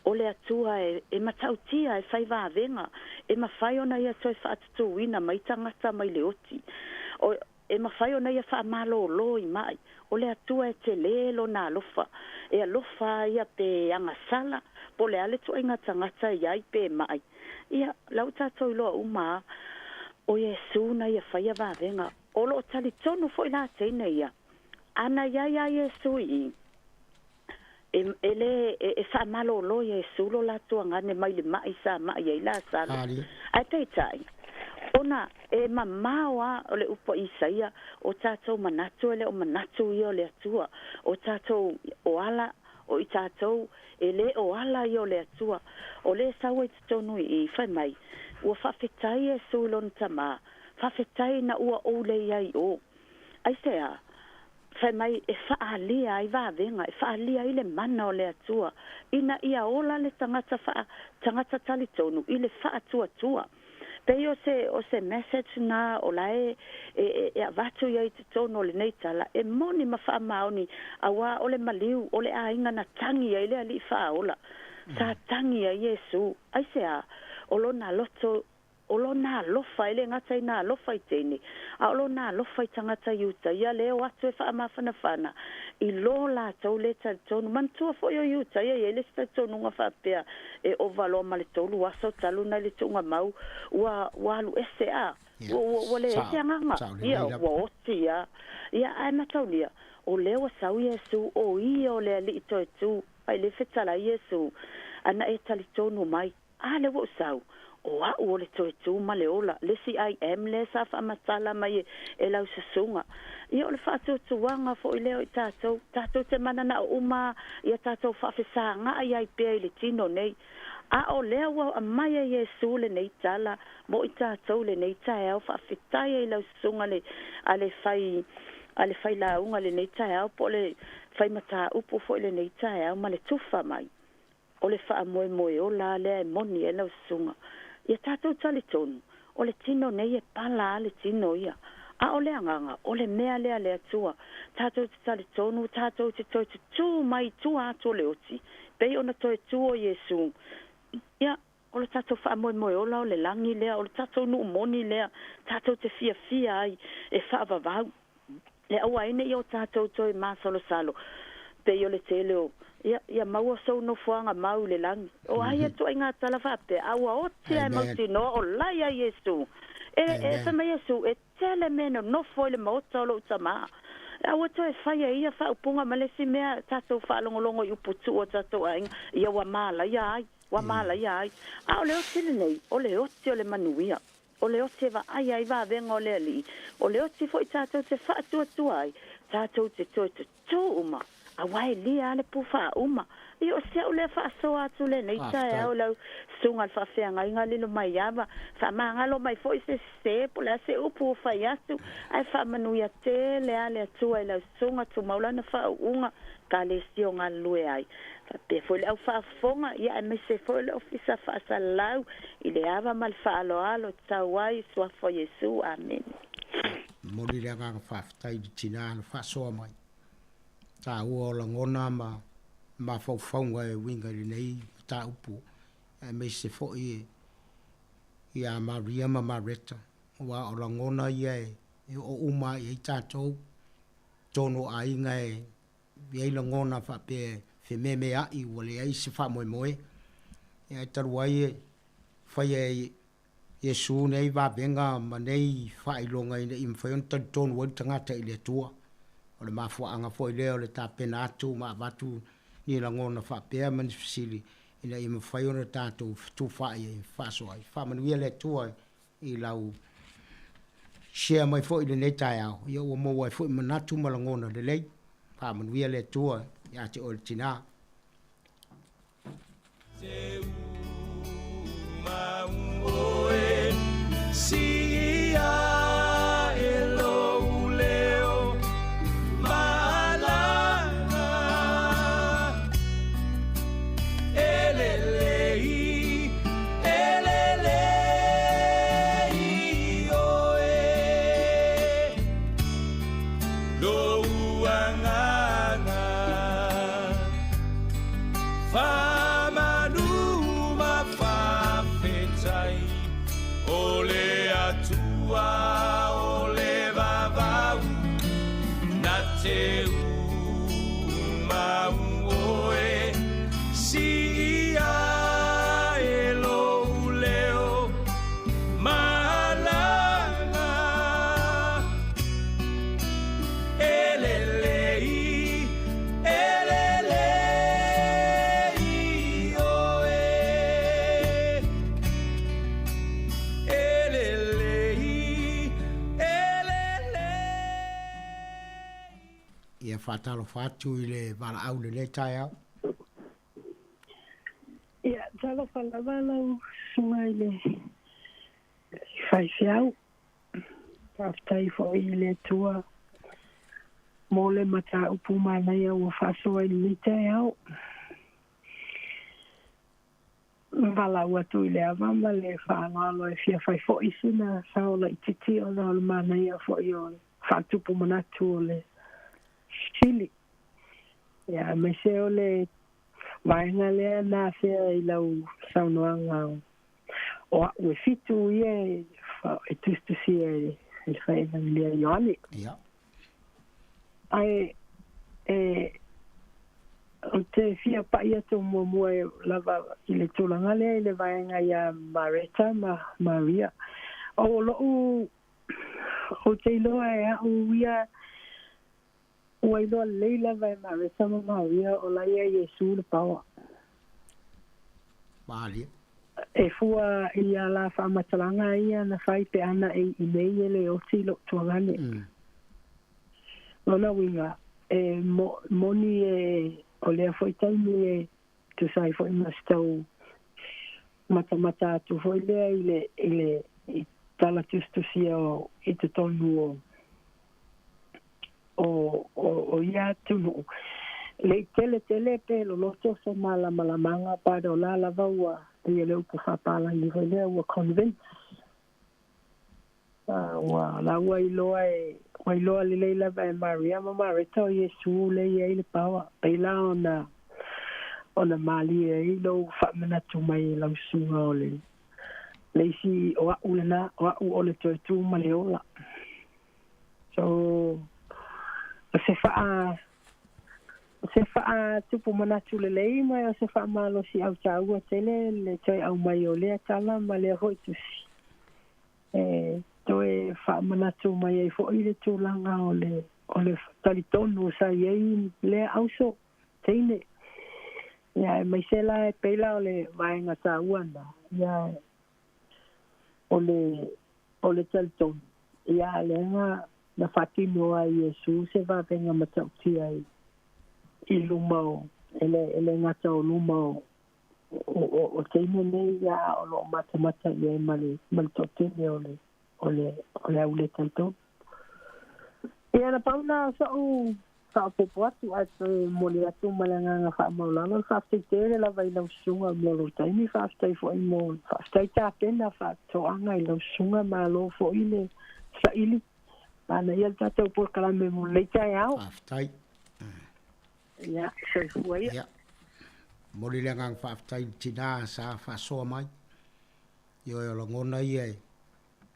O le Atua e, e matautia, e fai vavega, e mafai ona Ia toe faatutūina mai tagata mai le oti. O, e mafai ona Ia faamalōlō i maʻi. O le Atua e telē Lona alofa. E alofa a Ia pe agasala, po o le a le tuaiga tagata i ai pe maʻi. Ia, la ua tatou iloa uma a, o Iesū na ia faia vavega. O lo o talitonu foi la teine ia, ana i ai a Iesū i i, e, e lē, e, e faamalōlō Iesū lo latou agane mai le maʻi sa maʻi ai Lasalo. Ae peitai, ona e mamao a o le upu a Isaia, o tatou manatu e le o manatu ia o le Atua, o tatou o ala O i tatou, e le o ala ia o le Atua, o le sau ai totonu i i, fai mai, Ua faafetai Iesu i lona Tamā, faafetai ina ua ou le i ai i o. Aisea? Fai mai, e faaalia ai vavega, e faaalia ai le mana o le Atua, ina ia ola le tagata faa, tagata talitonu i le faatuatua. Pei o se, o se message na o la e, e, e avatu i ai i totonu o lenei tala, e moni ma faamaoni, auā o le maliu, o le aiga na tagi ai le Alii Faaola. Sa tagi ai Iesu. Aisea? O lona loto, o lona alofa, e le gata i na alofa i teine, a o lona alofa i tagata Iuta, ia le o atu e faamafanafana i lo latou le talitonu. Manatua foi o Iuta ia e i ai le isi talitonuga faapea, e ova loa ma le tolu aso talu nai le tuugamau, ua, ua alu ese a, ua, ua, ua leai se agaga, ia, ua oti a. Ia, ae mataulia, o lea ua sau Iesu, o Ia o le Alii Toetū, a i le fetalai Iesu, ana e talitonu mai. A lea ua ou sau, o a'u o le Toetū ma le Ola, le isi I am lea sa faamatala mai e, e lau susuga. Ia o le faatuatuaga foi lea o i tatou, tatou te mananao uma ia tatou faafesagaai ai pea i le tino nei. A o lea ua aumai e Iesu lenei tala mo i tatou lenei taeao, faafetai ai i lau susuga le, a le fai, a le failauga lenei taeao po o le fai mataupu foi lenei taeao ma le tufa mai. O le faamoemoe ola a lea e moni ai lau susuga. Ia tatou talitonu, o le tino nei e pala a le tino ia. A o le agaga, o le mea lea a le Atua, tatou te talitonu, tatou te toe tutū mai i tua atu o le oti, pei ona toe tu o Iesu. Ia, o le tatou faamoemoe ola o le lagi lea, o le tatou nuu moni lea, tatou te fiafia ai e faavavau. Le aua ai ne i o tatou toe masalosalo. Pei o le tele o, ia, ia maua sou nofoaga mau i le lagi. O ai ituaiga tala faapea, a ua oti lava e mautinoa o la e i ai Iesu. E, e fai mai Iesu, e tele mea e nonofo ai le maota o lou Tama. Aua toe faia ia faaupuga ma le isi mea, tatou faalogologo i upu tuu a tatou aiga, ia ua malaia ai, ua malaia ai. A o le oti lenei, o le oti o le manuia. O le oti e vaaia ai vavega o le Alii, o le oti foi tatou te faatuatua ai, tatou te toe tutū uma, aua e lia lava le pu faauma. Ia o si au lea faasoa atu lenei taeao i lau susuga i le faafeagaiga Lilomaiava, faamagalo mai foi se sese po o le a se upu ua fai atu, ae faamanuia tele lava le Atua i lau susuga, tumau lana faauuga, Ekalesia o galulue ai. Faapea foi le au faafofoga, ia aemaise foi o le Ofisa Faasalau i le ava ma le faaaloalo e tatau ai i Suafa o Iesu. Amene. Momoli le agaga faafetai i le tina na faasoa mai. Taua o lagona ma mafaufauga e uiga i lenei mataupu, aemaise foi ia Maria ma Mareta, aua o lagona ia e oo uma i ai tatou, totonu o aiga e i ai lagona faapea e fememea'i ua leai se faamoemoe. Ae talu ai e faia e Iesu nei vavega ma nei faailoga ina ia mafai ona talitonu ai le tagata i le Atua. O le mafuaaga foi lea o le tapena atu ma avatu ni lagona faapea ma ni fesili ina ia mafai ona tatou fetufaai ai ma fefaasoaai. Faamanuia le Atua i lau share mai foi i lenei taeao, ia ua maua ai foi manatu ma lagona lelei. Faamanuia le Atua ia te oe le tinā. Ia faatalofa atu i le valaau i lenei taeao. Ia, talofa lava lau susuga i le faifeau. Faafetai foi i le Atua mo le mataupu manaia ua faasoa i lenei taeao. Valaau atu i le ava ma le faaaloalo e fia fai foi sina sao laitiiti ona o le manaia foi o le faatupu manatu o le fesili. Ia, aemaise o le vaega lea na afea i lau saunoaga o a'u e fitu ia e tusitusia e le Faevagelia Ioane. Ia. Ae e ou te fia pa'i atu muamua lava i le tulaga lea i le vaega ia Mareta ma Maria. O lo'u ou te iloa e a'u ia Ua iloa lelei lava e Mareta ma Maria o la ia Iesu le paoa. Malie. E fua i a la faamatalaga ia na fai pe ana e i nei e le oti lo'u tuagane. Lona uiga, e moni e o lea foi taimi e tusa ai foi ma se tau matamata atu foi lea i le i le i tala tusitusia o i totonu o o o o ia atunuu. Le i tele tele pe loloto se malamalamaga but o la lava ua pei o le upu faapalagi foi lea ua convince ua la ua iloa e ua iloa lelei lava e Maria ma Mareta o Iesu lea e i ai le paoa. Pei la ona ona malie ai lou faamanatu mai e lau susuga o le le isi o a'u lena, o a'u o le toe tu ma le ola. So, o se faa se faatupu manatu lelei ma o se faamalosiau taua tele le toe aumai o lea tala ma lea foʻi tusi e toe faamanatu mai ai foʻi le tulaga o le o le talitonu sa iai lea auso teine. Ia e maise la e pei la o le vaega taua na ia o le o le talitonu. Ia lea na na faatino ai Iesu se vavega matautia i i luma o e le e le gata o luma o o o o teine nei ia o loo matamata i ai ma le ma le toatele o le o le o le au le talitonu. Ia na pau na soʻu faaopoopo atu ae toe momoli atu ma le agaga faamaualalo le faafetai tele lava i lau susuga mo lou taimi faafetai foʻi mo faafetai tapena faatoaga i lau susuga malo foʻi le saili manaia le tatou polokalame mo lenei taeao. Faafetai. Ia, soifua ia. Ia. Momoli le agaga faafetai i le tina sa faasoa mai. Ioe o lagona ia e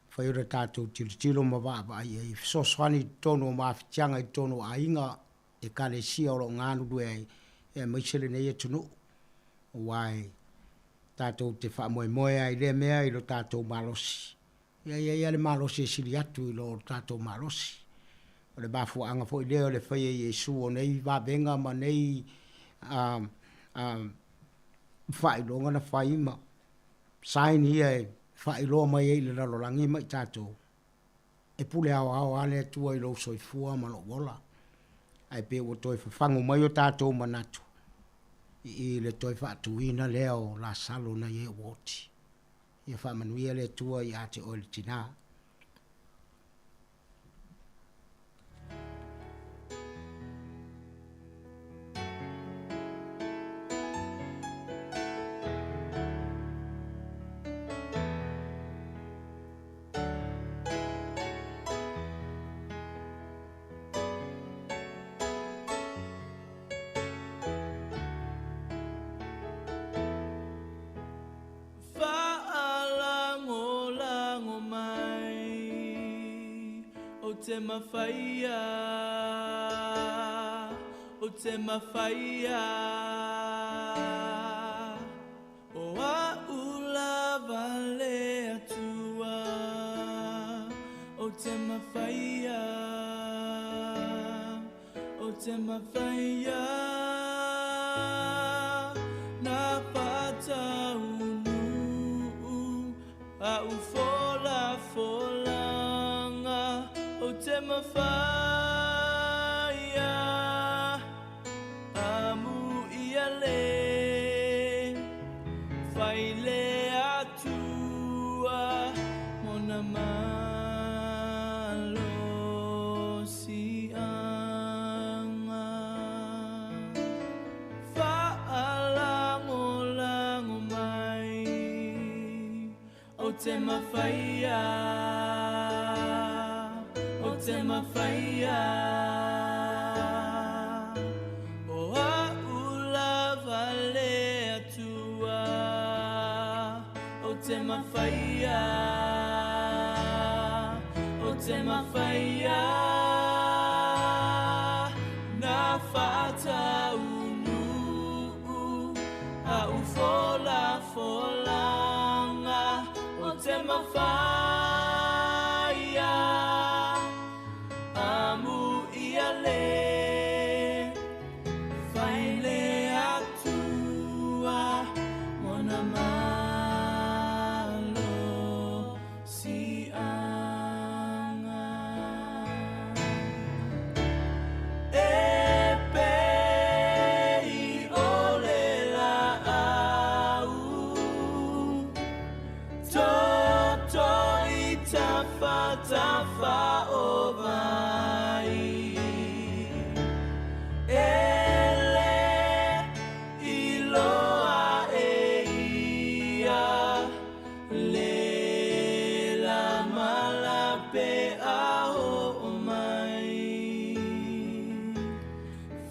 fai ona tatou tilotilo ma vaavaai i ai e fesoasoani i totonu o mafatiaga i totonu o aiga, ekalesia o lo o galulue ai, aemaise lenei atunuu. Aua e tatou te faamoemoe lava i lea mea i lo tatou malosi. Ia e i ai lava le malosi e sili atu i lo tatou malosi. O le mafuaaga foi lea o le faia e Iesu o nei vavega ma nei faailoga na fai ma sign ia e faailoa mai ai i le lalolagi ma i tatou, e pule aoao lava le Atua i lou soifua ma lou ola. Ae pei ua toe fafagu mai o tatou manatu i le toe faatuina lea o Lasalo na i ai ua oti. Ia faamanuia le Atua ia te oe le tina. Faalagolago mai o te mafaia o te mafaia o a'u lava le Atua o te mafaia o te mafaia na faataunuu a'u folafolaga o te mafaia amuia le fai le Atua mona malosiaga faalagolago mai o te mafaia o te mafaia o a'u lava le Atua o te mafaia o te mafaia na faataunuu a'u folafolaga o te mafaia amuia le fai le Atua mona malosiaga e pei o le laau toto i tafatafa o vai e le iloa e ia le la malape a oo mai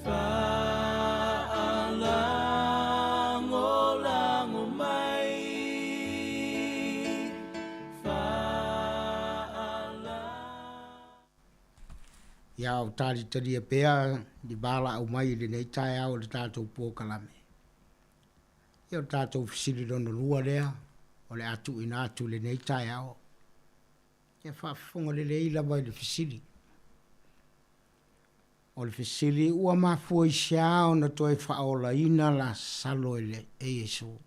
faalagolago mai faala. Ia o talitalia pea ni valaau mai i lenei taeao i le tatou polokalame. Ia o le tatou fesili lona lua lea o le a tuuina atu i lenei taeao. Ia faafofoga lelei lava i le fesili. O le fesili, ua mafua i se a ona toe faaolaina Lasalo e le e Iesu?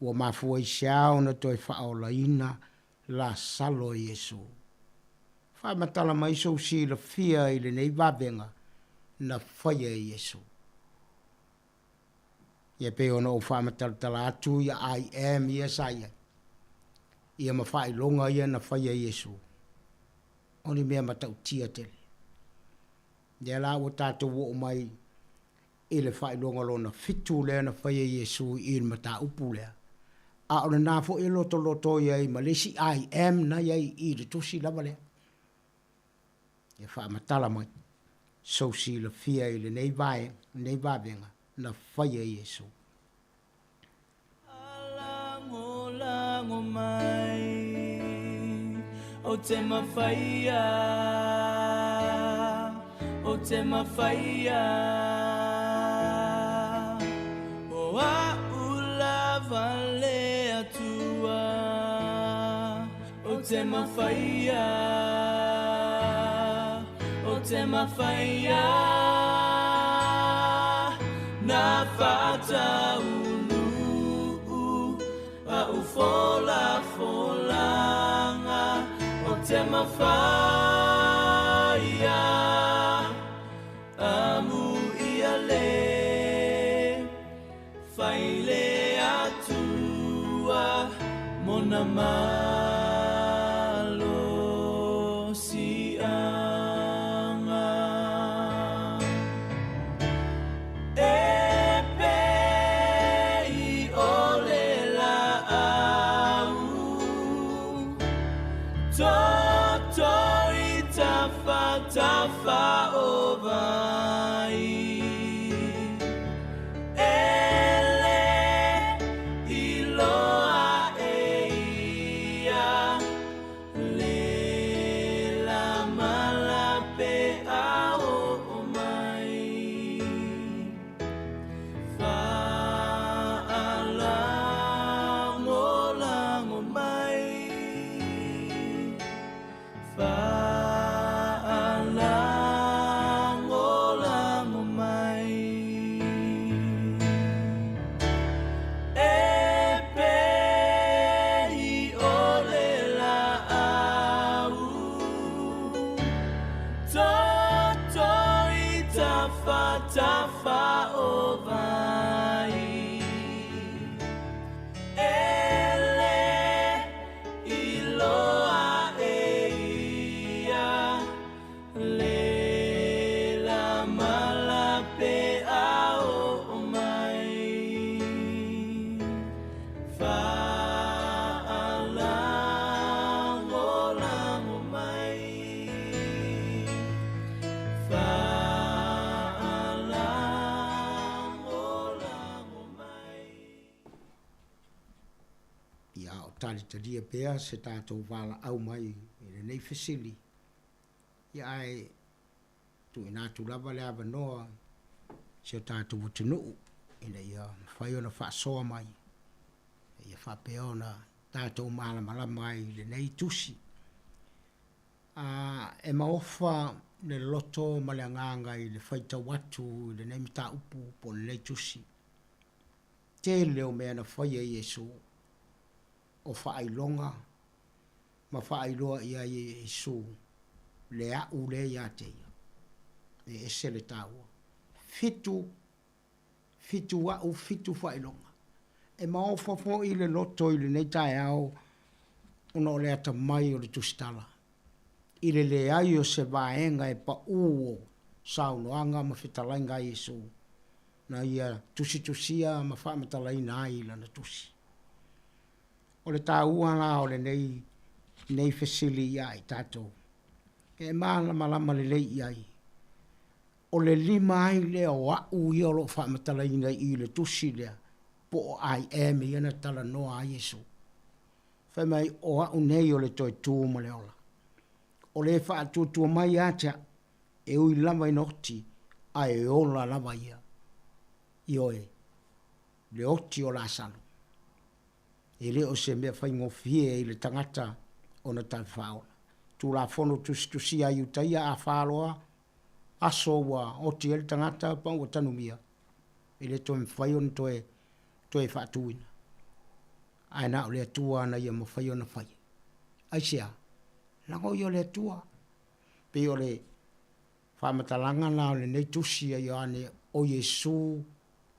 Ua mafua i se a ona toe faaolaina Lasalo e Iesu? Faamatala mai sou silafia i lenei vavega na faia e Iesu. Ia pei ona ou faamatalatala atu ia I am ia sa i ai, ia ma faailoga ia na faia e Iesu, o ni mea matautia tele. Lea la ua tatou oo mai i le faailoga lona fitu lea na faia e Iesu i le mataupu lea, a o lena foi e lotoloto i ai ma le isi I am na i ai i le tusi lava lea. Ia faamatala mai sou silafia i lenei vaega, lenei vavega na faia e Iesu. Lagolago mai o te mawhaia O te mawhaia O a'u lava le Atua O te mawhaia O te mawhaia Na whataunu A u fola folanga O te mawhaia Amu ia le Whai le Atua Mona malosiaga E pei o le laau Toto i tafatafa o vai E le iloa e ia Le lama pe a oo mai Faalagolago mai Faalagolago mai E pei o le laau Toto i tafatafa o vai E le iloa e ia Le lama la pe a oo mai Faalagolago mai Faalagolago mai. Ia o talitalia pea se tatou valaau mai i lenei fesili, ia ae tuuina atu lava le avanoa i si o tatou atunuu ina ia mafai ona faasoa mai, ina ia faapea ona tatou malamalama ai i lenei tusi. A e maofa le loto ma le agaga i le faitau atu i lenei mataupu po o lenei tusi. Tele o mea na faia e Iesu, o faailoga ma faailoa i ai e Iesu le a'u lea ia te ia, e ese le taua. Fitu, fitu a'u, fitu faailoga. E maofa foi le loto i lenei taeao ona o le atamai o le tusitala, i le leai o se vaega e pa'u o saunoaga ma fetalaiga a Iesu na ia tusitusia ma faamatalaina ai i lana tusi. O le taua la o lenei nei fesili ia i tatou, e malamalama lelei i ai, o le lima ai lea o a'u ia o lo o faamatalaina i i le tusi lea, po o I am ia na talanoa ai Iesu. Fai mai, o a'u nei o le toe tu ma le ola. O le faatuatua mai ia te au, e ui lava ina oti, ae ola lava ia. Ioe, le oti o Lasalo. E le o se mea faigofie i le tagata ona tavefaaola. Tulafono tusitusia a Iutaia a faloa aso ua oti ai le tagata pa ua tanumia, e le toe mafai ona toe toe faatuina. Ae na o le Atua ana ia mafai ona faia. Aisea? Lago ia o le Atua. Pei o le faamatalaga la o lenei tusi a Ioane, o Iesu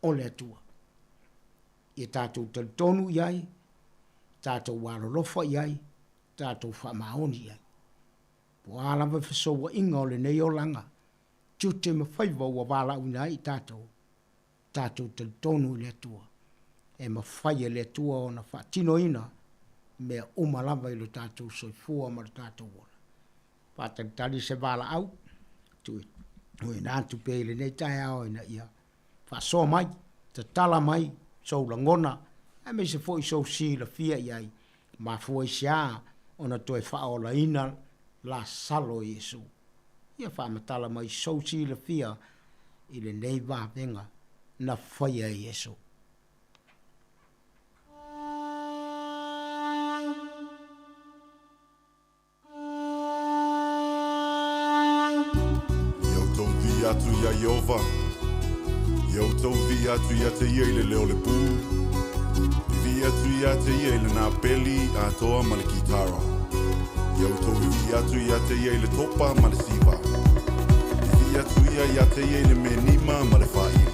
o le Atua. Ia tatou talitonu i ai, tatou alolofa i ai, tatou faamaoni i ai. Po o a lava fesouaiga o lenei olaga, tiute ma faiva ua valaauina ai i tatou, tatou talitonu i le Atua. E mafai e le Atua ona faatinoina mea uma lava i lo tatou soifua ma lo tatou ola. Faatalitali se valaau, tuuina atu pea i lenei taeao ina ia faasoa mai, tatala mai sou lagona, aemaise foi sou silafia i ai, mafua i se a ona toe faaolaina Lasalo e Iesu. Ia faamatala mai sou silafia i lenei vavega na faia e Iesu. Ia outou viia atu iā Ieova, Ia outou viia atu ia te ia i le leo o le pū, Viviia atu ia te ia i le nāpeli atoa ma le kitara. Ia outou viviia atu ia te ia i le topa ma le siva. Viviia atu ia ia te ia i le menima ma le fāili.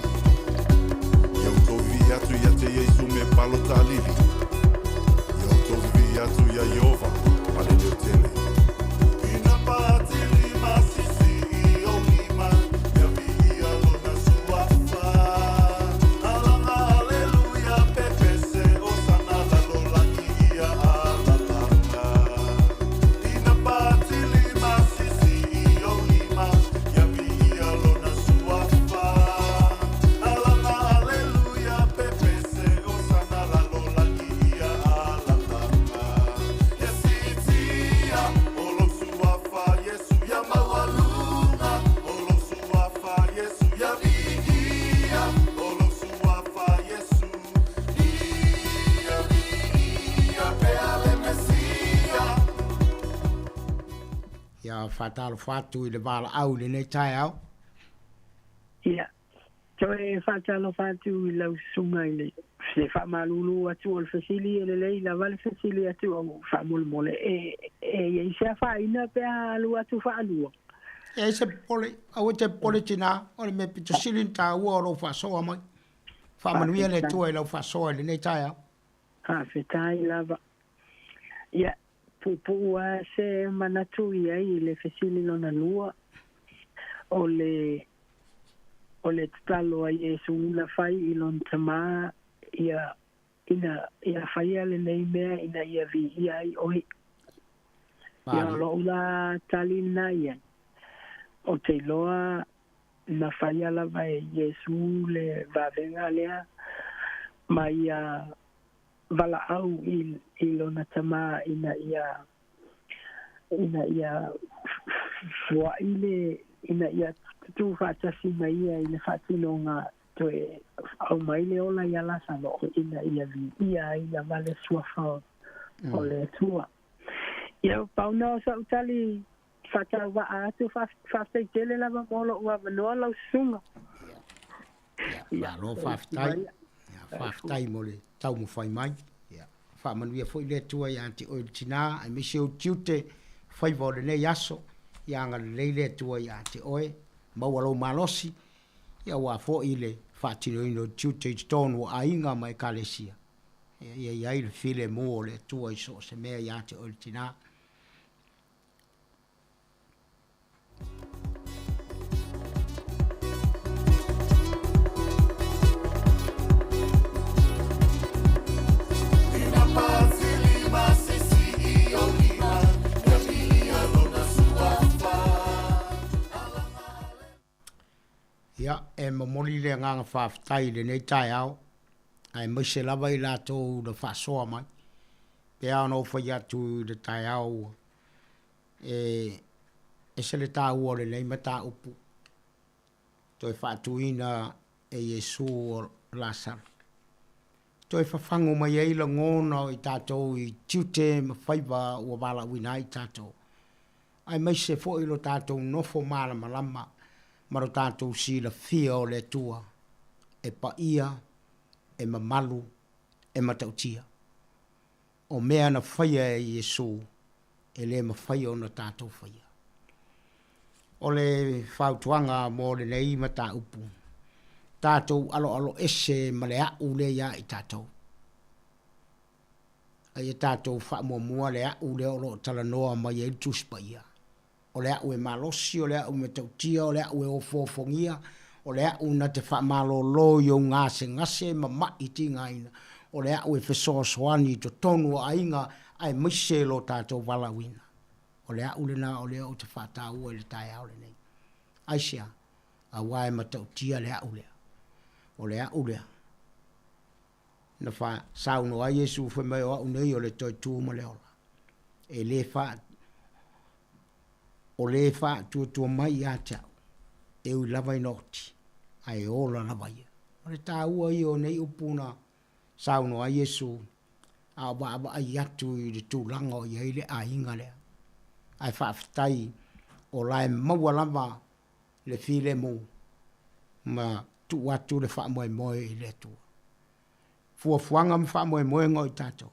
Ia outou viviia atu ia te ia i sume palota alili. Ia outou viviia atu iā Ieova ma le leo tele. Ina patili masisi i ou lima, ia viia lona suafa. Alaga aleluia pepese osana lalolagi ia alalaga. Ina patili masisi i ou lima, ia viia lona suafa. Alaga aleluia pepese osana lalolagi ia alalaga. Ia siitia o lou suafa Iesu, ia maualuga o lou suafa Iesu, ia viia o lou suafa Iesu, ia viia pea le Mesia. Ia faatalofa atu i le valaau i lenei taeao. Ia, Toe faatalofa atu i lau susuga i le se faamalulu atu o le fesili e lelei lava le fesili atu o faamolemole e e i ai se afaina pe a alu atu faalua. E ai se popole, aua e te popole tinā, o le mea pito sili ona taua o lou faasoa mai. Faamanuia le Atua i lau faasoa i lenei taeao. Faafetai lava. Ia, puupuu lava se manatu i ai i le fesili lona lua, o le o le tatalo a Iesu na fai i lona Tamā ia ina ia faia lenei mea ina ia viia ai oe. Ia o lo'u la tali lena i ai, ou te iloa na faia lava e Iesu le vavega lea ma ia valaau i i lona Tamā ina ia ina ia foai le ina ia tutū faatasi ma ia i le faatinoga toe aumai le ola iā Lasalo ina ia viia ai lava le suafa o le Atua. Ia, pau na o sa'u tali faatauvaa atu, faafetai tele lava mo lo'u avanoa lau susuga. Ia, malo faafetai. Ia, faafetai mo le taumafai mai. Ia, faamanuia foi le Atua ia te oe le tinā, aemaise ou tiute, faiva o lenei aso. Ia agalelei le Atua ia te oe, maua lou malosi, ia aua foi le faatinoina o tiute i totonu o aiga ma ekalesia. Ia, ia i ai le filemu o le Atua i so o se mea ia te oe le tinā. Ia, e momoli le agaga faafetai i lenei taeao, aemaise lava i latou na faasoa mai. Pei lava ona ou fai atu i le taeao ua e Ese le taua o lenei mataupu toe faatuina e Iesu o Lasalo. Toe fafagu mai ai lagona o i tatou i tiute ma faiva ua valaauina ai i tatou, aemaise foi lo tatou nofo malamalama ma lo tatou silafia o le Atua e paia, e mamalu, e matautia. O mea na faia e Iesu e le mafai ona tatou faia. O le fautuaga mo lenei mataupu, tatou aloaloese ma le a'u lea ia i tatou. A ia tatou faamuamua le a'u lea o lo o talanoa mai ai le Tusi Paia. O le a'u e malosi, o le a'u e matautia, o le a'u e ofoofogia, o le a'u na te faamalolo i ou gasegase ma ma'i tigaina, o le a'u e fesoasoani i totonu o aiga aemaise lo tatou valaauina. O le a'u lena o lea ou te faataua i le taeao lenei. Aisea? Aua e matautia le a'u lea. O le a'u lea na fa saunoa ai Iesu fai mai o a'u nei o le toe tu ma le ola. E le fa O le faatuatua mai ia te au, e ui lava ina oti, ae ola lava ia. O le taua ia o nei upu na saunoa ai Iesu, a o vaavaai atu i le tulaga o i ai le aiga lea. Ae faafetai o la e maua lava le filemu ma tuu atu le faamoemoe i le Atua. Fuafuaga ma faamoemoega o i tatou,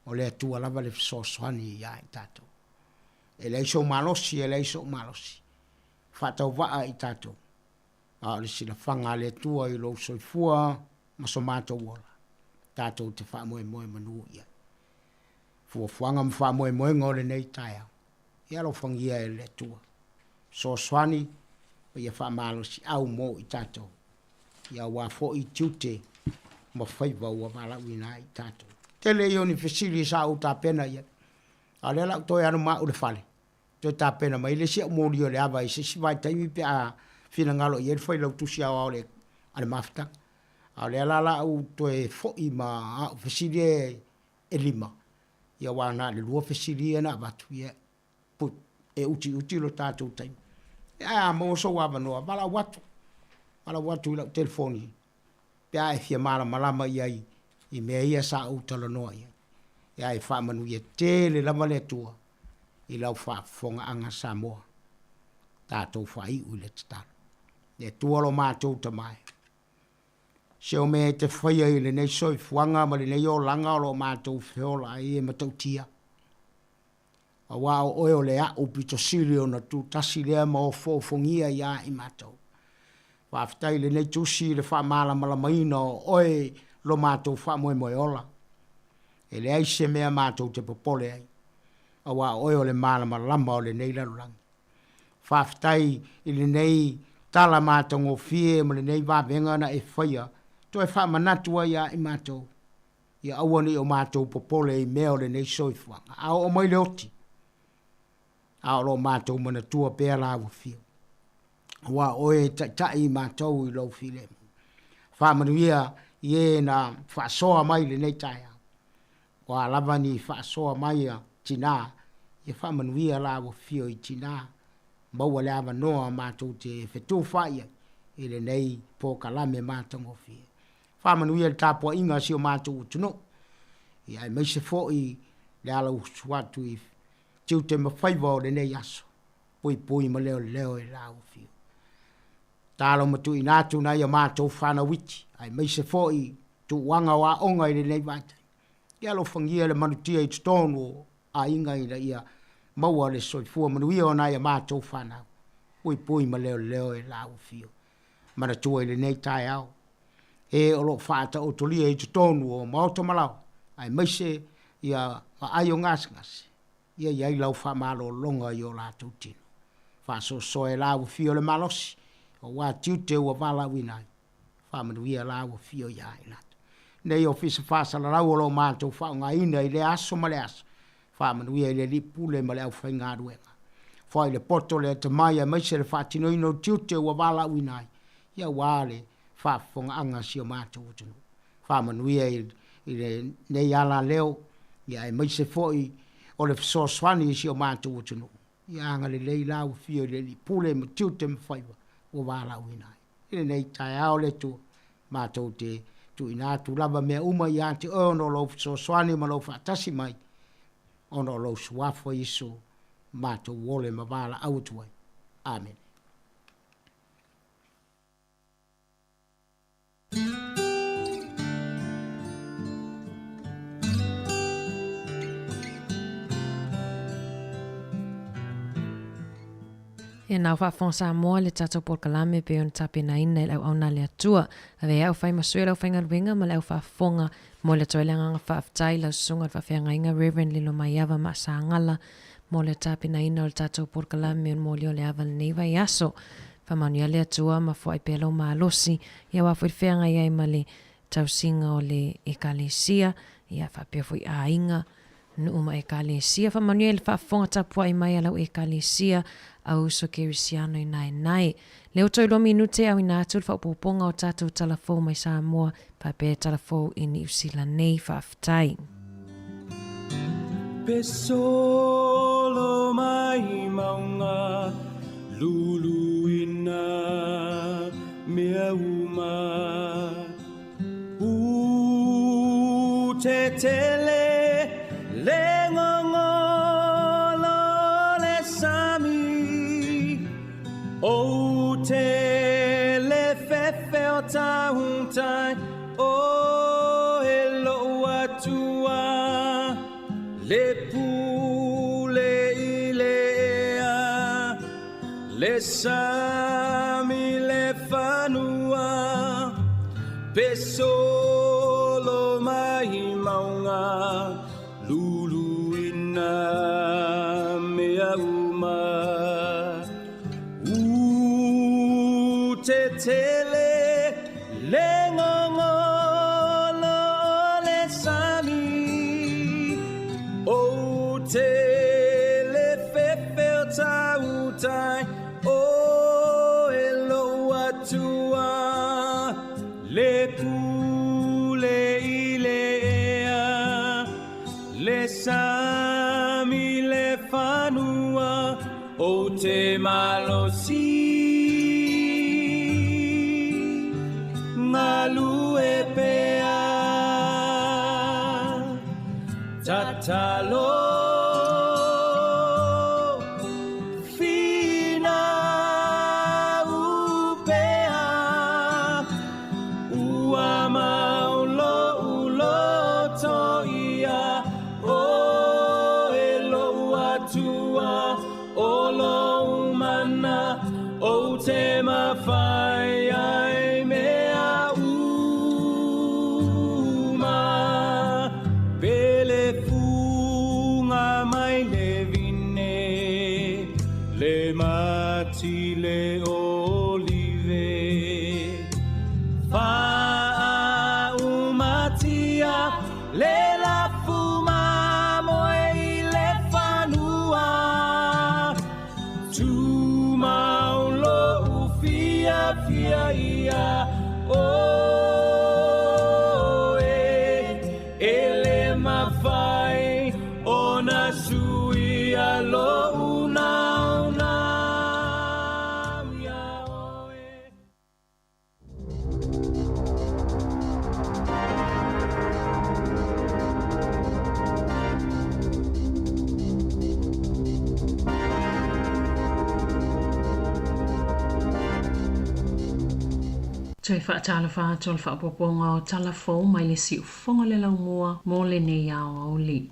o le Atua lava le fesoasoani ia i tatou. E leai sou malosi, e leai so'u malosi, faatauvaa i tatou, a o le silafaga a le Atua i lou soifua ma so matou ola, tatou te faamoemoe manu i ai. Fuafuaga ma faamoemoega o lenei taeao, ia alofagia e le Atua, fesoasoani ma ia faamalosiau mo i tatou, ia aua foi tiute ma faiva ua valaauina ai i tatou. Tele ia o ni fesili sa ou tapena i ai, A o lea la ua toe alu ma au i le fale, toe tapena mai le isi au moli o le ava i se isi vaitaimi pe a finagalo i ai le Failautusi Aoao a le Mafutaga. A o lea la la u toe foi ma au fesili e 5, ia aua na o le 2 fesili ia na avatu, ia e utiuti lo tatou taimi. Ae a maua sou avanoa, valaau atu, valaau atu i lau telefoni pe a e fia malamalama i ai i mea ia sa ou talanoa i ai. Ia e faamanuia tele lava le Atua i lau faafofogaaga Samoa. Tatou faaiu i le tatalo. Le Atua lo matou Tama e, se o mea e te faia i lenei soifuaga ma lenei olaga o lo o matou feola ai e matautia. Aua o oe o le a'u pito sili ona tutasi lea ma ofoofogia ia i matou. Faafetai i lenei tusi i le faamalamalamaina o oe lo matou faamoemoe ola. E leai se mea matou te popole ai, aua o oe o le malamalama o lenei lalolagi. Faafetai i lenei tala matagofie ma lenei vavega na e faia, toe faamanatu ai ia i matou ia aua ne i o matou popole i mea o lenei soifuaga, a oo mai le oti, a o lo o matou manatua pea lau afio. Aua o oe e taitai i matou i lou filemu. Faamanuia i e na faasoa mai i lenei taeao. O a lava ni faasoa mai a tinā, ia faamanuia lau afio i tinā, maua le avanoa matou te fetufaai ai i lenei polokalame matagofie. Faamanuia i le tapuaiga a si o matou atunuu, ia aemaise foi le alausu atu i tiute ma faiva o lenei aso, puipui ma leoleo i lau afio. Tatalo ma tuuina atu nai a matou fanau iti, aemaise foi tuuaga o aoga i lenei vaitaimi. Ia alofagia le malutia i totonu o aiga ina ia maua le soifua manuia o nai a matou fanau, puipui ma leoleo i lau afio. Manatua i lenei taeao, e o lo o faataotolia i totonu o maota ma laoa, aemaise ia vaai o gasegase, ia i ai lau faamalologa i o latou tino. Faasoasoa e lau afio le malosi, aua tiute ua valaauina ai, faamanuia lau afio ia i latou. Nei ofisa faasalalau o lo o matou faaaogaina i lea aso ma lea aso, faamanuia i le Alii Pule ma le aufaigaluega. Foai le poto, le atamai aemaise le faatinoina o tiute ua valaauina ai, ia aua le faafofogaaga a si o matou atunuu. Faamanuia i lenei alaleo, ia aemaise foi o le fesoasoani i si o matou atunuu. Ia agalelei lau afio i le Alii Pule ma tiute ma faiva ua valaauina ai. I lenei taeao le Atua, matou te tuuina atu lava mea uma ia te Oe ona o Lou fesoasoani ma Lou faatasi mai, ona o Lou Suafa Iesu matou ole ma valaau atu ai. Amene. Ia nau faafofoga Samoa le tatou polokalame pei ona tapenaina e le auauna a le Atua. Avea au fai ma sui o le aufaigaluega ma le au faafofoga mo le atu ai le agaga faafetai i lau susuga i le faafeagaiga Rev. Lilomaiava Maasagala mo le tapenaina o le tatou polokalame o le moli o le ava lenei vaiaso. Faamanuia le Atua ma foai pea lou malosi ia aua foi le feagai ai ma le tausiga o le Ekalesia, ia faapea foi aiga, nuu ma Ekalesia. Faamanuia i le faafofoga tapuai mai a lau Ekalesia, au uso Kerisiano i naenae. Lea ua toe lua minute e auina atu le faaopoopoga o tatou tala fou mai Samoa faapea e tala fou i Niu Sila nei. Faafetai. Pe solo mai mauga luluina mea uma U te tele le gogolo o le sami Ou te le fefe o tautai O e lou Atua Le pule i le ea Le sami le fanua Pe solo mai mauga Luluina mea uma U te tele le gogolo o le sami Ou te le fefe o tautai O e lou Atua Le pule i le ea Le sami le fanua Ou te malosi Galue pea Tatalo Finau pea Ua mau lou loto ia Oe lou Atua O lou mana Ou te mafai ai mea uma Pe le fuga mai le vine Le mati le olive Faaumatia le lafu mamoe i le fanua Tumau lou fiafia ia oe E le mafai ona suia lou naunau ia oe. Toe faatalofa atu o le faaopoopoga o tala fou mai le siufofoga le laumua mo lenei aoauli.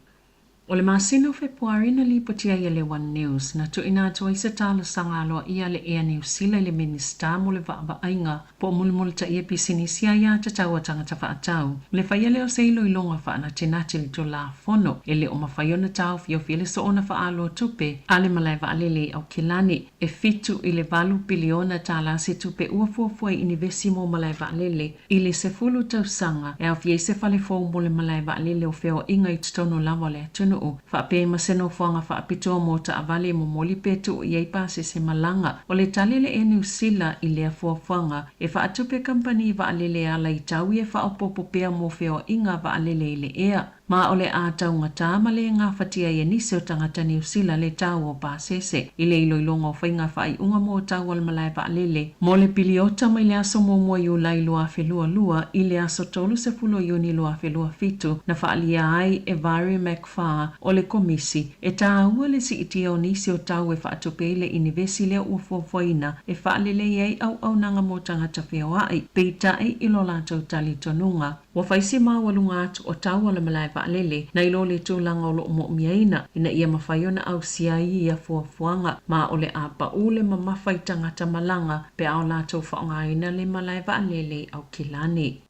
O le masina o Fepuari na lipoti ai e le One News, na tuuina atu ai se talosaga aloaia a le Air Niu Sila i le Minisita mo le Vaavaaiga po o Mulimulitaia Pisinisi Aia Tatau a Tagata Faatau. Le faia lea o se iloiloga faanatinati i le Tulafono e le o mafai ona taofiofi e le soona faaaloa tupe a le malae vaalele i Aukilani. E 7 i le 8 piliona tālā se tupe ua fuafua i inivesi mo malae vaalele I le 10 tausaga, e aofia ai se fale fou mo le malae vaalele o feoaiga i totonu lava o le atunuu, faapea ai ma se nofoaga faapitoa mo taavale e momoli pe tuu i ai pasese malaga. O le tali a le Air New Sila i lea fuafuaga, e faatupe kamupani vaalele e ala i taui e faaopoopo pea mo feoaiga vaalele i le ea. Ma o le a taugata ma le gafatia ai e nisi o tagata Niu Sila le tau o pasese i le iloiloga o faiga faaiuga mo tau o le malae vaalele mo le piliota mai le aso 1 Iulai 2022 i le aso 30 o Iuni 2027 na faaalia ai e Mhairi McFar o le Komisi e tāua le siitia o nisi o tau e faatupe ai le inivesi lea ua fuafuaina e faalelei ai auaunaga mo tagata feoai, peitai i lo latou talitonuga. Ua fai si maualuga atu o tau o le malae vaalele nai lo le tulaga o lo o mo'omiaina ina ia mafai ona ausia ai ia fuafuaga, ma o le a paʻu le mamafa i tagata malaga pe a o latou faaaogaina le malae vaalele i Aukilani.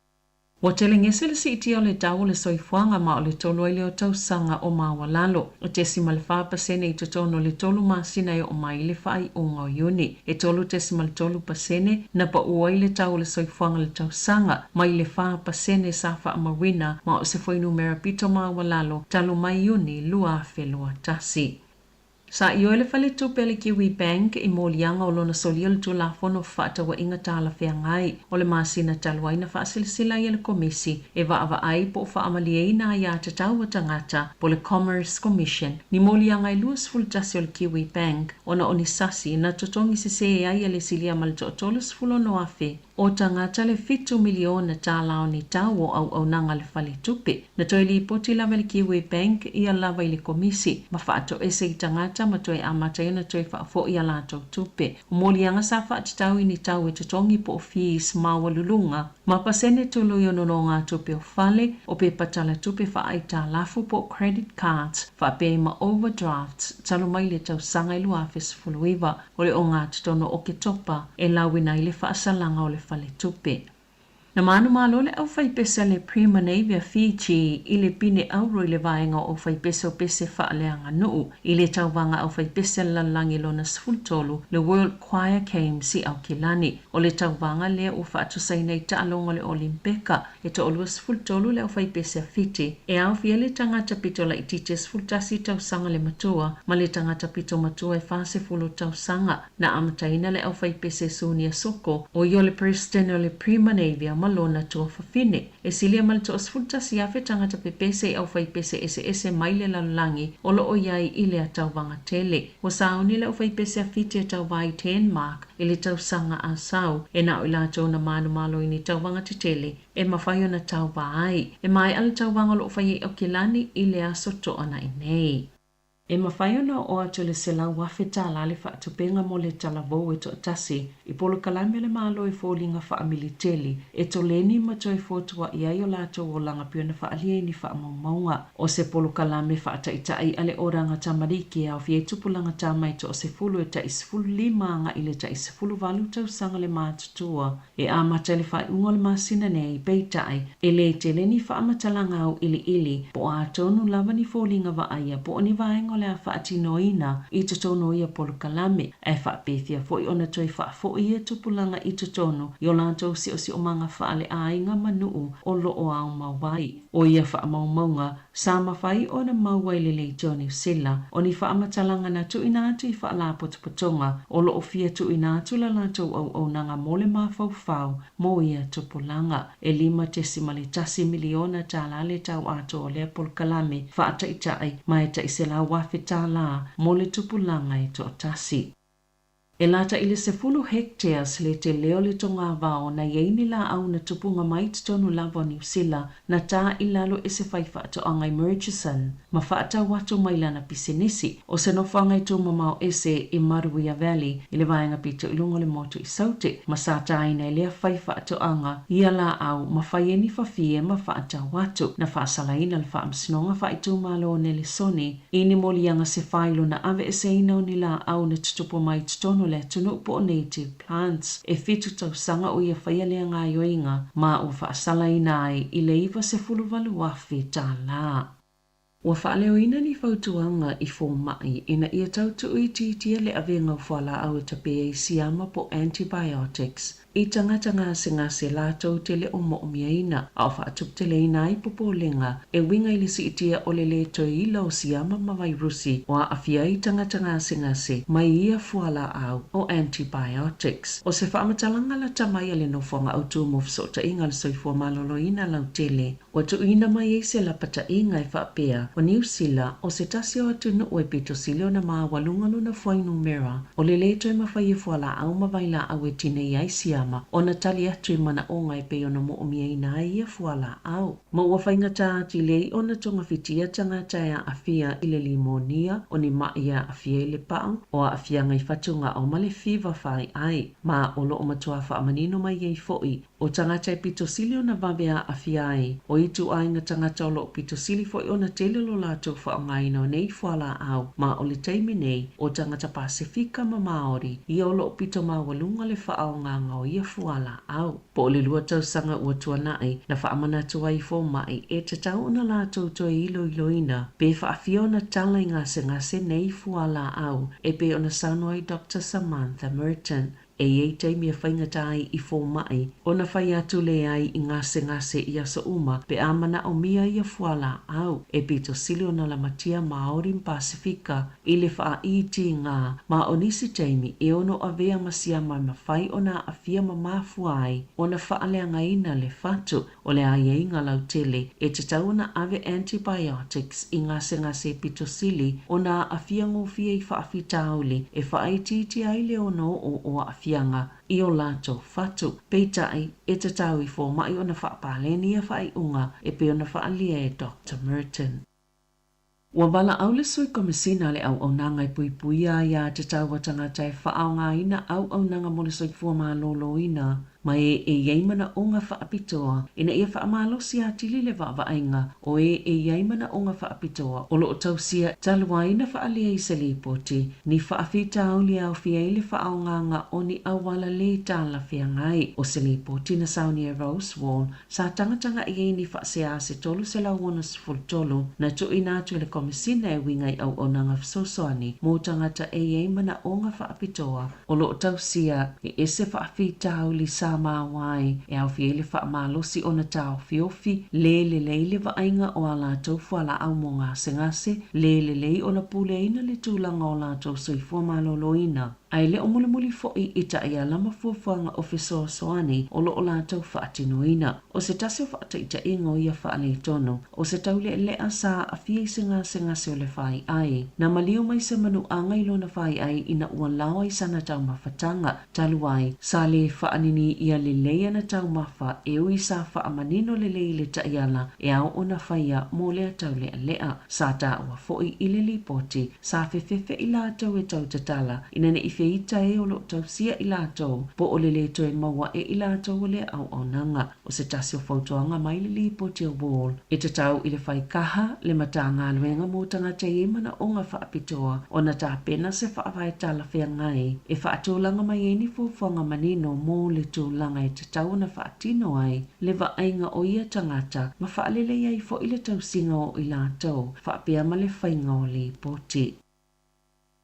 Ua telegese le siitia o le tau o le soifuaga ma o le tolu ai lea o tausaga o maualalo, e 0.4% i totonu o le tolu masina e oo mai i le faaiuga o Iuni. E 3.3% na paʻu ai le tau o le soifuaga i le tausaga, mai le 4% sa faamauina ma o se fuainumera pito maualalo talu mai Iuni 2021. Sa ioe le faletupe a le Kiwi Bank i moliaga o lona solia o le Tulafono Fefaatauaiga Talafeagai o le masina talu ai na faasilasila ai e le Komisi e vaavaai po o faamalieina aiatatau a tagata po o le Commerce Commission ni moliaga e 21 o le Kiwi Bank ona o ni sasi na totogi sesē ai e le silia ma le 36,000 o tagata le $7 miliona o ni tau o auaunaga a le faletupe. Na toe lipoti lava e le Kiwi Bank ia lava i le Komisi ma faatoese i tagata ma toe amata ai ona toe faafo'i a latou tupe. O moliaga sa faatatau i ni tau e totogi po o fees maualuluga ma pasene tului o nonogatupe o fale, o pepa talatupe faaaitalafu po o credit cards faapea ai ma overdrafts talu mai le tausaga e 2019. O le ogatotonu o Oketopa e lauina ai le faasalaga o le faletupe. Na manumalo le aufaipese a le Prima Navy a Fiji i le pine auro i le vaega o aufaipese o pese faaleaganuu i le tauvaga aufaipese a le lalolagi lona 13, le World Choir Games i Aukilani. O le tauvaga lea ua faatusaina i taaloga o le Olimpeka E toa-23 le aufaipese a Fiti, e aofia ai le tagata pito laitiiti e 11 tausaga le matua ma le tagata pito matua e 40 tausaga. Na amataina le aufaipese e Sunia Soko, o ia o le Peresetene o le Prima Navia ma lona tuafafine. E silia ma le toa-11,000 tagata pepese i aufaipese eseese mai le lalolagi o lo o i ai i lea tauvaga tele. Ua sauni le aufaipese a Fiti e tauva i Denmark i le tausaga a sau, e na o i latou na manumalo i ni tauvaga tetele e mafai ona tauva ai. E maea le tauvaga o lo o fai ai Aukilani i le aso Toanai nei. E mafai ona oo atu i le $100,000 le faatupeina mo le talavou e toatasi i polokalame a le Malo i foliga faamiliteli e toleni ma toe fotua'i ai o latou olaga pei ona faaalia i ni faamaumauga. O se polokalame faataitai a le Oranga Tamariki e aofia ai tupulaga tama e toasefulu e tai 15 agai i le tai 18 tausaga le matutua e amata i le faaiuga o le masina nei, peitai, e lē tele ni faamatalaga auiliili po o a tonu lava ni foliga vaaia po o ni vaega o le a faatinoina i totonu o ia polokalame, ae faapefea foi ona toe faafo'i ia tupulaga i totonu i o latou siosiomaga faaleaiga ma nuu o lo o aumau ai. O ia faamaumauga, sa mafai ona maua i le Leitio Niu Sila, o ni faamatalaga na tuuina atu i faalapotopotoga o lo o fia tuuina atu la latou auaunaga mo le mafaufau mo ia tupulaga. E $5.1 miliona le tau atoa o lea polokalame faataitai ma e tai $100,000 mo le tupulaga e toatasi. E lata i le 10 hectares le tele o le togavao na i ai ni laau na tupuga mai i totonu lava o Niu Sila na tā i lalo e se faifaatoaga i Murchison ma faatau atu mai lana pisinisi o se nofoaga i tumamao ese i Maruia Valley i le vaega pito i luga o le motu i Saute ma sa tāina e lea faifaatoaga ia laau ma fai ai ni fafie ma faatau atu. Na faasalaina le Faamasinoga Faaitumalo o Nelesone I ni moliaga se failo na aveeseina o ni laau na tutupu mai i totonu o le atunuu po o native plants. E fitu tausaga o ia faia lea gaoioiga ma ua faasalaina ai i le $98,000. Ua faaleoina ni fautuaga i fomaʻi ina ia tau tuuitiitia le avega o fualaau e tape ai siama po o antibiotics. i tagata gasegase latou te le o mo'omiaina, a o fa'atuputeleina ai popolega e uiga i le si'itia o le lē toe ila o siama ma vairusi o a'afia ai tagata gasegase mai ia fuala'au o antibiotics. O se fa'amatalaga lata mai a le Nofoaga Autū mo Feso'ota'iga o le Soifua Maloloina Lautele, Ua tuuina mai ai se lapataiga e faapea, o Niu Sila, o se tasi o atunuu e pito sili ona maualuga lona fuainumera, o le lē toe mafai e fualaau ma vailaau e tinei ai siama ona tali atu i manaoga e pei ona mo'omiaina ai ia fualaau. Ma ua faigata atili ai ona togafitia tagata e aafia i le limonia, o ni ma'i e aafia i le pa'u, o aafiaga i fatuga'o ma le fiva faai'ai. Ma o lo'o matuā faamanino mai ai fo'i O tagata e pito sili ona vave aafia ai, o ituaiga tagata o loo pito sili foi ona tele lo latou faaaogaina o nei fualaau, ma o le taimi nei, o tagata Pasefika ma Maori ia o loo pito maualuga le faaaogaga o ia fualaau. Po o le lua tausaga ua tuanai, na faamanatu ai i foma'i e tatau ona latou toe iloiloina pe faafia ona tala i gasegase nei fualaau e pei ona saunoa ai Doctor Samantha Merton. E i ai taimi e faigata ai i fomaʻi ona fai atu leai i gasegase i aso uma pe a manaʻomia ia fualaau e pito sili ona lamatia Māori ma Pasefika i le faaitiiga ma o nisi taimi e ono avea ma siama e mafai ona aafia ma mafua ai ona faaleagaina le fatu. O le aiaiga lautele e tatau ona ave antibiotics i gasegase e pito sili ona aafia gofie i faafitauli e faaitiitia ai le ono oo o aafiaga i o latou fatu. Peitai, e tatau i fomaʻi ona faapaleni ia faaiuga e pei ona faaalia e Doctor Merton. Ua valaau le Sui Komesina a le Auaunaga e Puipuia Aiā Tatau a Tagata e faaaogaina auaunaga mo le soifua maloloina ma e e i ai manaoga faapitoa ina ia faamalosi atili le vaavaaiga o e e i ai manaoga faapitoa o lo o tausia talu ai na faaalia i se lipoti ni faafitauli e aofia ai le faaaogaga o ni auala lē talafeagai. O se lipoti na saunia e Rose Wall Sa tagatagaʻi ai ni faasea se 363 na tuuina atu e le Komesina e uiga i auaunaga fesoasoani mo tagata e i ai manaoga faapitoa o lo o tausia e ese faafitauli sa maua ai e aofia ai le faamalosi ona taofiofi lē lelei le vaaiga o a latou fualaau mo gasegase lē lelei ona puleaina le tulaga o latou soifua maloloina. A e le o mulimuli foi i taiala ma fuafuaga o fesoasoani o lo o latou faatinoina. O se tasi o faataitaiga o ia faaletonu, o se taulealea sa aafia i se gasegase o le faiai. Na maliu mai se manuaga i lona faiai ina ua laoa i sana taumafataga, talu ai, sa lē faaninii lelei ana taumafa e ui sa faamanino lelei i le taiala e ao ona faia mo lea taulealea. Sa taua foi i le lipoti, sa fefefe i latou e tau tatala, ina ne i feita e o lo o tausia i latou, po o le lē toe maua e i latou o lea auaunaga. O se tasi o fautuaga mai le lipoti a Wall, e tatau i le whaikaha, le Matagaluega mo Tagata i ai manaoga faapitoa ona tapena se faavae talafeagai e faatulaga mai ai ni fuafuaga manino mo le tulaga e tatau ona faatino ai le vaaiga o ia tagata ma faalelei ai foʻi le tausiga o i latou faapea ma le faiga o lipoti.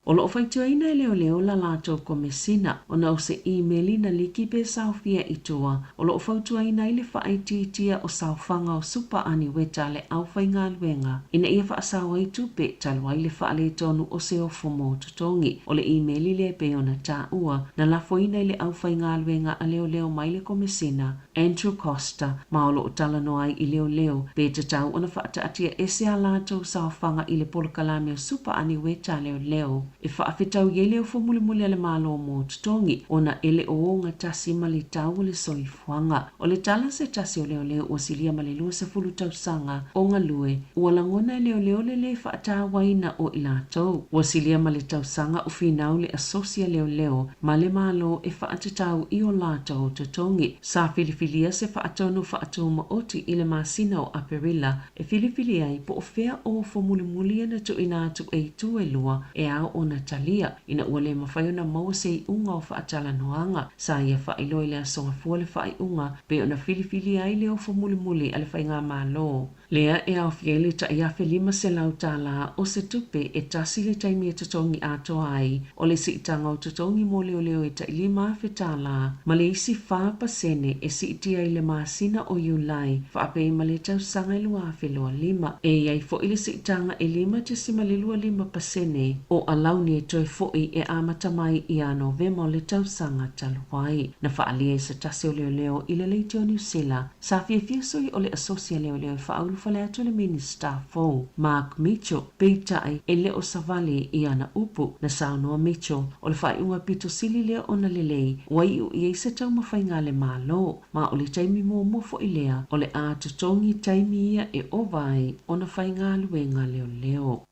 O lo o faitioina e leoleo la latou komesina ona o se imeli na liki pe saofia i tua o lo o fautuaina ai le faaitiitia o saofaga o supa aniweta a le aufaigaluega ina ia faasao ai tupe talu ai le faaletonu o se ofo mo totogi. O le imeli lea e pei ona taua na lafoina i le aufaigaluega a leoleo mai le komesina Andrew Costa ma o lo o talanoa ai i leoleo pe tatau ona faataatia ese a latou saofaga i le polokalame o Supa Aniweta a leoleo e faafetaui ai le ofo mulimuli a le Malo mo totogi ona e le o ogatasi ma le tau o le soifuaga. O le tala se tasi o leoleo ua silia ma le 20 tausaga o galue, ua lagona e leoleo le lē faatauaina o i latou. Ua silia ma le tausaga o finau le asosi a leoleo ma le Malo e faatatau i o latou totogi. Sa filifilia se faatonu faatumaoti i le masina o Aperila e filifili ai po o fea ofo mulimuli e na tuuina atu e itu e lua e ao ona talia, ina ua lē mafai ona maua se iuga o faatalanoaga. Sa ia faailoa i le aso Gafua le faaiuga pei ona filifilia ai le ofo mulimuli a le Faigamalo. Lea e aofia ai le tai $1,500 o se tupe e tasi le taimi e totogi atoa ai o le siitaga o totogi mo leoleo e tai $5,000 ma le isi 4% e siitia i le masina o Iulai faapea ma le tausaga e 2025. E i ai foi le siitaga e 5.25% o alauni e toe foi e amata mai ia Novema o le tausaga talu ai. Na faaalia e se tasi o leoleo i le Leitio Niu Sila sa fiafia sui o le Asosi a Leoleo e faaulufale atu le Minisita fou, Mark Mitchell, peitai e le o savali i ana upu. Na saunoa Mitchell, o le faaiuga pito sili lea ona lelei ua iu i ai se taumafaiga a le Malo, ma o le taimi muamua foi lea o le a totogi taimi ia e ova ai ona faigaluega leoleo.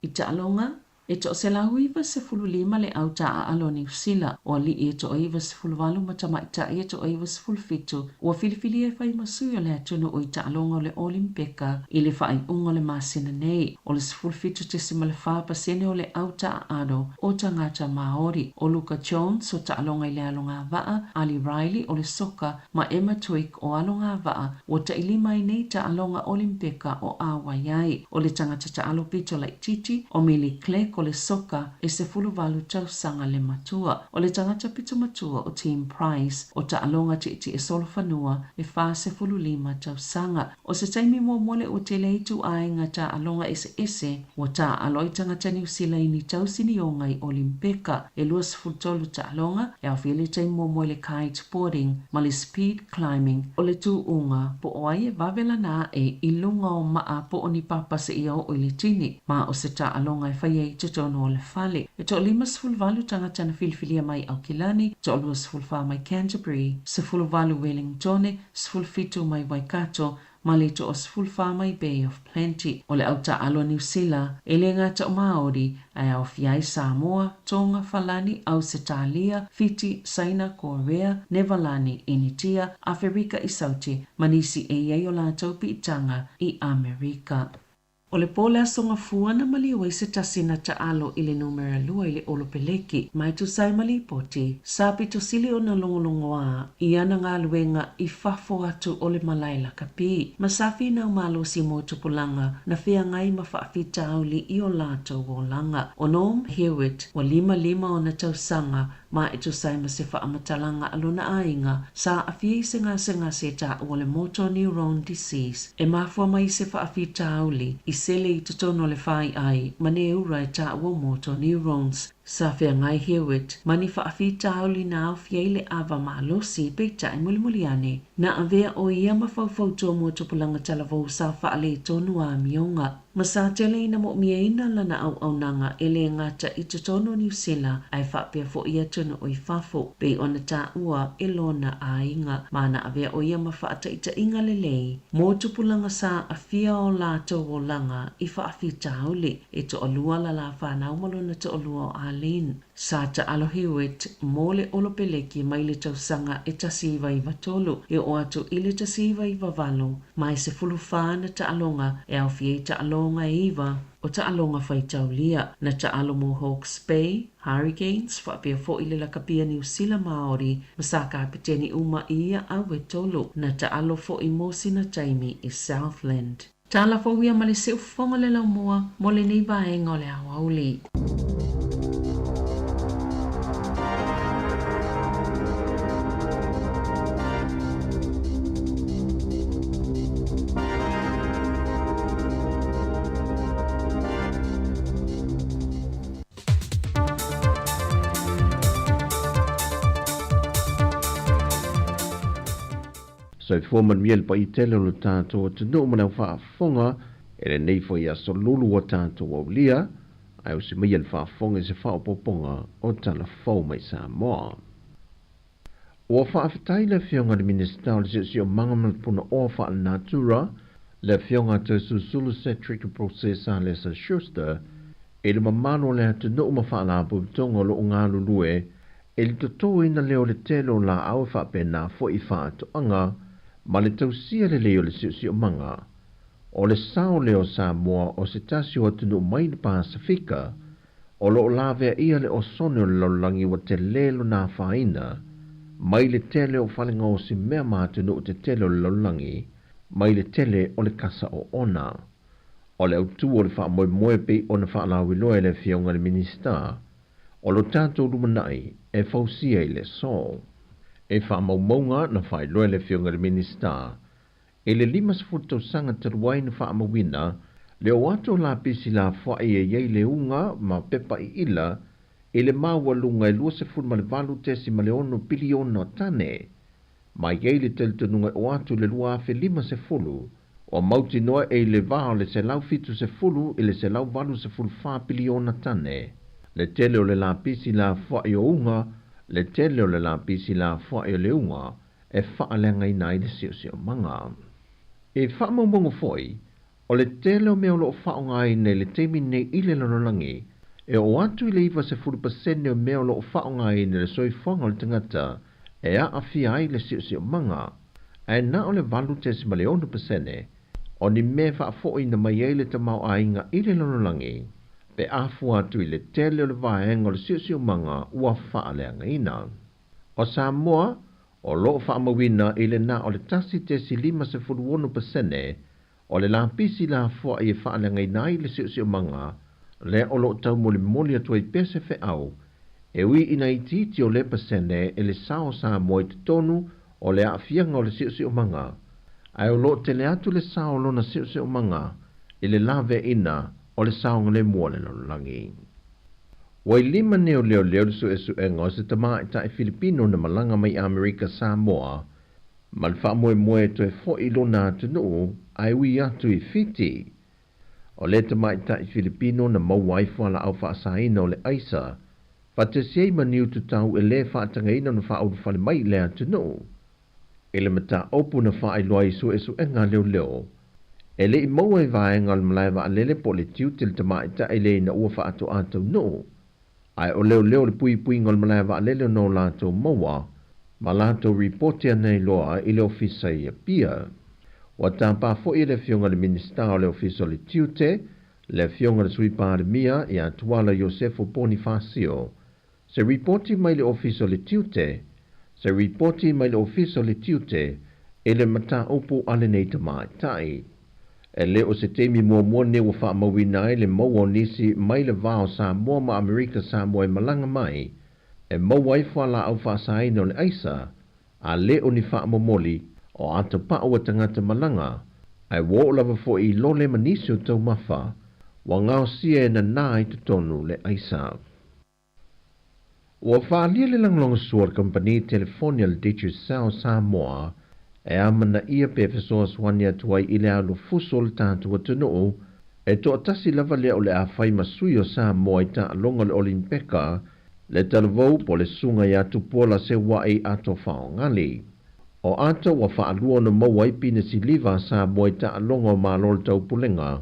I taaloga, e 195 le au taaalo a Niu Sila, o alii e 98 ma tamaitai e 97 ua filifilia e fai ma sui o le atunuu i taaloga o le Olimpeka i le faaiuga o le masina nei. O le 17.4% o le au taaalo o tagata Māori. O Luka Jones o taaloga i le alogavaa, Ali Riley o le soka ma Emma Twigg o alogavaa ua tailima ai nei taaloga Olimpeka o auai ai. O le tagata taalo pito laitiiti o Millie Clegg o le soka e 18 tausaga le matua. O le tagata pito matua o Tim Price o taaloga tietie solofanua e 45 tausaga. O se taimi muamua lea ua tele ai ituaiga taaloga eseese ua taaalo ai tagata Niu Sila i ni tausinioga i Olimpeka. E 23 taaloga e aofia le taimi muamua i le kite boarding ma le speed climbing o le tuuga po o ai e vave lana ae i luga o maa po o ni papa seia oo i le tini, ma o se taaloga e faia i totonu o le fale. E 58 tagata na filifilia mai Aukilani, 24 mai Canterbury, 18 Wellingtone, 17 mai Waikato, ma le 14 mai Bay of Plenty. O le au taaalo a Niu Sila, e le gata o Māori, ae aofia ai Samoa, Tonga, Falani, Ausetalia, Fiti, Saina, Korea, Nevalani, Initia, Aferika i Saute, ma nisi e i ai o latou piitaga i Amerika. O le po o le Aso Gafua na maliu ai se tasi na taalo i le numera lua i le Olopeleki ma e tusa ai ma lipoti, sa pito sili ona logologoā i ana galuega i fafo atu o le malae lakapi ma sa finau malosi mo tupulaga na feagai ma faafitauli i o latou olaga. O Norm Hewitt, ua 55 ona tausaga ma e tusa ai ma se faamatalaga a lona aiga, sa aafia i se gasegase e taua o le motor neurone disease e mafua mai i se faafitauli i sele i totonu o le faiai ma neura e taua o motor neurones. Sa feagai Hewitt ma ni faafitauli na aofia ai le ava malosi, peitai mulimuli ane na avea ʻo ia ma faufautua mo tupulaga talavou sa faaletonu amioga. Ma sa tele ina moʻomiaina lana auaunaga e lē gata i totonu o Niu Sila ae faapea foʻi atunuu i fafo, pei ona taua e lona aiga. Ma na avea ʻo ia ma faataitaiga lelei mo tupulaga sa aafia o latou olaga i faafitauli. E toalua lala fanau ma lona toalua o Arlene. Sa taalo Hewitt mo le Olopeleki mai le tausaga e 1993 e oo atu i le 1998, ma e 14 ana taaloga e aofia ai taaloga e iva o taaloga faitaulia. Na taalo mo Hawke's Bay, Hurricanes, faapea foʻi le lakapia Niu Sila Māori ma sa kapeteni uma i ia au e tolu. Na taalo foʻi mo sina taimi i Southland. Tala fou ia ma le siufofoga o le laumua mo lenei vaega o le aoauli. Soifua manuia le paia tele o lo tatou atunuu ma le au faafofoga e lenei foi aso lulu ua tatou aulia, ae osi maia le faafofoga i se faaopoopoga o tala fou mai Samoa. Ua faafetai le Afioga i le Minisita o le Siosiomaga ma le Punaoa Faalenatura, le Afioga a Toesulusulu Cedric Processor Lesa Schuster, i le mamalu o le atunuu ma faalapotopotoga o lo o galulue I le totoina lea o le tele o laau e faapena foi i faatoaga ma le tausia lelei o le siosiomaga, o le sao lea o Samoa o se tasi o atunuu mai le Pasefika o lo o laveaia le osone o le lalolagi ua tele lona afaina mai le tele o falegaosi mea ma atunuu tetele o le lalolagi. mai le tele o le kasa oona. O le autū o le faamoemoe pei ona faalauiloa e le Afioga i le Minisita, o lo tatou lumanai e fausia i le aso. E faamaumauga na faailoa e le Afioga i le Minisita i le 50 tausaga talu ai na faamauina le o atu o lapisi lafoai e i ai le uga ma pepa iila i le maualuga e 28.6 piliona tane. Ma e i ai le talitonuga e oo atu i le 2050, ua mautinoa e i le va o le 170 i le 184 piliona tane le tele o le lapisi lafoai o uga, le tele o le lapisi lafoai o le uga e faaleagaina ai le siosiomaga. E faamaumauga foi, o le tele o mea o lo o faaaogaina i le taimi nei i le lalolagi, e oo atu i le 90% o mea o lo o faaaogaina i le soifuaga o le tagata e aafia ai le siosiomaga, ae na o le 8.6% o ni mea e faafoiina mai ai le tamaoaiga i le lalolagi pe a fua atu i le tele o le vaega o le siosiomaga ua faaleagaina. O Samoa, o lo o faamauina i le na o le 1.56% o le lapisi lafoai e faaleagaina ai le siosiomaga, lea o lo o taumolimoli atu ai pea se feau e ui ina itiiti o lea pasene e le sao o Samoa i totonu o le aafiaga o le siosiomaga, ae o lo o tele atu le sao o lona siosiomaga i le laveaiina o le saogalemu o le lalolagi. Ua i lima nei o leoleo le suesuega o se tamaitai Filipino na malaga mai Amerika Samoa ma le faamoemoe e toe fo'i i lona atunuu ae ui atu i Fiti. O lea tamaitai Filipino na maua ai fualaau faasaina o le aisa, faatasi ai ma niu tatau e lē faatagaina ona faaulufale mai i le atunuu. I le mataupu na faailoa ai i suesuega a leoleo, e le i maua i vaega o le malae vaalele po o le tiute le tamaitai lea ina ua faatoa taunuu, ae o leoleo le puipuiga o le malae vaalele ona o latou maua ma latou ripoti ana iloa i le ofisa i Apia. Ua tapa foi e le Afioga i le Minisita o le Ofisa o le Tiute, le Afioga i le Sui Palemia ia Tuala Iosefo Ponifasio, se ripoti mai le Ofisa o le Tiute, se ripoti mai le Ofisa o le Tiute i le mataupu a lenei tamaitai. E le o se taimi muamua nei ua faamauina ai le maua o nisi mai le va o Samoa ma Amerika Samoa e malaga mai e maua ai fualaau faasaina o le aisa, a le o ni faamomoli o ata paʻu a tagata malaga, ae ua oo lava foi i lole ma nisi o taumafa ua gaosia e nanā i totonu le aisa. Ua faaalia le lagolagosua a le kamupani telefoni a le Digicel Samoa e amanaia pe fesoasoani atu ai i le alufuso o le tatou atunuu e toatasi lava lea o le a fai ma sui o Samoa i taaloga o le Olimpeka le talavou po o le susuga ia Tupuola Seua'i Ato Faogali. O Ato ua faalua ona maua ai pine siliva a Samoa i taaloga o Malo o le Taupulega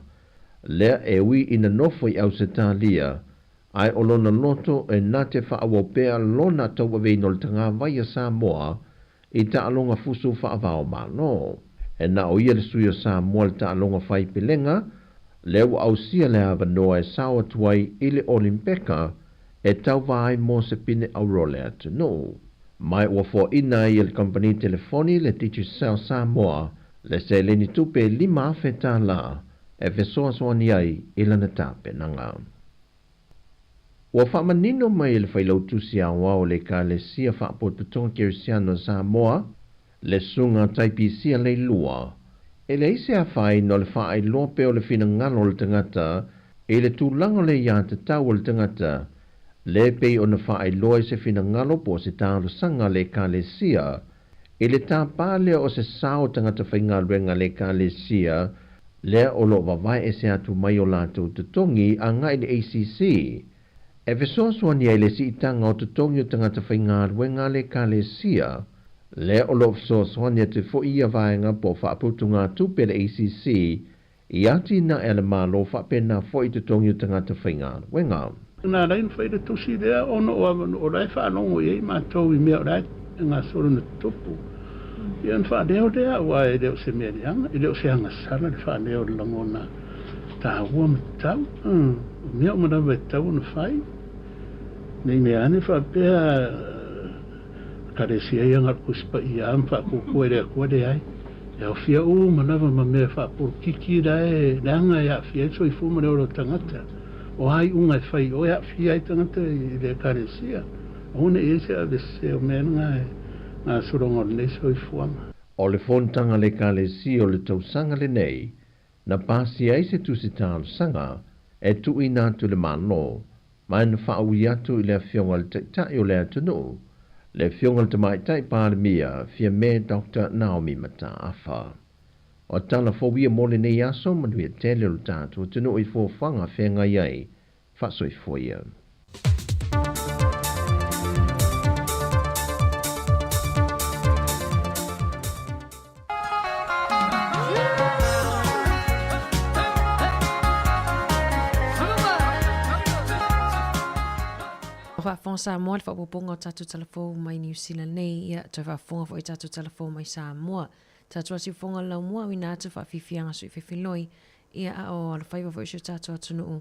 lea e ui ina nofo i Ausetalia ae o lona loto e na te faaauau pea lona tauaveina o le tagavai a Samoa i taaloga fusu faavao Malo. E na o ia le sui o Samoa i le taaloga fai pelega, lea ua ausia le avanoa e sao atu ai i le Olimpeka e tauva ai mo se pine auro o le atunuu. Ma ua foaina ai e le kamupani telefoni le Digicel Samoa le seleni tupe e $5,000 e fesoasoani ai i lana tapenaga. Ua faamanino mai e le Failautusi Aoao o le Ekalesia Faapotopotoga Kerisiano a Samoa, le Susuga Taipisia Leilua, e leai se afaina o le faailoa pea o le finagalo o le tagata i le tulaga o le aiatatau a le tagata, le pei ona faailoa i se finagalo po o se talosaga a le Ekalesia i le tapa lea o se sao o tagata faigaluega a le Ekalesia lea o lo o vavae ese atu mai o latou totogi agai i le ACC e fesoasoani ai i le siitaga o totogi o tagata faigaluega a le Ekalesia lea o lo o fesoasoani atu foi ia vaega po o faaputugatupe a le ACC i atinae a le Malo faapena foi i totogi o tagata faigaluega. Na ala ai ona fai le tusi lea ona o avanoa o la e faalogo i ai matou i mea o la e gasolo ona tutupu. Ia ona faaleo lea aua e le o se mea leaga, e le o se agasala le faaleo o le lagona taua ma tatau. O mea uma lava e tatau ona fai, ne i mea ane faapea Ekalesia ia na o le Tusi Paia ma faapuapua e le Atua, leai. E aofia uma lava ma mea faapolokiki la e leaga e aafia ai le soifua ma le ola o tagata. O a iuga e fai i o e aafia ai tagata i le Ekalesia? Aua ne i i ai se avesese o mea na e gasologa o lenei soifuaga. O le fonotaga a le Ekalesia o le tausaga lenei, na pasia ai se tusi talosaga e tuuina atu i le Malo, ma na faaui atu i le Afioga i le Taitai o le atunuu, le Afioga i le Tamaitai Palemia, Fiame Doctor Naomi Mataafa. O tala fou ia mo lenei aso, manuia tele o le tatou atunuu i fuafuaga feagai ai, faasoifua ia. Faafofoga Samoa le faaopoopoga o tatou tala fou mai Niu Sila nei, ia toe faafofoga foi tatou tala fou mai Samoa. Tatou asiufofoga le laumua auina atu faafiafiaga sui fefiloi, ia a o alofaiva foi si o tatou atunuu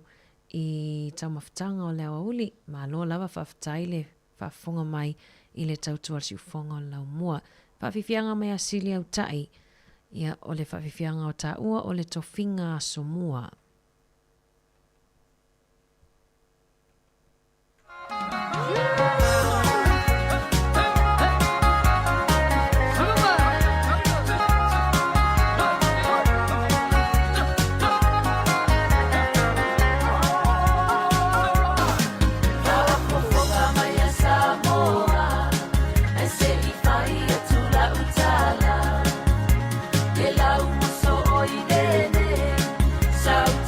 i taumafataga o le aoauli. Malo lava faafetai le faafofoga mai i le tautua a le siufofoga o le laumua. Faafiafiaga mai a Sili Autai, ia o le faafiafiaga o taua o le tofiga aso mua. Faafofoga mai a Samoa, ae se i fai atu lau tala. E lau muso o i lele, sau.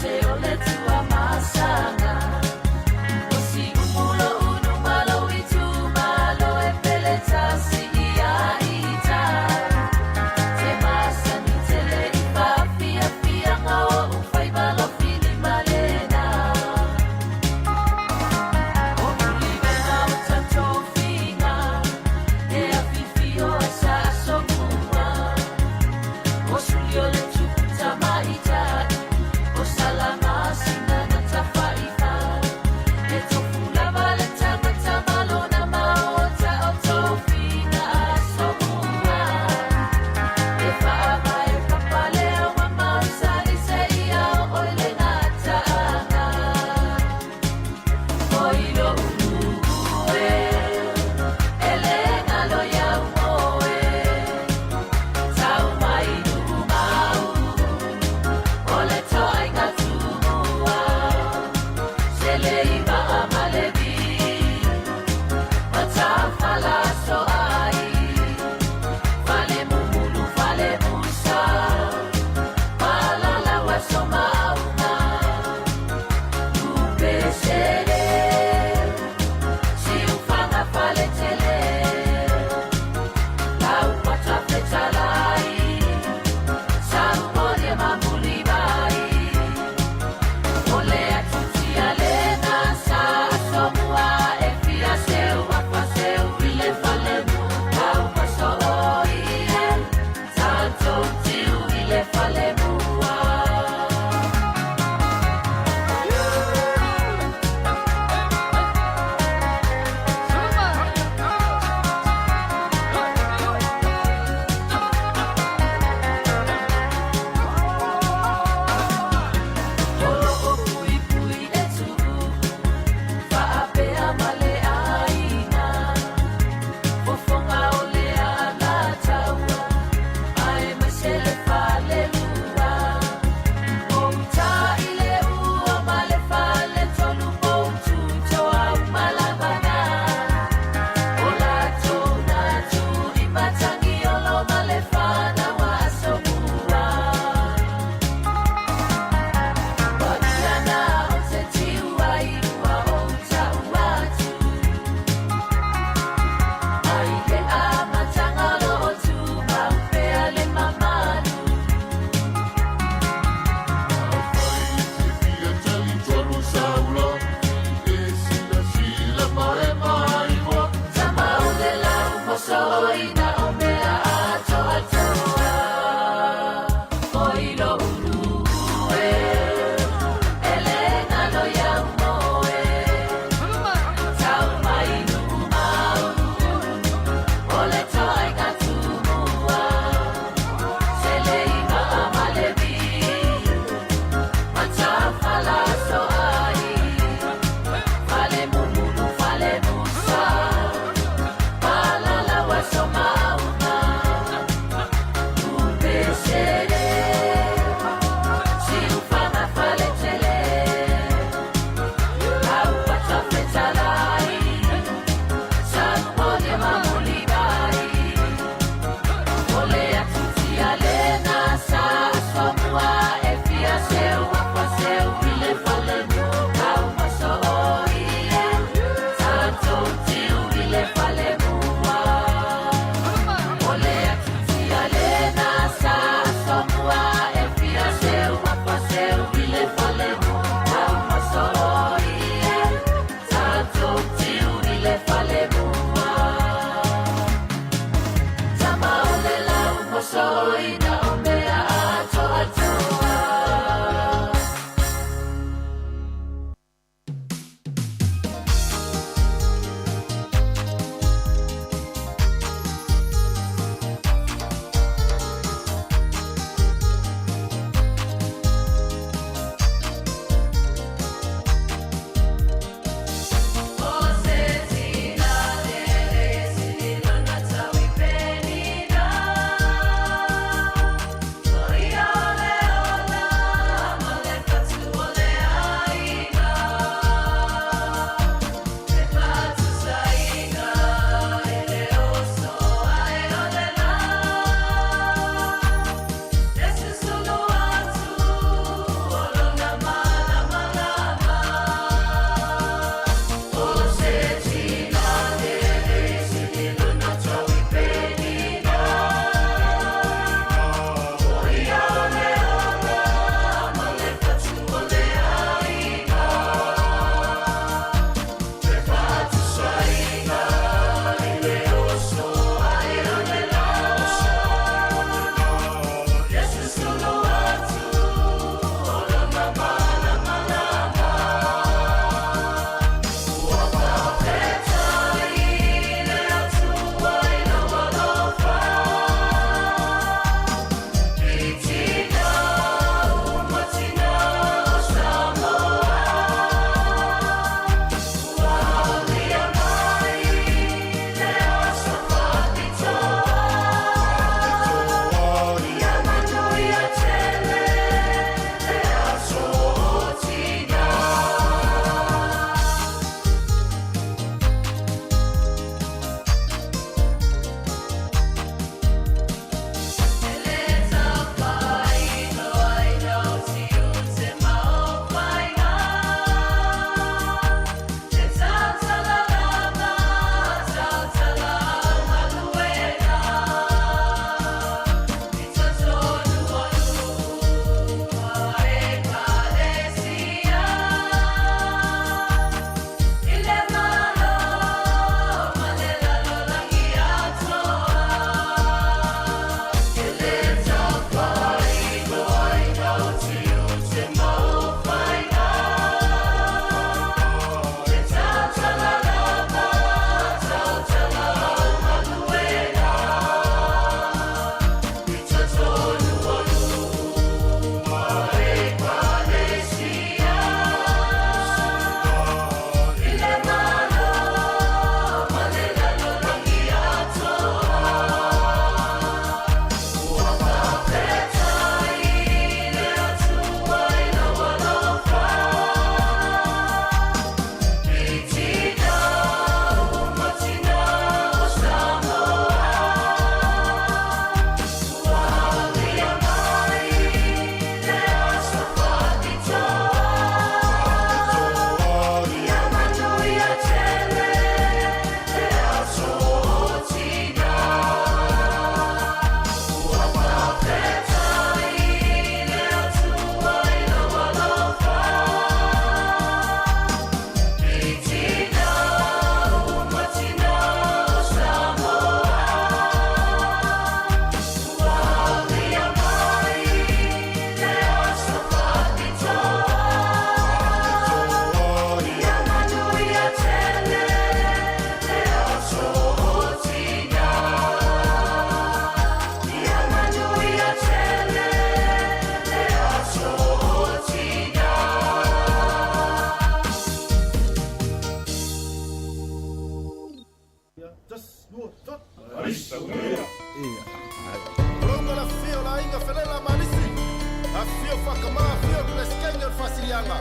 Leaga,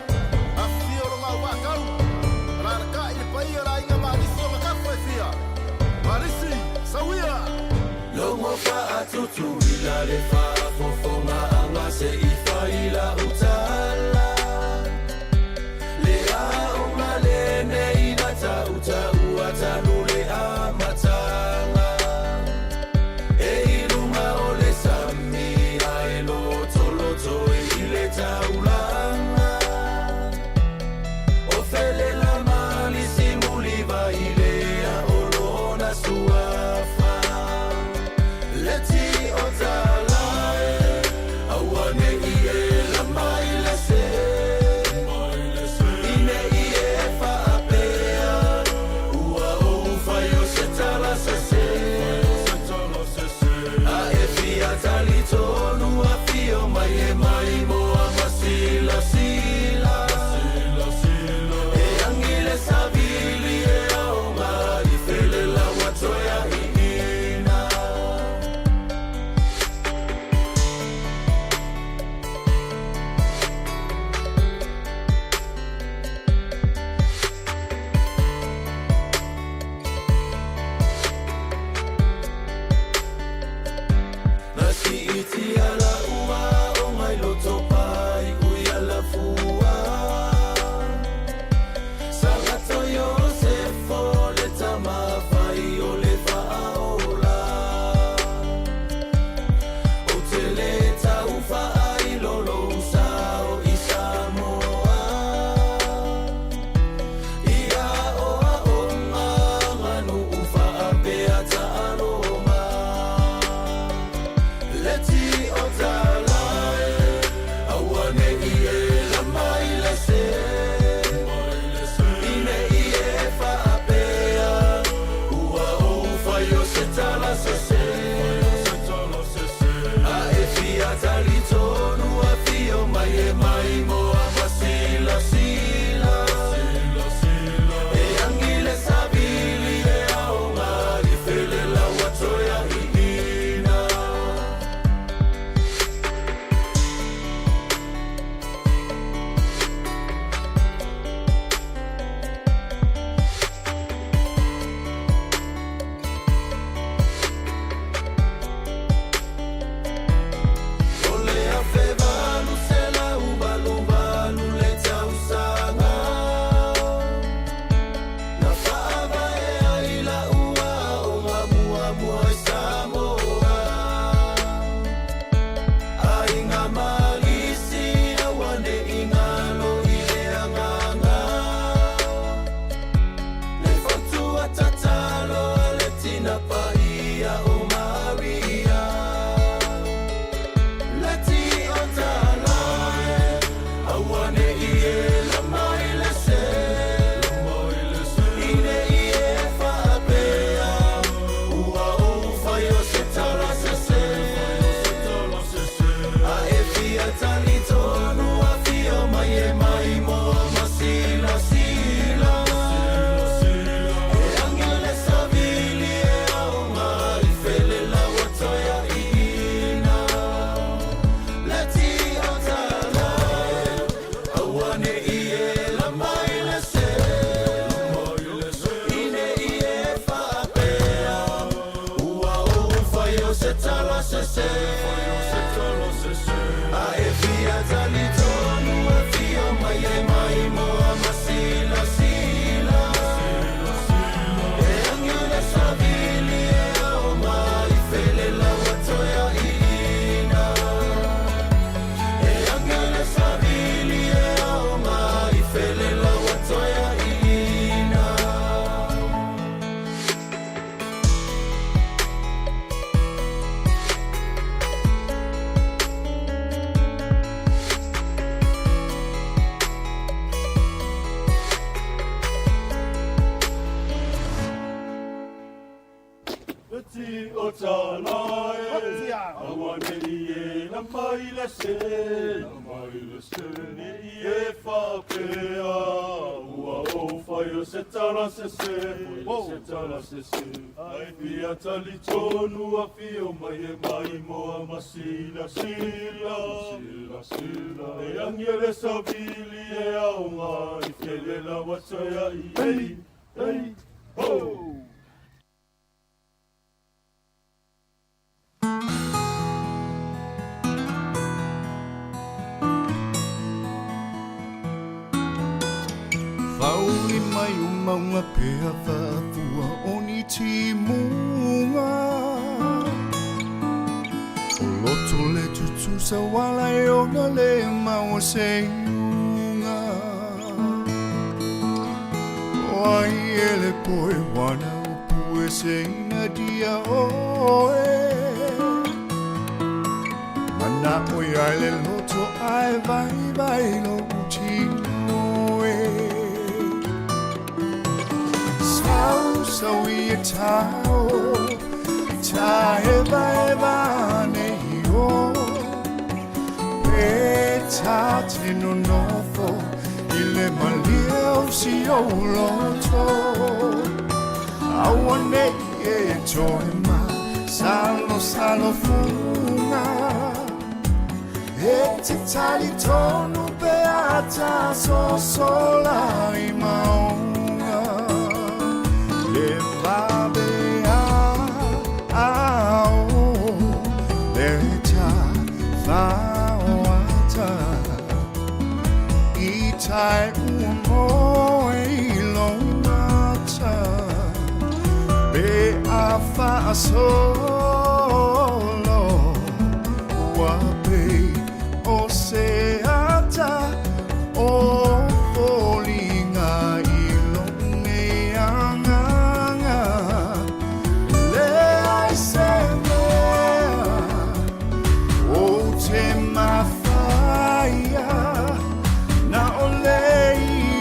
afifio lona auvaatau, alaalatai le paia o le aiga Malisi o Gatafa e fia. Malisi, sauia! Logo faatutuila le faafofogaaga se i fai lau tala. Le aoga lenei na tautaua talu le amataga. E i luga o le sami ae lotoloto i le taulaga. O felela malisi mulivailea o lona suafa. Le ti o talae, aua nei e lama i le se. Ine i e faapea, ua ou fai o se tala sese. A e fia talitonu afio mai e maimoa ma silasila. E agi le savili e aoga i felela ua toe aiina. Na siitia lau aoga i Lotopa i Uialafua. Sagato Iosefo le tamafai o le faaola. Ou te le taufaailo lou sao i Samoa. Ia aoaoga aganuu faapea taaloga. Le ti o talae, aua nei e lama i le se. Ine i e faapea, ua ou fai o se tala sese. A e fia talitonu afio mai e maimoa ma silasila. E agi le savili e aoga i felela ua toe aiina. O le 1888 le tausaga. Na faavae ai lau aoga muamua i Samoa. Aiga Malisi aua nei galo i le agaga. Le fautua tatalo a le tina paia o Maria. Le ti o talae, aua nei e lama i le se. Ine i e faapea, ua ou fai o se tala sese. A e fia talitonu afio mai e maimoa ma silasila. E agi le savili e aoga i felela ua toe aiina. Le ti o talae, aua nei e lama i le se. Ine i e faapea, ua ou fai o se tala sese. A e fia talitonu afio mai e maimoa ma silasila. E agi le savili e aoga i felela ua toe aiina. E agi le savili e aoga i felela ua toe aiina. Le ti o talae, aua nei e lama i le se. Nei e faapea, ua ou Fai o se tala sese, fai o se tala sese. Ai fia talitonu a fio mai e mai moa ma sila sila, sila sila. E angi e le savili e aonga i fele la watsaya i ei, ei, ho! Whauli mai o maunga pea whaafua o ni timunga O loto le tutusa wala e ona le maua se iunga O ai ele poe wana upu e se ina dia oe Mana o ia le loto ai vai vai lo utino e Sau sau i e tau Ta e vai vane i o Pe ta te no nofo I le malia o si o loto Aua nei e toe ma Salo salo funga E te tali tonu pe ata so sola i maunga Le vabe a a o Le ta whaoata I tai ua moe i lo mata Pe a whaasolo Ua pe o se ata O foliga i lo nei anganga Le ai se mea O te mafaia Na o le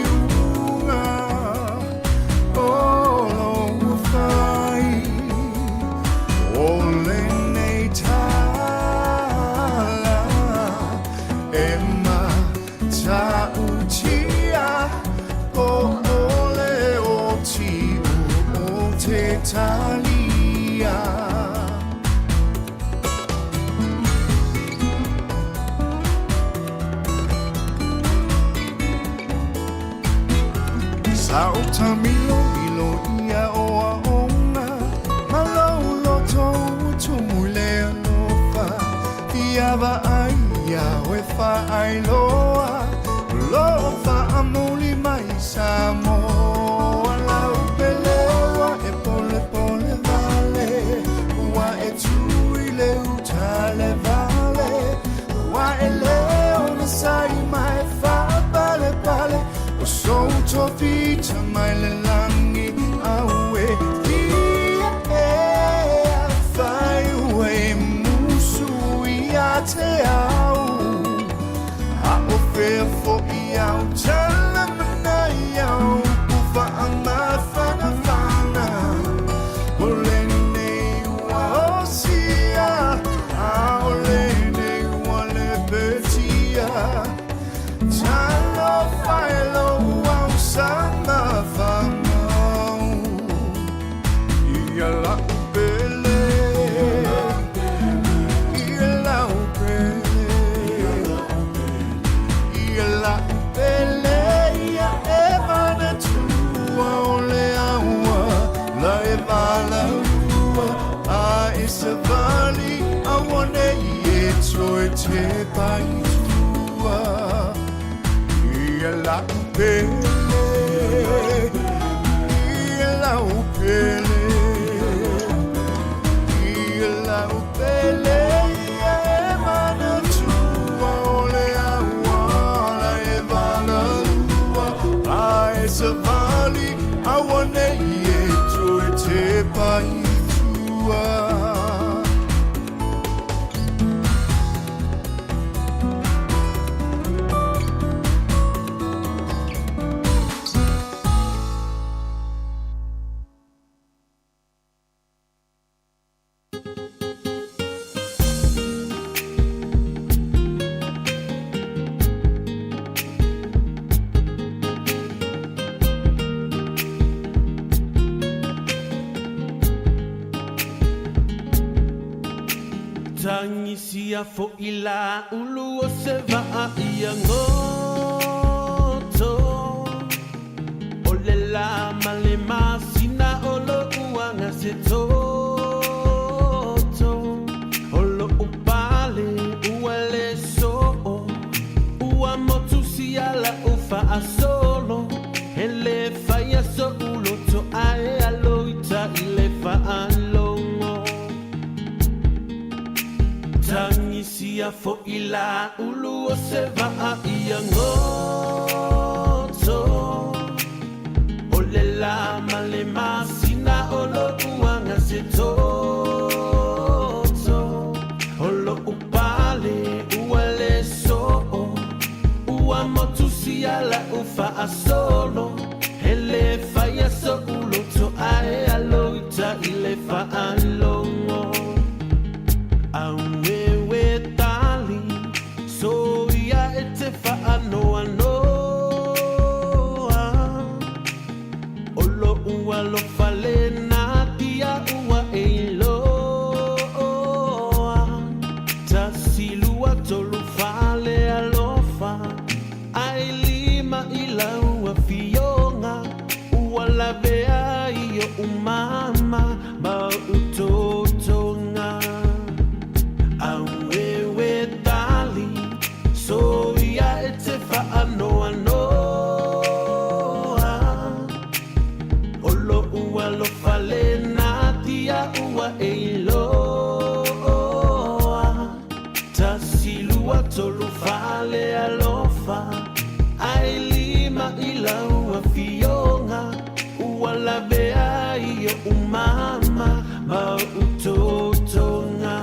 iuga O lo fai O lenei tala E matautia O o le oti o te talia Sa o tamilo ilo ia o a onga Ma lau loto tumu le alofa Fia va ai ia oe fa ai loa Lo fa amuli mai sa moa Lau pelewa e pole pole vale Ua e tui le utale vale Ua e leo na sai mai fa pale pale O so to fita mai le langi aue Ia e a fai ue musu ia te au A o fea fo i au tala mana i au Ufa a mawhana whana O le nei ua o sia A o le nei ua le petia Talo whai lo au sa mawhangau Ia la upele Ia la upele Ia la upele Ia e mana tua o le aua La e vala ua A e se vali A wane i e toe te pai tua Ia la upele Ia la upele Ia la upele Ia e mana tua o le aua La e vala ua A e se vali A wane i e toe te pai tua Tagisia fo'i la ulu o se vaa ia goto. O le la ma le masina o lo'u aga se toto. O lo'u pale ua le soo, ua motu sia la'u faasolo. E lē faia so'u loto ae alo ita i le faalogo. Tagisia fo'i la ulu o se vaa ia goto. O le la ma le masina o lo'u aga se toto. O lo'u pale ua le soo, ua motu sia la'u faasolo. E lē faia so'u loto ae alo ita i le faalogo. Aueue tali soia e te faanoanoa. O lo'u alofa lena tia ua e iloa. Tasi lua tolu fale alofa, ae lima i lau afioga. Ua lavea ai o'u mama ma o'u totoga. Aueue tali soia e te faanoanoa. O lo'u alofa lena tia ua e iloa. Tasi lua tolu fale alofa, ae lima i lau afioga. Ua lavea ai o'u mama ma o'u totoga.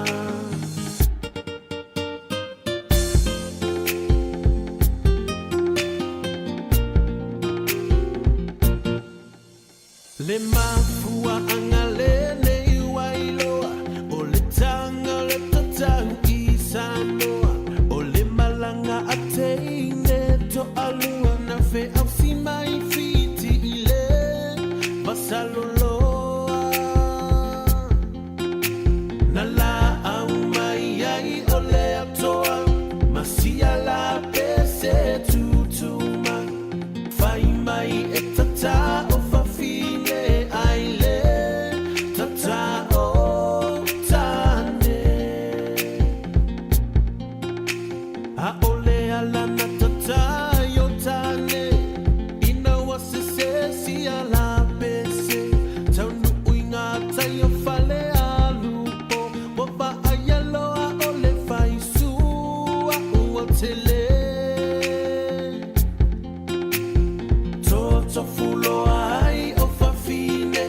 Le mafua'aga lenei ua iloa, o le taga o le tatau i Samoa. O le malaga a teine to'alua na feausi mai Fiti i le Vasaloloa. Na laau mai ai o le atoa ma sia la pese tutuma. Fai mai e tata o fafine ai le tata o tane. A'ole ala na tata i o tane, ina ua sese sia la pese. Taunu'u i ngā tai o Falealupo, ua vaaia loa o le faisua ua tele. Totofuloa ai o fafine,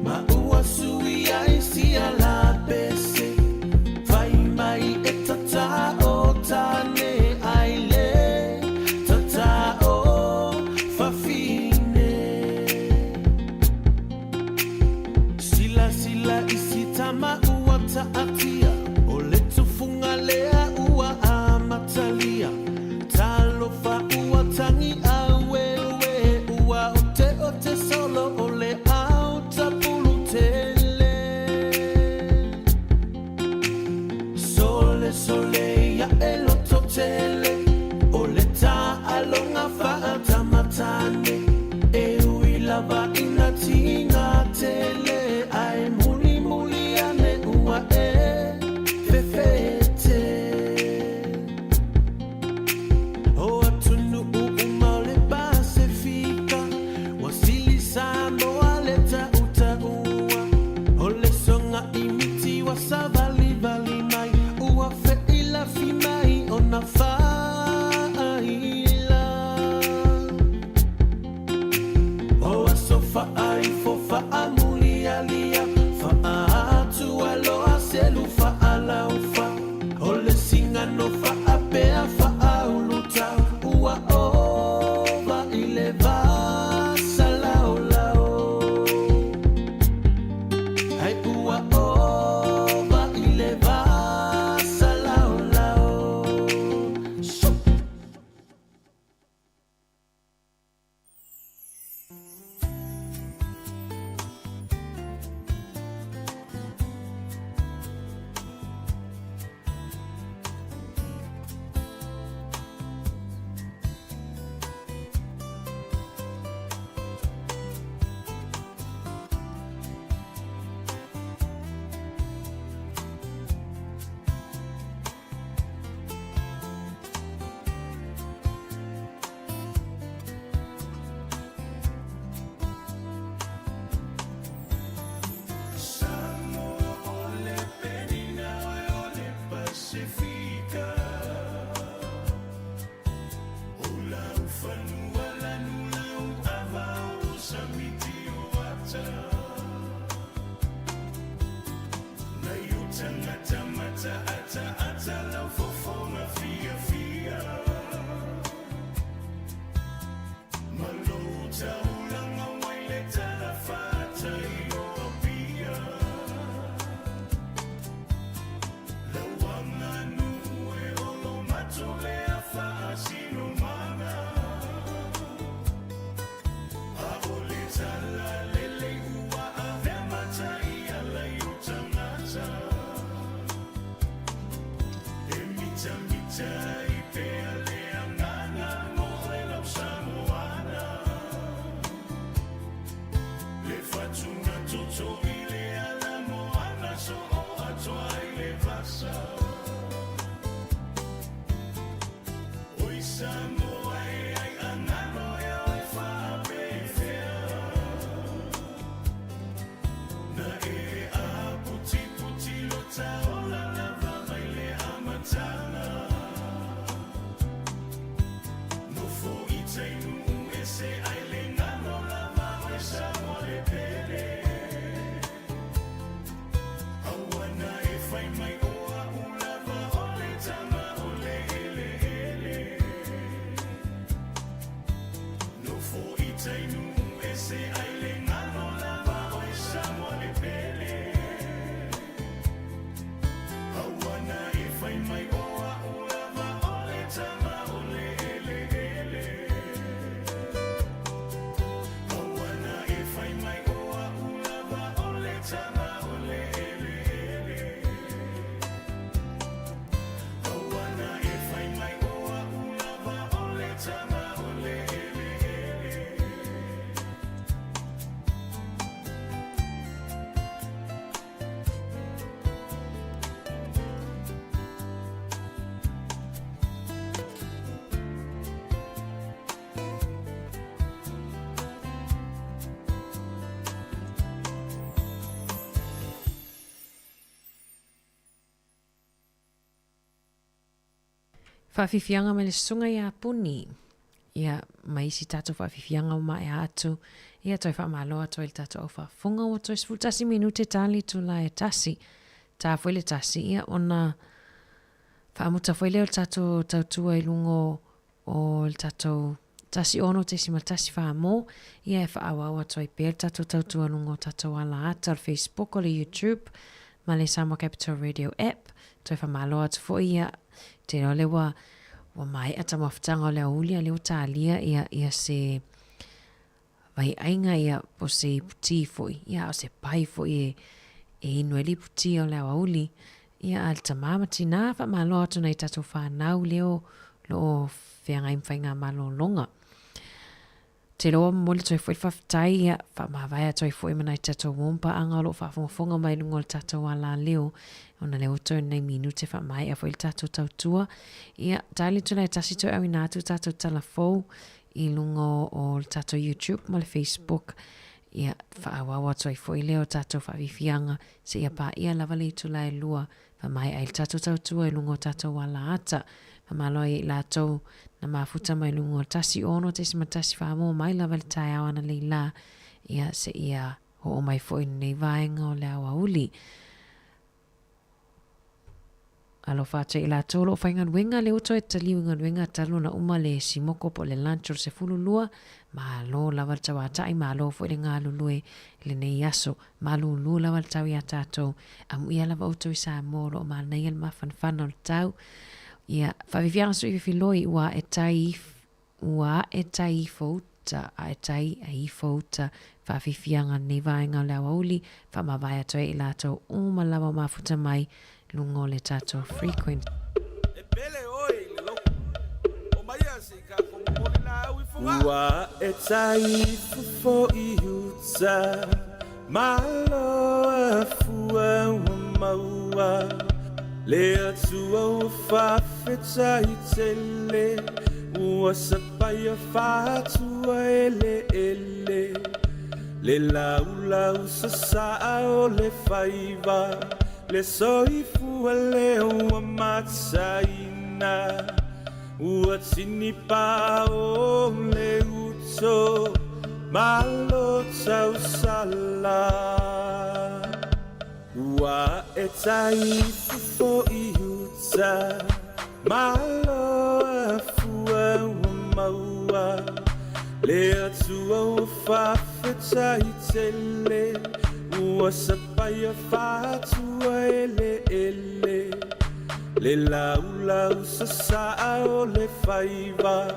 ma ua sui ai sia la pese. Fai mai e tata o tane ai le tata o fafine. Silasila i si tama ua taatia, o le tufuga lea ua amatalia. Talofa ua tagi aueue, ua oteote Taulaga mai le talafatai o Apia. Lau aganuu e olomato lea faasinomaga. A o le talalelei ua avea ma taiala i o tagata. E mitamita ai pea le agaga mo oe lau Samoana. Le fatuna toto i le ala moana soo atoa ai le vasa. Oi Samoa e ai agalo e oe faapefea. Na e aputiputi lo taola lava mai le amataga. Nofo i tai nuu ese ai le galo lava oe Samoa le pele. Aua na e fai mai o a'u lava o le tama o le eleele. Nofo i tai nuu ese ai le galo lava oe Samoa le pele. Aua na e fai mai o a'u lava o le tama o le eleele. Aua na e fai mai o a'u lava o le tama o le eleele. Aua na e fai mai o a'u lava o le tama o le eleele. Faafiafiaga mai le susuga ia Puni, ia, ma isi tatou faafiafiaga ua maea atu, ia toe faamalo atu ai le tatou au faafofoga ua toe 11 minute tali itula e tasi, ta foi le tasi, ia ona faamuta foi lea o le tatou tautua i luga o le tatou 16.14 mo, ia e faaauau atu ai pea le tatou tautua i luga o tatou ala ata o le Facebook, o le YouTube, ma le Samoa Capital Radio app. Toe faamalo atu foi ia, te iloa lea ua, ua maea taumafataga o le aoauli a lea ua talia ia, ia se vaiaiga ia po o se iputi foi, ia a o se pai foi e, e inu ai le iputi o le aoauli. Ia a le tamā ma tinā, faamalo atu nai tatou whanau lea o lo o feagai ma faigamalologa. Te iloa ua momoli atu ai foi le faafetai, ia, faamavae atu ai foi ma nai tatou uo ma paaga o lo o faafogafoga mai i luga o le tatou alaleo, ona lea ua toe nei minute faamaea foi le tatou tautua. Ia, tali atu la e tasi toe auina atu tatou tala fou i luga o le tatou YouTube ma le Facebook. Ia, faaauau atu ai foi lea o tatou faafiafiaga seia paia lava le itula e lua Faamaea ai le tatou tautua i luga o tatou ala ata. Faamalo ai i latou na mafuta mai luga o 16.1 whamoa mai lava le taeao analeila la, ia seia oo mai foi i lenei vaega o le aoauli. Alofa atu ai i latou o lo o faigaluega lea ua toe taliu i galuega talu ona uma le simoko po o le lunch o le 12. Malo lava le tauatai, malo foi le galulue i lenei aso. Malūlū lava le tau iā tātou. Amuia lava outou i Samoa o lo o manaia le mafanafana o le tau. Ia, faafiafiaga sui fefiloi ua ae tai ua ae tai ifo uta, ae tai a ifo uta. Faafiafiaga lenei vaega o le aoauli, faamavae atu ai i latou uma lava o mafuta mai luga o le tatou frequency. Ua ae tai ifo i uta, Malo afua ua maua le Atua ua faafetai tele, Ua sapaia faatua eleele, Le laulau sasaa o le faiva, Le soifua lea ua mataina, Ua tini pao le uto, Malo tausala. Ua ae tai fofo i uta, Malo afua ua maua. Le Atua ua faafetai tele, ua sapaia faatua eleele. Le laulau sasaa o le faiva,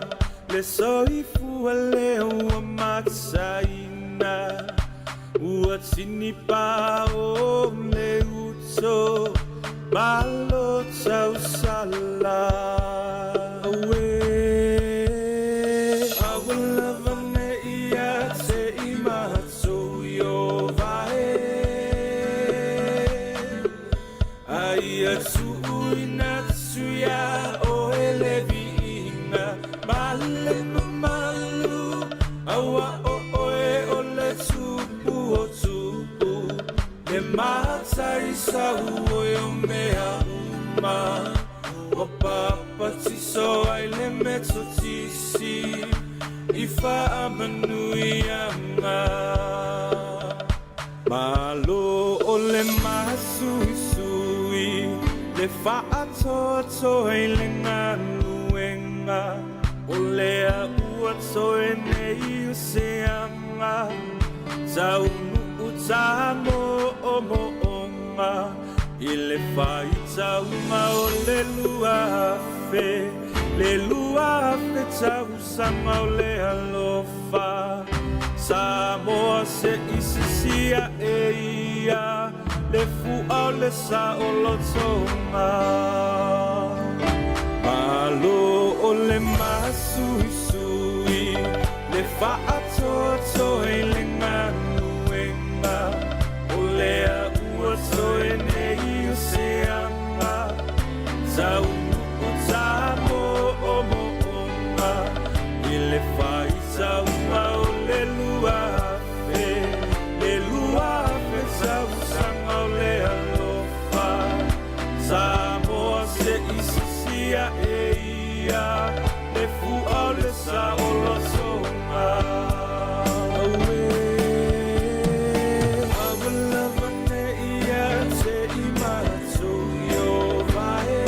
le soifua lea ua mataina. Ua tinipao le uto, malo tausala. Auē, aua lava ne i ia te i matou i o vae. A ia tuuina atu iā oe le viiga ma le mamalu, aua o oe o le Tupu o tupu, le Matai sau oe o mea uma. Ua papatiso ai le Metotisi i faamanuiaga. Malo o le masuisui, le faatoatoa i le galuega, o lea ua toe nei o se aga, taunuu tamoomoonga, i le faitauga o le 2000, le 2000 tausaga o le alofa. Samoa se i sisi aʻe ia le fua o le saolotoga. Malo o le masuisui, le faatoatoa i le galuega, o lea ua toe nei o se aga, taunuu tamoomoonga, i le faitauga o le 2000, le 2000 tausaga o le alofa. Samoa se i sisi aʻe ia le fua o le saolotoga. Auē, aua lava ne i ia te i matou i o vae.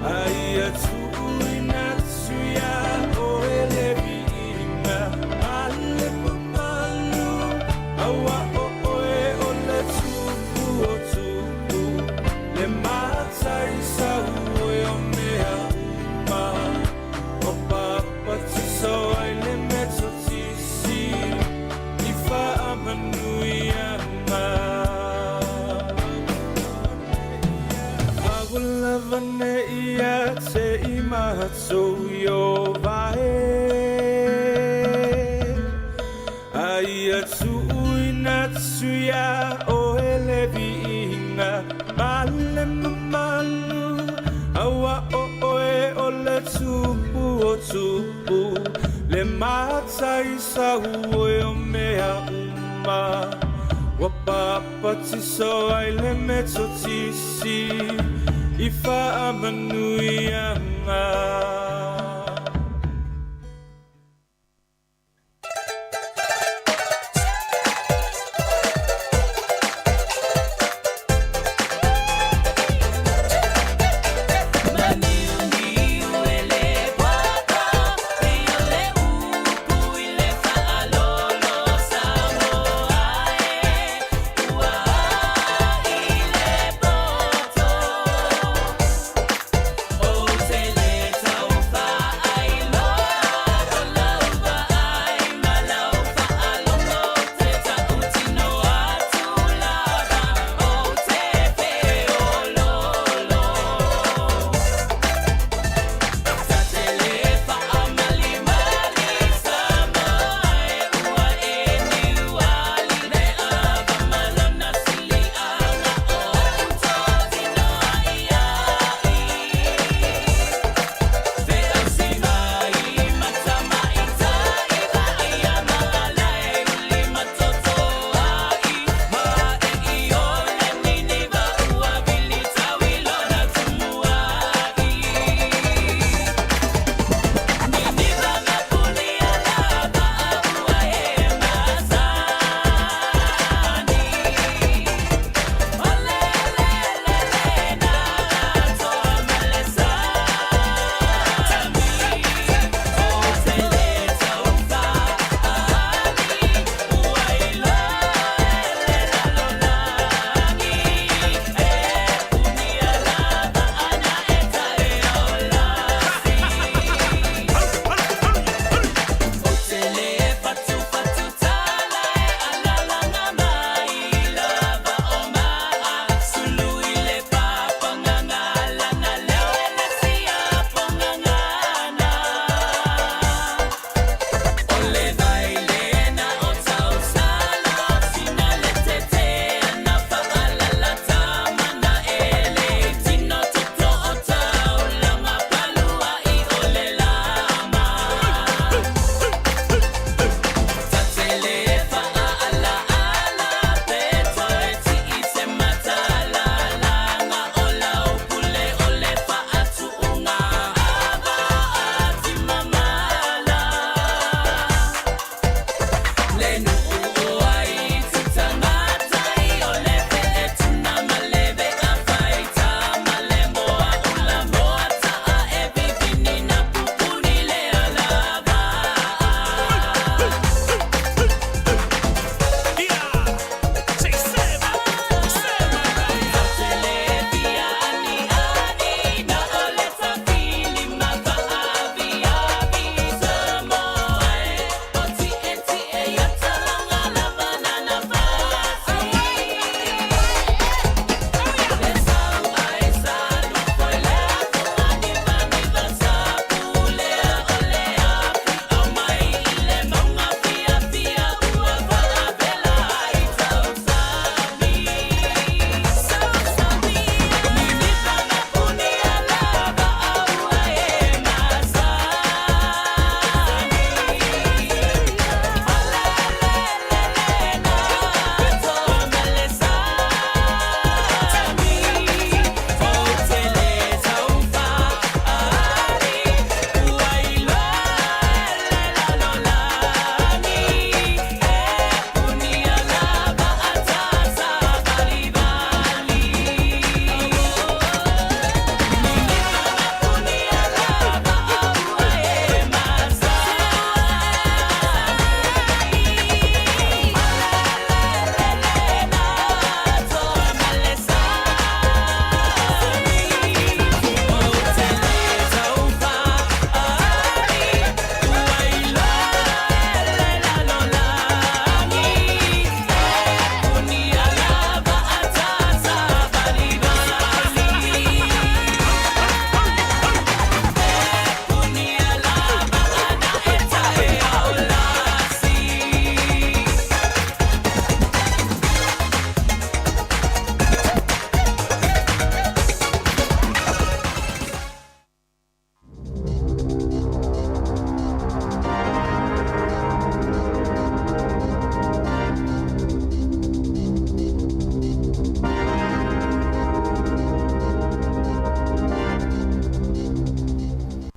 A ia tuuina atu iā oe le viiga ma le mamalu, aua o oe o le Tupu o tupu, le Matai sau oe o mea uma. Ua papatiso ai le Metotisi i faamanuiaga. Aua lava ne i ia te i matou i o vae. A ia tuuina atu iā oe le viiga ma le mamalu, aua o oe o le Tupu o tupu, le Matai sau oe o mea uma. Ua papatiso ai le Metotisi i faamanuiaga.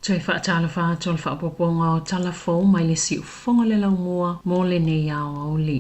Toe faatalofa atu o le faaopoopoga o tala fou mai le siufofoga o le laumua mo lenei aoauli.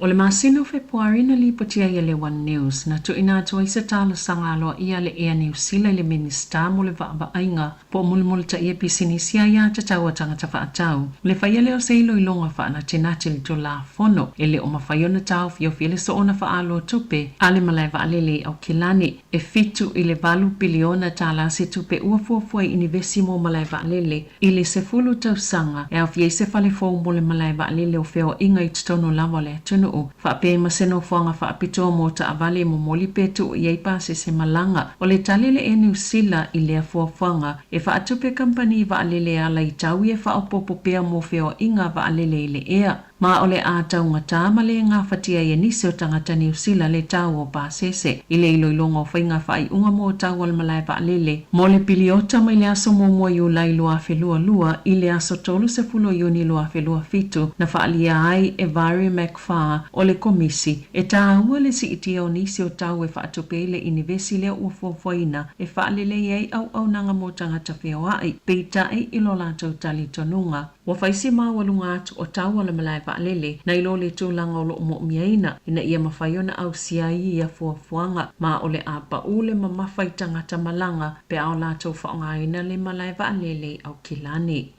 O le masina o Fepuari na lipoti ai e le One News na tuuina atu ai se talosaga aloaia a le Ea Niu Sila i le Minisita mo le Vaavaaiga po o Mulimulitaia Pisinisi Aiatatau a Tagata Faatau le faia lea o se iloiloga faanatinati i le Tulafono e le o mafai ona taofiofia le soona faaaloa tupe a le malae vaalele i Aukilani. E 7 i le 8 piliona tālā se tupe ua fuafua i inivesi mo malae vaalele i le 10 tausaga e aofia ai se fale fou mo le malae vaalele o feoaiga i totonu lava o le atunuu, faapea ai ma se nofoaga faapitoa mo taavale e momoli pe tuu i ai pasese malaga. O le tali a le Air New Sila i lea fuafuaga, e faatupe kamupani vaalele e ala i taui e faaopoopo pea mo feoaiga vaalele i le ea. Ma o le a taugatā ma le gafatia ai e nisi o tagata Niu Sila le tau o pasese i le iloiloga o faiga faaiuga mo tau o le malae vaalele mo le piliota mai le aso muamua Iulai 2022 i le aso 30 o Iuni 2027 na faaalia ai e Vhairi McFarr o le Komisi e tāua le siitia o nisi o tau e faatupe ai le inivesi lea ua fuafuaina e faalelei ai auaunaga mo tagata feoai, peitai i lo latou talitonuga. Ua fai si maualuga atu o tau o le malae vaalele nai lo le tulaga o lo o mo'omiaina ina ia mafai ona ausia ai ia fuafuaga, ma o le a pa'ū le mamafa i tagata malaga pe a o latou faaaogaina le malae vaalele i Aukilani.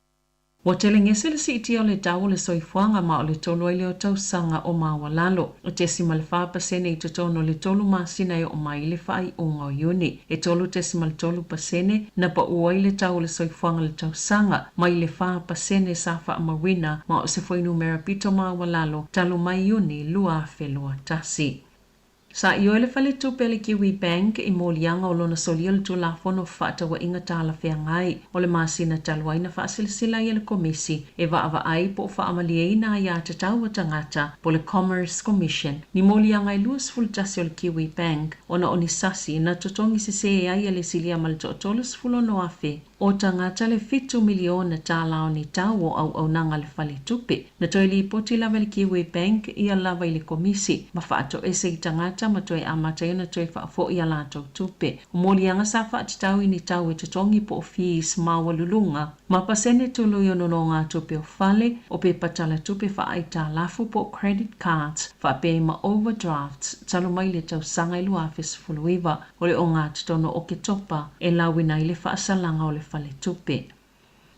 Ua telegese le siitia o le tau o le soifuaga ma o le tolu ai lea o tausaga o maualalo, e 0.4% i totonu o le tolu masina e oo mai i le faaiuga o Iuni. E 3.3% na pa'ū ai le tau o le soifuaga i le tausaga, mai le 4% sa faamauina ma o se fuainumera pito maualalo talu mai Iuni 2021. Sa ioe le faletupe a le Kiwi Bank i moliaga o lona solia o le Tulafono Fefaatauaiga Talafeagai o le masina talu ai na faasilasila ai e le Komisi e vaavaai po o faamalieina aiatatau a tagata po o le Commerce Commission ni moliaga e 21 o le Kiwi Bank ona o ni sasi na totogi sesē ai e le silia ma le 36,000 o tagata le $7 miliona o ni tau o auaunaga a le faletupe. Na toe lipoti lava e le Kiwi Bank ia lava i le Komisi ma faatoese i tagata ma toe amata ai ona toe faafo'i a latou tupe. O moliaga sa faatatau i ni tau e totogi po o fees maualuluga ma pasene tulu i o nonogatupe o fale, o pepa talatupe faaaitalafu po o credit cards faapea ai ma overdrafts talu mai le tausaga e 2019. O le ogatotonu o Oketopa e lauina ai le faasalaga o le faletupe.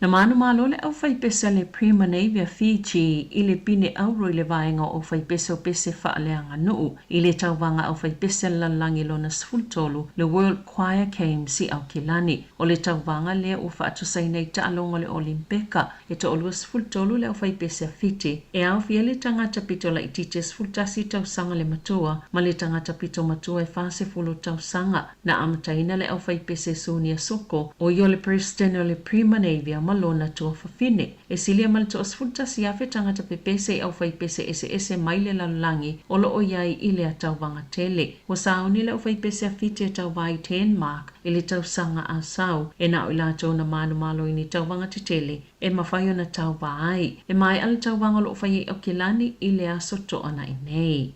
Na manumalo le aufaipese a le Prima Navy a Fiji i le pine auro i le vaega o aufaipese o pese faaleaganuu i le tauvaga aufaipese a le lalolagi lona 13, le World Choir Games i Aukilani. O le tauvaga lea ua faatusaina i taaloga o le Olimpeka E toa-23 le aufaipese a Fiti, e aofia ai le tagata pito laitiiti e 11 tausaga le matua ma le tagata pito matua e 40 tausaga. Na amataina le aufaipese Sunia Soko, o ia o le Peresetene o le Prima Navia ma lona tuafafine. E silia ma le toa-11,000 tagata pepese i aufaipese eseese mai le lalolagi o lo o i ai i lea tauvaga tele. Ua sauni le aufaipese a Fiti e tauva i Denmark i le tausaga a sau, e na o i latou na manumalo i ni tauvaga tetele e mafai ona tauva ai. E maea le tauvaga o lo o fai ai Aukilani i le aso Toanai nei.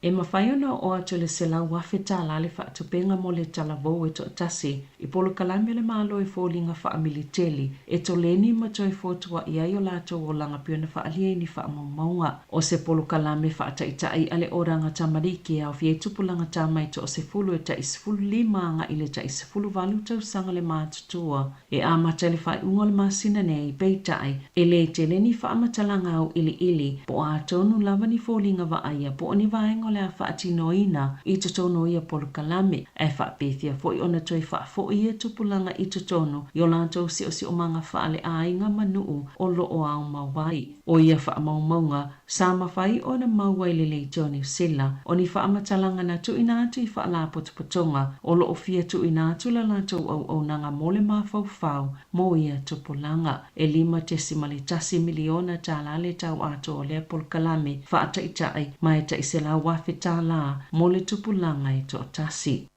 E mafai ona oo atu i le $100,000 le faatupenga mo le talavou e toatasi i polokalame a le Malo e foliga faamiliteli e toleni ma toe fotua'i ai o latou olaga pei ona faaalia i ni faamaumauga. O se polokalame faataitai a le Oranga Tamariki e aofia ai tupulaga tama e toasefulu e tai 15 agai i le tai 18 tausaga le matutua e amata i le faaiuga o le masina nei, peitai, e lē tele ni faamatalaga auiliili po o a tonu lava ni foliga vaaia po o ni vaega o le a faatinoina i totonu o ia polokalame, ae faapefea foi ona toe faafo'i ia tupulaga i totonu i o latou siosiomaga faaleaiga ma nuu o lo o aumau ai. O ia faamaumauga, sa mafai ona maua i le Leitio Niu Sila, o ni faamatalaga na tuuina atu i faalapotopotoga o lo o fia tuuina atu la latou auaunaga mo le mafaufau mo ia tupulaga. E $5.1 miliona le tau atoa o lea polokalame faataitai ma e tai $100,000 mo le tupulaga e toatasi.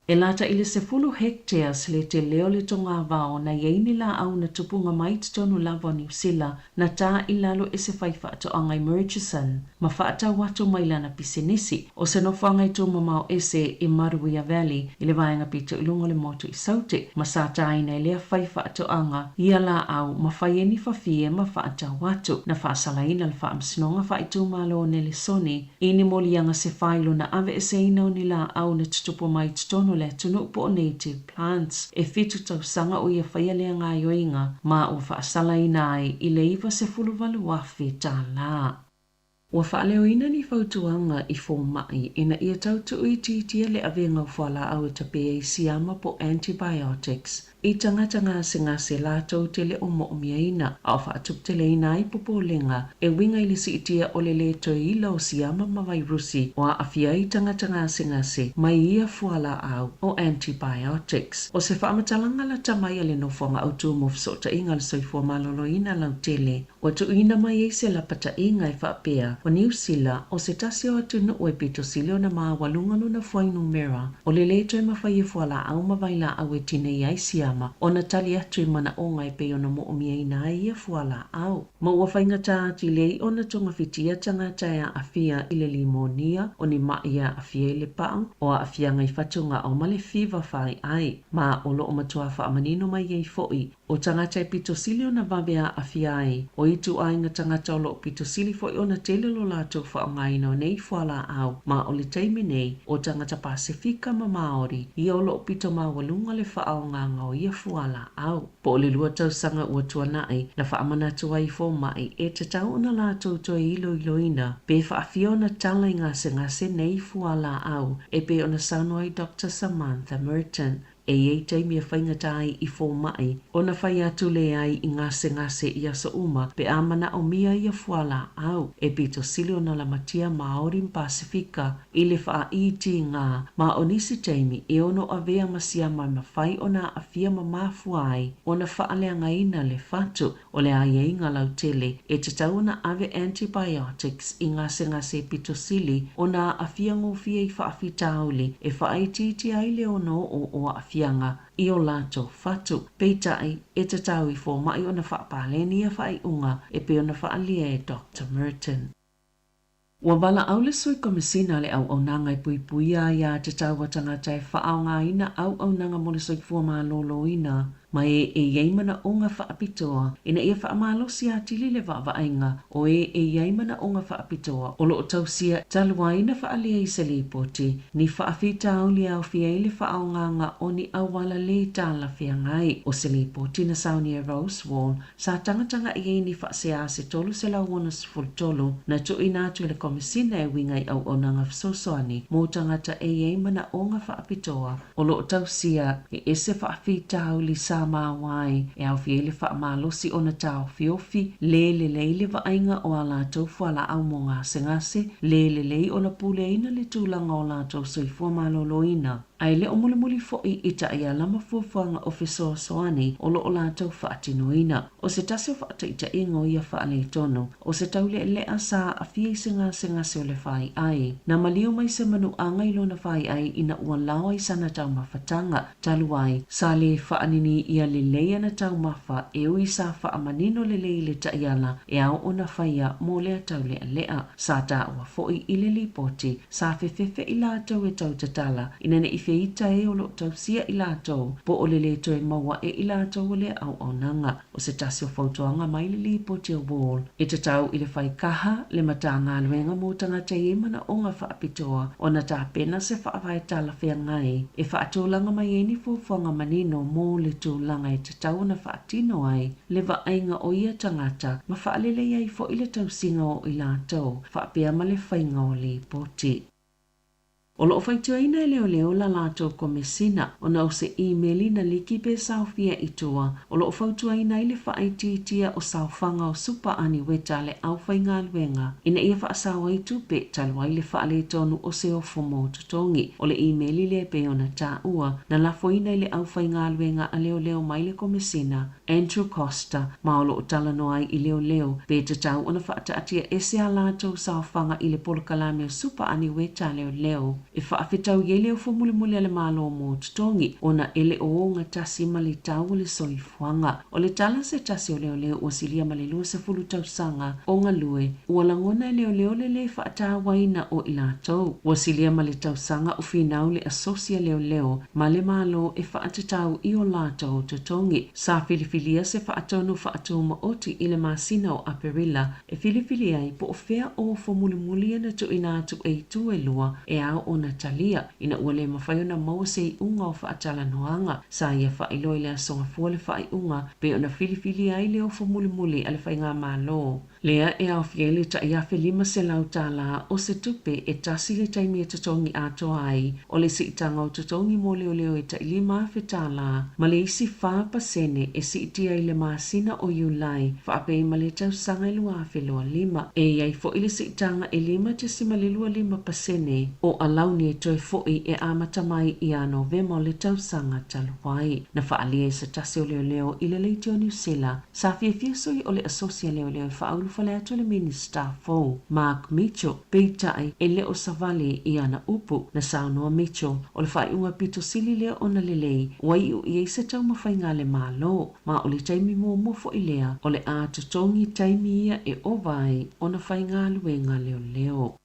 E lata i le 10 hectares le tele o le togavao na i ai ni laau na tupuga mai i totonu lava o Niu Sila na ta i lalo e se faifaatoaga i Murchison ma faatau atu mai lana pisinisi o se nofoaga i tumamao ese i Maruia Valley i le vaega pito i luga o le motu i Saute ma sa taina e lea faifaatoaga ia laau ma fai ai ni fafie ma faatau atu. Na faasalaina le Faamasinoga Faaitumalo o Nelesoni I ni moliaga se failo na aveeseina o ni laau na tutupu mai i totonu o le atunuu po o native plants. E fitu tausaga o ia faia lea gaoioiga ma ua faasalaina ai i le $98,000. Ua faaleoina ni fautuaga i fomai ina ia tau tuuitiitia le avega o fualaau e tape ai siama po o antibiotics I tagata gasegase latou te le o moomiaina, a o faatuputeleina ai popolega e uiga i le siitia o le lē toe ila o siama ma vairusi o aafia ai tagata gasegase mai ia fualaau o antibiotics. O se faamatalaga lata mai a le Nofoaga Autū mo Fesootaiga o le Soifua Maloloina Lautele Ua tuuina mai ai se lapataiga e faapea, o Niu Sila, o se tasi o atunuu e pito sili ona maualuga lona fuainumera, o le lē toe mafai e fualaau ma vailaau e tinei ai siama ona tali atu i manaoga e pei ona moomiaina ai ia fualaau. Ma ua faigata atili ai ona togafitia tagata e aafia i le limonia, o ni maʻi e aafia i le paʻu, o aafiaga i fatugao ma le fiva faaiʻai. Ma o loo matuā faamanino mai ai foʻi O tagata e pito sili ona vave aafia ai, o ituaiga tagata o loo pito sili foi ona tele lo latou faaaogaina o nei fualaau, ma o le taimi nei, o tagata Pasefika ma Maori ia o loo pito maualuga le faaaogaga o ia fualaau. Po o le lua tausaga ua tuanai, na faamanatu ai i fomai e tatau ona latou toe iloiloina pe faafia ona tala i gasegase nei fualaau e pei ona saunoa ai Doctor Samantha Merton. E i ai taimi e faigata ai i fomai ona fai atu leai i gasegase i aso uma pe a manaomia ia fualaau e pito sili ona lamatia Maori ma Pasefika i le faaitiiga ma o nisi taimi e ono avea ma siama e mafai ona aafia ma mafua ai ona faaleagaina le fatu. O le aiaiga lautele, e tatau ona ave antibiotics i gasegase pito sili ona aafia gofie i faafitauli e faaitiitia ai le ono oo o aafiaga i o latou fatu. Peitai, e tatau i fomai ona faapaleni ia faaiuga e pei ona faaalia e Doctor Merton. Ua valaau le Sui Komesina a le Auaunaga e Puipuia Aiā Tatau a Tagata e Faaaogaina Auaunaga mo le Soifua Maloloina ma e e i ai manaoga faapitoa ina ia faamalosi atili le vaavaaiga o e e i ai manaoga faapitoa o lo o tausia talu ai na faaalia i se lipoti ni faafitauli e aofia ai le faaaogaga o ni auala lē talafeagai. O se lipoti na saunia e Rose Wall Sa tagataga i ai ni faasea se 363 na tuuina atu e le Komesina e uiga i auaunaga fesoasoani mo tagata e i ai manaoga faapitoa o lo o tausia e ese faafitauli sa maua ai e aofia ai le faamalosi ona taofiofi lē lelei le vaaiga o a latou fualaau mo gasegase lē lelei ona puleaina le tulaga o latou soifua maloloina. A e le o mulimuli foi i taiala ma fuafuaga o fesoasoani o lo o latou faatinoina. O se tasi o faataitaiga o ia faaletonu, o se taulealea sa aafia i se gasegase o le faiai. Na maliu mai se manuaga i lona faiai ina ua laoa i sana taumafataga, talu ai, sa lē faaninī ʻia lelei ana taumafa e ui sa faamanino lelei i le taiala e ao ona faia mo lea taulealea. Sa taua foi i le lipoti Sa fefefe i latou e tau tatala, ina ne i feita e o lo o tausia i latou, po o le lē toe maua e i latou o lea auaunaga. O se tasi o fautuaga mai le lipoti a Wall, e tatau i le whai kaha, le Matagaluega mō Tagata i ai manaoga faapitoa ona tapena se faavae talafeagai e faatulaga mai ai ni fuafuaga manino mō le tulaga e tatau ona faatino ai le vaaiga o ia tagata ma faalelei ai foi le tausiga o i latou faapea ma le faiga o lipoti. O lo o faitioina e leoleo la latou komesina ona o se imeli na liki pe saofia i tua o lo o fautuaina ai le faaitiitia o saofaga o Supa Aniweta a le aufaigaluega ina ia faasao ai tupe talu ai le faaletonu o se ofo mo totogi. O le imeli lea e pei ona taua na lafoina i le aufaigaluega a leoleo mai le komesina Andrew Costa, ma o lo o talanoa ai i leoleo, pe tatau ona faataatia ese a latou saofaga i le polokalame o Supa Aniweta a leoleo. e faafetaui ai le ofo mulimuli a le Malo mo totogi ona e le o ogatasi ma le tau o le soifuaga. O le tala a se tasi o leoleo ua silia ma le 20 tausaga o galue, ua lagona e leoleo le lē faatauaina o i latou. Ua silia ma le tausaga o finau le asosi a leoleo ma le Malo e faatatau i o latou totogi. Sa filifilia se faatonu faatumaoti i le masina o Aperila e filifili ai po o fea ofo mulimuli e na tuuina atu e itu e lua e ao ona talia, ina ua le mafai ona maua se iuga o faatalanoaga. Sa ia faailoa i le Aso Gafua le faaiuga pei ona filifilia ai le ofo mulimuli a le Faigamalo lea e aofia ai le tai $1,500 o se tupe e tasi le taimi e totogi atoa ai o le siitaga o totogi mo leoleo e tai $5,000 ma le isi 4% e siitia i le masina o Iulai faapea ai ma le tausaga e 2025. E i ai foi le siitaga e 5.25% o alauni e toe foi e amata mai ia Novema o le tausaga talu ai. Na faaalia e se tasi o leoleo i le Leitio Niu Sila, sa fiafia sui o le Asosi a Leoleo e faaulufale atu le Minisita fou, Mark Mitchell, peitai e le o savali i ana upu. Na saunoa Mitchell, o le faaiuga pito sili lea ona lelei ua iu i ai se taumafaiga a le Malo, ma o le taimi muamua foi lea o le a totogi taimi ia e ova ai ona faigaluega leoleo.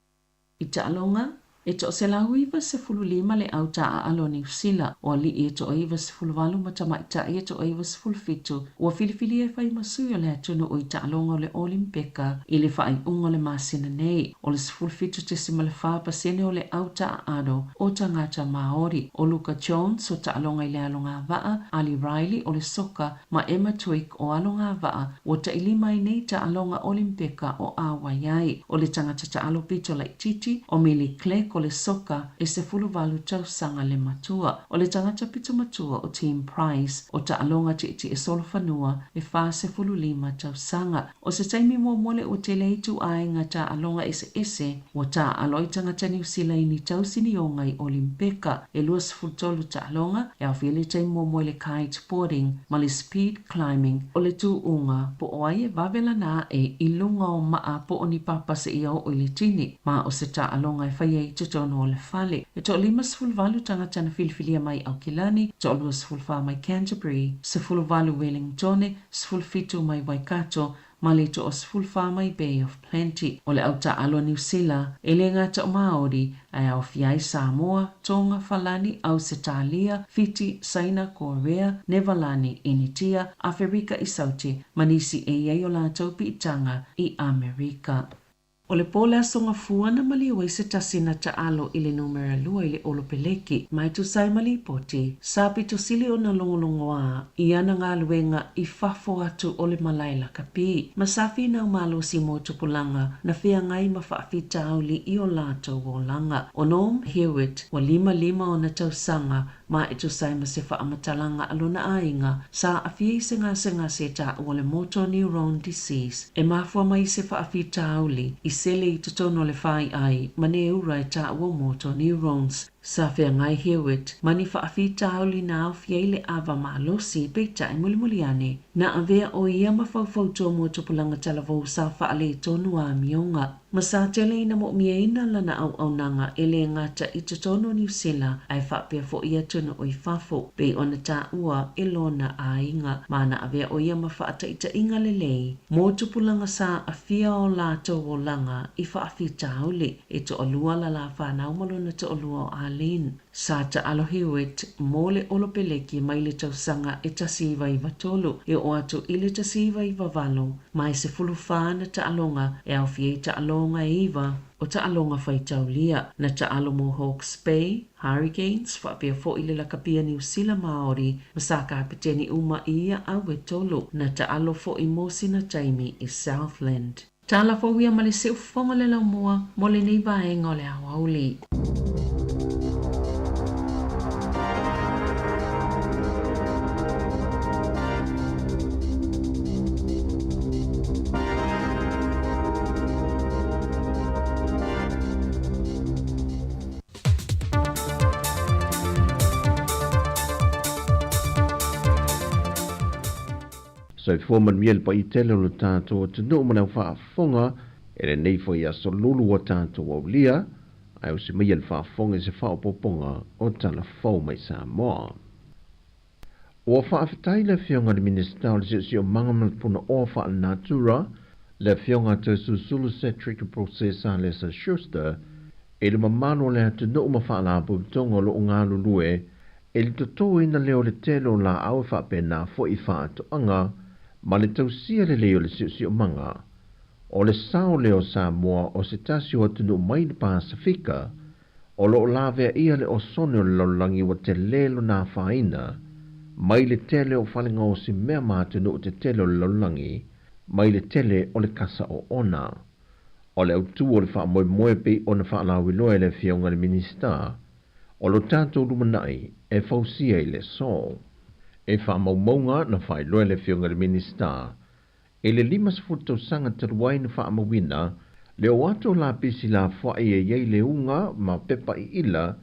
I taaloga, e 195 le au taaalo a Niu Sila, o alii e 98 ma tamaitai e 97 ua filifilia e fai ma sui o le atunuu i taaloga o le Olimpeka i le faaiuga o le masina nei. O le 17.4 pasene o le au taaalo o tagata Māori. O Luka Jones o taaloga i le alogavaa, Ali Riley o le soka ma Emma Twigg o alogavaa ua tailima ai nei taaloga Olimpeka o auai ai. O le tagata taalo pito laitiiti o Millie Clegg o le soka e 18 tausaga le matua. O le tagata pito matua o Tim Price o taaloga tietie solofanua e 45 tausaga. O se taimi muamua lea ua tele ai ituaiga taaloga eseese ua taaalo ai tagata Niu Sila i ni tausinioga i Olimpeka. E 23 taaloga e aofia le taimi muamua i le kite boarding ma le speed climbing o le tuuga po o ai e vave lana ae i luga o maa po o ni papa seia oo i le tini, ma o se taaloga e faia i totonu o le fale. E 58 tagata na filifilia mai Aukilani, 24 mai Canterbury, 18 Wellingtone, 17 mai Waikato, ma le 14 mai Bay of Plenty. O le au taaalo a Niu Sila, e le gata o Māori, ae aofia ai Samoa, Tonga, Falani, Ausetalia, Fiti, Saina, Korea, Nevalani, Initia, Aferika i Saute, ma nisi e i ai o latou piitaga i Amerika. O le po o le Aso Gafua na maliu ai se tasi na taalo i le numera lua i le Olopeleki ma e tusa ai ma lipoti, sa pito sili ona logologoā i ana galuega i fafo atu o le malae lakapi ma sa finau malosi mo tupulaga na feagai ma faafitauli i o latou olaga. O Norm Hewitt, ua 55 ona tausaga ma e tusa ai ma se faamatalaga a lona aiga, sa aafia i se gasegase e taua o le motor neurone disease, e mafua mai i se faafitauli i sele i totonu o le faiai ma neura e taua o motor neurones. Sa feagai Hewitt ma ni faafitauli na aofia ai le ava malosi, peitai mulimuli ane, na avea ʻo ia ma faufautua mo tupulaga talavou sa faaletonu amioga. Ma sa tele ina moʻomiaina lana auaunaga e lē gata i totonu o Niu Sila ae faapea foʻi i atunuu i fafo, pei ona taua e lona aiga. Ma na avea ʻo ia ma faataitaiga lelei mo tupulaga sa aafia o latou olaga i faafitauli. E toalua lala fanau ma lona toalua o Arlene. Sa taalo Hewitt mo le Olopeleki mai le tausaga e 1993 e oo atu i le 1998, ma e 14 ana taaloga e aofia ai taaloga e iva o taaloga faitaulia. Na taalo mo Hawke's Bay, Hurricanes, faapea foʻi le lakapia Niu Sila Māori ma sa kapeteni uma i ia au e tolu. Na taalo foʻi mo sina taimi i Southland. Tala fou ia ma le siufofoga o le laumua mo lenei vaega o le aoauli. Soifua manuia le paia tele o lo tatou atunuu ma le au faafofoga e lenei foi aso lulu ua tatou aulia, Ae osi maia le faafofoga i se faaopoopoga o tala fou mai Samoa. Ua faafetai le Afioga i le Minisita o le Siosiomaga ma le Punaoa Faalenatura, le Afioga Toeolesulusulu Cedric Process Alesa Schuster, i le mamalu o le atunuu ma faalapotopotoga o lo o galulue i le totoina lea o le tele o laau e faapena foi i faatoaga ma le tausia lelei o le siosiomaga. O le sao lea o Samoa o se tasi o atunuu mai le Pasefika o lo o laveaia le osone o le lalolagi ua tele lona afaina mai le tele o falegaosi mea ma atunuu tetele o le lalolagi mai le tele o le kasa oona. O le autu o le faamoemoe pei ona faalauiloa e le Afioga i le Minisita, o lo tatou lumanai e fausia i le aso. E faamaumauga na faailoa e le Afioga i le Minisita i le 50 tausaga talu ai na faamauina le o atu o lapisi lafoai e i ai le uga ma pepa iila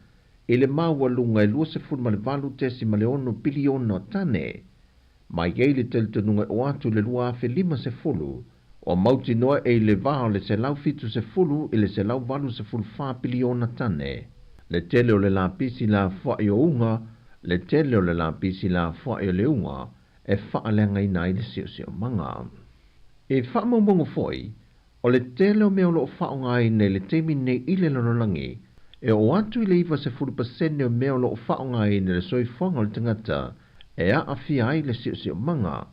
i le maualuga e 28.6 piliona o tane, ma e i ai le talitonuga e o atu i le 2050 ua mautinoa e i le va o le 170 i le 184 piliona tane le tele o le lapisi lafoai o uga, le tele o le lapisi lafoai o le uga e faaleagaina ai le siosiomaga. I faamaumauga foi, o le tele o mea o lo o faaaogaina i le taimi nei i le lalolagi, e oo atu i le 90% o mea o lo o faaaogaina i le soifuaga o le tagata e aafia ai le siosiomaga,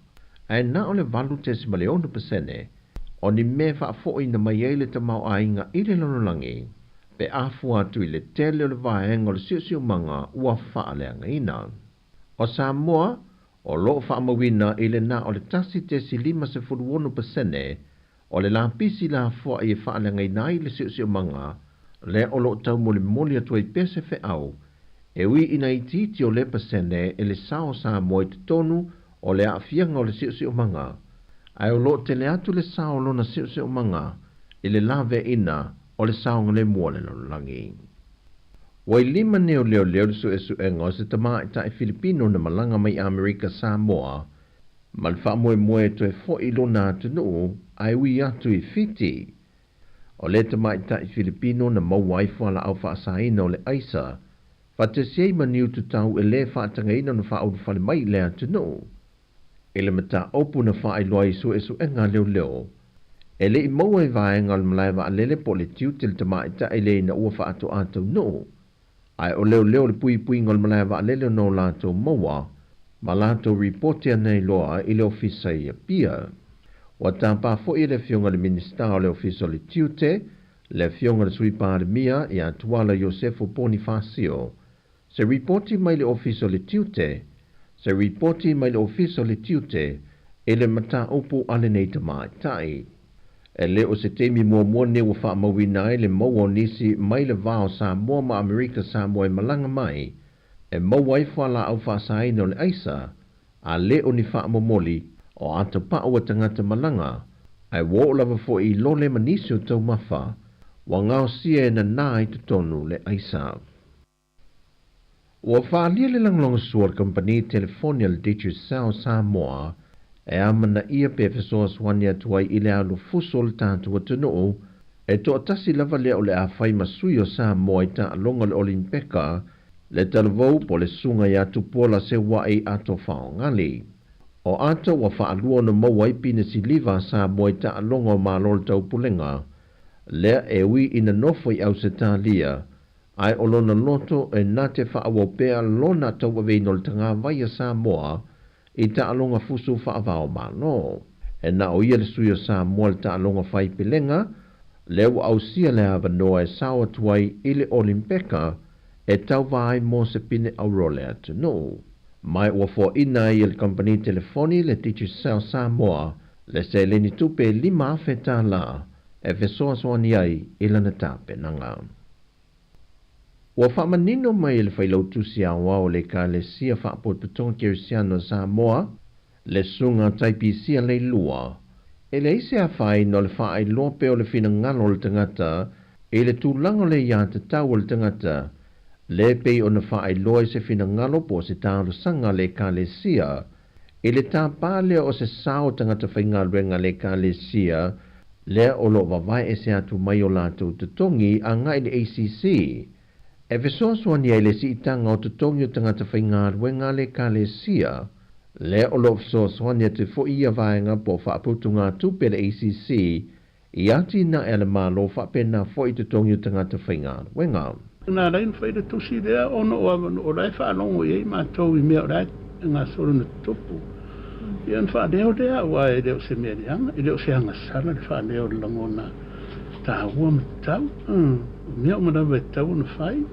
ae na o le 8.6% o ni mea e faafoiina mai ai le tamaoaiga i le lalolagi pe a fua atu i le tele o le vaega o le siosiomaga ua faaleagaina. O Samoa, o lo o faamauina i le na o le 1.56% o le lapisi lafoai e faaleagaina ai le siosiomaga, lea o lo o taumolimoli atu ai pea se feau, e ui ina itiiti o lea pasene i le sao o Samoa i totonu o le aafiaga o le siosiomaga, ae o lo o tele atu le sao o lona siosiomaga i le laveaiina o le saogalemu o le lalolagi. Ua i lima nei o leoleo le suesuega o se tamaitai Filipino na malaga mai Amerika Samoa ma le faamoemoe e toe fo'i i lona atunuu ae ui atu i Fiti. O lea tamaitai Filipino na maua ai fualaau faasaina o le aisa, faatasi ai ma niu tutau e lē faatagaina ona faaulufale mai i le atunuu. I le mataupu na faailoa ai i suesuega a leoleo, e le i maua i vaega o le malae vaalele po o le tiute le tamaitai lea ina ua faatoa taunuu, ae o leoleo le puipuiga o le malae vaalele ona o latou maua ma latou ripoti ana iloa i le ofisa i Apia. Ua tapa foi e le Afioga i le Minisita o le Ofisa o le Tiute, le Afioga i le Sui Palemia ia Tuala Iosefo Ponifasio, Se ripoti mai le Ofisa o le Tiute, Se ripoti mai le Ofisa o le Tiute i le mataupu a lenei tamaitai. E le o se taimi muamua nei ua faamauina ai le maua o nisi mai le va o Samoa ma Amerika Samoa e malaga mai e maua ai fualaau faasaina o le aisa, a le o ni faamomoli o atapau a tagata malaga, ae ua oo lava foi i lole ma nisi o taumafa ua gaosia e nanā i totonu le aisa. Ua faaalia le lagolagosua a le kamupani telefoni a le Digicel Samoa e amanaia pe fesoasoani atu ai i le alufuso o le tatou atunuu e toatasi lava lea o le a fai ma sui o Samoa i taaloga o le Olimpeka le talavou po o le susuga ia Tupuola Seua'i Ato Faogali. O Ato ua faalua ona maua ai pine siliva a Samoa i taaloga o Malo o le Taupulega lea e ui ina nofo i Ausetalia ae o lona loto e na te faaauau pea lona tauaveina o le tagavai a Samoa i taaloga fusu faavao Malo. E na o ia le sui o Samoa i le taaloga fai pelega, lea ua ausia le avanoa e sao atu ai i le Olimpeka e tauva ai mo se pine auro o le atunuu. Ma ua foaina ai e le kamupani telefoni le Digicel Samoa le seleni tupe e $5,000 e fesoasoani ai i lana tapenaga. Ua faamanino mai e le Failautusi Aoao o le Ekalesia Faapotopotoga Kerisiano a Samoa, le Susuga Taipisia Leilua, e leai se afaina o le faailoa pea o le finagalo o le tagata i le tulaga o le aiatatau a le tagata, le pei ona faailoa i se finagalo po o se talosaga a le Ekalesia i le tapa lea o se sao o tagata faigaluega a le Ekalesia. lea o lo o vavae ese atu mai o latou totogi agai i le ACC e fesoasoani ai i le siitaga o totogi o tagata faigaluega a le Ekalesia, lea o lo o fesoasoani atu foi ia vaega po o faaputugatupe a le ACC i atinae a le Malo faapena foi i totogi o tagata faigaluega. Na ala ai ona fai le tusi lea ona o avanoa o la e faalogo i ai matou i mea o la e gasolo ina tutupu. Ia ona faaleo lea aua e le o se mea leaga, e le o se agasala le faaleo o le lagona taua ma tatau. O mea uma lava e tatau ona fai,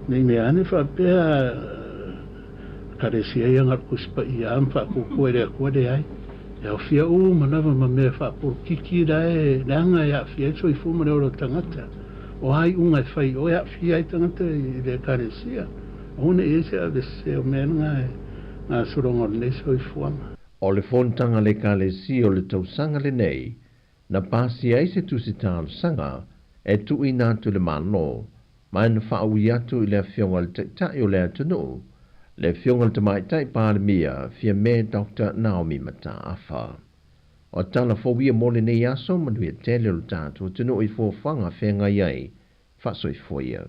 ne i mea ane faapea Ekalesia ia na o le Tusi Paia lava ma faapuapua i le Atua, leai. E aofia uma lava ma mea faapolokiki la e leaga e aafia ai le soifua ma le ola o tagata. O a iuga e fai i o e aafia ai tagata i le Ekalesia, aua ne i i ai se avesese o mea na e gasologa o lenei soifuaga. O le fonotaga a le Ekalesia o le tausaga lenei, na pasia ai se tusi talosaga e tuuina atu i le Malo, ma na faaui atu i le Afioga i le Taitai o le atunuu, le Afioga i le Tamaitai Palemia, Fiame Doctor Naomi Mataafa. O tala fou ia mo lenei aso, manuia tele o le tatou atunuu i fuafuaga feagai ai. Faasoifua ia.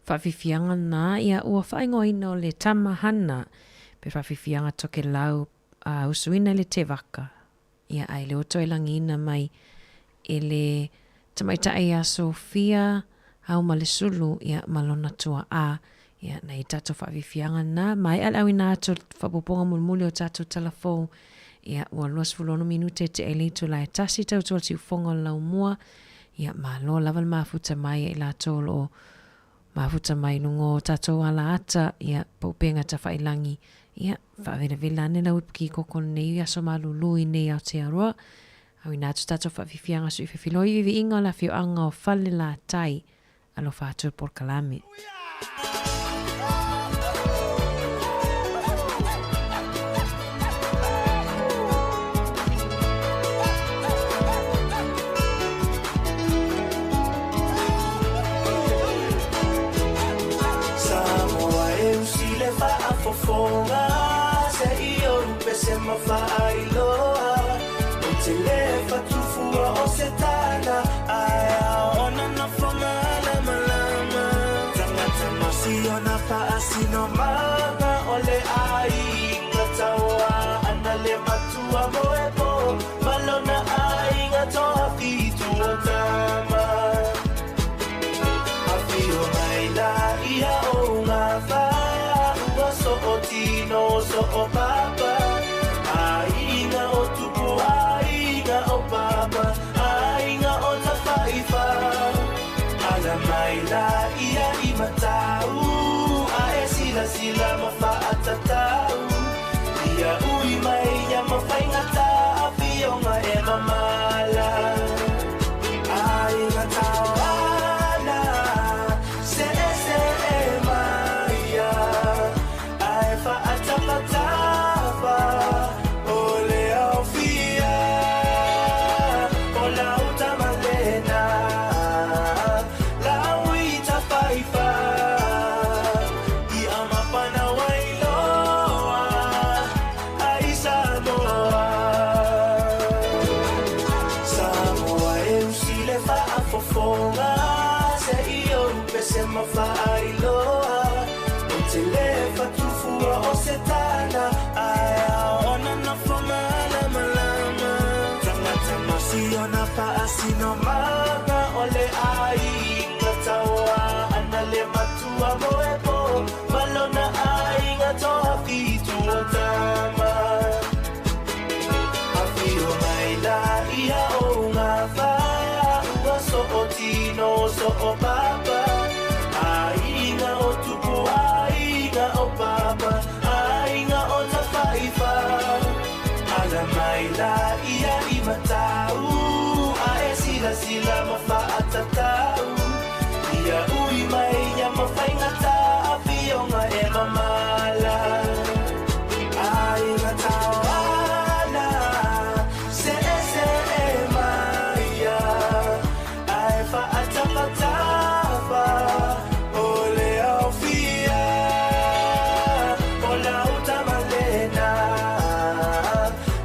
faafiafiaga lena, ia, ua faaigoaina o le Tama Hana pe faafiafiaga Tokelau a usuina i le Tevaka. Ia, ae le o toe lagiina mai e le tamaitai ia Sophia Aumalesulu, ia, ma lona tuaa. Ia, nai tatou faafiafiaga na. Maea le auina atu o le faaopoopoga mulimuli o tatou tala fou. Ia, ua 26 minute tea i le itula e tasi tautua le siufofoga o le laumua. Ia, malo lava le mafuta mai ia i latou o lo o mafuta mai i luga o tatou alaata, ia, po o upega tafailagi. Ia, faavelavela ane lau ipu kikoko i lenei aso malulu i nei Aotearoa. Auina atu tatou faafiafiaga suifefiloi i viiviiga o le afioaga o Falelatai. Alofa atu le polokalame. Samoa e usi le faafofoga se i ou pese ma faailoa Ou te le fatufua o se tala ae ao ona nofo malamalama Tagata masiona faasinomaga o le aiga taua ana le matua moepo ma lona aiga toafitu o tama Afio mai la ia o gafa ua soo tino soo papa Aiga o tupu aiga o papa aiga o tafaifa Ala mai la ia i matau ae silasila ma faatatau Ia ui mai ia ma faigata afioga e mamala Aiga taoana se se e maia ae faatafatafa o le aofia o lau tamalena lau i tafaifa i amapana wailoa ai Samoa Samoa e usi le faafofoga se i ou pese ma faailoa Ou te le fatufua o se tala ae ao ona nofo malamalama Tagata masiona faasinomaga o le aiga taua ana le matua moepo ma lona aiga toafitu o tama Afio mai la ia o gafa ua soo tino soo papa Aiga o tupu aiga o papa aiga o tafaifa Ala mai la ia i matau ae silasila ma faatatau Ia ui mai ia ma faigata afioga e mamala Aiga taoana se se e maia ae faatafatafa o le aofia o lau tamalena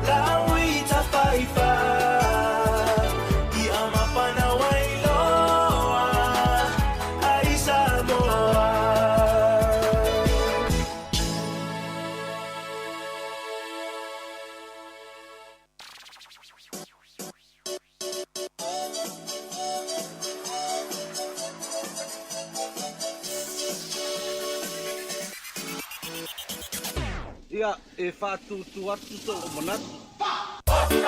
lau i tafaifa i amapana wailoa ai Samoa. Ia, e faatūtū atu sou manatu.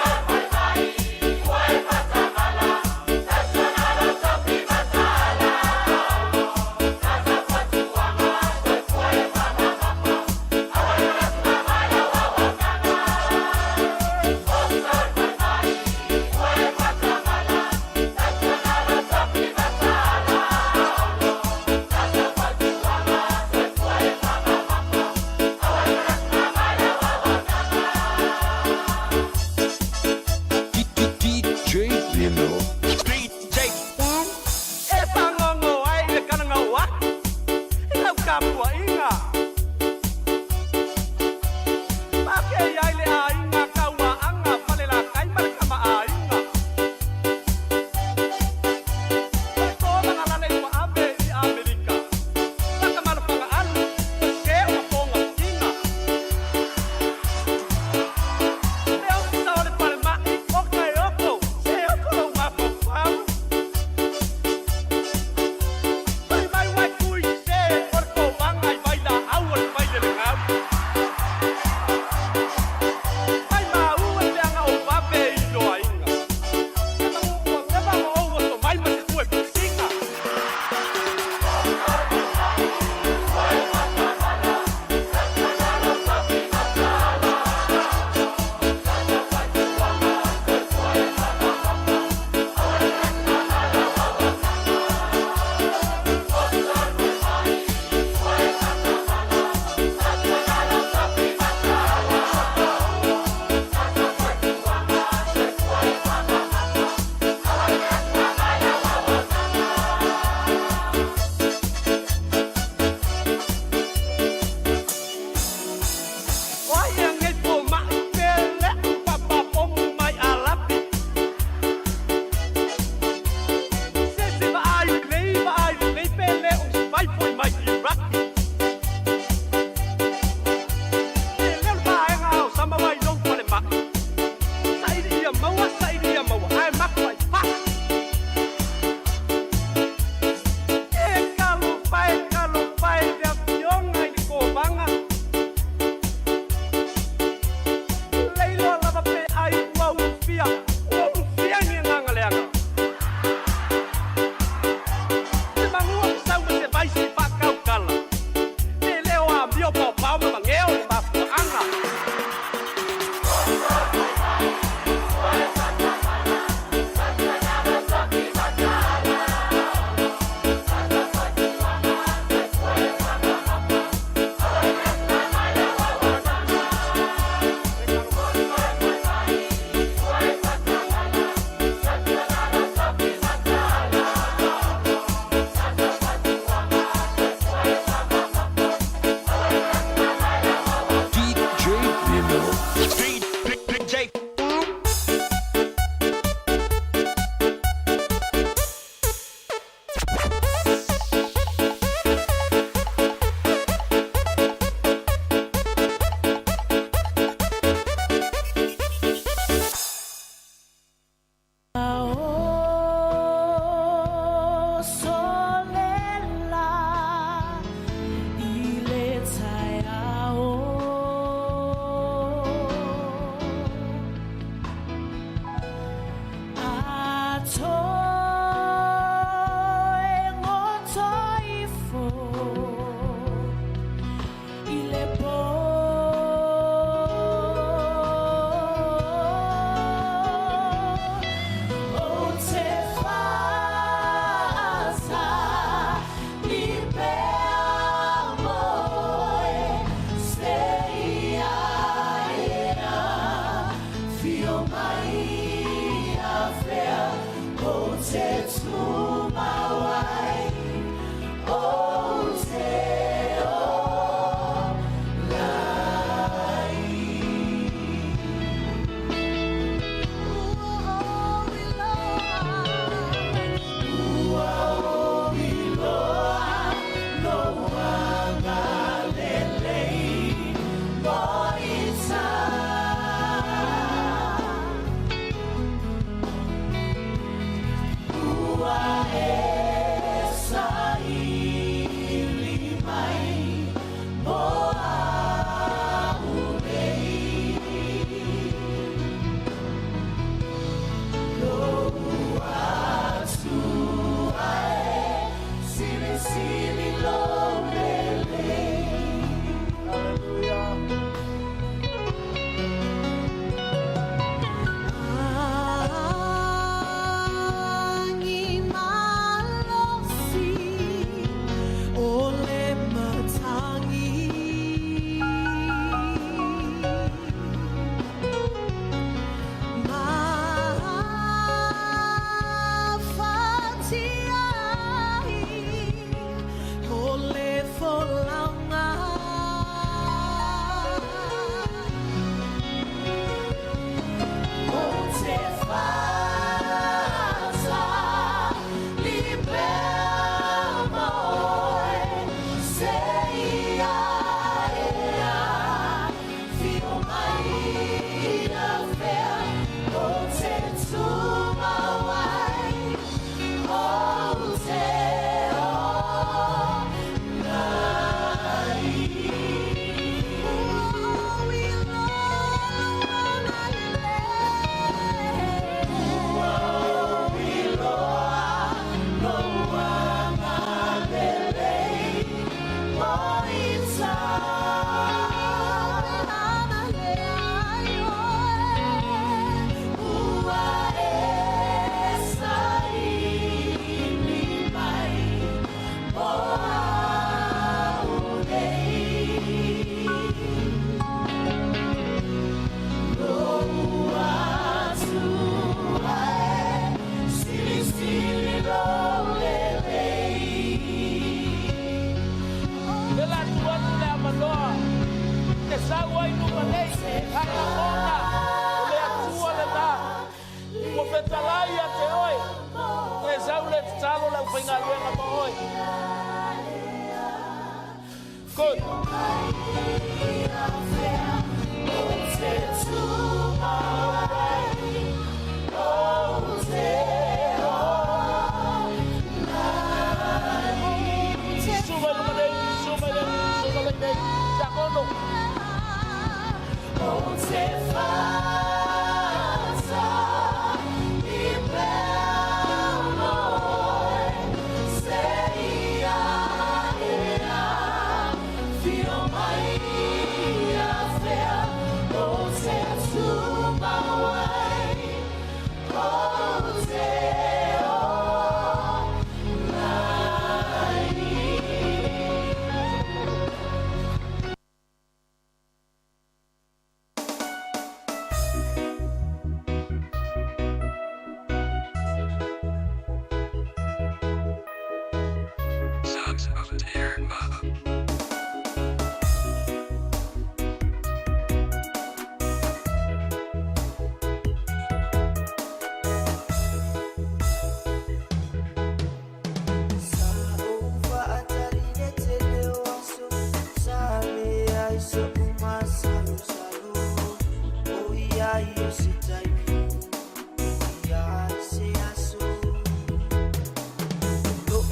DJ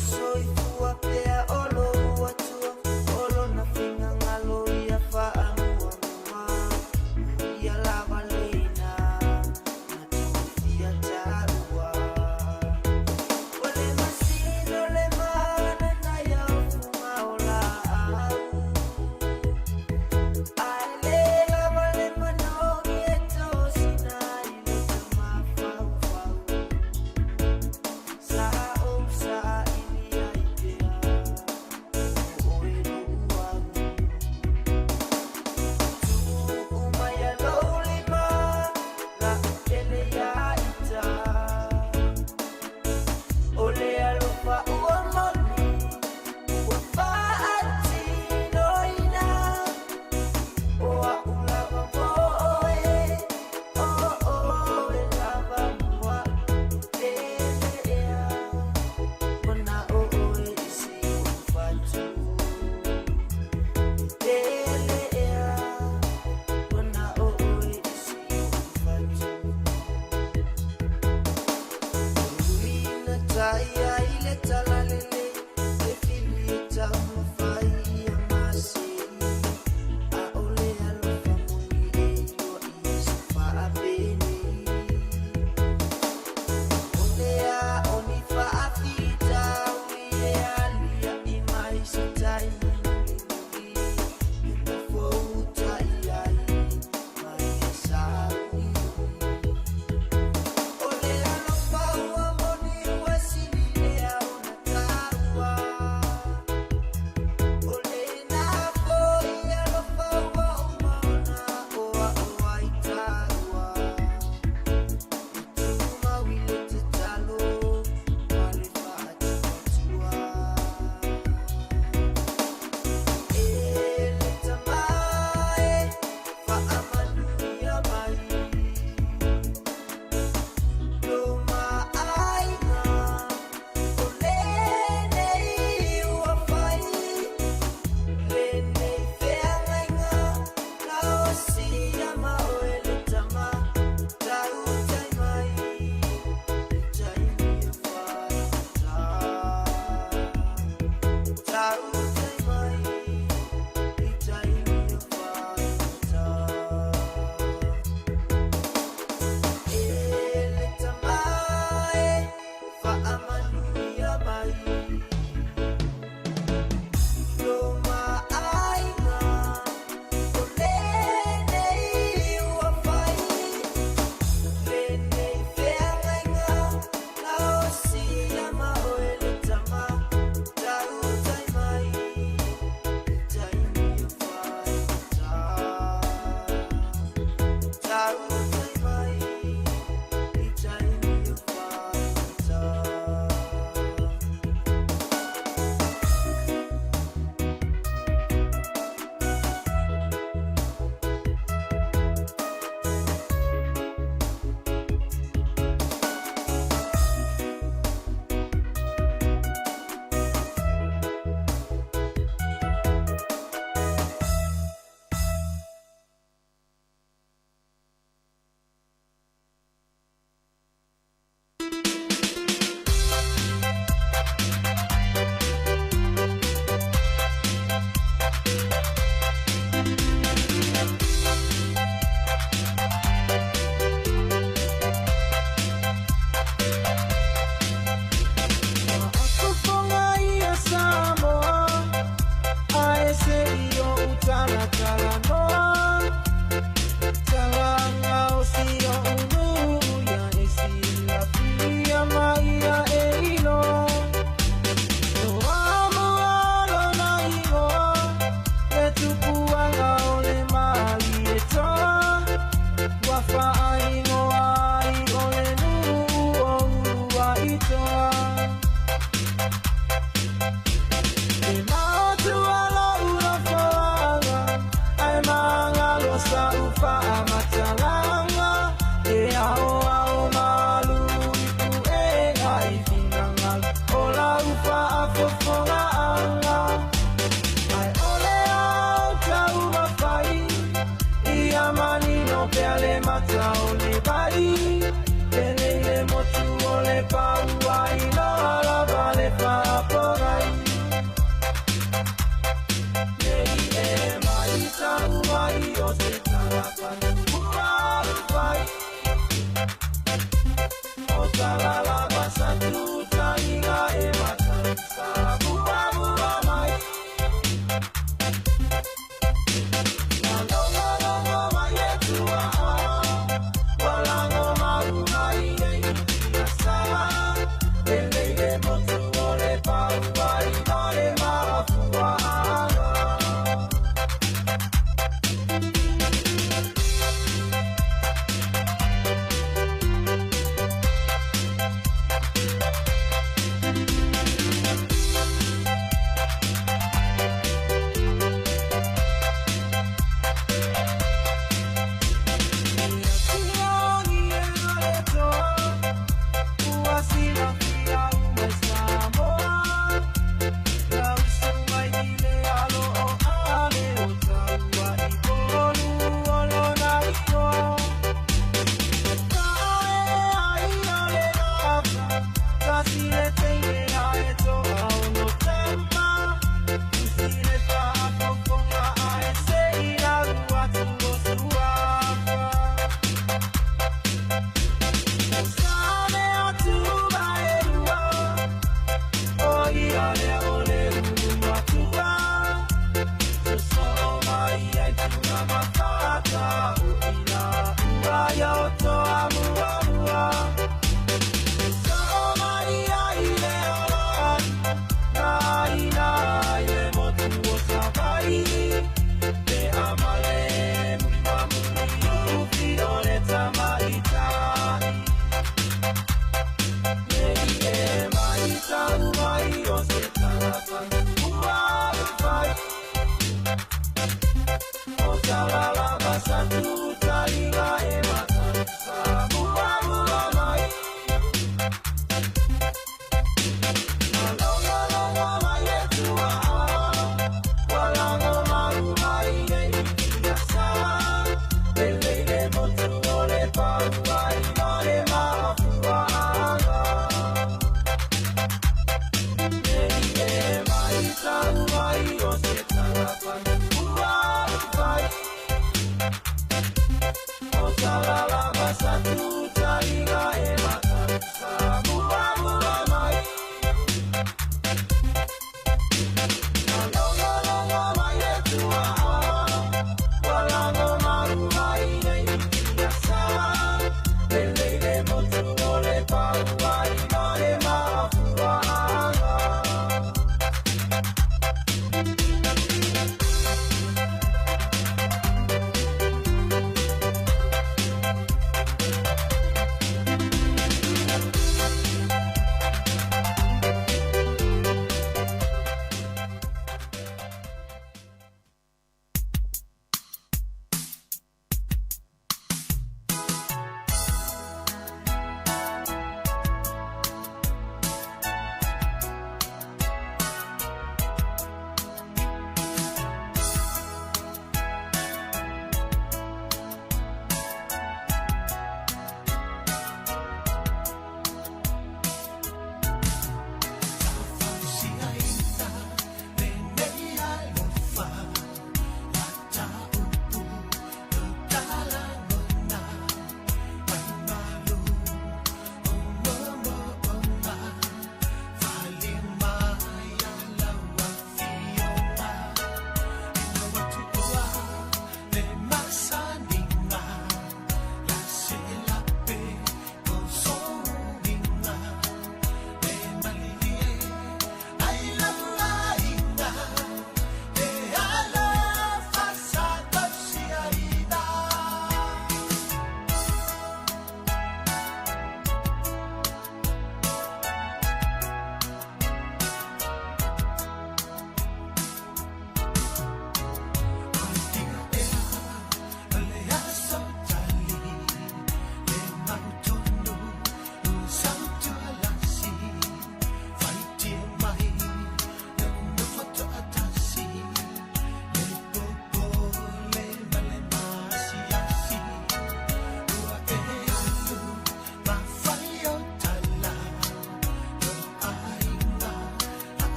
Sa La la la,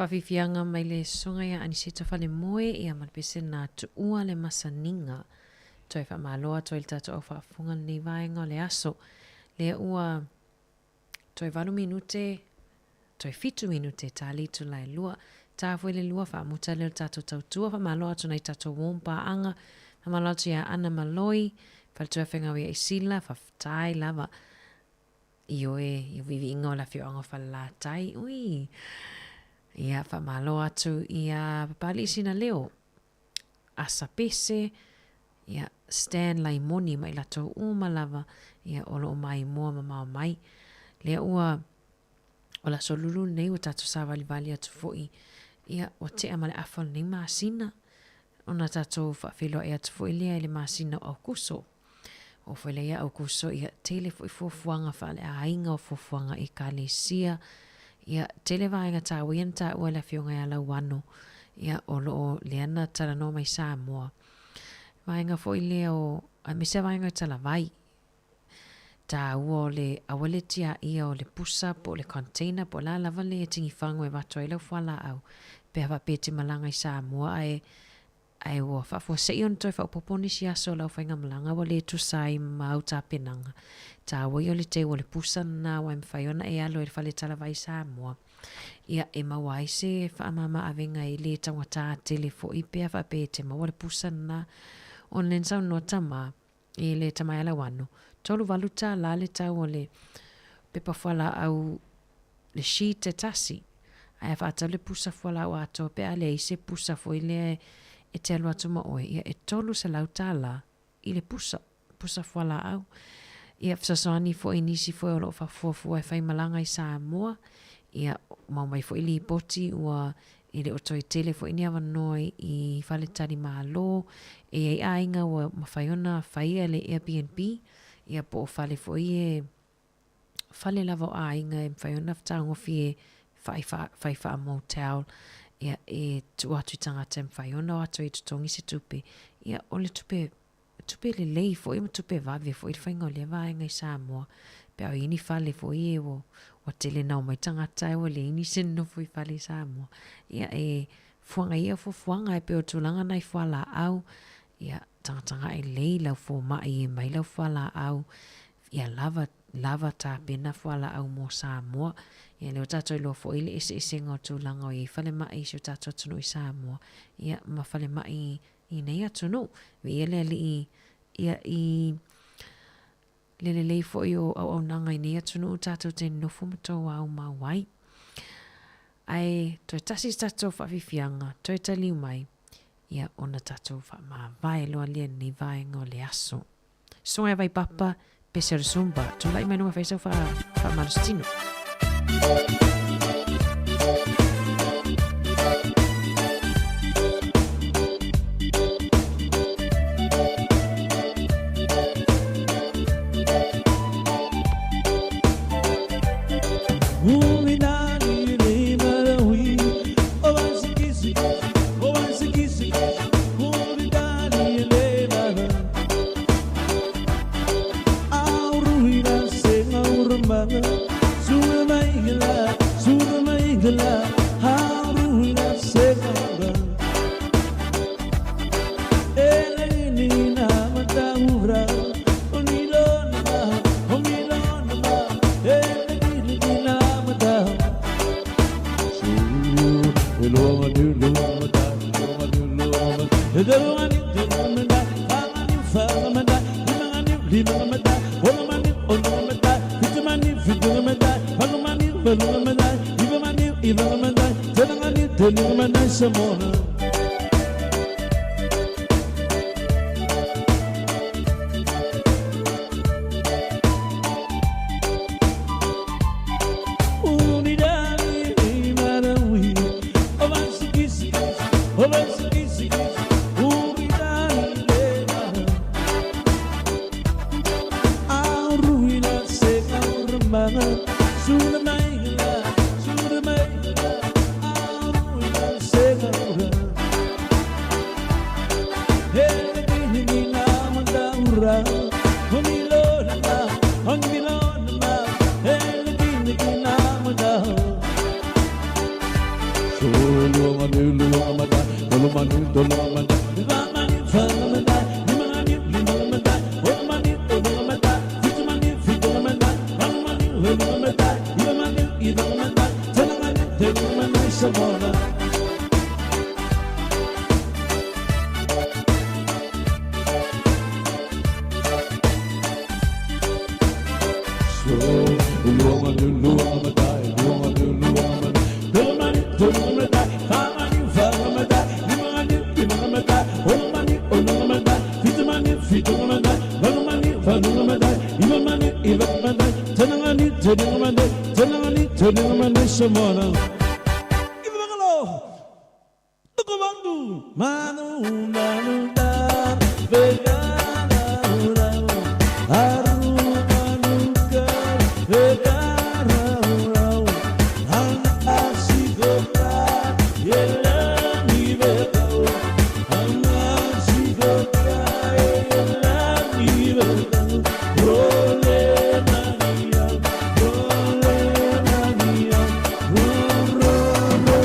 Faafiafiaga mai le Susuga ia Aniseta Falemoe ia ma le pese na tuua le masaniga. Toe faamalo atu ai le tatou au faafofoga lenei vaega o le aso. Lea ua toe 8 minute, toe 7 minute ta le itula e lua. Ta foi le lua faamuta lea o le tatou tautua. Faamalo atu nai tatou warm paaga. Faamalo atu ia Ana Maloi, Faletua Fegaui ia Isila, faafetai lava. Ioe, i viiviiga o le afioaga o Falelatai. Ui! Ia, faamalo atu ia Papalii Sinaleo, Asa Pese, ia, Stan Laimoni ma i latou uma lava, ia, o lo o maimoa mamao mai. Lea ua, o le aso lulu lenei ua tatou savalivali atu foi, ia, ua tea ma le afa o lenei masina, ona tatou faafeiloai atu foi lea i le masina o Aukuso. Oo foi lea ia Aukuso, ia tele foi fuafuaga faaleaiga o fuafuaga ekalesia. Ia tele vaega taua ia na taua e le afioga ia Lauano, ia o lo o lea na talanoa mai Samoa. Vaega foi lea o, aemaise a vaega o Talavai. Taua o le aua le tiaia o le pusa po o le container po o le a lava le tigifago e avatu ai lau fualaau pe a faapea e te malaga i Samoa ae ae ua faafuasei ona toe faaopoopo nisi aso o lau faigamalaga ua le tusa ai ma au tapenaga. Taua ia o le teu o le pusa lena aua e mafai ona e alo i le fale talavai i Samoa. Ia, e maua ai se faamama-avega e le taugata tele foi pe a faapea e te maua le pusa lena. Ona lea na saunoa tama i le tama ia Lauano, 38 tālā le tau o le pepa fualaau le sheet e tasi, ae a faatau le pusa fualaau atoa pe a leai se pusa foi lea e te alu atu ma oe, ia e $300 tālā i le pusa, pusa fualaau. Ia fesoasoani foi i nisi foi o lo o faafuafua e fai malaga i Samoa, ia maua mai foi lipoti ua e le o toe tele foi ni avanoa i faletalimalo, e i ai aiga ua mafai ona faia le Airbnb, ia po o fale foi e fale lava o aiga e mafai ona tagofi e fai, fai faa-motel, ia, e tuu atu i tagata e mafai ona o atu ai e totogi se tupe. Ia, o le tupe, tupe lelei foi ma tupe vave foi le faiga o lea vaega i Samoa. Pe a o i ai ni fale foi e ua, ua tele na omai tagata ae ua leai nisi e nonofo i fale i Samoa. Ia, e fuaga ia fuafuaga e pei o tulaga na i fualaau, ia, tagatagai lelei lau fomai e mai lau fualaau, ia lava, lava tapena fualaau mo Samoa. Ia lea ua tatou iloa foi le eseesega o tulaga o i ai falemai i si o tatou atunuu i Samoa, ia ma falemai i nei atunuu. Viia le Alii, ia i le lelei foi o auaunaga i nei atunuu tatou te nofo ma touau mau ai. Ae toe tasi se tatou faafiafiaga, toe taliu mai, ia ona tatou faamavae loa lea i lenei vaega o le aso. Susuga ia Vaipapa, pese o le Zumba, tulai mai luga fai sau faamalositino. manu, tolu nga matai, fa manu, fa nga matai, lima nga niu, lima nga matai, ono manu, ono nga matai, fitu manu, fitu nga matai, valu manu, valu nga matai, iva manu, iva nga matai, tele nga niu, tele nga matai, Samoa. Manu, manu, da, vegana, aru, manu, ka, vegana, ana, asigota, yelani, vegao, ana, asigota, yelani, vegao, role, mania, role, mania, ro, ro, role.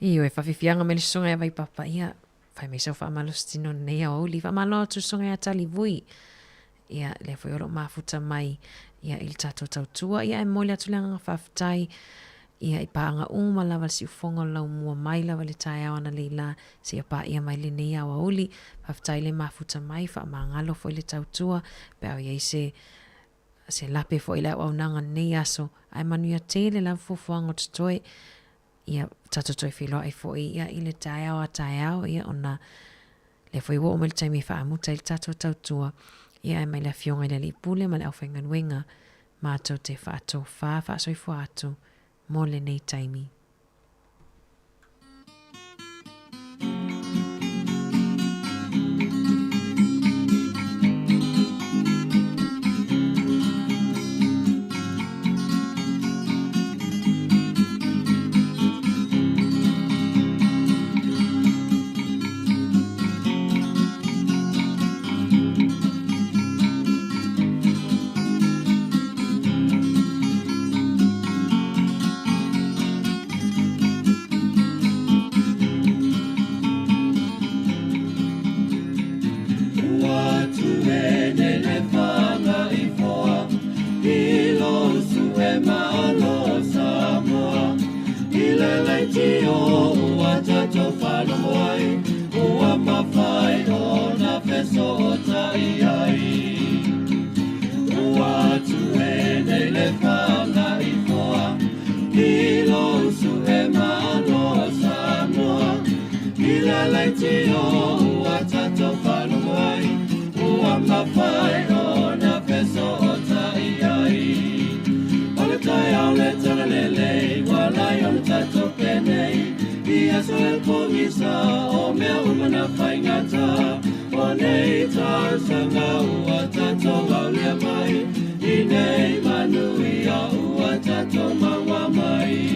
Ioe, faafiafiaga mai le susuga ia Vaipapa, ia, fai mai sau faamalositino lenei aoauli. Faamalo atu le susuga ia Talivui, ia, lea foi o lo o mafuta mai, ia, i le tatou tautua. Ia, e momoli atu le agaga faafetai, ia, i paaga uma lava le siufofoga o le laumua mai lava i le taeao analeila seia paia mai lenei aoauli. Faafetai le mafuta mai, faamagalo foi le tautua pe a o i ai se se lape foi i le auaunaga i lenei aso, ae manuia tele lava fuafuaga o totoe. Ia, tatou toe feiloai foi ia i le taeao a taeao, ia ona lea foi ua oo mai le taimi e faamuta ai le tatou tautua, ia ae mai le Afioga i le Alii Pule ma le aufaigaluega matou te faatofa faasoifua atu mo lenei taimi. Ua tuene le fanga i foa, i lo sue malo Samoa. I le leitio ua tatou faalogo ai, ua mafai ona fesootai ai. Ua tuene le fanga i foa, i lo sue malo Samoa. I le leitio ua tatou faalogo ai, ua mafai ona fesootai ai. O le taeao le talalelei, ua lai ona tatou penei, i aso e pogisa, o mea uma na faigata. O nei tausaga ua tatou aulia mai, i nei manuia ua tatou maua mai.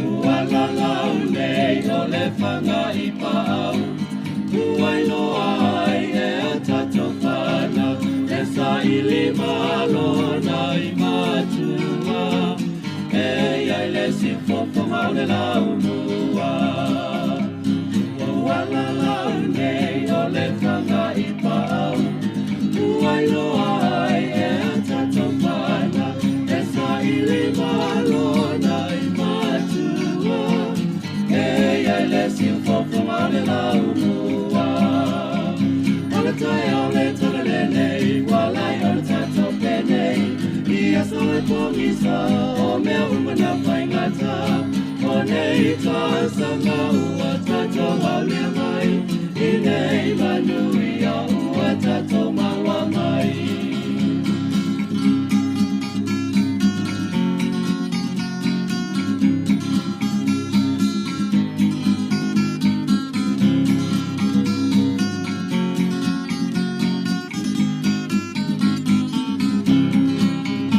Ua lalau nei o le fanga i paau, ua iloa ai e a tatou fanau, e saili malo nai matua. E iai le sifofoga o le lau